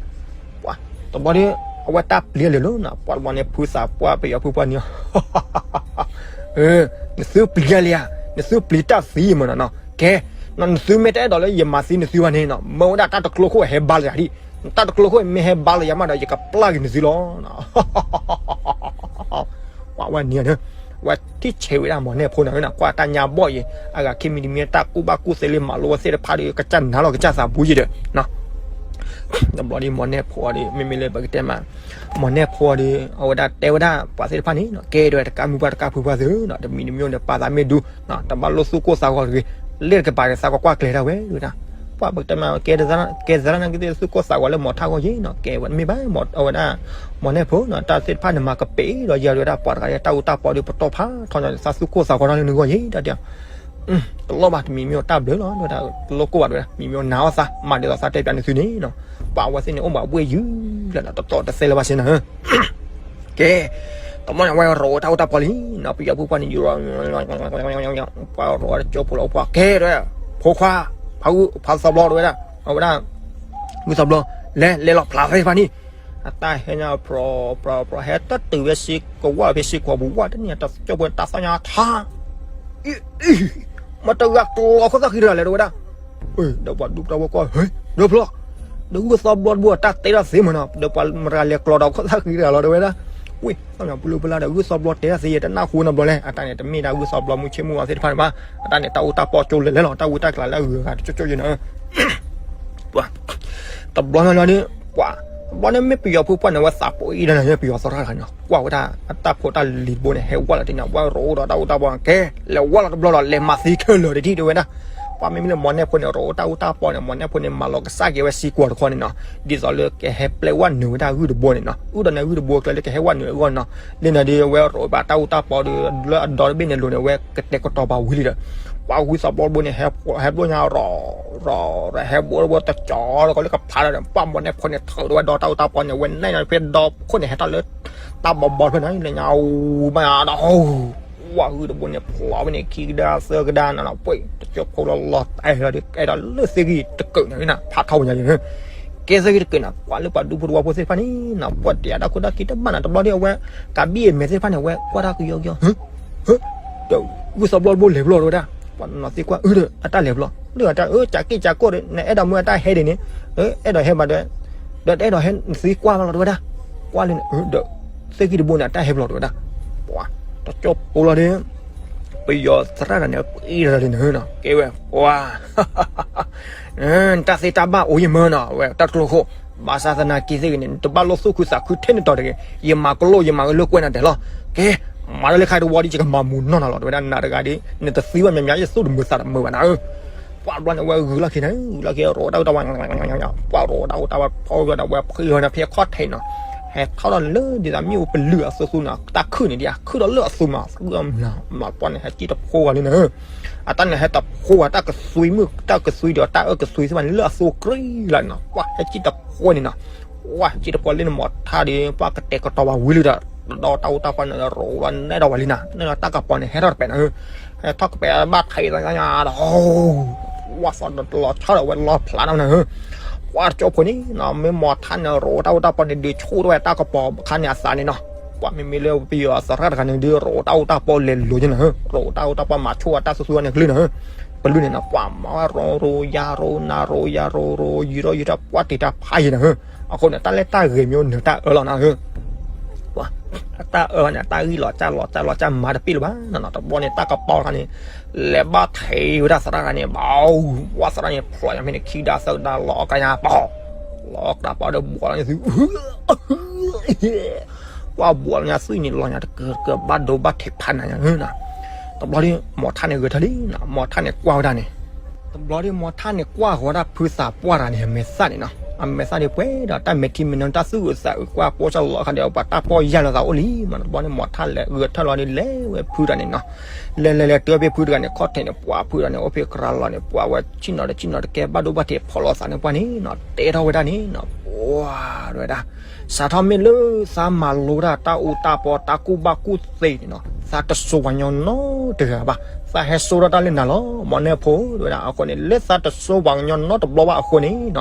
ပှၤ တဘျီဒီး အဝဲတၢ်ပျံၤလၢာ်လၢနီၤ, ပှၤတဘျီန့ၣ် ဖုသးပှၢ်ပယီၤဖုပှၢ်န့ၣ် နသုပျံၤလံဧါ, နသုပျံၤတၢ်သံမ့ၢ်နီၤနီၤ, ကဲ, နသုမ့ၢ်တအဲၣ်ဒိးလၢယမၤသံနသုဘၣ်န့ၣ်နီၤ, မၢဝဲဒၣ်တၢ်တကျိခိၣ်ဟဲဘါလၢယၤဒံး, နတၢ်တကျိခိၣ်မ့ၢ်ဟဲဘါလၢယၤမးဒီး ယကပျၢ်က့ၤနသုလီၤ. ပှၤဝဲန့ၣ်, ဝဲထံၣ်ဆဲးဝဲဒၣ်မီၢ်နဲၣ်ဖိန့ၣ် ကွၢ်တၢ်ညါဘီၣ်အံၤ, အဂၤခံမံၤတမံၤတၢ်ကူၣ်ဘၣ်ကူၣ်သ့လၢမၤလိဝဲသ့ၣ်တဖၣ်ဒီး ကစၢ်နၤလီၤကစၢ်သးဘူးယံၤဒီး တဘျီဒီးမီၢ်နဲၣ်ဖိဒီး မ့မ့ၢ်လၢပကတဲမး, မီၢ်နဲၣ်ဖိဒီး အဝဲဒၣ်တဲဝဲဒၣ်ပှၤသ့ၣ်တဖၣ်န့ၣ်နီၤ, ကဲဒၣ်ဝဲတကးမုၢ်ပှၢ်တကးဖုပှၢ်သုနီၤ, တမံၤတမံၤန့ၣ် ပာ်သးမ့ၢ်ဒူ, တဘၣ်လိၣ်သူၣ်ကိၢ်သးဂီၤတဂ့ၤ, လ့ၣ်တကပၤဒီးသးကွၢ်ကွၢ်ကျဲၤဒၣ်ဝဲဒၣ်, ပှၤပကတဲမး ကဲသရၣ်, ကဲသရၣ်န့ၣ်ကသ့ၣ်သူၣ်ကိၢ်သးဂီၤလၢမီၢ်ထၣ်ဂီၢ်ယံၤနီၤ, ကဲဝဲမ့ၢ်ဘၣ်မီၢ်, အဝဲဒၣ် မီၢ်နဲၣ်ဖိနီၤ, တၢ်သ့ၣ်တဖၣ်န့ၣ်မၤကပ့ၤဒီးယၤဒၣ်ဝဲဒၣ်ပှၤတဂၤဒီး တၢ်အူတၢ်ပီဒီးပတီၢ်ဖးထီန့ၣ် သးသူၣ်ကိၢ်သးဂီၤထီၣ်လၢနဂီၢ်ယံၤတၢ်တဲ တလိၣ်ဘၣ် တမံၤမ့ၢ်တၢ်ဘျုးလီၤ, တလိၣ်ကိၢ်ဘၣ်တဲဝဲဒၣ်, မံၤမ့ၢ်နၤအီၣ်သး မၤဒ်သိးသးတဲပၠးနသုန့ၣ်နီၤ, ပှၤဝဲသ့ၣ်န့ၣ်အိၣ်ဘၣ်ဘှ့ၣ်ယုၢ်လၢနီၤ, တတီတသဲလၢၤဘၣ်စ့ၢ်နီၤ, ကဲ, တဘျီန့ၣ် အဝဲရိးတၢ်အူတၢ်ပီလံနီၤ, ပယီၤဖုပှၢ်န့ၣ် ပှၤရိးတကၠိဖိလီၤ ပှၤကဲဒၣ်, ဖိခွါ, ဖါဂုၢ်, ဖါသီဘျီတဲဝဲဒၣ်, အဝဲဒၣ်, ဂုၢ်သီဘျီ, လဲၤ, လဲၤလီၤဖျးသ့ၣ်တဖၣ်န့ၣ်, အတၢ်ဟဲညါ ဖြီဖြီဖြီ ဟဲတတုၤဝဲစ့ၢ်ကီးဝဲဖဲစ့ၢ်ကီးပူၤဝဲတန့ၢ် တကၠိဖိန့ၣ်တၢ်သီၣ်ညါထါ မ့ၢ်တဂၤကျီခိၣ်သၣ်ဃံတဂၤလဲၣ်တဲဝဲဒၣ်, ဒီးပှၤဒူပတၢ်ဝဲကွၢ်, ဒီဖျီ, ဒီးဂုၢ်သီဘျီတဘိအတၢ်တဲတၢ်သ့မးနီၤ, ဒီးပှၤမတၤဂၤလဲၤကျီဒီးခိၣ်သၣ်ဃံတဂၤလီၤတဲဝဲဒၣ်, ဝ့ၢ်သီၣ်ညါပူၤလၢပလၢ်ဒီး ဂုၢ်သီဘျီတဲတၢ်သ့ယဲ တနၢ်ဟူနီတဘျီလဲၣ်, အတၢ်န့ၣ် တမ့ၢ်ဒၣ်ဂုၢ်သီဘျီမုၢ်ဆ့ၣ်မုၢ်ဂီၤသ့ၣ်တဖၣ်န့ၣ်ဘၣ်, အတၢ်န့ၣ် တၢ်အူတၢ်ပီကၠိလဲၤလဲၤလီၤ, တၢ်ဝံတၢ်ကျးလၢအဂုၤအဂၤတကၠိကၠိယဲနီၤ ပှၤ, တဘျီန့ၣ်လီၤဒီး, ပှၤ, တဘျီန့ၣ်မ့ၢ်ပယီၤဖိပှၢ်န့ၣ် ဝဲသးပှၢ်အံၤဒီးန့ၣ် ပယီၤသရၣ်တဂၤန့ၣ် ကွၢ်ဝဲဒၣ်အတၢ်ဖိတၢ်လံၤတဘိန့ၣ် ဟဲဝဲလီၤတ့ၢ်န့ၣ် ဝဲရိးဒီးတၢ်အူတၢ်ပီကဲ, လဲၤဝဲလီၤတဘျီဒီး လဲၤမၤသံခဲလၢာ်တထံၣ်တဲဝဲဒၣ်, ပှၤမ့မ့ၢ်လၢမီၢ်နဲၣ်ဖိန့ၣ် ရိးတၢ်အူတၢ်ပီန့ၣ် မီၢ်နဲၣ်ဖိန့ၣ် မၤလီၤကစၢ်က့ၤဝဲစ့ၢ်ကီးတခီန့ၣ်နီၤ, ဒ်သိးလၢကဟဲပျဲဝဲနုာ်ဝဲဒၣ်ဂုၢ်တဘိန့ၣ်နီၤ, အုၣ်ဒီးန့ၣ်ဂုၢ်တဘိကျဲလၢကဟဲဝဲနုာ်အဂီၢ်နီၤ, လၢန့ၣ်ဒီး ဝဲရိးဘၣ်တၢ်အူတၢ်ပီဒီး လၢအဒီတဘ့ၣ်န့ၣ်လိၤန့ၣ် ဝဲကတဲာ်ကတီၤပာ်ဝံၤလံဒီး ပှၤဂုၢ်သီဘျီတဘိန့ၣ် ဟဲဘျိညါရိး, ရိး, ဟဲဘျိတဘိတကၠီၤဒီး ကီလၢကဖျါဒီး ပှၤမီၢ်နဲၣ်ဖိန့ၣ် ထုးဒီးဝဲဒီတၢ်အူတၢ်ပီန့ၣ် ဝဲနဲၣ်ညါဖဲဒီခိၣ်န့ၣ် ဟဲထီၣ်လၢတၢ်ဘီဘီဖဲန့ၣ် လၢညါအူဘၣ်ညါဒီး ဝဲဂုၢ်တဘိန့ၣ် ဖျိးဝဲန့ၣ် ခံကဒါသၢကဒါနီၤ ပှၤတကၠိဖိလီၤလီၤတအဲၣ်လီၤဒီး အဲၣ်ဒိးလၢသ့ၣ်ဂံၢ်တကုာ်န့ၣ် ဖးထီဝဲညါန့ၣ် ကဲသ့ၣ်ဂံၢ်တကုာ်န့ၣ် ပှၤလၢပှၤဒူဖိတဝီဖိသ့ၣ်တဖၣ်န့ၣ်နီၤ ပှၤတဲအတၢ်ခိၣ်တၢ်ခံတဘၣ်နီၤ တဘျီဒီးအဝဲ ကးဘံၣ်အမဲာ်သ့ၣ်တဖၣ်န့ၣ် အဝဲကွၢ်တၢ်ကယီကယီ ဒီးဂုၢ်သီဘျီတဘိလဲၤဘျီတဲဝဲဒၣ် ပှၤနီၤသံကွၢ်အၢဒီး အတၢ်လဲၤဘျီ လၢအတၢ်အၢ ကးက့ၢ်ကးကီၢ်ဒီး နအဲၣ်ဒိးမ့ၢ်အတၢ်ဟဲဒ်န့ၣ် အဲၣ်ဒိးဟဲဘၣ်ဒီး ဒီးတအဲၣ်ဒိးဟဲနသံကွၢ်လီၤလီၤတဲဝဲဒၣ် ကွၢ်လၢန့ၣ် ဒီးသ့ၣ်ဂံၢ်တဘိန့ၣ် အတၢ်ဟဲဘျီတဲဝဲဒၣ် ပှၤတကၠိဖိလီၤဒီး ပယီၤသရၣ်တဂၤန့ၣ် ပအံၤတဂၤန့ၣ်နီၤ ကဲဝဲ ပှၤ တၢ်သ့တၢ်ဘၣ်အိၣ်ယမၢနီၤ ဝဲတၢ်တကျိခိၣ် ဘၣ်ဆၣ်သနာ်က့သ့ၣ်ဂ့ၤန့ၣ် နတဘၣ်လိၣ်သူၣ်ခုသးခုထဲန့ၣ်တီၤတဂ့ၤ ယမၤကလိၣ် ယမၤကလၢကွဲးနၤဒဲးလီၤ ကဲ မၤလၢလၢခါတဝီဒီး ယကမၤမူနီၢ်နၤလီၤ တဲဝဲဒၣ် နၤတဂၤဒီး နတသံဘၣ်မးမး ယသူၣ်တမုာ်သးတမုာ်ဘၣ်နၤဧၢ ပှၤတဘျီန့ၣ် ဝဲဂုာ်လီၢ်ခံန့ၣ် ဂုာ်လီၢ်ခံ ရိးတၢ်အူတၢ်ပီ ပှၤရိးတၢ်အူတၢ်ပီ ဖီဝဲဒီး ဝဲဖှံဝဲဒီး ဖဲခီၣ်ထံးနီၤ ဟဲထီၣ်ဒီးလၢဒ်သိးမ့ၣ်အူပလုာ်အသိးသိးနီၤ တၢ်ခုၣ်န့ၣ်ဒ် ခုၣ်ဒီးလၢအသိးမး မၤပှၢ်န့ၣ် ဟဲကံၣ်တဖိဝဲလံန့ၣ် အတၢ်န့ၣ်ဟဲတဖိဝဲ တၢ်ကသွံမုၣ် တၢ်ကသွံဒီး တၢ်အၢကသွံသ့ၣ်တဖၣ်န့ၣ် လၢအသိးကြ့လီၤန့ၣ်နီၤ ပှၤဟဲကံၣ်တဖိန့ၣ်နီၤ ပှၤဟဲကံၣ်တဖိလၢနမီၤထါဒီး ပှၤကတဲာ်ကတီၤဝဲဝံၤလံဒီး ဒီးတၢ်အူတၢ်ပီန့ၣ် ရိးဝဲနဲၣ်ဒီးဝဲလံနၤ နဲၣ်ဒီးတၢ်ကပီၤန့ၣ် ဟဲထီၣ်တပဲာ်နၤ ဟဲထီၣ်ကပဲာ်ဘၣ်ထံးသညါဒီး ဝဲသးဒီးလီၤဆီဒီးဝဲလီၤဖျါနၤ ပှၤတကၠိဖိန့ၣ်နီၤ မ့ၢ်မီၤထါန့ၣ် ရိးတၢ်အူတၢ်ပီန့ၣ် ဒုးဆူၣ်ထီၣ်ဝဲတၢ်ကပီၤခါန့ၣ်အသးန့ၣ်နီၤ ပှၤမ့မ့ၢ်လၢပယီၤသရၣ်တဂၤန့ၣ် ဒုးရိးတၢ်အူတၢ်ပီလဲၤလိၤန့ၣ်နီၤ ရိးတၢ်အူတၢ်ပီမၤဆူၣ်ဝဲတၢ်သူသူန့ၣ်ကလုၢ်န့ၣ် ကလုၢ်န့ၣ်နီၤ ပှၤမၤဝဲရိးရိးယၤရိးနၤရိးယၤရိးရိး ယံၤရိးယံၤထီၣ်ပှၤတံာ်တၢ်ဖးယံၤန့ၣ် အဃိန့ၣ် တၢ်လၢတၢ်ဂ့ၤမ့ၢ်နၢၤတၢ်အၢလီၤနၤ ပှၤ တၢ်အၢန့ၣ် တၢ်ဂံၢ်လီၤကၢ်လီၤကၢ်လီၤကၢ်မၤတပ့ၢ်လၢၤဘၣ်နီၤ တဘျီန့ၣ် တၢ်ကပီၤတခါန့ၣ် လဲၤဘၣ်ထံးဝဲဒၣ်သရၣ်တဂၤန့ၣ် ဘၣ် ဝဲသရၣ်န့ၣ် ဖျိးညါဖဲန့ၣ် ခံဒါသၢဒါလီၤအီၣ်ကဒါပီၤ လီၤအီၣ်ကဒါပီၤဒီးဘှီးလီၤညါသု ပှၤဘှီးလီၤညါသုန့ၣ် လီၤညါတကၢၢ်တကၢၢ် ဘၣ်ဒိဘၣ်ထံးဖးနၤညါ တဘျီဒီး မီၤထါန့ၣ်ဂဲၤထၢၣ်လံနီၤ မီၤထါန့ၣ်ကွၢ်ဝဲဒၣ်န့ၣ် တဘျီဒီး မီၤထါန့ၣ်ကွၢ်ဃီၤဒၣ်ဖုသးပှၢ်တဂၤန့ၣ် အမဲာ်သၣ်န့ၣ်နီၤ အမဲာ်သၣ်န့ၣ်ပှဲၤဒီးတၢ်မဲာ်ထံမဲာ်နိ တၢ်သူၣ်အုးသးအုးကွၢ်ပိာ်စၢ်လီၤအခါဒီး ပှၤတၢ်ပီၢ်ယၢ်လီၤသးအိၣ်လံမး တဘျီန့ၣ် မီၤထါလဲၤဂဲၤထၢၣ်လီၤဒီး လဲၤဝဲဖုတဂၤန့ၣ်နီၤ လဲၤလဲၤလဲၤတုၤဖဲဖုတဂၤန့ၣ် ခီၣ်ထံးန့ၣ် ပှၤဖုတဂၤန့ၣ် အိၣ်ဖဲကရၤလီၤန့ၣ် ပှၤဝဲဆ့ၣ်နီၤဒီးဆ့ၣ်နီၤတကဲ ဘၣ်ဒိဘၣ်ထံးဖီၣ်လိာ်သးန့ၣ်ပှၢ်န့ၣ်နီၤ တဲထီၣ်ဝဲဒၣ်န့ၣ်နီၤ ပှၤဝဲဒၣ် စးထီၣ်မ့ၢ်လၢသးမၤလိတၢ် တၢ်အူတၢ်ပီ တၢ်ကူၣ်ဘၣ်ကူၣ်သ့န့ၣ်နီၤ သးတစိၤပှၤကညီနီတဂၤဘၣ် သးဟဲစိာ်ထီၣ်တၢ်လၢနၤလီၤ မီၤနဲၣ်ဖိ တဲဝဲဒၣ် အဃိန့ၣ် လၢသးတစိာ်ပှၤကညီနီတဘျီဘၣ်အဃိန့ၣ်နီၤ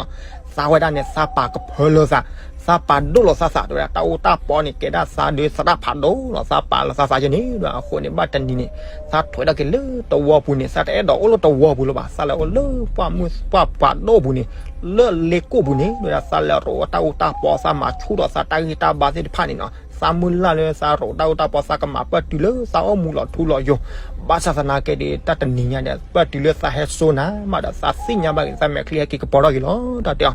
သးဝဲဒၣ်န့ၣ် သးပာ်ကဖၢလၢသး, သးပာ်ဒိၣ်လီၤသးသး တဲဝဲဒၣ် တၢ်အိၣ်တၢ်ပီန့ၣ် ကဲဒၣ်သးဒုးသရၣ်ဖးဒိၣ်လီၤ သးပာ်လီၤသးသးယဲန့ၣ်ဒီး အဃိန့ၣ် ဘၣ်တနံၤန့ၣ် သးထွဲဒီးက့ၤလၢတဝီပူၤန့ၣ် သးတအဲၣ်ဒိးအိၣ်လၢတဝီပူၤလၢၤဘၣ် သးလဲၤအိၣ်လၢပှၢ်မုၢ်ပှၢ်ပှၢ်ဒိၣ်ပူၤန့ၣ် လၢလ့ကိၣ်ပူၤန့ၣ် တဲဝဲဒၣ် သးလဲၤရိးတၢ်အိၣ်တၢ်ပီ သးမၤဆူၣ်ထီၣ်သးတၢ်ဂံၢ်တၢ်ဘါသ့ၣ်တဖၣ်န့ၣ်နီၤ သးမုၢ်လၢ်လၢသးရိးတၢ်အိၣ်တၢ်ပီ သးကမၤပၢၢ်တုၤလၢသးအိၣ်မူလီၤထူလီၤယိာ်, ဘၣ်ဆၣ်သနာ်က့ဒီး တၢ်တနံၤညါဒီး ပၢၢ်တုၤလၢသးဟဲစိနၤမးဒီး သးသ့ၣ်ညါဘၣ်က့ၤ သးမဲာ်ချံဟဲက့ၤကပီၤထီၣ်က့ၤလီၤ တၢ်တဲအီၤ.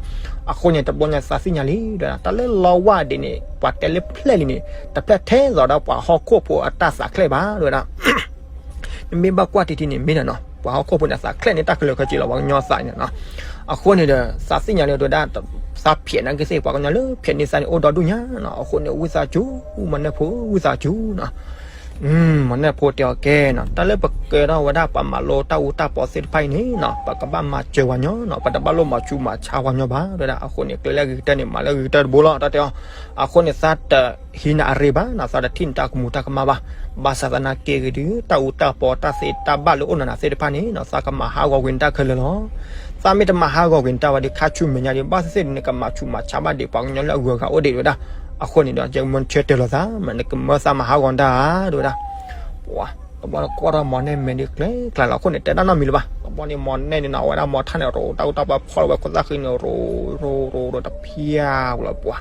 အဃိန့ၣ် တဘျီညါသးသ့ၣ်ညါလံ တဲဝဲဒၣ် တၢ်လၢလီဝါဒ်န့ၣ် ပှၤတဲလၢဖျဲၣ်လံန့ၣ် တဖျဲၣ်ထဲသိးဒီးပှၤဟီၣ်ခိၣ်ဖိအတၢ်သးချဲၣ်ဘၣ် တဲဝဲဒၣ် နမ့ၢ်ဘၣ်ကွၢ်တံၢ်တံၢ်န့ၣ် မ့ၢ်ဒီးနီၤ ပှၤဟီၣ်ခိၣ်ဖိန့ၣ် သးချဲၣ်န့ၢ်တၢ်ခဲလၢာ်ခဲဆ့လီၤ ပှၤကညီသးန့ၣ်နီၤ. အဃိန့ၣ်ဒီး သးသ့ၣ်ညါလၢတဲဝဲဒၣ် သးဖျဲးနာ်က့သ့ၣ် ပှၤကညီလၢဖျဲးန့ၢ်သးန့ၣ် အိၣ်ဒီဒူၣ်ညါနီၤ. အဃိန့ၣ် ဝံသးစူၤ မီၢ်နဲၣ်ဖိ ဝံသးစူၤနီၤ. မီၢ်နဲၣ်ဖိတဲအီၤကဲနီၤ တၢ်လၢပကဲထီၣ်ဝဲဒၣ်ပှၤမၤလိတၢ်အူတၢ်ပီသ့ၣ်တဖၣ်အံၤန့ၣ်နီၤ ပကဘၣ်မၤစၢၤပှၤကညီနီၤ ပတဘၣ်လိၣ်မၤဆူးမၤဆါပှၤကညီဘၣ် တဲဝဲဒၣ်. အဃိန့ၣ် ကျဲလၢအဂ့ၤကတၢၢ်န့ၣ် မၤလၢအဂ့ၤကတၢၢ်တဘိလီၤ တၢ်တဲအီၤ. အဃိန့ၣ် သးတ ဟံးနၤအရ့ဘၣ်နီၤ သးတထံၣ်နတၢ်ကမူၤတၢ်ကမၣ်ဘၣ်. ဘၣ်ဆၣ်သနာ်က့ဂ့ၤဒုး တၢ်အူတၢ်ပီတၢ်သ့တၢ်ဘၣ်လၢအိၣ်နၤနၤသ့ၣ်တဖၣ်န့ၣ်နီၤ သးကမၤဟးဂီၤကွံာ်နတၢ်ခဲလၢာ်လီၤ. သးမ့ၢ်တမၤဟးဂီၤကွံာ်နတၢ်ဝဲဒီး ခါဆူမဲာ်ညါဒီး ဘၣ်သ့ၣ်သ့ၣ်န့ၣ် နကမၤဆူးမၤဆါဘၣ်ဒံးပှၤကညီလၢအဂုၤအဂၤအိၣ်ဒံး တဲဝဲဒၣ်. အဃိန့ၣ်ဒီး ယမ့ၢ်ဆၢတဲာ်လီၤသး မ့ၢ်နကမၢသးမၤဟးဂီၤနတၢ်ဧါ တဲဝဲဒၣ်. ပှၤ တဘျီန့ၣ်ကွၢ်ထီၣ်မီၢ်နဲၣ်မဲာ်ဒုးကျဲၤကျါလီၤ အဃိန့ၣ် တဲတၢ်နီတမံၤလၢၤဘၣ်. တဘျီန့ၣ်မီၢ်နဲၣ်န့ၣ်နီၤ အဝဲဒၣ်မီၢ်ထၣ်န့ၣ် ရိးတၢ်အူတၢ်ပီဖီၣ်လီၤဝဲခိၣ်သၣ်ဃံန့ၣ် ရိးရိးရိးတဖၠၣ်လီၤပှၤ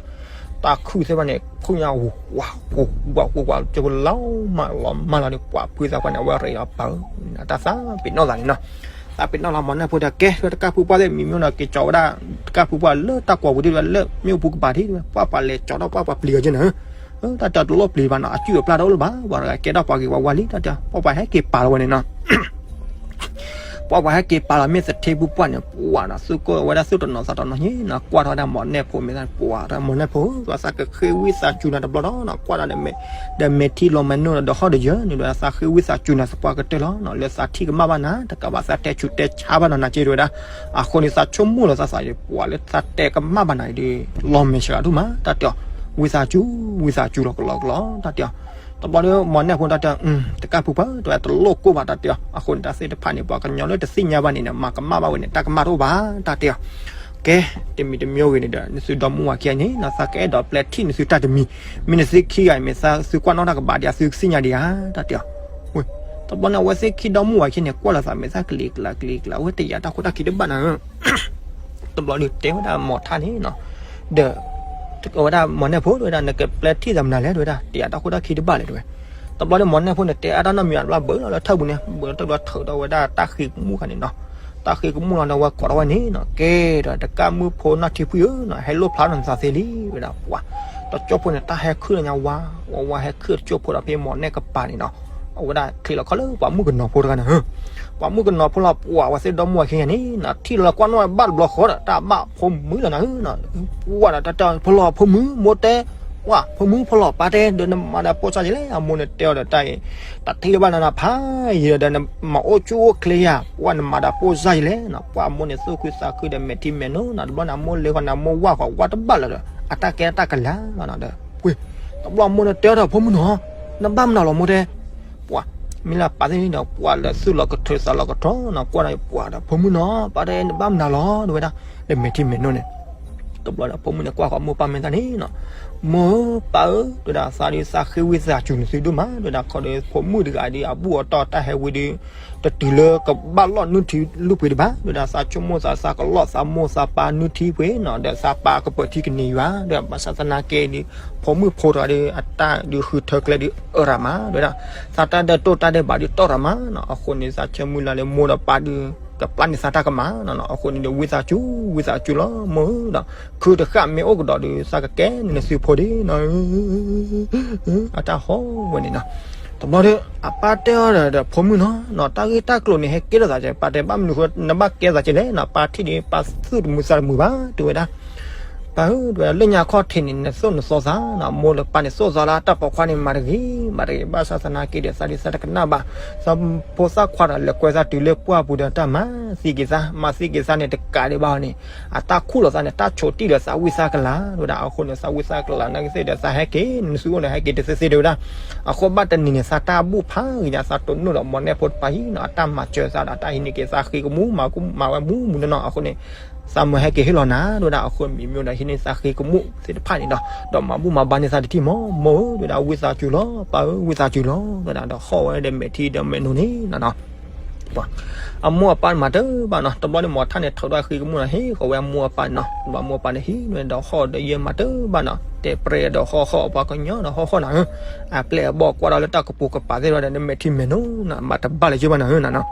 တၢ်ခုၣ်သ့ၣ်တဖၣ်န့ၣ် ဖုၣ်ညါဝူၤဝးဝူၤဝးဝူၤဝး ကၠိဖိလီၤမၢ်လီၤမၢ်လီၤန့ၣ် ပှၤဖုသးပှၢ်န့ၣ် အဝဲရ့းလီၤပၢၤ တၢ်သးပ့ၤနီၣ်သးန့ၣ်နီၤ. သးပ့ၤနီၣ်လီၤ မီၢ်နဲၣ်ဖိတဲ ကဲ တကၢ်ဖုပှၢ်သ့ၣ် မံၤမ့ၢ်နီၤ က့ၤကၠီၤဝဲဒၣ် တကၢ်ဖုပှၢ်လၢတၢ်ကွီၢ်ပူၤဒ်ဝဲလၢ မ့ၣ်အူပူၤကပၤဒ်ဝဲ ပှၢ်ပှၤလဲၤကၠီၤထီၣ်ပှၢ်ပှၤပျံၤအီၤက့န့ၣ် တၢ်တဲတလိၣ်ပျံၤဘၣ်နီၤ အစုၣ်အပျၢ်တအိၣ်လၢၤဘၣ် ပှၤတဂၤကဲထီၣ်ပှၤဂ့ၤပှၤဝါလံ တၢ်တဲ ပှၢ်ပှၤဟဲက့ၤပာ်လီၤဝဲန့ၣ်နီၤ ပှၢ်ပှၤဟဲက့ၤပာ်လီၤ မ့ၢ်သထ့ဖုပှၢ်န့ၣ် ပှၢ်ဒီး သုးကိၢ်ဝဲဒၣ်သုးတနီၤသးတနီၤန့ၣ်နီၤ ကွၢ်ထီၣ်ဝဲဒၣ်မီၢ်နဲၣ်ဖိမ့ၢ်သး ပှၢ်ဒီးမီၢ်နဲၣ်ဖိ သးကဃ့ဝံသးစူၤနၤတဘျီဒီးနီၤ ကွၢ်ဒီး ဒီးမဲာ်ထံလီၤမဲာ်နိဒီးဟီၣ်တယၢၤန့ၣ်ဒီး သးဃ့ဝံသးစူၤနၤသပှၢ်ကတၢၢ်လီၤနီၤ လၢသးထံၣ်ကမၣ်ဘၣ်နၤ တကးဘၣ်သးတဲဆူးတဲဆါဘၣ်နီၤ နၤက့တဲဝဲဒၣ်. အဃိန့ၣ် သးဆိကမိၣ်လီၤသးသး ပှၢ်လၢသးတဲကမၣ်ဘၣ်နၤအံၤဒီး လီၤမဲာ်ဆှးဒိၣ်မး တၢ်တဲအီၤ ဝံသးစူၤ ဝံသးစူၤလီၤကလီကလီ တၢ်တဲအီၤ. တဘျီဒီး မီၢ်နဲၣ်ဖိတၢ်တဲ တကၢ်ဖုပှၢ် တဲဝဲတလိၣ်ကိၢ်ဘၣ် တၢ်တဲအီၤ. အဃိန့ၣ် တၢ်သ့ၣ်တဖၣ်န့ၣ် ပှၤကညီလၢတသ့ၣ်ညါဘၣ်န့ၣ် မၤကမၣ်ဘၣ်ဝဲန့ၣ် တၢ်ကမၣ်တအိၣ်ဘၣ် တၢ်တဲအီၤ. ကဲ တမံၤတမံၤဂ့ၤန့ၣ်ဒီး နသုဒီမါဝၤခံဂၤန့ၣ် နသးကအဲၣ်ဒိးပျဲထံၣ်နသုတၢ်တမံၤ မ့ၢ်နသုခံဂၤအံၤ မ့ၢ်သးသုကွၢ်နီၣ်တၢ်ကဘၣ်ဒံး အသုကသ့ၣ်ညါဒံးဧါ တၢ်တဲအီၤ. တဘျီန့ၣ် အဝဲသ့ၣ်ခံဒီမါဝၤခံန့ၣ် ကွၢ်လီၤသးမ့ၢ်သးကလံၤကျါကလံၤကျါ အဝဲတယာ်တၢ်ခိၣ်တၢ်ခံတဘၣ်နၤဧၢ တဘျီဒီးတဲဝဲဒၣ်မီၢ်ထၣ်န့ၣ်နီၤ ဒီး ဝဲဒၣ်မီၢ်နဲၣ်ဖိ တဲဝဲဒၣ် နကပျဲထံၣ်သးမနုၤလဲၣ် တဲဝဲဒၣ် တယာ်တၢ်ခိၣ်တၢ်ခံတဘၣ်လဲၣ် တဲဝဲ. တဘျီဒီးမီၢ်နဲၣ်ဖိန့ၣ် တဲအါတၢ်နီတမံၤ တဘျီဘၢလီၤလၢထၢၣ်ပူၤန့ၣ် ဘၢလီၤထၢၣ်ပူၤဒီးထုးဒီးဝဲဒၣ်တၢ်ဃ့ကမူၣ်ခါန့ၣ်နီၤ တၢ်ဃ့ကမူၣ်လီၤဒီးဝဲကိးထီၣ်ဝဲန့ၣ်နီၤ ကဲဒီး တကၢ်မုၣ်ဖိနီၢ်ထံဖှံဧၢနီၤ ဟဲလိၣ်ဖျါနသးသ့လံ ဝဲဒၣ်ပှၤ တကၠိဖိန့ၣ် တၢ်ဟဲခုၣ်လၢညါဝါ ဝါဝါဟဲခုၣ်တကၠိဖိဒီးဖဲမီၢ်နဲၣ်ကပၤန့ၣ်နီၤ အဝဲဒၣ်ချ့လီၤခီလၢပှၤမုၣ်ကနီၤဖိတဂၤန့ၣ် ပှၤမုၣ်ကနီၤဖိလီၤ ပှၤဝဲသ့ၣ်ဒီမါဝၤခံဂၤန့ၣ်နီၤ ထံၣ်လီၤကွၢ်နီၣ်ဘၣ်တဘျီဃီဒီး တၢ်ဘၣ်ဖိမုၣ်လီၤနၤဧၢနီၤ ပှၤဒီးတၢ်တဲ ဖီလီၤဖိမုၣ် မိၢ်တဲ ပှၤ ဖိမုၣ်ဖီလီၤပၢ်တဲ ဒီးနမၤဒီးပိၢ်စၢ်ယလဲၣ် အမိၢ်န့ၣ်တဲအီၤဒီးတၢ်အံၤ တၢ်ထံၣ်လၢၤဘၣ်နၤနၤဖးယံာ်ဒီး နမၤအိၣ်ဆူၣ်အိၣ်ချ့ယၤ ပှၤနမၤဒီးပိၢ်စၢ်ယလဲၣ်နီၤ ပှၤအမိၢ်န့ၣ်သူၣ်ခုသးခုဒီးမဲာ်ထံမဲာ်နိနီၤ တဘျီန့ၣ်အမိၢ်လၢဃီန့ၣ် အမိၢ်ဝၢ်ဃီဝါတဘၣ်လၢၤဒီး အတၢ်ကဲတၢ်ကလၤလီၤနီၤဒီး ပှၤ တဘျီအမိၢ်န့ၣ်တဲအီၤဒီး ဖိမုၣ်နီၤ နဘၣ်မနုၤလီၤမိၢ်တဲ ပှၤ မ့ၢ်လၢပၢ်သ့ၣ်န့ၣ်ဒီး ပှၤလၢသူၣ်လီၤကထၢသးလီၤကထီနီၤ ကွၢ်ဒီးပှၤဒီး ဖိမုၣ်နီၤ ပၢ်တဲနဘၣ်မနုၤလီၤ တဲဝဲဒၣ် ဒီးမဲာ်ထံမဲာ်နိန့ၣ် တဘျီဒီးဖိမုၣ်န့ၣ်ကွၢ်ဃီမိၢ်ပၢ်မဲာ်သၣ်န့ၣ်နီၤ မိၢ်ဧၢပၢ်ဧၢ တဲဝဲဒၣ်သးဒုးသးဃ့ဝံသးစူၤနသုဒိၣ်မး တဲဝဲဒၣ်ခီဒီးဖိမုၣ်တဂၤဒုးအဘူၣ်အတီၢ်တၢ်ဟဲဝံဒုး တတုၤလၢကဘၣ်လီၢ်နုၢ်ထံလုၢ်ပှ့ၤတဘၣ် တဲဝဲဒၣ်သးဆိကမိၣ်သး သးကလီၢ်သးမိၢ်သးပၢ်နုၢ်ထံပှ့ၤနီၤ ဒီးသးပၢ်ကပၢၤထံကန့ၢ်ယွၤ ဒီးဘၣ်ဆၣ်သနာ်က့ဒီး ဖိမုၣ်ဖိတဂၤဒီး အတၢ်ဒုးဃုထၢကျဲဒုးအၢရၤမး တဲဝဲဒၣ် သးတၢ်ဒဲးတိၢ်တၢ်ဒဲးဘးဒုးတီၢ်ရၤမးနီၤ အဃိန့ၣ် သးဆၢမုၢ်လၢ်လၢမိၢ်ဒီးပၢ်ဒုး ကပျၢ်န့ၢ်သးတၢ်ကမၣ်နီၤ အဃိန့ၣ်ဒီး ဝံသးစူၤ ဝံသးစူၤလီၤ မိၢ်ဧၢဒီး ခုတဃၣ်မ့ၢ်အိၣ်ကဒီးဒီး သးကကဲန့ၢ်နသုဖိဒ်နီၤ အတၢ်ဟီၣ်ဝဲန့ၣ်နီၤ တဘျီဒီး အပၢ်တဲအီၤဒီး ဖိမုၣ်နီၤ တၢ်ဂ့ၢ်တၢ်ကျိၤန့ၣ် ဟဲကဲထီၣ်သးကဲ ပၢ်တဲဘၣ်မနုၤဃိ နဘၣ်ကဲသးကဲလဲၣ်နီၤ ပၢ်ထံၣ်ဒီး ပၢ်သူၣ်တမုာ်သးတမုာ်ဘၣ် တဲဝဲဒၣ် ပၢ်ဧၢ တဲဝဲဒၣ် လၢညါခီၣ်ထံးန့ၣ် နသိၣ်နသီသးနီၤ မိၢ်လၢပၢ်န့ၣ်သိၣ်သီလၢတၢ်ပိာ်ခွါန့ၣ် မၤတဂ့ၤ မၤတဂ့ၤ ဘၣ်ဆၣ်သနာ်က့ဒီး သးဒုးသးတကနၣ်ဘၣ် သးဖိသၣ်ခွါဒီး လဲၤကွဲသးတုၤလၢပှၢ်ပူၤဒီး တၢ်မၤသံက့ၤသး မၤသံက့ၤသးန့ၣ် တကးဒံးဘၣ်န့ၣ် အတၢ်ခူၣ်လီၤသးန့ၣ် တၢ်ဆိးတံၢ်ဒီးသးဝံသးကလၤ တဲဝဲဒၣ် အဃိန့ၣ် သးဝံသးကလၤနာ်က့သ့ၣ်ဒီး သးဟဲက့ၤ နသုအိၣ်န့ၣ် ဟဲက့ၤတသ့သ့ တဲဝဲဒၣ် အဃိဘၣ်တနံၤန့ၣ် သးတၢ်ဘူၣ်ဖးဂ့ၤညါ သးတိၢ်နီၣ်ဒီး မီၢ်နဲၣ်ဖိတပၤအံၤနီၤ အတၢ်မၤစၢၤသးဒီး အတၢ်ဟံးန့ၢ်က့ၤသးဃ့ကမူၣ် မၤဝဲမူမူနီၢ်နီၢ် အဃိန့ၣ် သးမၢဟဲက့ၤဟ့ၣ်လီၤနၤ တဲဝဲဒၣ်. အဃိမံၤမ့ၢ်ဝဲဒၣ် ဟံးန့ၢ်သးဃ့ကမူၣ်သ့ၣ်တဖၣ်န့ၣ်ဒီး ဒီးမၤဘူၣ်မၤဘါန့ၢ်သးတထံၣ်မး, မိၢ်ဧၢ တဲဝဲဒၣ်, ဝံသးစူၤလီၤ ပၢ်ဧၢ ဝံသးစူၤလီၤ တဲဝဲဒၣ်. ဒီးဟီၣ်ဝဲဒီးမဲာ်ထံဒီးမဲာ်နိန့ၣ်နီၤနီၤ အမိၢ်အပၢ်မၤတၢ်ဘၣ်နီၤ. တဘျီန့ၣ် မီၤထၣ်န့ၣ် ထုးဒီးဃ့ကမူၣ်နီၤ, ဟ့ၣ်ဃီၤဝဲအမိၢ်အပၢ်န့ၣ်နီၤ. တဘျီမိၢ်အပၢ်န့ၣ် ဟံးန့ၢ်ဒီးဟီၣ်ဒီးယဲၢ်မၤတၢ်ဘၣ်နီၤ, တဲပြဲဒီးဟီၣ်ဟီၣ် ပှၤကညီဒီးဟီၣ်ဟီၣ်နၤဧၢ, အပျဲၢ်အဘီၣ်ကွၢ်ဒီးလၢတၢ်ကပိာ်ကပၤသ့ၣ်ဒီး နမဲာ်ထံမဲာ်နိနီၤ မၤတဘၣ်လၢၤဘၣ်နၤဧၢနီၤနီၤ.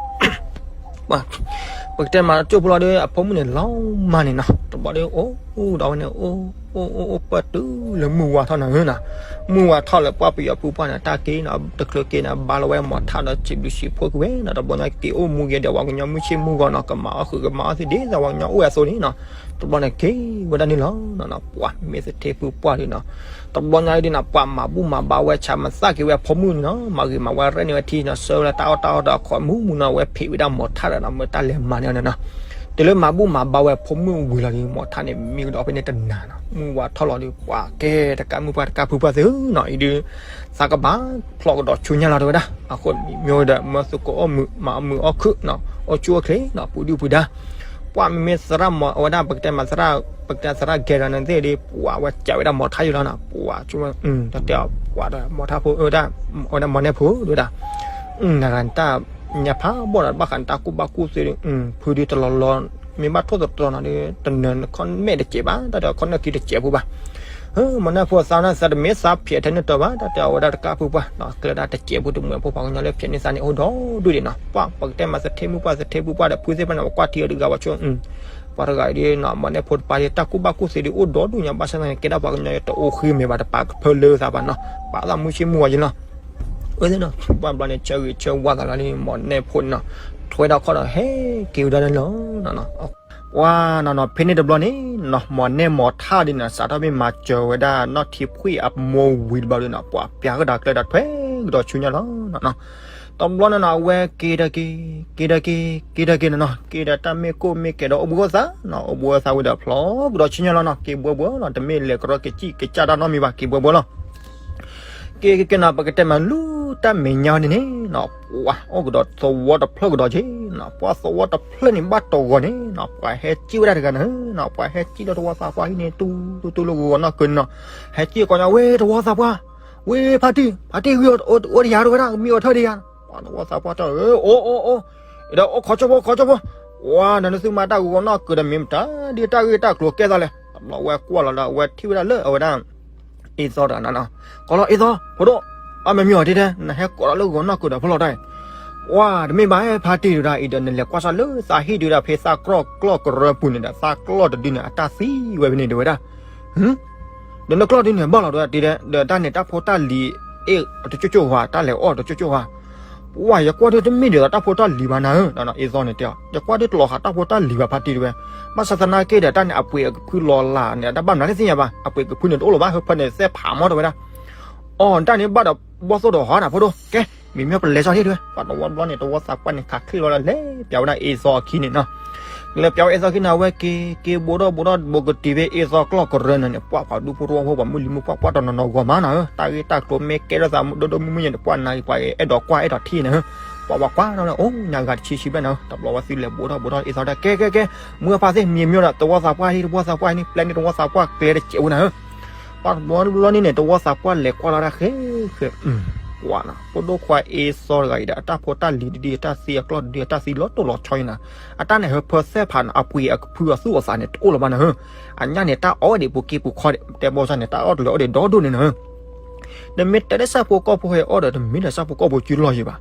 ပကတဲမၤကၠိၣ်ဖိလီၤဒီး အဖိမုၣ်န့ၣ်လီၤမၢ်န့ၣ်နီၤ. တဘျီဒီး အိၣ်ဒီးဝဲန့ၣ် အိၣ်အိၣ်အိၣ်ပၢၢ်တုၤလၢမုၢ်ဝါထီၣ်နၤဧၢနီၤ. မုၢ်ဝါထီၣ်လၢပှၢ်ပယီၤဖုပှၢ်န့ၣ် တၢ်က့ၤနီၤ တချုးက့ၤန့ၣ် ဘါလီၤဝဲမီၤထၣ်ဒီးစံးဘျုးစံးဖှိၣ်က့ၤဝဲနီၤ. တဘျီညါက့ၤအိၣ်မူက့ၤဒီးပှၤကညီမုၢ်ဆ့ၣ်မုၢ်ဂီၤနီၤ, ကမၤအီၣ်ဃုာ်ကမၤအီၣ်သ့ဒ်သိးပှၤကညီအိၣ်ဝဲအသိးန့ၣ်နီၤ. တဘျီန့ၣ်က့ၤဝဲဒၣ်န့ၣ်လီၤနီၤနီၤ. ပှၤမ့ၢ်သထ့ဖုပှၢ်ဒီးနီၤ တဘျီညါဒ်နီၤ ပှၤမၤဘူၣ်မၤဘါဝဲဆါမၤသၣ်က့ၤဝဲအဖိမုၣ်န့ၣ်နီၤ, မၤဂ့ၤမၤဝါရဲၣ်န့ၢ်ဝဲထံနီၤ, ဆှၢဝဲလၢတၢ်အီၣ်တၢ်အီဒီးအခီမုၢ်မုၢ်နီၤ, ဝဲဖံးဝဲဒၣ်မီၤထၣ်ဒီးနီၤ မ့ၢ်တၢ်လဲၤမၤန့ၢ်အီၤန့ၣ်နီၤ. တုၤလၢမၤဘူၣ်မၤဘါဝဲအဖိမုၣ်ဝံၤလီၤဒီး မီၤထၣ်န့ၣ်မံကဒီးဖဲန့ၣ်တနၤနီၤ, မုၢ်ဝါထီၣ်လီၤဒီး ပှၤကဲတကးမုၣ်ပှၢ်တကးဖုပှၢ်သ့ၣ်ဧၢနီၤ, အံၤဒုး သးကဘၣ်ဖျိးကဒီးဆူညါလီၤတဲဝဲဒၣ်. အဃိမ့ၢ်ဝဲဒီး မၢသုကအီၣ်မုာ်မၤအီၣ်မုာ်အီၣ်ခုၣ်နီၤ, အိၣ်ဆူၣ်အိၣ်ချ့နီၤ, ပူၤဒုၣ်ပူၤဒါ ပှၤမ့မ့ၢ်သရၣ်မီၤအဝဲဒၣ် ပကတဲမၤသရၣ် ပကတဲသရၣ်ဂဲၤဒီးန့ၣ်သ့ၣ်ဒီး ပှၤဝဲကးဝဲဒၣ်မီၤထၣ်ယိလီၤနီၤ, ပှၤဆူၣ်ဝဲ တၢ်တဲအီၤ ပှၤဒီးမီၤထၣ်ဖိ အဝဲဒၣ်မီၤနဲၣ်ဖိဒ်ဝဲဒၣ်, နဂၤနတၢ်ညါဖးဘီၣ်ဒီး ဘၣ်ဃးနတၢ်ကူၣ်ဘၣ်ကူၣ်သ့ဒီး ဖုဒုးတလီၤလီၤ, မ့ၢ်ဘၣ်ထိၣ်သတြီၤနီၤဒီး တနၢၤခီၣ်မဲာ်တစဲးဘၣ်, တၢ်တဲခီၣ်နၢၣ်ခံတစဲးဖိဘၣ် မီၤနဲၣ်ဖိသးန့ၣ် သးတမ့ၢ်သးဖျဲးထဲန့ၣ်တၢ်ဘၣ်, တၢ်တဲအဝဲဒၣ်တကးဖိပှၢ်, ကျဲဒၣ်တစဲးဖိတမှဲၤဖိ ပှၤကညီလၢဖျဲးန့ၢ်သးန့ၣ်အိၣ်ဒီဒူၣ်ဒံးနီၤ, ပှၤပကတဲမၤသထ့မုၣ်ပှၢ်သထ့မုၣ်ပှၢ်ဒီး ဖုသ့ၣ်တဖၣ်န့ၣ် ပကွၢ်ထံအီၤတဂၤဘၣ်ဆိ, ပှၤတဂၤအံၤဒ်နီၤ မီၤနဲၣ်ဖိတပၤဒီး တၢ်ကူၣ်ဘၣ်ကူၣ်သ့ဒီးအိၣ်ဒီဒူၣ်ညါ ဘၣ်ဆၣ်သနာ်က့ ကဲဒၣ်ပှၤကညီတအိၣ်ဃ့မဲာ်ဘၣ်တပာ်ကဖၢလၢသးဘၣ်နီၤ, ပာ်သးမုၢ်ဆ့ၣ်မုၢ်ဂီၤယဲလီၤ. အဝဲသ့ၣ်နီၤ ပှၢ်ဘျီန့ၣ် ဆၢဂ့ၤဆၢဝါသးလီၤန့ၣ် မီၤနဲၣ်ဖိန့ၣ်နီၤ, ထွဲဒၣ်ခီၣ်ဒီးဟဲက့ၤဝဲဒၣ်န့ၣ်လီၤ. ပှၤနီၤနီၤ ဖဲန့ၣ်တဘျီန့ၣ်နီၤ မီၤနဲၣ်မီၤထၣ်ဒ်န့ၣ် စးထီၣ်မ့ၢ်မၤစၢၤဝဲဒၣ်နီၢ်ထံဖှံၣ်အမိၢ်ဝံၤတဘျီဒီးနီၤ ပှၤပျးကဒီးကျဲဒီးထွဲကဒီးဆူညါလီၤနီၤနီၤ. တဘျီန့ၣ်နီၤ အဝဲက့ၤဒီးက့ၤ က့ၤဒီးက့ၤ က့ၤဒီးက့ၤနီၤနီၤ က့ၤဒီးတၢ်မ့ၢ်ကိၣ်မ့ၢ်ကဲၤဒီးအိၣ်ဘှံးအိၣ်သါနီၤ အိၣ်ဘှံးအိၣ်သါဝံၤဒီးဖျိကဒီးဆူညါလီၤနီၤ က့ၤဘှီဘှီလီၤ တမ့ၢ်လဲၤကရီကစံၣ်ကစၢ်တၢ်နီတမံၤဘၣ် က့ၤဘှီဘှီလီၤ. က့ၤက့ၤက့ၤနီၤ ပကတဲမၤလူၤတၢ်မဲာ်ညါန့ၣ်န့ၣ်နီၤ ပှၤအိၣ်ကဒီးသဝီတဖျၢၣ်ကဒီးက့ၤနီၤ ပှၤသဝီတဖျၢၣ်န့ၣ် ဘၣ်တဂီၤန့ၣ်နီၤ ပှၤဟဲစံၣ်ဝဲဒၣ်တဂၤန့ၣ်နီၤ ပှၤဟဲစံၣ်လၢတဝီသးပှၢ်ဟံၣ်န့ၣ် တူတူတူလၢဂီၤနီၢ်ကၢၤန့ၣ်နီၤ ဟဲစံၣ်ကိးညါ ဝဲတဝီသးပှၢ် ဝဲဖါတံၢ် ဖါတံၢ်ဂံၢ်အိၣ်တယၤတဝဲဒၣ် မ့ၢ်အိၣ်ထၢၣ်တယၤ ပှၤတဝီသးပှၢ်တၢ်ဧၢ အိၣ်အိၣ်အိၣ် ဒီးအိၣ်ခီကၠိဖိခီကၠိဖိ ဝါ နသုမၤတၢ်ဂီၤနီၢ်ကၢၤဒီးမ့ၢ်မတၤ ဒ်တၢ်ဂ့ၢ်တၢ်ကျိၤကဲသးလဲၣ် တဘျီဝဲကွၢ်လီၤဒီး အဝဲထံၣ်ဝဲဒၣ်လၢအဝဲဒၣ် အ့သိတဂၤနီၤနီၤ ကိးလီၤ အ့သိ ဖိဒိၣ် ဘၣ်မနုၤမ့ၢ်အီၤတ့ၢ်တဲ နဟဲကိးဒီးလၢဂီၤနီၢ်ကၢၤဒီးဖီလာ်တၢ်အံၤ ဝါ တမ့ၢ်ဘၣ် ဖါတံၢ်တဝဲဒၣ်အံၤဒီး နလဲၤကွၢ်စၢ်လၢသးဟံၣ်တဝဲဒၣ် ဖဲသးကျီၢ်ကရၢပူၤန့ၣ်ဒီး သးကျီၢ်တဒုန့ၣ် အတၢ်သံဝဲဖဲန့ၣ်တဝဲဒၣ် ဒီးနကျီၢ်ဒုန့ၣ် ဘၣ်လီၤတဝဲဒၣ်တ့ၢ်တဲ ဒီးတၢ်န့ၣ် တၢ်ဖိတၢ်လံၤ အ့ၣ်တကၠိၢ်ကၠိၢ်ဝါ တၢ်လဲၤအီၣ်တကၠိၢ်ကၠိၢ်ဝါ ပှၤ ယကွၢ်ဒုတမ့ၢ်ဒ်သိးတၢ်ဖိတၢ်လံၤဘၣ်နၤဧၢ အ့သိန့ၣ်တဲအီၤ ယကွၢ်ဒုတလီၤဃာ်တၢ်ဖိတၢ်လံၤဘၣ်ဖါတံၢ်တဝဲ ဘၣ်ဆၣ်သနာ်က့ဒီး တၢ်န့ၣ်အပှ့ၤအကဖုလီၤလၢ်န့ၣ် အတၢ်ဘၣ်မနုၤတသ့ၣ်ညါဘၣ် အပှ့ၤကဖုန့ၣ်တအိၣ်လၢၤဘၣ် ဟၢဖၢန့ၣ်သဲဖးမီတဝဲဒၣ် အီၣ်တၢ်န့ၣ်ဘၣ်ဒီး ဘီၣ်သိၣ်ဒီးဟီနၤဖိဒိၣ် ကဲ မ့မ့ၢ်ပလဲၤစီၤဟ့ၣ်တဝဲ ပှၤတဝီဘျီန့ၣ် တဝီသးပှၢ်န့ၣ် ခးချ့လီၤလၢလဲၤပျးဝဲဒၣ်အ့သိအခံန့ၣ်နီၤ လဲၤပျးဝဲအ့သိအခံန့ၣ် အဝဲက့ၤ က့ၤဘိးထီၣ်ဘိးထီၣ်ဘိးကတံၤဖဲအ့သိကျီၢ်ကရၢန့ၣ်န့ၣ် ပှၤဖးဒူဖိတဝီဖိ ပှၤမုၢ်လံၤမုၢ်ပှၢ်ကွၢ်တနီၤနီၤဂီၤမးနၤဧၢ တၢ်ဂ့ၢ်တၢ်ကျိၤမ့ၢ်ကဲထီၣ်သးဒိၣ်ဒိၣ်မုၢ်မုၢ်ညါန့ၣ် ပှၤနာ်ဂ့ၤပှၤအဲၣ်ဒိးကွၢ်အဲၣ်ဒိးထံၣ်နၤဧၢ ပှၤဝဲကွၢ်ထီၣ်န့ၣ် အိၣ်ညါဂၤတဆံဆံဘျဲၣ်နၤဧၢ တဘျီဝဲသုလဲၤဘိးထီၣ်ဘိးထီၣ်အ့သိဒၣ် ကဲကဲကဲ မုၢ်ဖးသ့ၣ်မံမ့ၢ်ဒီး တဝီသးပှၢ်ဟံၣ်တဝီသးပှၢ်ဟံၣ်န့ၣ် ပျဲန့ၢ်တဝီသးပှၢ်ကျဲတစဲးဝဲနၤဧၢ ပှၤတဘျီတဘျီန့ၣ်န့ၣ် တဝီသးပှၢ်လဲၤကွၢ်လီၤဒၣ်ဃဲဃဲ ကွၢ်နၤ ဖိဒိၣ်ခွါအ့သိတဂၤအံၤဒီး အတၢ်ဖိတၢ်လံၤတဒု အတၢ်သံအကျီၢ်တဒု အတၢ်သံလီၤတိၢ်လီၤဆီယဲနၤ အတၢ်န့ၣ်ဟၢဖၢသဲဖးနၤ အပှ့ၤအကဖုအသူၣ်အသးန့ၣ် တအိၣ်လၢၤဘၣ်နၤဧၢ အညၣ်န့ၣ် တၢ်အီၣ်ဒံးပူၤက့ပူၤခီဒံး တဲဘီၣ်ဆၣ်န့ၣ် တၢ်အီၣ်တလၢအီၣ်ဒံးဒီဒိၣ်န့ၣ်နၤဧၢ နမ့ၢ်တဲလၢဆၣ်ဖိကီၢ်ဖိဟဲအီၣ်ဒီး တမ့ၢ်ဒီးဆၣ်ဖိကီၢ်ဖိစုလီၢ်ယံၤဘၣ်.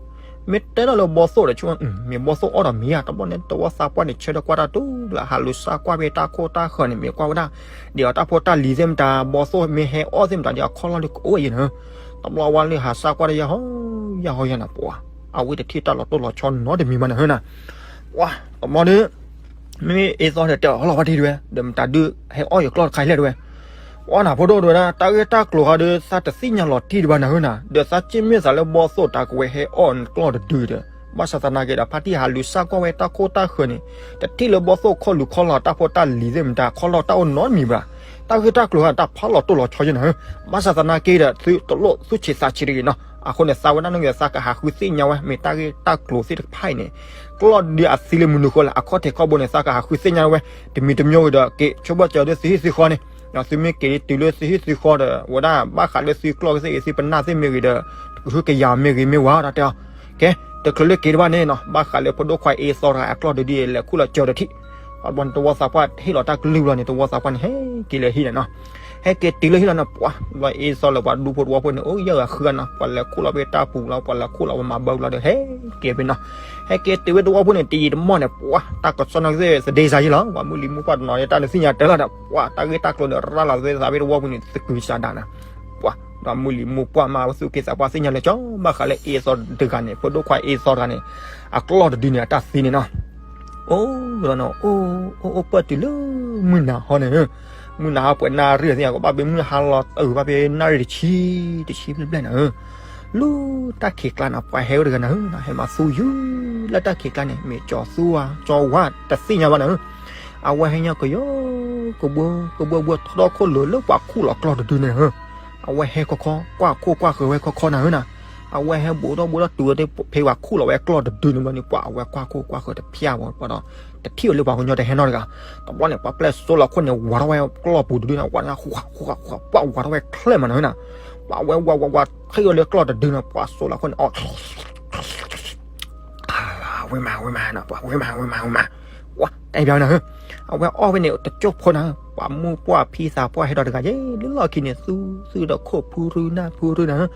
မ့ၢ်တဲထီၣ်လၢဘီၣ်သိၣ်ဒီး ဆိကမိၣ် မ့ၢ်ဘီၣ်သိၣ်အီၣ်ဒီးမ့ၢ်ဧါ. တဘျီန့ၣ် တဝီသးပှၢ်န့ၣ် ဆၢထၢၣ်ကွၢ်တၢ်တူၢ်လၢ ဟးလူၤစၢ်ကွၢ်ဖဲတၢ်ခိၣ်တၢ်ဃၢၤန့ၣ် မ့ၢ်ကွၢ်ဝဲဒၣ် ဒ်အီၤတၢ်ဖိတၢ်လံၤသ့ၣ်မတၤ ဘီၣ်သိၣ်မ့ၢ်ဟဲအီၣ်သ့ၣ်မတၤဒီး အခီၣ်လီၢ်လၢကအိၣ်ဝဲယံၤနၤဧၢ. တဘျီဝဲလၢဟးစၢ်ကွၢ်တၢ်ယဲၢ်ဟီ ယဲၢ်ဟီယဲၢ်နၤ ပှၤ အဝဲတထံၣ်တၢ်လီၤတိၢ်လီၤဆီနီတမံၤဘၣ်နၤဧၢနၤ. ပှၤ တဘျီဒီး မ့မ့ၢ်အ့သိဟဲတဲအီၤ ဟီၣ်လီၤဖါတံၢ်တဝဲ ဒီးမတၤဒုးဟဲအီၣ်ယကျီၢ်တခါလဲၣ်တဝဲ ပှၤနၤဖိဒိၣ်တဝဲဒၣ် တၢ်ဂ့ၢ်တၢ်ကျိၤဃီဒီး သးတသ့ၣ်ညါလီၤတံၢ်တဘၣ်နၤဧၢနၤ. ဒီးသးစ့ၢ်မ့ၢ်သးလၢဘီၣ်သိၣ်တၢ်ကဝဲဟဲအီၣ်နကျီၢ်တဒုဒီး ဘၣ်ဆၣ်သနာ်က့ဒီး ဖါတံၢ်ဟးလူၤစၢ်ကွၢ်ဝဲတၢ်ခိၣ်တၢ်ဃၢၤန့ၣ် တထံၣ်လၢဘီၣ်သိၣ်ခီၣ်လူၤခီၣ်လီၤတၢ်ဖိတၢ်လံၤသ့ၣ်မတၤ ခီၣ်လီၤတၢ်အိၣ်နီတမံၤဘၣ်. တၢ်ဂ့ၢ်တၢ်ကျိၤဃီတၢ်ဖးလီၤတိၢ်လီၤဆီယဲၢ်နၤဧၢ. ဘၣ်ဆၣ်သနာ်က့ဒီး သုတလိၣ်သူၣ်ဆံးသးဆံးတဂ့ၤနီၤ. အဃိန့ၣ် သးဝဲဒၣ်န့ၣ်ဂ့ၤ သးကဟးဃုသ့ၣ်ညါဝဲ မ့ၢ်တၢ်ဂ့ၢ်တၢ်ကျိၤသ့ၣ်တဖၣ်အံၤန့ၣ် ကျီၢ်ဒုအသံလၢမနုၤဃိလဲၣ် အခီၣ်ထံးခီၣ်ဘိန့ၣ် သးကဟးဃုသ့ၣ်ညါဝဲ တမံၤတမံၤဂ့ၤဒီး က့ၤဆိဘၣ်စၢၤဒုး သုဟံၣ်သုဃီန့ၣ် သုမ့ၢ်က့ၤတုၤလၢသုဟံၣ်သုဃီဒီး ဝဲဒၣ်ဘၣ်ဃးလၢသုကျီၢ်ကသ့ၣ်ဂ့ၤ သုပနၢ်သ့ၣ်မ့ၢ်ဂ့ၤဒီး ကဟုကယာ်မ့ၢ်ဂ့ၤမ့ၢ်ဝဲဒီးတဲအီၤ ကဲ တချုးလၢက့ၤတဘၣ်န့ၣ်နီၤ ဘၣ်ဃးလၢဖိဒိၣ်ခွါအ့စီတဂၤအကျီၢ်တဒု လဲၤခူၣ်လီၤစၢၤတထံၣ် အဘျီန့ၣ် တဝီသးပှၢ်ဟ့ၣ်လီၤတၢ်ကလုၢ်ဘျီန့ၣ် တဝီသးပှၢ်န့ၣ် ဟဲက့ၤလၢဟံၣ်န့ၣ်နီၤ ဟဲက့ၤတုၤလၢဟံၣ်လီၤန့ၣ် ပှၤ ဘျီအ့စီလၢပှၤဒူဖိတဝီဖိန့ၣ် အိၣ်ယဲၢ်ဂၤဃုဂၤနီၤ ပှၤလဲၤခူၣ်လီၤဖဲတၢ်ပူၤလီၤ ပှၤလဲၤခူၣ်လီၤဝဲမၤဘၢလီၤဒီး ဟဲက့ၤဖဲနီၤ ဟဲက့ၤတုၤဝဲတဝီဖိန့ၣ် တယံာ်တမီၢ်န့ၣ် ပှၤ တၢ်ကစီၣ်န့ၣ်ကသ့ၣ်သဒ့စါယံလီၤ ပှၤမုၢ်လံၤမုၢ်ပှၢ်တနီၤန့ၣ် တၢ်နသ့ၣ်ညါတဲလီၤဒီး ပှၤ တၢ်ဂ့ၢ်တၢ်ကျိၤန့ၣ် ရၤလီၤသ့သးဖဲတဝီဖိန့ၣ် သကုၤဆးဒးနၤ ပှၤ ဒီးမုၢ်လံၤမုၢ်ပှၢ်မး ပသူၣ်က့သးပှၢ်သ့ၣ်ညါလၢကၠီ ဘၣ်ဃးလၢအ့စီတဂၤန့ၣ် ဖိဒိၣ်ခွါအ့စီတဂၤန့ၣ် အကျီၢ်တဒုန့ၣ် အတၢ်သံန့ၣ်နီၤ အိၣ်လီၤနီၤ အိၣ် အိၣ် အိၣ်ပၢၢ်တုၤလၢ မုၢ်နၤဟီန့ၣ် မုၢ်နၤဟီပှဲၤနၣ်ရံၣ်သ့ၣ်ညါ ကဘၣ်ဖဲမုၢ်ဟါလီၤအုးဘၣ်ဖဲနၣ်ရံၣ်တဆံ တဆံဘျဲၣ်ဘျဲၣ်နၤ လၢတၢ်ခံးကျါန့ၣ် ပှၤဟဲအိၣ်တဂၤနၤ ဟဲမၤသူယုၢ်လၢတၢ်ခံးကျါန့ၣ် မ့ၢ်ကၠီသူဧါ ကၠီဝါတသ့ၣ်ညါဘၣ်နၤ အဝဲဟဲညါကယီ ကဘှီ ကဘှီဘှီထီၣ်ခိၣ်လိၤလၢပှၤခူၣ်လီၤကျီၢ်တဒုန့ၣ် အဝဲဟဲခီခီ ကွၢ်ခိၣ်ကွၢ်ဃၢၤဝဲခီခီနၤဧၢနၤ အဝဲဟဲဘူးထီၣ်ဘူးထီၣ်တုၤဝဲဖဲပှၤခူၣ်လီၤဝဲကျီၢ်တဒုန့ၣ်ဘျီန့ၣ် ပှၤအဝဲကွၢ်ခိၣ်ကွၢ်ဃၢၤတဖျါဝဲဒီး တထံၣ်ဝဲလၢပှၤကညီတဟဲနီတဂၤ တဘျီန့ၣ် ပှၤပျဲၢ်စိလီၤခိၣ်န့ၣ် ဝးထီၣ်ဝဲကျီၢ်ပူၤတဒုန့ၣ် ဝးထီၣ်ဝဲ ပှၤဝးထီၣ်ဝဲချၢၣ်မးနၤဧၢနၤ ပှၤဝဲဝးဝးဝး ထံၣ်ဝဲလၢကျီၢ်တဒုန့ၣ် ပှၤစိလီၤခိၣ်န့ၣ် အီၣ် ဝံၤမး ဝံၤမး ပှၤဝံၤမး ဝံၤမး ဝံၤမး ဝဲတဲဘၣ်နၤဧၢ အဝဲအီၣ်ဖဲန့ၣ် တကၠိၢ်ဖိနၤဧၢ ပှၤမုၢ်ပှၢ်ဖံသးပှၢ်ဟဲဒီးတဂၤယဲ လၢလီၢ်ခံန့ၣ် သူသူဒီးခိၣ်ဖုရူနၢ်ဖုရူနၤဧၢ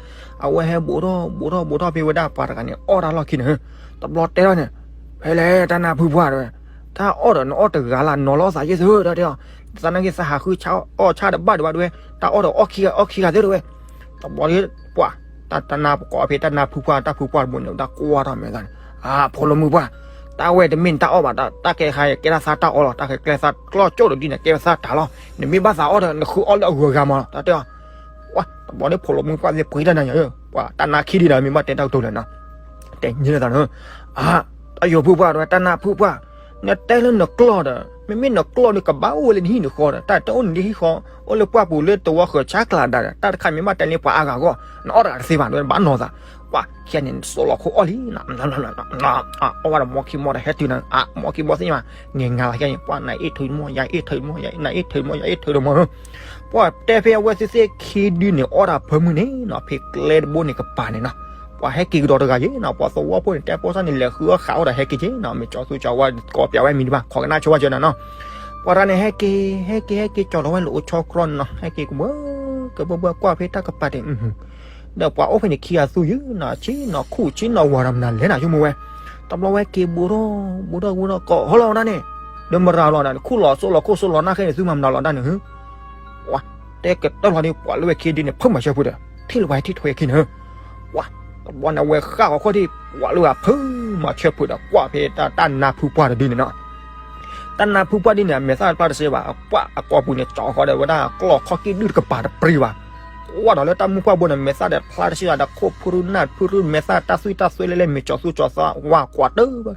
အဝဲဟဲဘူးထီၣ်ဘူးထီၣ်ဘူးထီၣ်ဖဲဝဲဒၣ်ပှၤတဂၤန့ၣ် အီၣ်တၢ်လီၢ်ခံနၤဧၢ တဘျီတဲထီၣ်န့ၣ် ဖဲလဲၣ်တၢ်နါဖုပှၢ်တဲဝဲ တၢ်အီၣ်ဒီးနအီၣ်တဂၤလၢ်နီၤလီၤသးယ့ၢ်သုတၢ်တဲအီၤ သနာ်က့သးဟးဃုဆါအီၣ်ဆါတဘၣ်ဒံးဘၣ်တဲဝဲ တၢ်အီၣ်ဒီးအီၣ်ခံဂၤအီၣ်ခံဂၤသ့တဲဝဲ တဘျီဒီး ပှၤ တၢ်တၢ်နါပကိးဖဲတၢ်နါဖုပှၢ် တၢ်ဖုပှၢ်တဘိန့ၣ် တၢ်ကွၢ်ထီၣ်မဲာ်သးန့ၣ် အဖိလၢမုၢ်ပှၢ် တၢ်ဝဲတမ့ၢ်နတၢ်အီၣ်ဘၣ် တၢ်ကဲခါအံၤ ကဲထီၣ်သးတၢ်အီၣ်လီၤ တၢ်ကဲကျဲသးကျီၢ်ကၠိၣ်တဒုန့ၣ် ကဲဝဲသးတၢ်လီၤ နမ့ၢ်ဘၣ်သးအီၣ်ဒီး နဃုအီၣ်လၢအဂုၤအဂၤမးလီၤ တၢ်တဲအီၤ ပှၤ တဘျီန့ၣ်ဖိလၢမုၢ်ပှၢ်သ့ၣ်ပှ့ၤတၢ်နၤယၤ ပှၤတၢ်နါခံဒုန့ၣ် မ့ၢ်ဘၣ်တဲတၢ်ကတိၤလဲၣ်နီၤ တဲညါလၢသးန့ၣ် အ တၢ်ယိၤဖုပှၢ်တဲဝဲ တၢ်နါဖုပှၢ် နတဲလၢနကျီၢ်ဒီး မ့မ့ၢ်နကျီၢ်န့ၣ် ကဘၣ်အိၣ်ဝဲလၢနဟံၣ်နဃီဒီး တၢ်တအိၣ်နဟံၣ်ဃီ အိၣ်လၢပှၢ်ပူၤလၢတဝီဃၢၤဆါကျးဒၣ်ဒီး တၢ်တခါမ့ၢ်ဘၣ်တဲလၢပှၤအါဂၤအဂီၢ် နအီၣ်တဂၤတသ့ဘၣ် နဘၣ်နီၤသး ပှၤ ခဲန့ၣ် စိလီၤခိၣ်အီၣ်လံ အီၣ်ဝဲဒီးမီခံမီဒီးဟဲတုၤနၤ အ မီခံမီသ့ၣ်ညါ ငဲၤငါလီၤခဲန့ၣ် ပှၤနအ့ၣ်ထုးမီ ယၤအ့ၣ်ထုးမီ ယၤနအ့ၣ်ထုးမီ ယၤအ့ၣ်ထုးမီ ပှၤတဲဖဲအဝဲသ့ၣ်သ့ၣ်ခံဒုန့ၣ် အီၣ်တၢ်ဖၢမုၢ်န့ၣ်နီၤ ဖဲကျဲတဘိန့ၣ်ကပၤန့ၣ်နီၤ ပှၤဟဲက့ၤကဒီးတဂၤယ့ၣ်နီၤ ပှၤသဝီဖိန့ၣ် တဲဖိသၣ်န့ၣ် လဲၤဃုအီၣ်ဃးအီၣ်ဒီးဟဲက့ၤက့ၤနီၤ မ့ၢ်ကၠီသူကၠီဝါ ကိးပျးဝဲမံၤတဘၣ် ခိးကနၣ်ဆိဝဲကၢနၤနီၤ ပှၤတဂၤန့ၣ် ဟဲက့ၤ ဟဲက့ၤ ဟဲက့ၤ ကၠီလီၤဝဲလိာ်အိၣ်ဆီကြီန့ၣ်နီၤ ဟဲက့ၤကဘၢ ကဘၢဘၢကွၢ်ဖဲတၢ်ကပၤတဲာ် ဒီးပှၤအိၣ်ဖဲန့ၣ်ခံဂၤသူယုၢ်နီၤ ဆ့ၣ်နီၤခူၣ်ဆ့ၣ်နီၤဝၤဒီးမနုၤလဲၣ်နၤ ဆိကမိၣ်ဝဲ တဘျီဝဲက့ၤဘူးထီၣ် ဘူးထီၣ်ဘူးထီၣ် ကိးဟီလီၤဝဲဒၣ်န့ၣ် ဒီးမရၤလီၤနၤ ခူၣ်လီၤစိလီၤခိၣ်စိလီၤနၢ်ခဲန့ၣ် သုမၤမနုၤလီၤဒၣ်န့ၣ် ပှၤ တဲကတၢၢ်လီၤန့ၣ် ပှၤလၢဝဲခံဒုန့ၣ် ဖုမၤဆၢဖုဒီး ထံၣ်လၢပှၤဟဲထံၣ်ထွဲခံန့ၣ် ပှၤ တဘျီန့ၣ် အဝဲဃၣ်ဂီၤခီၣ်ထံး ပှၤလၢအဖုမၤဆၢဖုဒီးကွၢ်ဖဲတၢ်နါဖုပှၢ်တဒုန့ၣ်နီၤ တၢ်နါဖုပှၢ်ဒ်န့ၣ် အမဲာ်သၣ်တဖျါတစဲးဘၣ် အပှၢ်အကိာ်ပူၤန့ၣ် ကၠီဃီဒီးဝဲဒၣ်ကျီၢ်ခီၣ်က့ၣ်ဒုၣ်တကပၤတပြံဘၣ် ကွၢ်ဒီးလၢတၢ်မုၢ်ပှၢ်ဘိန့ၣ် မဲာ်သၣ်ဒီးဖျါတစဲးဘၣ်ဒီး ခိၣ်ဖုရူနၢ်ဖုရူ မဲာ်သၣ်တၢ်သွံၣ်တၢ်သွဲလဲၣ်လဲၣ် မ့ၢ်ကၠီသူကၠီသးဝါကွၢ်တၢ်ဘၣ်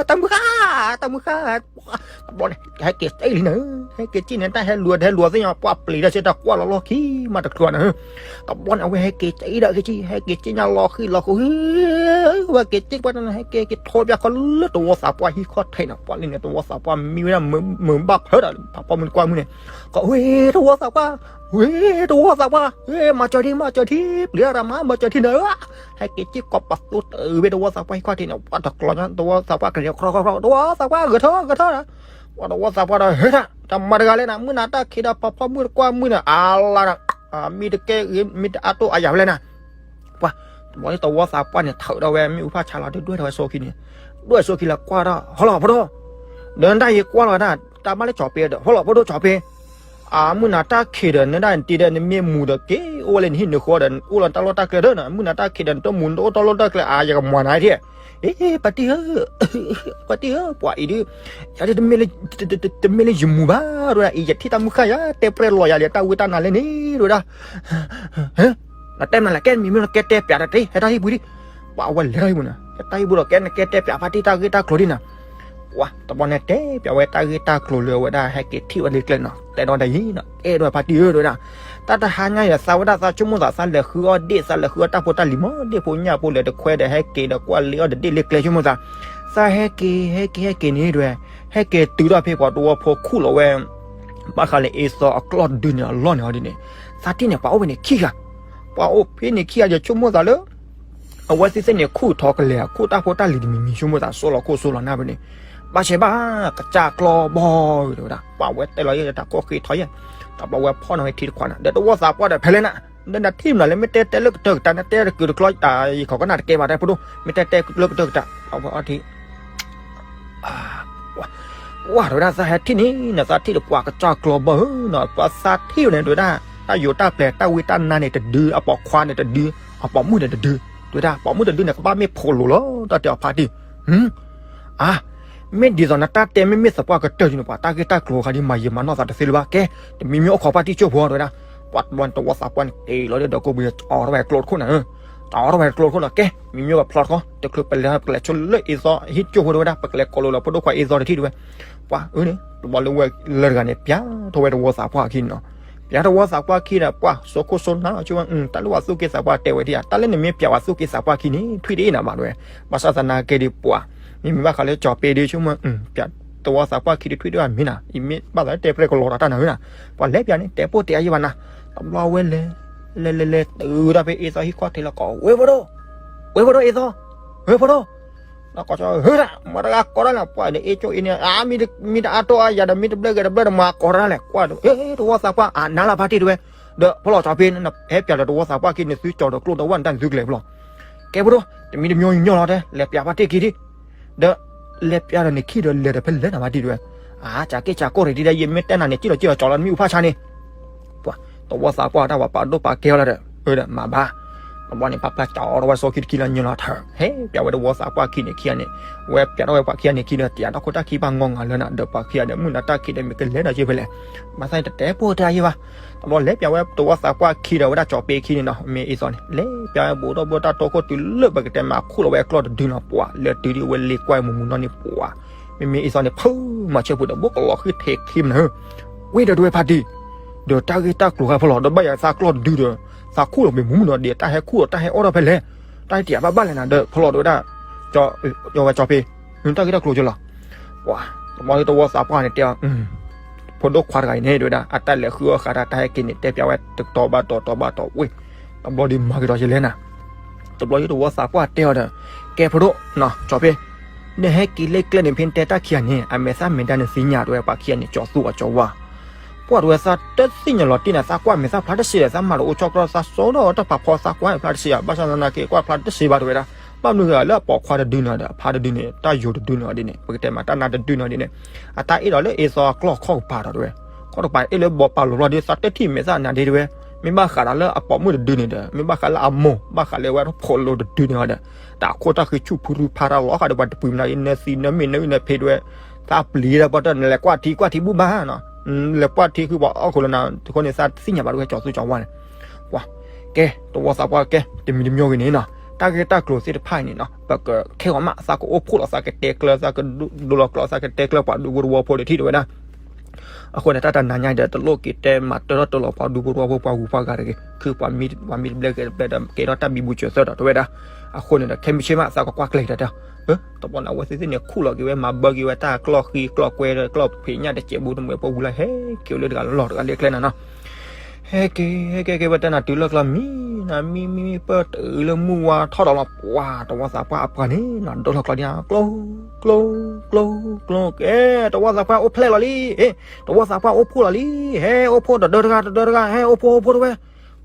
တၢ်မုၢ်ဃၢ် တၢ်မုၢ်ဃၢ် တဘျီန့ၣ် ဟဲက့ၤစ့လံနၤ ဟဲက့ၤစ့န့ၣ် တၢ်ဟဲလူၤတဟဲလူၤသ့ၣ်ညါ ပှၤပျံၤတၢ်ဆဲတၢ်ကွၢ်လီၤလီၢ်ခံမးတချုးနၤ တဘျီန့ၣ် အဝဲဟဲက့ၤစ့ဒီးက့ၤစ့ ဟဲက့ၤစ့ညါလီၤဃံလီၤဃု ဝဲက့ၤစ့ကွၢ်တၢ်န့ၣ် ဟဲက့ၤက့ၤထိးပၠးခီလၢတဝီသးပှၢ် ဟံၣ်ခီၣ်ထံးန့ၣ် ပှၤလၢန့ၣ် တဝီသးပှၢ်မံဝဲဒၣ်မုာ်ဘၣ်ဖၢဒီး ဖးဖီမုၢ်တကွၢ်မုၢ်န့ၣ် ကဝ့ၤတဝီသးပှၢ် ဝ့ၤတဝီသးပှၢ် မၤစၢၤထံ မၤစၢၤထံ ပျံၤတၢ်မၤမၤစၢၤထံနၤ ဟဲက့ၤစ့ကိးပသူတဝ့ၤတဝီသးပှၢ်ဟံၣ်ခီၣ်ထံးန့ၣ် ပှၤတကျီၤညါ တဝီသးပှၢ်ကလဲၤခီခီခီ တဝီသးပှၢ်ဂဲၤထီၣ်ဂဲၤထီၣ် ပှၤတဝီသးပှၢ်ဒီးဟဲထီၣ် တမၤတဂၤလဲၣ်နၤ မုၢ်နၤတၢ်ခံးဒီးဖးဖီမုၢ်တကွၢ်မုၢ်န့ၣ် အါလါဒီး မ့ၢ်တကဲ မ့ၢ်တအါတိၢ်အါယၤဝဲလဲၣ်နၤ ပှၤ တဘျီန့ၣ်တဝီသးပှၢ်န့ၣ် ထုးဒီးဝဲမ့ၣ်အူဖၣ်ဆါလီၤ ဒွဲၣ်ထီၣ်ဝဲဆိခံန့ၣ် ဒွဲၣ်ဆိခံလၢကွၢ်ဒီး ဟီလီၤဖိဒိၣ် ဒီးနဒၣ်ယကွၢ်လီၤဒၣ် တၢ်ဘၣ်လၢကၠီၤပ့ဒီး ဟီလီၤဖိဒိၣ်ကၠီၤပ့ အမုၢ်နၤတၢ်ခံးဒီး နဒၣ်နတ့ဒီး နမ့ၢ်မူဒီးက့ၤအိၣ်ဝဲလၢနဟံၣ်နဃီဒီး အိၣ်လီၤတၢ်လီၢ်တၢ်ကျဲဒီး မုၢ်နၤတၢ်ခံးဒီး နတမူနတအိၣ်တၢ်လီၢ်တၢ်ကျဲ အါယကမၤနၤထံၣ် အ့ ပှၤတံၢ်ဧၢ ပှၤတံၢ်ဧၢ ပှၤအံၤဒုး ယၤဒုးတမ့ၢ်လၢယမူဘၣ် အံၤယထံၣ်တၢ်မုၢ်ဃၢ်ယၤ တဲပြဲၢ်လီၤယၤလၢတၢ်ဝံတၢ်နါလဲၣ်န့ၣ် ဒိၣ်ဒၣ် နတဲမနုၤလဲၣ် ကဲမံၤမ့ၢ်နကဲတဲပျးတၢ်တ့ ဟဲတၢ်ဟံၣ်ပူၤဒံး ပှၤအဝဲလဲၤတၢ်ဟံၣ်ပူၤန့ၣ် ဟဲတၢ်ဟံၣ်ပူၤဒီး ကဲနကဲတဲပျးဖါတံၢ်တၢ်ဂ့ၢ်တၢ်ကျိၤဒံးနၤ ပ ပှၤတဘျီန့ၣ်တဲပၠးဝဲတၢ်ဂ့ၢ်တၢ်ကျိၤလၢအဝဲဒၣ်ဟဲက့ၤထံၣ်ဝဲလၢကျဲနီၤ, တဲဒီးတယံၤနီၤ, အဲၣ်ဒိးဝဲဖါတံၢ်ဧၢ တဲဝဲဒၣ်, တၢ်တဟါညါအံၤဒီး သးဝဲဒၣ်သးဆိကမိၣ်သး သးလဲၤဃုအီၣ်ဒ့ၣ် သးလဲၤဃုအီၣ်တၢ်ဖိတၢ်လံၤမး ဒ့ၣ်ဖိညၣ်ဖိလဲၤတခွဲဒီး ဟဲက့ၤဒီးကွၢ်လ့အီၣ်တဒ့ၣ်လၢကျဲ ဆိကမိၣ်သး, သးဟဲက့ၤ ဟဲက့ၤ ဟဲက့ၤန့ၣ်တဲဝဲ, ဟဲက့ၤတုၤထီၣ်ဖဲပှၤတဝီဖိခူၣ်လီၤဝဲ ဘၣ်ဃးလၢအ့စီအကျီၢ်တဒုန့ၣ် အလီၢ်န့ၣ်အီၤဒ်န့ၣ်, သးထံၣ်န့ၣ် ပှၤအိၣ်ဖဲန့ၣ်ခံဂၤ, ပှၤအိၣ်ဖဲန့ၣ်ခံဂၤဒီး ဆိကမိၣ်သးလၢ အဝဲသ့ၣ်သ့ၣ်န့ၣ် ခူၣ်ထီၣ်ကလဲၤ ခူၣ်တၢ်ဖိတၢ်လံၤတမံၤမံၤ ဆိကမိၣ်သး စိၣ်လီၤခိၣ်စိၣ်လီၤနၢ်ဖဲန့ၣ်, ဘၣ်ဆဲးဘၣ် ကစၢ်ကျီၢ်ဘီ တဲဝဲဒၣ်, ပှၤဝဲတဲလီၤယဲၢ်တၢ်ကိၢ်ဃ့ထီယဲၢ်, တဘျီဝဲဖီၣ်န့ၢ်ဝဲထံတခွးန့ၣ် ဒီးတဝီသးပှၢ်ဒီး ဖဲလဲၣ်နၤ နနထံၣ်မနုၤလဲၣ် မ့ၢ်တဲတဲလၢကတၢၢ်ကတၢၢ် နတဲတကုာ်တကျီၢ် ယခိးကနၣ်တကဲဘၣ် တဲဖိဒိၣ် မ့ၢ်တဲတဲလၢကတၢၢ်ကတၢၢ် အဝဲအီထံ ပှၤတဲဝဲဒၣ် သးဟဲထံၣ်န့ၣ်နီၤ သးထံၣ်ဒီးပှၤကစၢ်ကျီၢ်ဘီဧၢနီၤ, ပှၤသးထံၣ်န့ၣ် တဲဝဲဒၣ် တၢ်ယိၤတၢ်ပျဲၤ တၢ်ဝံတၢ်နါန့ၣ်တဒု အပိာ်ခွါန့ၣ်တဒု အပိာ်မုၣ်န့ၣ်တဒု, တဲဝဲဒၣ် ပိာ်မုၣ်တဒုန့ၣ် ကဘၣ်မ့ၢ်ဖိးလိာ်လီၤ တၢ်တဲအီၤဖါတံၢ်, အါ မ့ၢ်ဒ်သိးနတၢ်တဲမ့မ့ၢ်သပှၢ်ကတၢၢ်ဒ်န့ၣ် ပှၤတၢ်ဂ့ၢ်တၢ်ကျိၤခါဒ် မၤယံာ်မၤနီၢ်သးတသ့လၢၤဘၣ်, ကဲ တမံၤမံၤအိၣ်ခိးပှၢ်တံၢ်ကၠိဖိ တဲဝဲဒၣ်, ပှၤတဝီသးပှၢ်န့ၣ် က့ၤလီၤဒီးကိးဘုး အိးထီၣ်ဝဲကျိတခိၣ်နၤဧၢ, တအိးထီၣ်ဝဲကျိတခိၣ်နီၤ, ကဲ မံၤမံၤပဖျီတခီ တချုးပလဲၤ ပကလဲၤဆိလၢအ့စီဟံၣ်ကၠိဖိ တဲဝဲဒၣ်, ပကလဲၤကိးလိာ်လၢဖိဒိၣ်ခွါအ့စီတထံၣ် တဲဝဲ, ပှၤအၢန့ၣ် တဘျီလၢဝဲလၢတဂၤန့ၣ် ပၠးထီၣ်ဝဲတဝီသးပှၢ်အခံနီၤ, ပၠးတဝီသးပှၢ်အခံဒီး ပှၤစိခိၣ်စိနါလီၤ ဆိကမိၣ် တၢ်လၢပှၤသူၣ်က့သးပှၢ်တဲဝဲဒၣ်ဧါ, တၢ်လၢနမ့ၢ်ပၠးပှၤသူၣ်က့သးပှၢ်အခံန့ၣ် ထွံၣ်တအ့ၣ်နၤဘၣ် တဲဝဲ, ဘၣ်ဆၣ်သနာ်က့ဒီးပှၤ မ့မ့ၢ်ဘၣ်ဃးလၢကၠီၤပ့ဒီး ဆိကမိၣ် ပၠးတဝီသးပှၢ်အခံဒီး ထွံၣ်တအ့ၣ်ဘၣ်မ့ၢ်နၤ, ယမ့ၢ်ဘၣ်သးလၢတဲပြဲကလီၤတၢ်တၢ်နၤဧၢနၤ, ပှၤလဲၤပၠးန့ၣ် တဲပိၢ်တဲအါယံာ်ဘၣ်နၤ, တဘျီဝဲလဲၤ လဲၤလဲၤလဲၤ တုၤဒၣ်ဖဲအ့စီဟံၣ်ခီၣ်ထံးလီၤ ကိး ဝ့ၢ်ဖိဒိၣ် ဝ့ၢ်ဖိဒိၣ်အ့စီ, ဝ့ၢ်ဖိဒိၣ်, ဒီးကိး ဟၢဒၣ် မၤတဂၤကိးတၢ်လဲၣ် ပှၤဒီးအ့ကၠိအ့န့ၣ် အါ မ့ၢ်တအါတီၢ်အါယၤဒီး မ့ၢ်တဘျၢဂ့ၤတဘျၢဒီး မၤကိးတၢ်လဲၣ် ကွၢ်ဒီး တဝီသးပှၢ် အနါလၢဖါတံၢ်တဲဝဲ, ဒီးဖီလီၤကၠီၤပ့ ဟဲပၠးဒီးတဝီသးပှၢ်ခံန့ၣ် သုကၠီၤဒီးကျိဒီးဝဲ နတၢ်န့ၣ်သုကလဲၤဖီလီၤ, ကဲဖိဒိၣ် တမံၤတမံၤညီညီလီၤတဲ လဲၤပၠးဖါတံၢ်ခံဒံး, ဒီး လဲၤပၠးဒီးန့ၣ်ခံဒီး လဲၤဒီးဖဲလဲၣ်နၤဖါတံၢ်တဲဝဲ, အါ ကၠးက့ၢ်ကၠးကိၢ်ရံၣ်ဒံးဒီး ယမ့ၢ်တဲနၤန့ၣ် ကံၣ်လီၤကံၣ်လီၤကၠီၤလီၤ နမ့ၢ်အူဖၣ်ဆါန့ၣ် ပှၤ တဝီသးပှၢ်တၢ်ပှၤပာ်ဒိၣ်ပာ်ကဲအီၤလၢဒီး အၢဒီးမၤဘၣ်, တဘျီန့ၣ် ပှၤပျၢ်ကၠီၤအီၤထီၣ်ဝဲစီခံတခံလီၤ ညီလီၤထၢ ဟဲပၠးဝဲတဝီသးပှၢ်ခံန့ၣ်ခံဂၤန့ၣ်, ဝဲပၠးထီၣ်ဝဲပှၤခံဂၤန့ၣ်ခံဒီး တၢ်ဒီခိၣ်တၢ်ခံဘၣ်ငီငၤလၢနၤ ဒီးပှၤခံဂၤဒီး မုၢ်နၤတၢ်ခံဒီး မ့ၢ်ကလဲၤဒီးက့ၤဖဲလဲၣ်, ဘၣ်ဆၣ်န့ၣ်တတဲပိၢ်တဲအါယံာ်ဘၣ်, တဘျီလဲၤပၠးဝဲတဝီသးပှၢ်ခံဒီး ဝဲဒၣ်ကၠီၤပ့ခံန့ၣ်နီၤ မ့ၢ်အ့စီန့ၣ် လဲၤပၠးဝဲဘူးဒီးဘူးတၢ်တိခိၣ်တုၤလၢပကတဲမၤခူၣ်လီၤဝဲအကျီၢ်တဒုနီၤ ပှၤ လဲၤတုၤဒံးဝဲလ့ၤကွၢ်မူးမူးနီၢ်န့ၣ် ပှၤ မ့မ့ၢ်အ့စီန့ၣ် ဖုမၤဆၢပူၤဒီး ဘူးကလီၤဃံထံးခံမနုၤ ဝ့ၢ်ဒီးတဝဲဖါတံၢ်, ဒီးတၢ်ဂ့ၢ်တၢ်ကျိၤဃါဖီလီၤ ဒီးဘၣ်ယၤသးကျီၢ်တဒုဒီး သးခူၣ်လီၤမ့ၢ်မူးမူးနီၢ်ဒီး တၢ်ဟဲခူၣ်လီၤတၢ်ဟဲအီၣ်ထီၣ်ဖဲလဲၣ်, တၢ်တယၤဘၣ်ဘၣ်လဲၣ်နၤ ဒီးဖီလီၤတဝဲဒၣ် ကၠီၤဝဲကၠီၤပ့ၤ, တၢ်ဂ့ၢ်တၢ်ကျိၤကလီၤ, ပှၤ တဘျီတဝီသးပှၢ်န့ၣ်တဲအီၤ ဖိဒိၣ်ခွါတဂၤအံၤန့ၣ် တဲဝဲဒၣ် အတၢ်လဲၤဃုအီၣ်ဃာ်တၢ် တၢ်ဟဲက့ၤန့ၣ် တဲပၠးဝဲတတီၤဘၣ်တီၤ တီၤဘၣ်တီၤဝ့ၢ်, တဘျီဒီးမၤက့ၤဒီးယလဲၣ်နၤ, တဘျီယတဝီသးပှၢ်တဲအီၤဒီး ကဲဖိဒိၣ်နီၤ ကၠီၤပ့ၤ, နဟဲက့ၤလၢကျဲန့ၣ် ဖဲနတဲတၢ်ခံဂၤန့ၣ် အမဲာ်သၣ်မဲာ်ဒါနသ့ၣ်ညါ တဲဝဲ ပှၤခံဂၤန့ၣ် ကၠီၤသူအီၤကၠီၤဝါ ပှၤတဝဲသးတသ့ၣ်ညါလီၤတံၢ်နၤ သးကွၢ်မဲာ်သၣ်ဖျါတစ့းဒီး သးမၤတအိၣ်ဆီၣ်ကျီ သးစိဒီးတၢ်ဖးဖီ သးကွၢ်ဖျါတစ့းဧါ ဘၣ်ဆၣ်သနာ်က့ ကွၢ်ဖျါတစ့းဘၣ်တဲဝဲဒၣ်, ဘၣ်မနုၤဃိလၢအပိာ်ခွါတဒုန့ၣ်ဒီး အဖါတဒုန့ၣ် တၢ်ယိၤတဒုန့ၣ်ဒ်န့ၣ် ပကတဲမးတၢ်နါတဒုန့ၣ်ဒ်န့ၣ်, အတၢ်အ့ၣ်ဒီးလၢအ့စီအကျီၢ်ခီၣ်ကပၤဒီးတဲဝဲ, ခီၣ်ကပၤအ့ၣ်လၢဘီပာ်လီၤဘျီဒီး သးတထံၣ်မဲာ်သၣ်နါဒ့တဲဝဲ, မ့ၢ်ဘၣ်ဃးဒီးလၢအပိာ်မုၣ်တဒုန့ၣ်ဒီး မ့ၢ်ဘၣ်ဃးလၢအမိၢ် ဘၣ်ဃးလၢဝဲတဖိးလိတဒုန့ၣ်ဒီး တၢ်ခိၣ်တၢ်ဃံဆူၣ်ဖုရူဖးတၢ်လီၤဃာ်ဒီး ပှၤတပှံၤမနုၤအံၤ နသံနမ့ၢ်နအုၣ်နဖ့တဲဝဲ, သးပျံၤဒီးပှၤတၢ်နလဲၤကွၢ်ထံကွၢ်ထံဘူၣ်ဘၣ်နီၤ, လဲၤကွၢ်ထံဃုပှၤအီၣ်ခိၣ်လၢနၤ တခီန့ၣ် သးသ့ၣ်ညါဘၣ်တဲဝဲ ကၠီၤသူကၠီၤဝါန့ၣ် ပှၤ ကဲ တဝီသးပှၢ်ကဲ တမံၤတမံၤဂ့ၤန့ၣ်နီၤ တၢ်ဂ့ၢ်တၢ်ကျိၤသ့ၣ်တဖၣ်န့ၣ်နီၤ ပကခဲဂီၤမး သးကအိၣ်ဖှိၣ်လီၤ သးကတဲကျၢၤ သးကဒိလီၤကျိၤ သးကတဲကျၢၤပှၤဒူဖိတဝီဖိတထံၣ်တဲဝဲဒၣ်, အဃိန့ၣ် တၢ်တနၤညါဒီး တလိၣ်က့ၤတဲမၤတၢထီၣ်တလီၤပှၤဒူဖိတဝီဖိ ပှၤဂုၤပှၤဂၤတဂ့ၤ ခုပှၤမံၤတဘျဲၣ်ဂ့ၤတဘျဲၣ်ဒီး ကဲထီၣ်တၢ်ဘံဘူဆၢသၢဒီးတဲဝဲဒၣ်, အဃိန့ၣ်ဒီး ခဲမုၢ်ဆ့ၣ်မး သးကကွၢ်ကျဲၤကဒီးတဲ တဘျီန့ၣ် အဝဲသ့ၣ်သ့ၣ်န့ၣ် ခူၣ်လီၤက့ၤဝဲ မၤဘၢက့ၤဝဲတၢ်ကျီၢ်ဃံကျီၢ်ကွဲဒီး ကျီၢ်ဖံးညၣ်တစဲးဘူးတမှဲးဖိဝံၤလီၤ ဟဲက့ၤလၢတဂၤလီၢ်တဂၤလၢကျဲနၤနီၤ, ဟဲက့ၤ ဟဲက့ၤ ဟဲက့ၤဝဲတနၤတုၤလၢကျီၢ်မံနၤ မံမံမံ ပၢၢ်တုၤလၢမုၢ်ဝါထီၣ်ဒီးလီၤ ပှၤ တဝီသးပှၢ်အပှၤန့ၣ်နီၤ ဒိလီၤကျိၤဒ်န့ၣ် ကျိ ကျိ ကျိ ကျိ ကဲ တဝီသးပှၢ်အိၣ်ဖျဲၣ်လီၤလံ, တဝီသးပှၢ်အိၣ်ဖှိၣ်လီၤလံ, ဟဲအိၣ်ဖှိၣ်တဒၢတဂၤ တဒၢတဂၤ ဟဲအိၣ်ဖှိၣ်အိၣ်ဖှိၣ်တဝဲ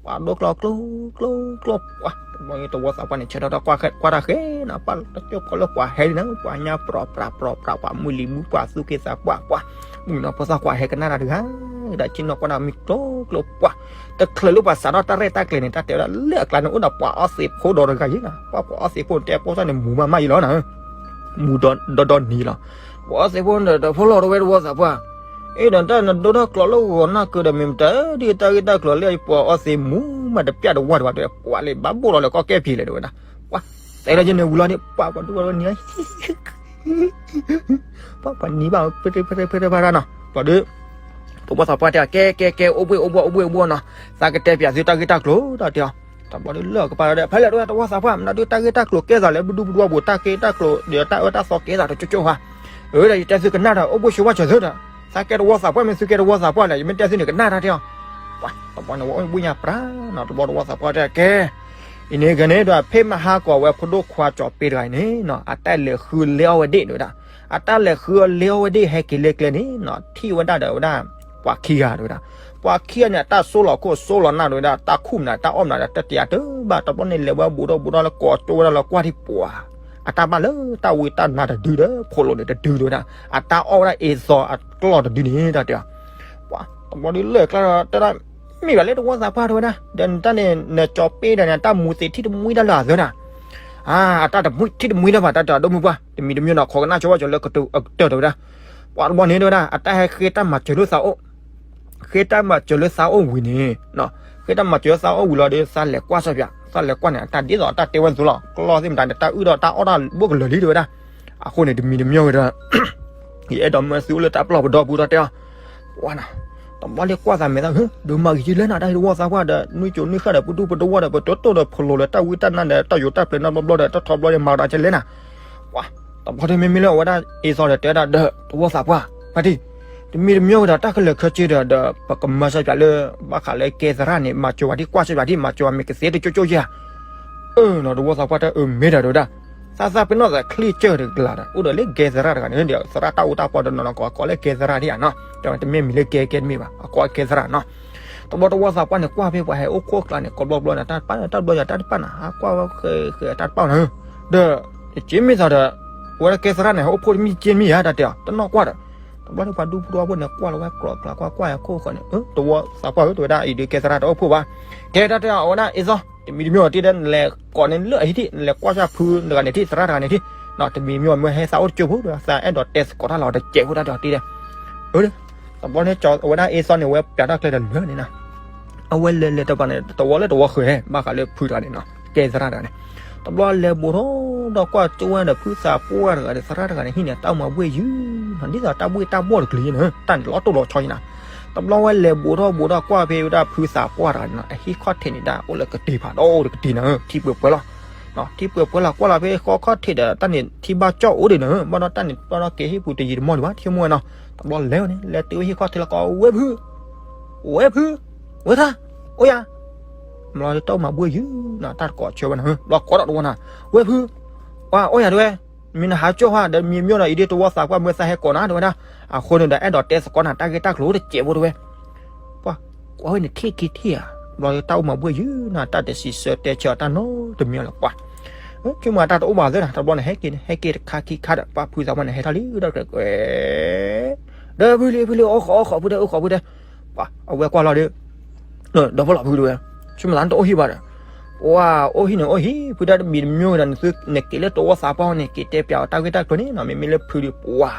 ပှၤဒိကျိၤ ကျိ ကျိ ကျိ ပှၤ တဘျီန့ၣ် တဝီသးပှၢ်န့ၣ် ဆၢထီၣ်တၢ်ကွၢ်တၢ်ဃဲနၤ ပၢ်လၢတကၠိၢ်ဖီလၢပှၤဟဲဒ်န့ၣ် ပှၤညါပြီၤပြီၤပြီၤပြီၤ ပှၤမုၢ်လံၤမူ ပှၤသူၣ်က့သးပှၢ် ပှၤ မုၢ်နီၤဖိသၣ်ကွၢ်ဟဲကနၣ်တၢ်တဂၤ ဒီးဆ့ၣ်နီၤကွၢ်နၤမံကျိကျိ ပှၤ တချုးလၢပှၤစးထီၣ်တၢ်ရဲၣ်တၢ်ကျဲၤန့ၣ် တၢ်တဲဝဲဒၣ်လၢအကျါန့ၣ် အိၣ်ဒီးပှၤအီသံးဖိဒီးတဂၤယံၤနၤ ပှၤပှၤအီသံးဖိန့ၣ် တဲပိာ်စၢ်န့ၣ် မူၤမးမးယံၤလီၤနၤ မူၤဒီးဒီနံၤလီၤ ပှၤအီသံးဖိန့ၣ် တဖိလီၤတဝဲတဝီသးပှၢ် အ့ဒီးတၢ်နဒိထီၣ်ကျိးလၢဂီၤနၢ်ကၢဒီး မ့ၢ်မတၤဒ်တၢ်ဂ့ၢ်တၢ်ကျိၤလၢပှၤအီသံးမူၤမးတပျၢ်တဝါတဝါတဲ ပှၤလၢဘၣ်ဘိၣ်လီၤလၢကီၢ်ကဲဖံးလဲၣ်တဲဝဲဒၣ် ပှၤ တဲလီၤယဲန့ၣ်ဝံၤလီၤန့ၣ် ပှၤပှၤဒူပှၤဒူနံၤ ပှၤပှၤနံၤဘၣ် ဖဲဖဲဖဲဖဲဖဲနီၤ ပှၤဒီး တဝီသးပှၢ်တဲ ကဲကဲကဲ အိၣ်ဘှ့ၣ်အိၣ်ဘှီၣ်အိၣ်ဘှ့ၣ်အိၣ်ဘှီၣ်နီၤ, သးကတဲပၠးသုတၢ်ဂ့ၢ်တၢ်ကျိၤဒီးတဲအီၤ, တဘျီဒုးလၢကပၤဒီး ဖဲလဲၣ်တဝဲတဝီသးပှၢ် မနုၤဒုးတၢ်ဂ့ၢ်တၢ်ကျိၤကဲသးလၢပဒူပဒူအပူၤ တၢ်က့တၢ်ကျိၤဒီးတၢ်အၢတၢ်သီကဲသးတကၠိကၠိဧါ, အၢဒီးယတဲသုကနၣ်ဒီး အိၣ်ဘှ့ၣ်ဆိဝၣ်စၢၤသုဒီး, သးကဲတဝီသးပှၢ်မ့ၢ်သုကဲတဝီသးပှၢ်လဲၣ် ယမ့ၢ်တဲသုန့ၣ်ကနၣ်တၢ်တဲအီၤ, တဘျီန့ၣ်ဝဲအိၣ်ဘှ့ၣ်ညါပြၢနီၤ တဘျီတဝီသးပှၢ်တဲကဲ အံၤန့ၣ်ဂ့ၤန့ၣ်ဒီး ဖဲမဟါကီးဝဲဖိဒိၣ်ခွါကၠီၤပ့တဂၤအံၤန့ၣ်နီၤ အတၢ်လဲၤဃုလဲအီၣ်ဝဲဒၣ်တဲဝဲဒၣ်, အတၢ်လဲၤဃုလဲအီၣ်ဝဲဒၣ်ဟဲက့ၤလၢကျဲန့ၣ်နီၤ ထံၣ်ဝဲဒၣ်ဒီးဝဲဒၣ် ပှၤခံဂၤတဲဝဲဒၣ်, ပှၤခံဂၤန့ၣ် အတၢ်ဆိလီၤခိၣ်ဆိလီၤနၢ်တဲဝဲဒၣ် တၢ်ခူၣ်မနုၤ တၢ်အီၣ်မနုၤဒီး တတဲအါတဘၣ် တဘျီန့ၣ်လဲၤဝဲဘူးထီၣ်ဘူးထီၣ်လၢကိးကၠိဝဲဒၣ်လၢကွၢ်ထံၣ်ပှၤ အတၢ်ဘၣ်လၢတၢ်ဝံတၢ်နါတဒုဒီး ဖိးလိာ်န့ၣ်တဒုတဲဝဲဒၣ်, အတၢ်အီၣ်ဝဲဒၣ်အ့သီအကျီၢ်တဒုန့ၣ် တၢ်တဲအီၤ ပှၤတဘျီဒုးလၢာ်ကျါဒီးတဲဒၣ်, မ့ၢ်ဘၣ်လၢတဝီသးပှၢ်တဲဝဲဒၣ်, ဒီးနတၢ်န့ၣ် နကၠီၤပ့ဒီးန့ၣ် တၢ်မူသ့ၣ်ထံၣ်တမှံတၢ်လၢအသၢဒၣ်, အတၢ်တမှံထံၣ်တမှံတၢ်ဘၣ် တၢ်တဲအီၤ ဒိၣ်မုၢ်ပှၢ် တမံၤတမံၤနီၤ ခိးကနၣ်ဆိဝဲကၠီၤလၢကတိၤအကတၢၢ်တဲဝဲဒၣ်, ပှၤတဘျီန့ၣ်တဲဝဲဒၣ် အတၢ်ဟဲဃ့တၢ်မၤစၢၤလၢသးအိၣ် ဃ့တၢ်မၤစၢၤလၢသးအိၣ်ဝံၤန့ၣ်, ဃ့တၢ်မၤစၢၤလၢသးအိၣ်ဝံၤလီၤဒီး သးလဲၤကွၢ်စီပၠး သးလဲၤကွၢ်န့ၣ် အတၢ်ဒ်သိးအတၢ်တဲဝဲသိးလီၤ ကျီၢ်သ့ၣ်မတၤန့ၣ် တၢ်အုၣ်ဒီးတၢ်အီၣ်တၢ်ဘိၣ်ကလၢာ်လံတဲဝဲဒၣ်, အဃိန့ၣ် တမံၤတမံၤဝဲဒီး ယအဲၣ်ဒိးမၢသုအိၣ်လၢတၢ်ပျီၢ်ပဒီပုၢ်ဒီတဲအီၤ, ဝါနီၤ, တဘျီလၢကွၢ်သးမဲာ်သၣ် ဒုးမၤဂ့ၤက့ၤလဲၣ်နၤ တၢ်ဟ့ၣ်တဝီသးပှၢ်ဒီး နွံကၠိနွံဃၣ်ဒီး ပဒူပဒဝီဒီး ပတိတိဒီး ဖလိၤလၢတၢ်ဝံတၢ်နါဒီး တၢ်ယိၤတၢ်ပျဲၤနီတဘျီဘျီဒီး တထီဘျီဒီး မၤကဒီးကဲလဲၣ်နၤ, ပှၤ တဘျီဒီးမ့မ့ၢ်လၢအဝဲဒၣ်အ့သီဒီးတဲဒၣ်ဒီး တဝီသးပှၢ် ဖါတံၢ်, တမံၤတမံၤဝဲဒီးတၢ်ကလၢာ်ခဲဆ့ဒီး ဒီးပကမၤစီပၠးလၢ ဘၣ်ဃးလၢကဲသရၣ်န့ၣ် မၤစၢၤဝဲဒ်ကွၢ်စီပၠးဒ် မၤစၢၤဝဲမ့ၢ်ကသ့တကၠိကၠိဧါ အၢနီၤ တဝီသးပှၢ်တဲအၢမ့ၢ်ဒီးတဲဝဲဒၣ်, သးသးပ့ၤနီၣ်သးချ့ကၢၢ်တကလးဒီး အိၣ်ဒီးလၢကဲသရၣ်တဂၤန့ၣ်ဒီး သရၣ်တၢ်အိၣ်တၢ်ပီၢ်တနီၤနီၤ ကိးကိးလၢကဲသရၣ်ဒ်ဧါနီၤ, တမ့ၢ်မံၤလၢကဲကဲတမ့ၢ်ဘၣ် အကိးကဲသရၣ်နီၤ, တဘျီတဝီသးပှၢ်န့ၣ် ကွၢ်ဖဲပှၤဟဲအိၣ်ခိၣ်ကျါန့ၣ် ကိးဘျီဘျီန့ၣ် တၢ်တပၣ်န့ၣ် တၢ်ဘျီယၤတၢ်တပၣ်နၤ ဟးကွၢ်ဝဲဃဲဃဲတၢ်တပၣ်နၤ, ဒီး တက့မ့ၢ်သးဒီး အဝဲဒၣ်ကဲသရၣ်န့ၣ် ဟဲအိၣ်ခိၣ်တမံၤတက့မ့ၢ်ဧါ တၢ်တဲအီၤ တနီၣ်ကွၢ်ဒီး, တဘျီန့ၣ်ပှၤဒူပဒဝီဖိန့ၣ် ကွၢ်လီၤဝဲကျိးကျါကွၢ်ကွၢ်ယၤခိၣ်ဃီန့ၣ် တဝီသးပှၢ်ဧၢ တဲဝဲဒၣ်အံၤဒုးကဲသရၣ်တအိၣ်ဖှိၣ်ဘၣ်, ကဲတၢ်တဲအီၤ အဝဲဒၣ်အ့သီ တမံၤတမံၤအီၤတ့ဒီး နလဲၤကိးန့ၣ်လၢအဟံၣ်ထံၣ် နလဲၤကွၢ်စၢ်ဖုတဂၤန့ၣ်ထံၣ် သရၣ်တဂၤန့ၣ်ထံၣ်, တမံၤမံၤအီၤမ့ၢ်ဟဲသးအိၣ်တကၠိဖိဒီး သးအဲၣ်ဒိးတဲသကိးတၢ်လီၤတစဲးဖိတၢ်တဲအီၤတ့ဒီး, အၢ တဘျီန့ၣ်အဝဲဒၣ်အ့သီန့ၣ် အဝဲပျးတၢ်ကျဲဒီးလၢာ်န့ၣ်နီၤ, အဝဲလဲၤလဲၤတပၤန့ၣ် တဝီလၢတဝီဃၢၤ ဘၣ်ဃးလၢဖုတဂၤန့ၣ်နီၤ ကဲသရၣ်တဂၤန့ၣ်, တဘျီလဲၤဘူးထီၣ်ဒီးကွၢ်ကၠိဝဲဒီးဖုသးပှၢ်တဂၤဒီးသရၣ်တဂၤန့ၣ်ဟံၣ်န့ၣ် တၢ်အိၣ်မၤဘှ့ၣ်ယုၢ်နီၤ ဒ်သိးတၢ်ဘှ့ၣ်တၢ်ဘှီၣ်တကလုာ်န့ၣ် တၢ်န့ၣ်လီၤတိၢ်လီၤဆီယံၤနီၤ, တဘျီဝဲလဲၤဘူးထီၣ်ဘူးထီၣ်ကွၢ်ဖဲဝဲဒၣ်ဖုသးပှၢ်တဂၤန့ၣ်နီၤ အဟံၣ်ခီၣ်ထံးန့ၣ်ဒၣ် အိၣ်လၢကတ့ၤဖးဒီးအိၣ်တကတ့ၤနီၤ ထံပှဲၤပှဲၤလီၤ ထံပှဲၤပှဲၤလီၤ ကွၢ်လီၤဖဲဃီခီၣ်ထံးဒီး တၢ်န့ၣ်ထံဘၣ်ကၠီၣ်အိၣ်ဒံးနီၤ ဘၣ်ဒီးတၢ်န့ၣ်ဘၣ်ဒီးကဲဟံၣ်ပူၤတယံာ်တမီၢ်ဒံးဘၣ် ထံမိၢ်ဝဲနီၤ, တဘျီလဲၤဝဲန့ၣ် လဲၤတုၤဝဲဟံၣ်ခီၣ်ထံးလီၤကိး ဝဲၢ်ဖု ဝဲၢ်ဖု ဝဲၢ်ထါ အိၣ်ယၤ မ့ၢ်လီၤတၢ်အိၣ်မၤဘှ့ၣ်ယုၢ်နီၤ တၢ်တကိးဆၢဝဲနီၤ ဘျီကိးဒီးတဝီနီၤ ဝဲၢ်ဖု ပှၤအိၣ်ယၤတဝဲ မ့ၢ်နဟးကၠီၣ်ဟါဒီးမံၤမ့ၢ်ဒီးအံၤဒ်တဝီသးပှၢ်မ့ၢ်သးဟဲကိးနၤတဝဲဒၣ် အဃိန့ၣ်ဒီးအဲၣ်ဒိးတဲသကိးနၤတၢ်ဂ့ၢ်တၢ်ကျိၤတစဲးဖိတဝဲ ပှၤ ကွၢ်ဝဲန့ၣ်ထံၣ်က့ၤထံၣ်ဧါ ဘျီတၢ်အိၣ်မၤဘှ့ၣ်ယုၢ်နီၤ တၢ်တစံးဆၢတဲဆၢအတၢ်နီတမံၤလၢၤပှၤ ဆိကမိၣ်အတၢ်တအိၣ်ဘၣ်သ့နီၤ တဘျီန့ၣ် ဟဲက့ၤ ဟဲက့ၤတခါခံခါဒီး ပှၤဖုသးပှၢ်န့ၣ် ဟဲထီၣ်လံဒီး ကွဲ ဒီးဖုလံ ဖုလံ အိၣ်ဃီ အိၣ်ဃီ ဖုတဲ အိၣ်ဃီဖုတဲ ပှၤ အဝဲကွၢ်လီၤဒီး ဒီးဖီလီၤဖုတဲဝဲ ဆိကမိၣ်သးနတအိၣ်ဟံၣ်ဘၣ်ဒီး ပှၤ အိၣ်ဟံၣ်န့ၣ် အိၣ်ဟံၣ် ဖုတဲတမံၤတမံၤဒီး နသုန့ၣ်က့ၤလၢတဝီသးပှၢ်န့ၣ် က့ၤတဲပၠးအီၤတၢ်ဂ့ၢ်တၢ်ကျိၤန့ၣ်နီၤ မ့မ့ၢ်လၢဖုဒီး ပှၤ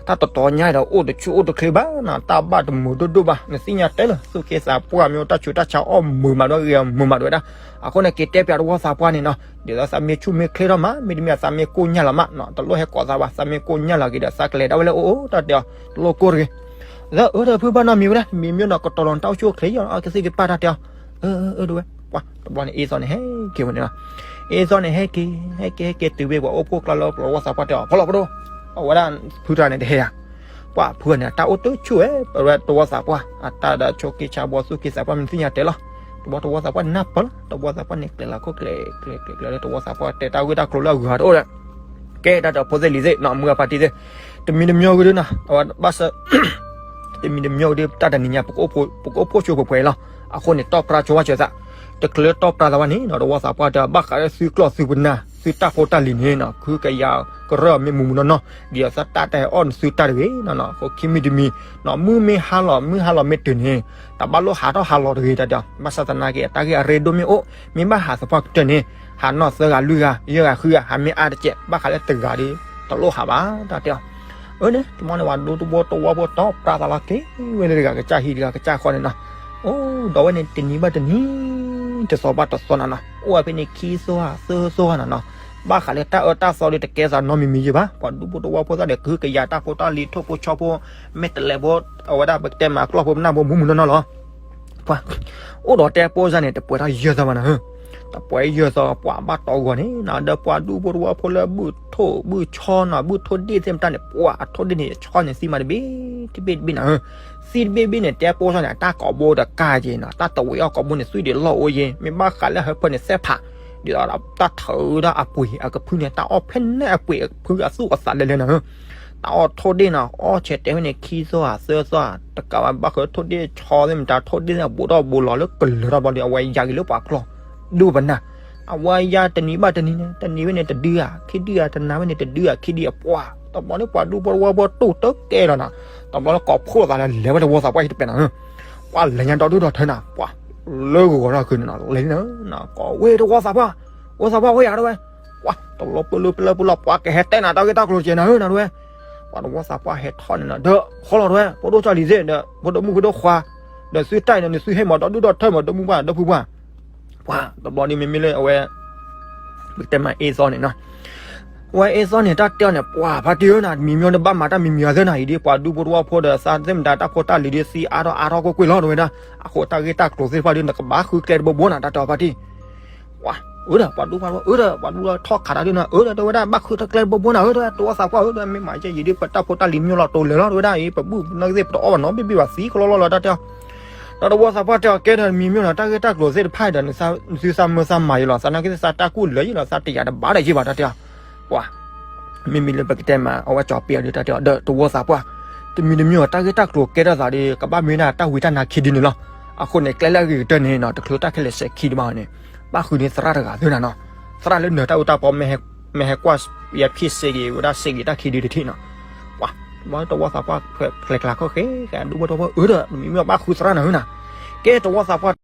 တၢ်တတီၤညါဒီး အိၣ်တဆူၣ်အိၣ်တချ့ဘၣ်နီၤ တၢ်ဘၣ်တမုာ်ဒိၣ်ဒိၣ်ဘၣ် နသ့ၣ်ညါတဲလၢ သူၣ်က့သးပှၢ်မ့ၢ်အိၣ်တၢ်ဆူးတၢ်ဆါအီၣ်မုာ်မးဒီး ဂ့ၤမုာ်မးဒိးဝဲဒၣ် အဃိန့ၣ် က့ၤတဲပၠးတဝီသးပှၢ်န့ၣ်နီၤ ဒ်သိးသးမ့ၢ်ဆူၣ်မ့ၢ်ချ့ထီၣ်မး မ့တမ့ၢ်သးမ့ၢ်ကိၢ်ညၢ်လီၤမးနီၤ တလိၣ်ဟဲကိးသးဘၣ် သးမ့ၢ်ကိၢ်ညၢ်လီၤက့ၤဒီး သးကလဲၤဒၣ်ဝဲလၢအအိၣ်အိၣ်တၢ်တဲအီၤ တလိၣ်ကိၢ်တဂ့ၤ လၢအၢတၢ်ဖုဘၣ်နီတမံၤဝဲဒၣ် မံၤမ့ၢ်နီၤကတီၤလီၤတၢ်အိၣ်ဆူၣ်အိၣ်ချ့ယီၤ အကသံၣ်ကပၢ်တၢ်တဲအီၤ အၢ အၢ အၢ တဝဲ ပှၤ တဘျီန့ၣ် အ့သီန့ၣ်ဟဲက့ၤဝဲန့ၣ်လီၤ အ့သီန့ၣ်ဟဲက့ၤ ဟဲက့ၤ ဟဲက့ၤတုၤဝဲပှၤအိၣ်ဖှိၣ်ကျါလၢပှၤဝီသးပှၢ်တဲအီၤ ဖီလီၤဖီဒိၣ် အဝဲဒၣ်ဖုတဂၤန့ၣ်တဟဲယၤ ပှၤဖုန့ၣ် အတၢ်အိၣ်တဆူၣ်ဝဲ ပဝဲတဝီသးပှၢ် အတၢ်ဒီးဆိးက့ဆါဘီ သူၣ်က့သးပှၢ် မ့ၢ်သ့ၣ်ညါတဲလီၤ တဘျီတဝီသးပှၢ်န့ၣ်နၢ်ပၢၢ်လီၤ တဝီသးပှၢ်န့ၣ်ကျဲၤလီၤခိၣ်ကျဲၤ ကျဲၤ ကျဲၤ ကျဲၤလၢတဝီသးပှၢ် တဲတၢ်ဂ့ၢ်တၢ်ကျိၤလၢအဂၤတအိၣ်ဒီး ကဲတၢ်ဒီးဖိသ့ၣ်လံၤသ့ၣ်နီၤ မုၢ်အပၢ်တံၤသ့ၣ် တမံၤတမံၤဂ့ၤဒုနီၤ အဝဲဘၣ်ဆၣ် တမံၤတမံၤဒု တၢ်တနံၤညါ ပကအိၣ်ဖှိၣ်ဆိပှဲၤပှဲၤလီၤ. အဃိန့ၣ် တီၢ်ပြၢဆိဝဲစၢၤသး, တချုးလၢတီၢ်ပြၢသးဘၣ်န့ၣ်နီၤ တဝီသးပှၢ်တဲ ဘၣ်ဃးလၢသုကျီၢ်သုပနၢ် သုတၢ်ဖိတၢ်လံၤန့ၣ်နီၤ ခုကယၤကရၢၢ်မ့ၢ်မူမူနီၢ်နီၢ် ဒ်သိးသးတၢ်တဟဲအီၣ်နသုတၢ်တဂ့ၤနီၤနီၤ အဃိခံမံၤတမံၤနီၤ မုၢ်မ့ၢ်ဟါလီၤ မုၢ်ဟါလီၤမ့ၢ်တုၤန့ၣ် တဘၣ်လိၣ်ဟးထီၣ်ဟးလီၤတဂ့ၤတၢ်ဒီး ဘၣ်ဆၣ်သနာ်က့ အတၢ်ဂ့ၢ်အရ့ဒိၣ်မ့ၢ်အိၣ် မ့ၢ်ဘၣ်ဟးသပှၢ်ကတၢၢ်န့ၣ် ဟးနီၢ်သၢဂၤလွံၢ်ဂၤ ယဲၢ်ဂၤဃုဂၤ ဟးမ့ၢ်အါတကဲး ဘၣ်ဃးလၢတဂၤဒီး တလိၣ်ဟးဘၣ်တၢ်တဲအီၤ အၢန့ၣ် တမီၤန့ၣ် ပှၤဒူတဝီတဝီဖိတီၢ်ပြၢသးလီၤက့ၤ ဝဲလၢတဂၤကစၢ်ဟံၣ်တဂၤကစၢ်ဃီန့ၣ်နီၤ အိၣ်ဒီးဝဲန့ၣ် တနံၤဘၣ်တနံၤ တသီဘၣ်တသီနီၤနီၤ အိၣ်ဝဲဖဲန့ၣ်ခံသီဧါ သၢသီဧါနီၤနီၤ ဘၣ်ဃးလၢတၢ်အၢတၢ်သီဒီး တကဲသးနီတမံၤမံၤယဲၢ်ဘၣ်. ပှၤဒူဖိတဝီဖိသ့ၣ်ဒီး ကဟုကယာ်တၢ်ဖိတၢ်လံၤ ထိၣ်ဖိဆီဖိ မ့ၢ်တလဲၤဖိ အဝဲဒၣ်ပကတဲမး အကျီၢ်ဖိပနၢ်ဖိမူးမူးနီၢ်နီၢ်လီၤ. ပှၤ အိၣ်ဒီးတဲပိစၢ်န့ၣ် တပှဲၤထီၣ်ယဲၢ်သီဘၣ်နၤဧၢ. တပှဲၤယဲၢ်သီ ပှၤဘၣ်တီဂီၤန့ၣ်နီၤ ဒီးပှၤဒူဖိတဝီဖိလၢဘုၣ်ထိၣ်ဘုၣ်ဆီနီၤ ဘုၣ်ထိၣ်ဒ့ၣ်သ့ၣ်မတၤန့ၣ် ပှၤအထိၣ်ဒ့ၣ်န့ၣ် ဆီန့ၣ်သံမးတဘ့ၣ်တဘ့ၣ်တဘ့ၣ်နၤဧၢ. သံတဘ့ၣ်ဘ့ၣ်န့ၣ် တဲပိစၢ်န့ၣ် တၢ်ကိာ်ဘိတကါက့ၤနီၤ တၢ်တဝဲအီၣ်ကိာ်ဘိန့ၣ် သွံၣ်ဒံးလီၢ်အိၣ်ယဲၢ် မ့ၢ်ဘၣ်ဃးလၢဟၢဖၢန့ၣ် သဲးဖး ဒ်သိးတၢ်ထုးဒီးအပှ့ၤအကဖုန့ၣ် တၢ်အီၣ်ဖဲန့ၣ်အပှ့ၤအကဖုအသူၣ်အသးလဲၤလဲၤနၤဧၢ. တၢ်အီၣ်ထိၣ်ဒ့ၣ်နီၤ အီၣ်ဆဲးတဲာ်ဝဲန့ၣ် ခံသီဧါသၢသီဧါ တကးဘၣ်ဘၣ်ဃးထိၣ်ဒ့ၣ်ဆီသ့ၣ်မတၤ ထိၣ်ဒ့ၣ်န့ၣ်ဘူးထီၣ်ဘူးလီၤလၢကလၢၤထီၣ်ဘျီဒီး အဝဲယါက့ၤလၢပှၤကျီၢ် ဒိၣ်ပနၢ် အဝဲယါတနံၤဘၣ်တနံၤန့ၣ် တနံၤဝဲန့ၣ်တဒုဧါ ခံဒုဧါ တနၤဝဲန့ၣ်တဒုဧါ ခံဒုဧါ ပှၤ တဘျီန့ၣ်ပှၤဒူဖိတဝီဖိတူၢ်တကဲလီၤနီၤ. တဘျီလၢကိးဖှိၣ်သးလၢလဲၤဝဲတဝီသးပှၢ်ဟံၣ်တပဲနီၤဧၢ. ပှၤလဲၤညါဒီဒူၣ်ဒီထၢနၤ ပှၤ လၢဂီၤဂီၤထီၣ်ခုန့ၣ်နီၤ လဲၤန့ၣ်နီၤ ကိးဝဲတဝီသးပှၢ် ဝီသးပှၢ်ဝဲယၤတဝဲ ပှၤ တဘျီပလၢပလၢပလၢ ပှၤကဟဲတဲနၤတၢ်ဂ့ၢ်တၢ်ကျိၤကဲနၤဧၢနၤတဝဲ. ပှၤတဝီသးပှၢ်ဟဲထီၣ်န့ၣ်နီၤ ဒီးဃီလီၤတဝဲ ဖိဒိၣ်ကၠီလံၤသ့ၣ်ဒီး ဖိဒိၣ်မုၣ်ဖိဒိၣ်ခွါ ဒီးသုတၢ်အံၤန့ၣ် နသုဟဲမၤဒီဒူၣ်ဒီထၢမၤဒီမုၢ်ဘၣ်ဒီဖုဘၣ်. ပှၤ တဘျီဒ်မ့မ့ၢ်လၢအဝဲ ပကတဲမးအ့သီန့ၣ်နီၤ ဝဲအ့သီန့ၣ် တၢ်တဲအီၤန့ၣ် ပှၤဖါတံၢ်ဧၢနၤ မံၤမၠီဒ်ဘၣ်မၤတၢ်မံၤမံၤအီၤသ့ၣ်နၤအံၤဒ် ပှၤဒူဖိတဝီဖိဒီးသးသ့ၣ်မတၤတၢ်ဖိတၢ်လံၤဒ်သံအါထီၣ်အါထီၣ်ကွ့ၢ်ကွ့ၢ်လီၤတဝဲဒၣ် အဃိတၢ်ဂ့ၢ်တၢ်ကျိၤသ့ၣ်တဖၣ်ဒ် နကဘၣ်ဃုကျဲတဘိဘိနၤ တၢ်တဲအီၤဖါတံၢ် ပှၤ အၢဒီး ပှၤဒူဖိ အၢဒီး ပှၤဒူဖိထီၣ်ခးတၢ်ဒ်နၤ အၢဒီး တဝဲဒၣ်ဘၣ်ဃုတၢ်ကျဲတဘိဘိနၤ အၢဒီး တဝီသးပှၢ် အၢဒီး မ့ၢ်မၤယဲၢ်ယံၤဒ် ပတၢ်ဖိတၢ်လံၤမၠိလီၤတိၤလဲၤလီၤတဝဲဒၣ်အံၤ ပဘူၣ်ပနၢ်သ့ၣ်ပတအီၣ်ဘၣ်နီတဘ့ၣ်ဘၣ်သံကလီလီလီၤ တၢ်တဲအီၤ ဒီးတဝီသးပှၢ်တဲအီၤ ကဲဒီးမံၤမၠိနီၤ တၢ်ဂ့ၢ်တၢ်ကျိၤသ့ၣ်တဖၣ်ဒီး နသုသးမၢသးမၤယံၤလီၤ သးနာ်က့သးတၢ်ကူၣ်လၢာ်ယံၤလီၤ သးတယာ်တဘၣ်ဒီးယံၤဘၣ် တၢ်တဲအီၤ ပှၤ မ့မ့ၢ်လၢပကတဲမး အဝဲကၠီၤပ့အီၤဒ် တၢ်တဲအီၤ ဒီးတဝီသးပှၢ် တမံၤတမံၤအီၤ တၢ်ဂ့ၢ်တၢ်ကျိၤကဲထီၣ်သးဒီး ကဘၣ်မ့ၢ်ဒၣ်တၢ်ဝံတၢ်နါခံဒုန့ၣ်လီၤ. အဃိန့ၣ် ကျဲလၢအဂ့ၤကတၢၢ်န့ၣ်နီၤ တချုးတၢ်ခဲလၢာ်စဲးခံတဘၣ်န့ၣ် ဘၣ်ဃုန့ၢ်သရၣ်တဂၤသ့နီၤ သရၣ်လၢနၢၤတၢ်အူတၢ်ပီ မ့ၢ်ဟဲကွၢ်ယဖံးစ့ဂ့ၤဝဲဒၣ်စ့ဂ့ၤတၢ်ခံဒုတထံၣ်နီၤ ပှၤ တဝီသးပှၢ် ဖျဲးကျါခီၣ်ဃဲ ဒူဖိထီဖိ အၢဒီး မံၤမ့ၢ်ဘၣ်ဃုသရၣ်နၤဧၢနၤ ကဲတဝီသးပှၢ်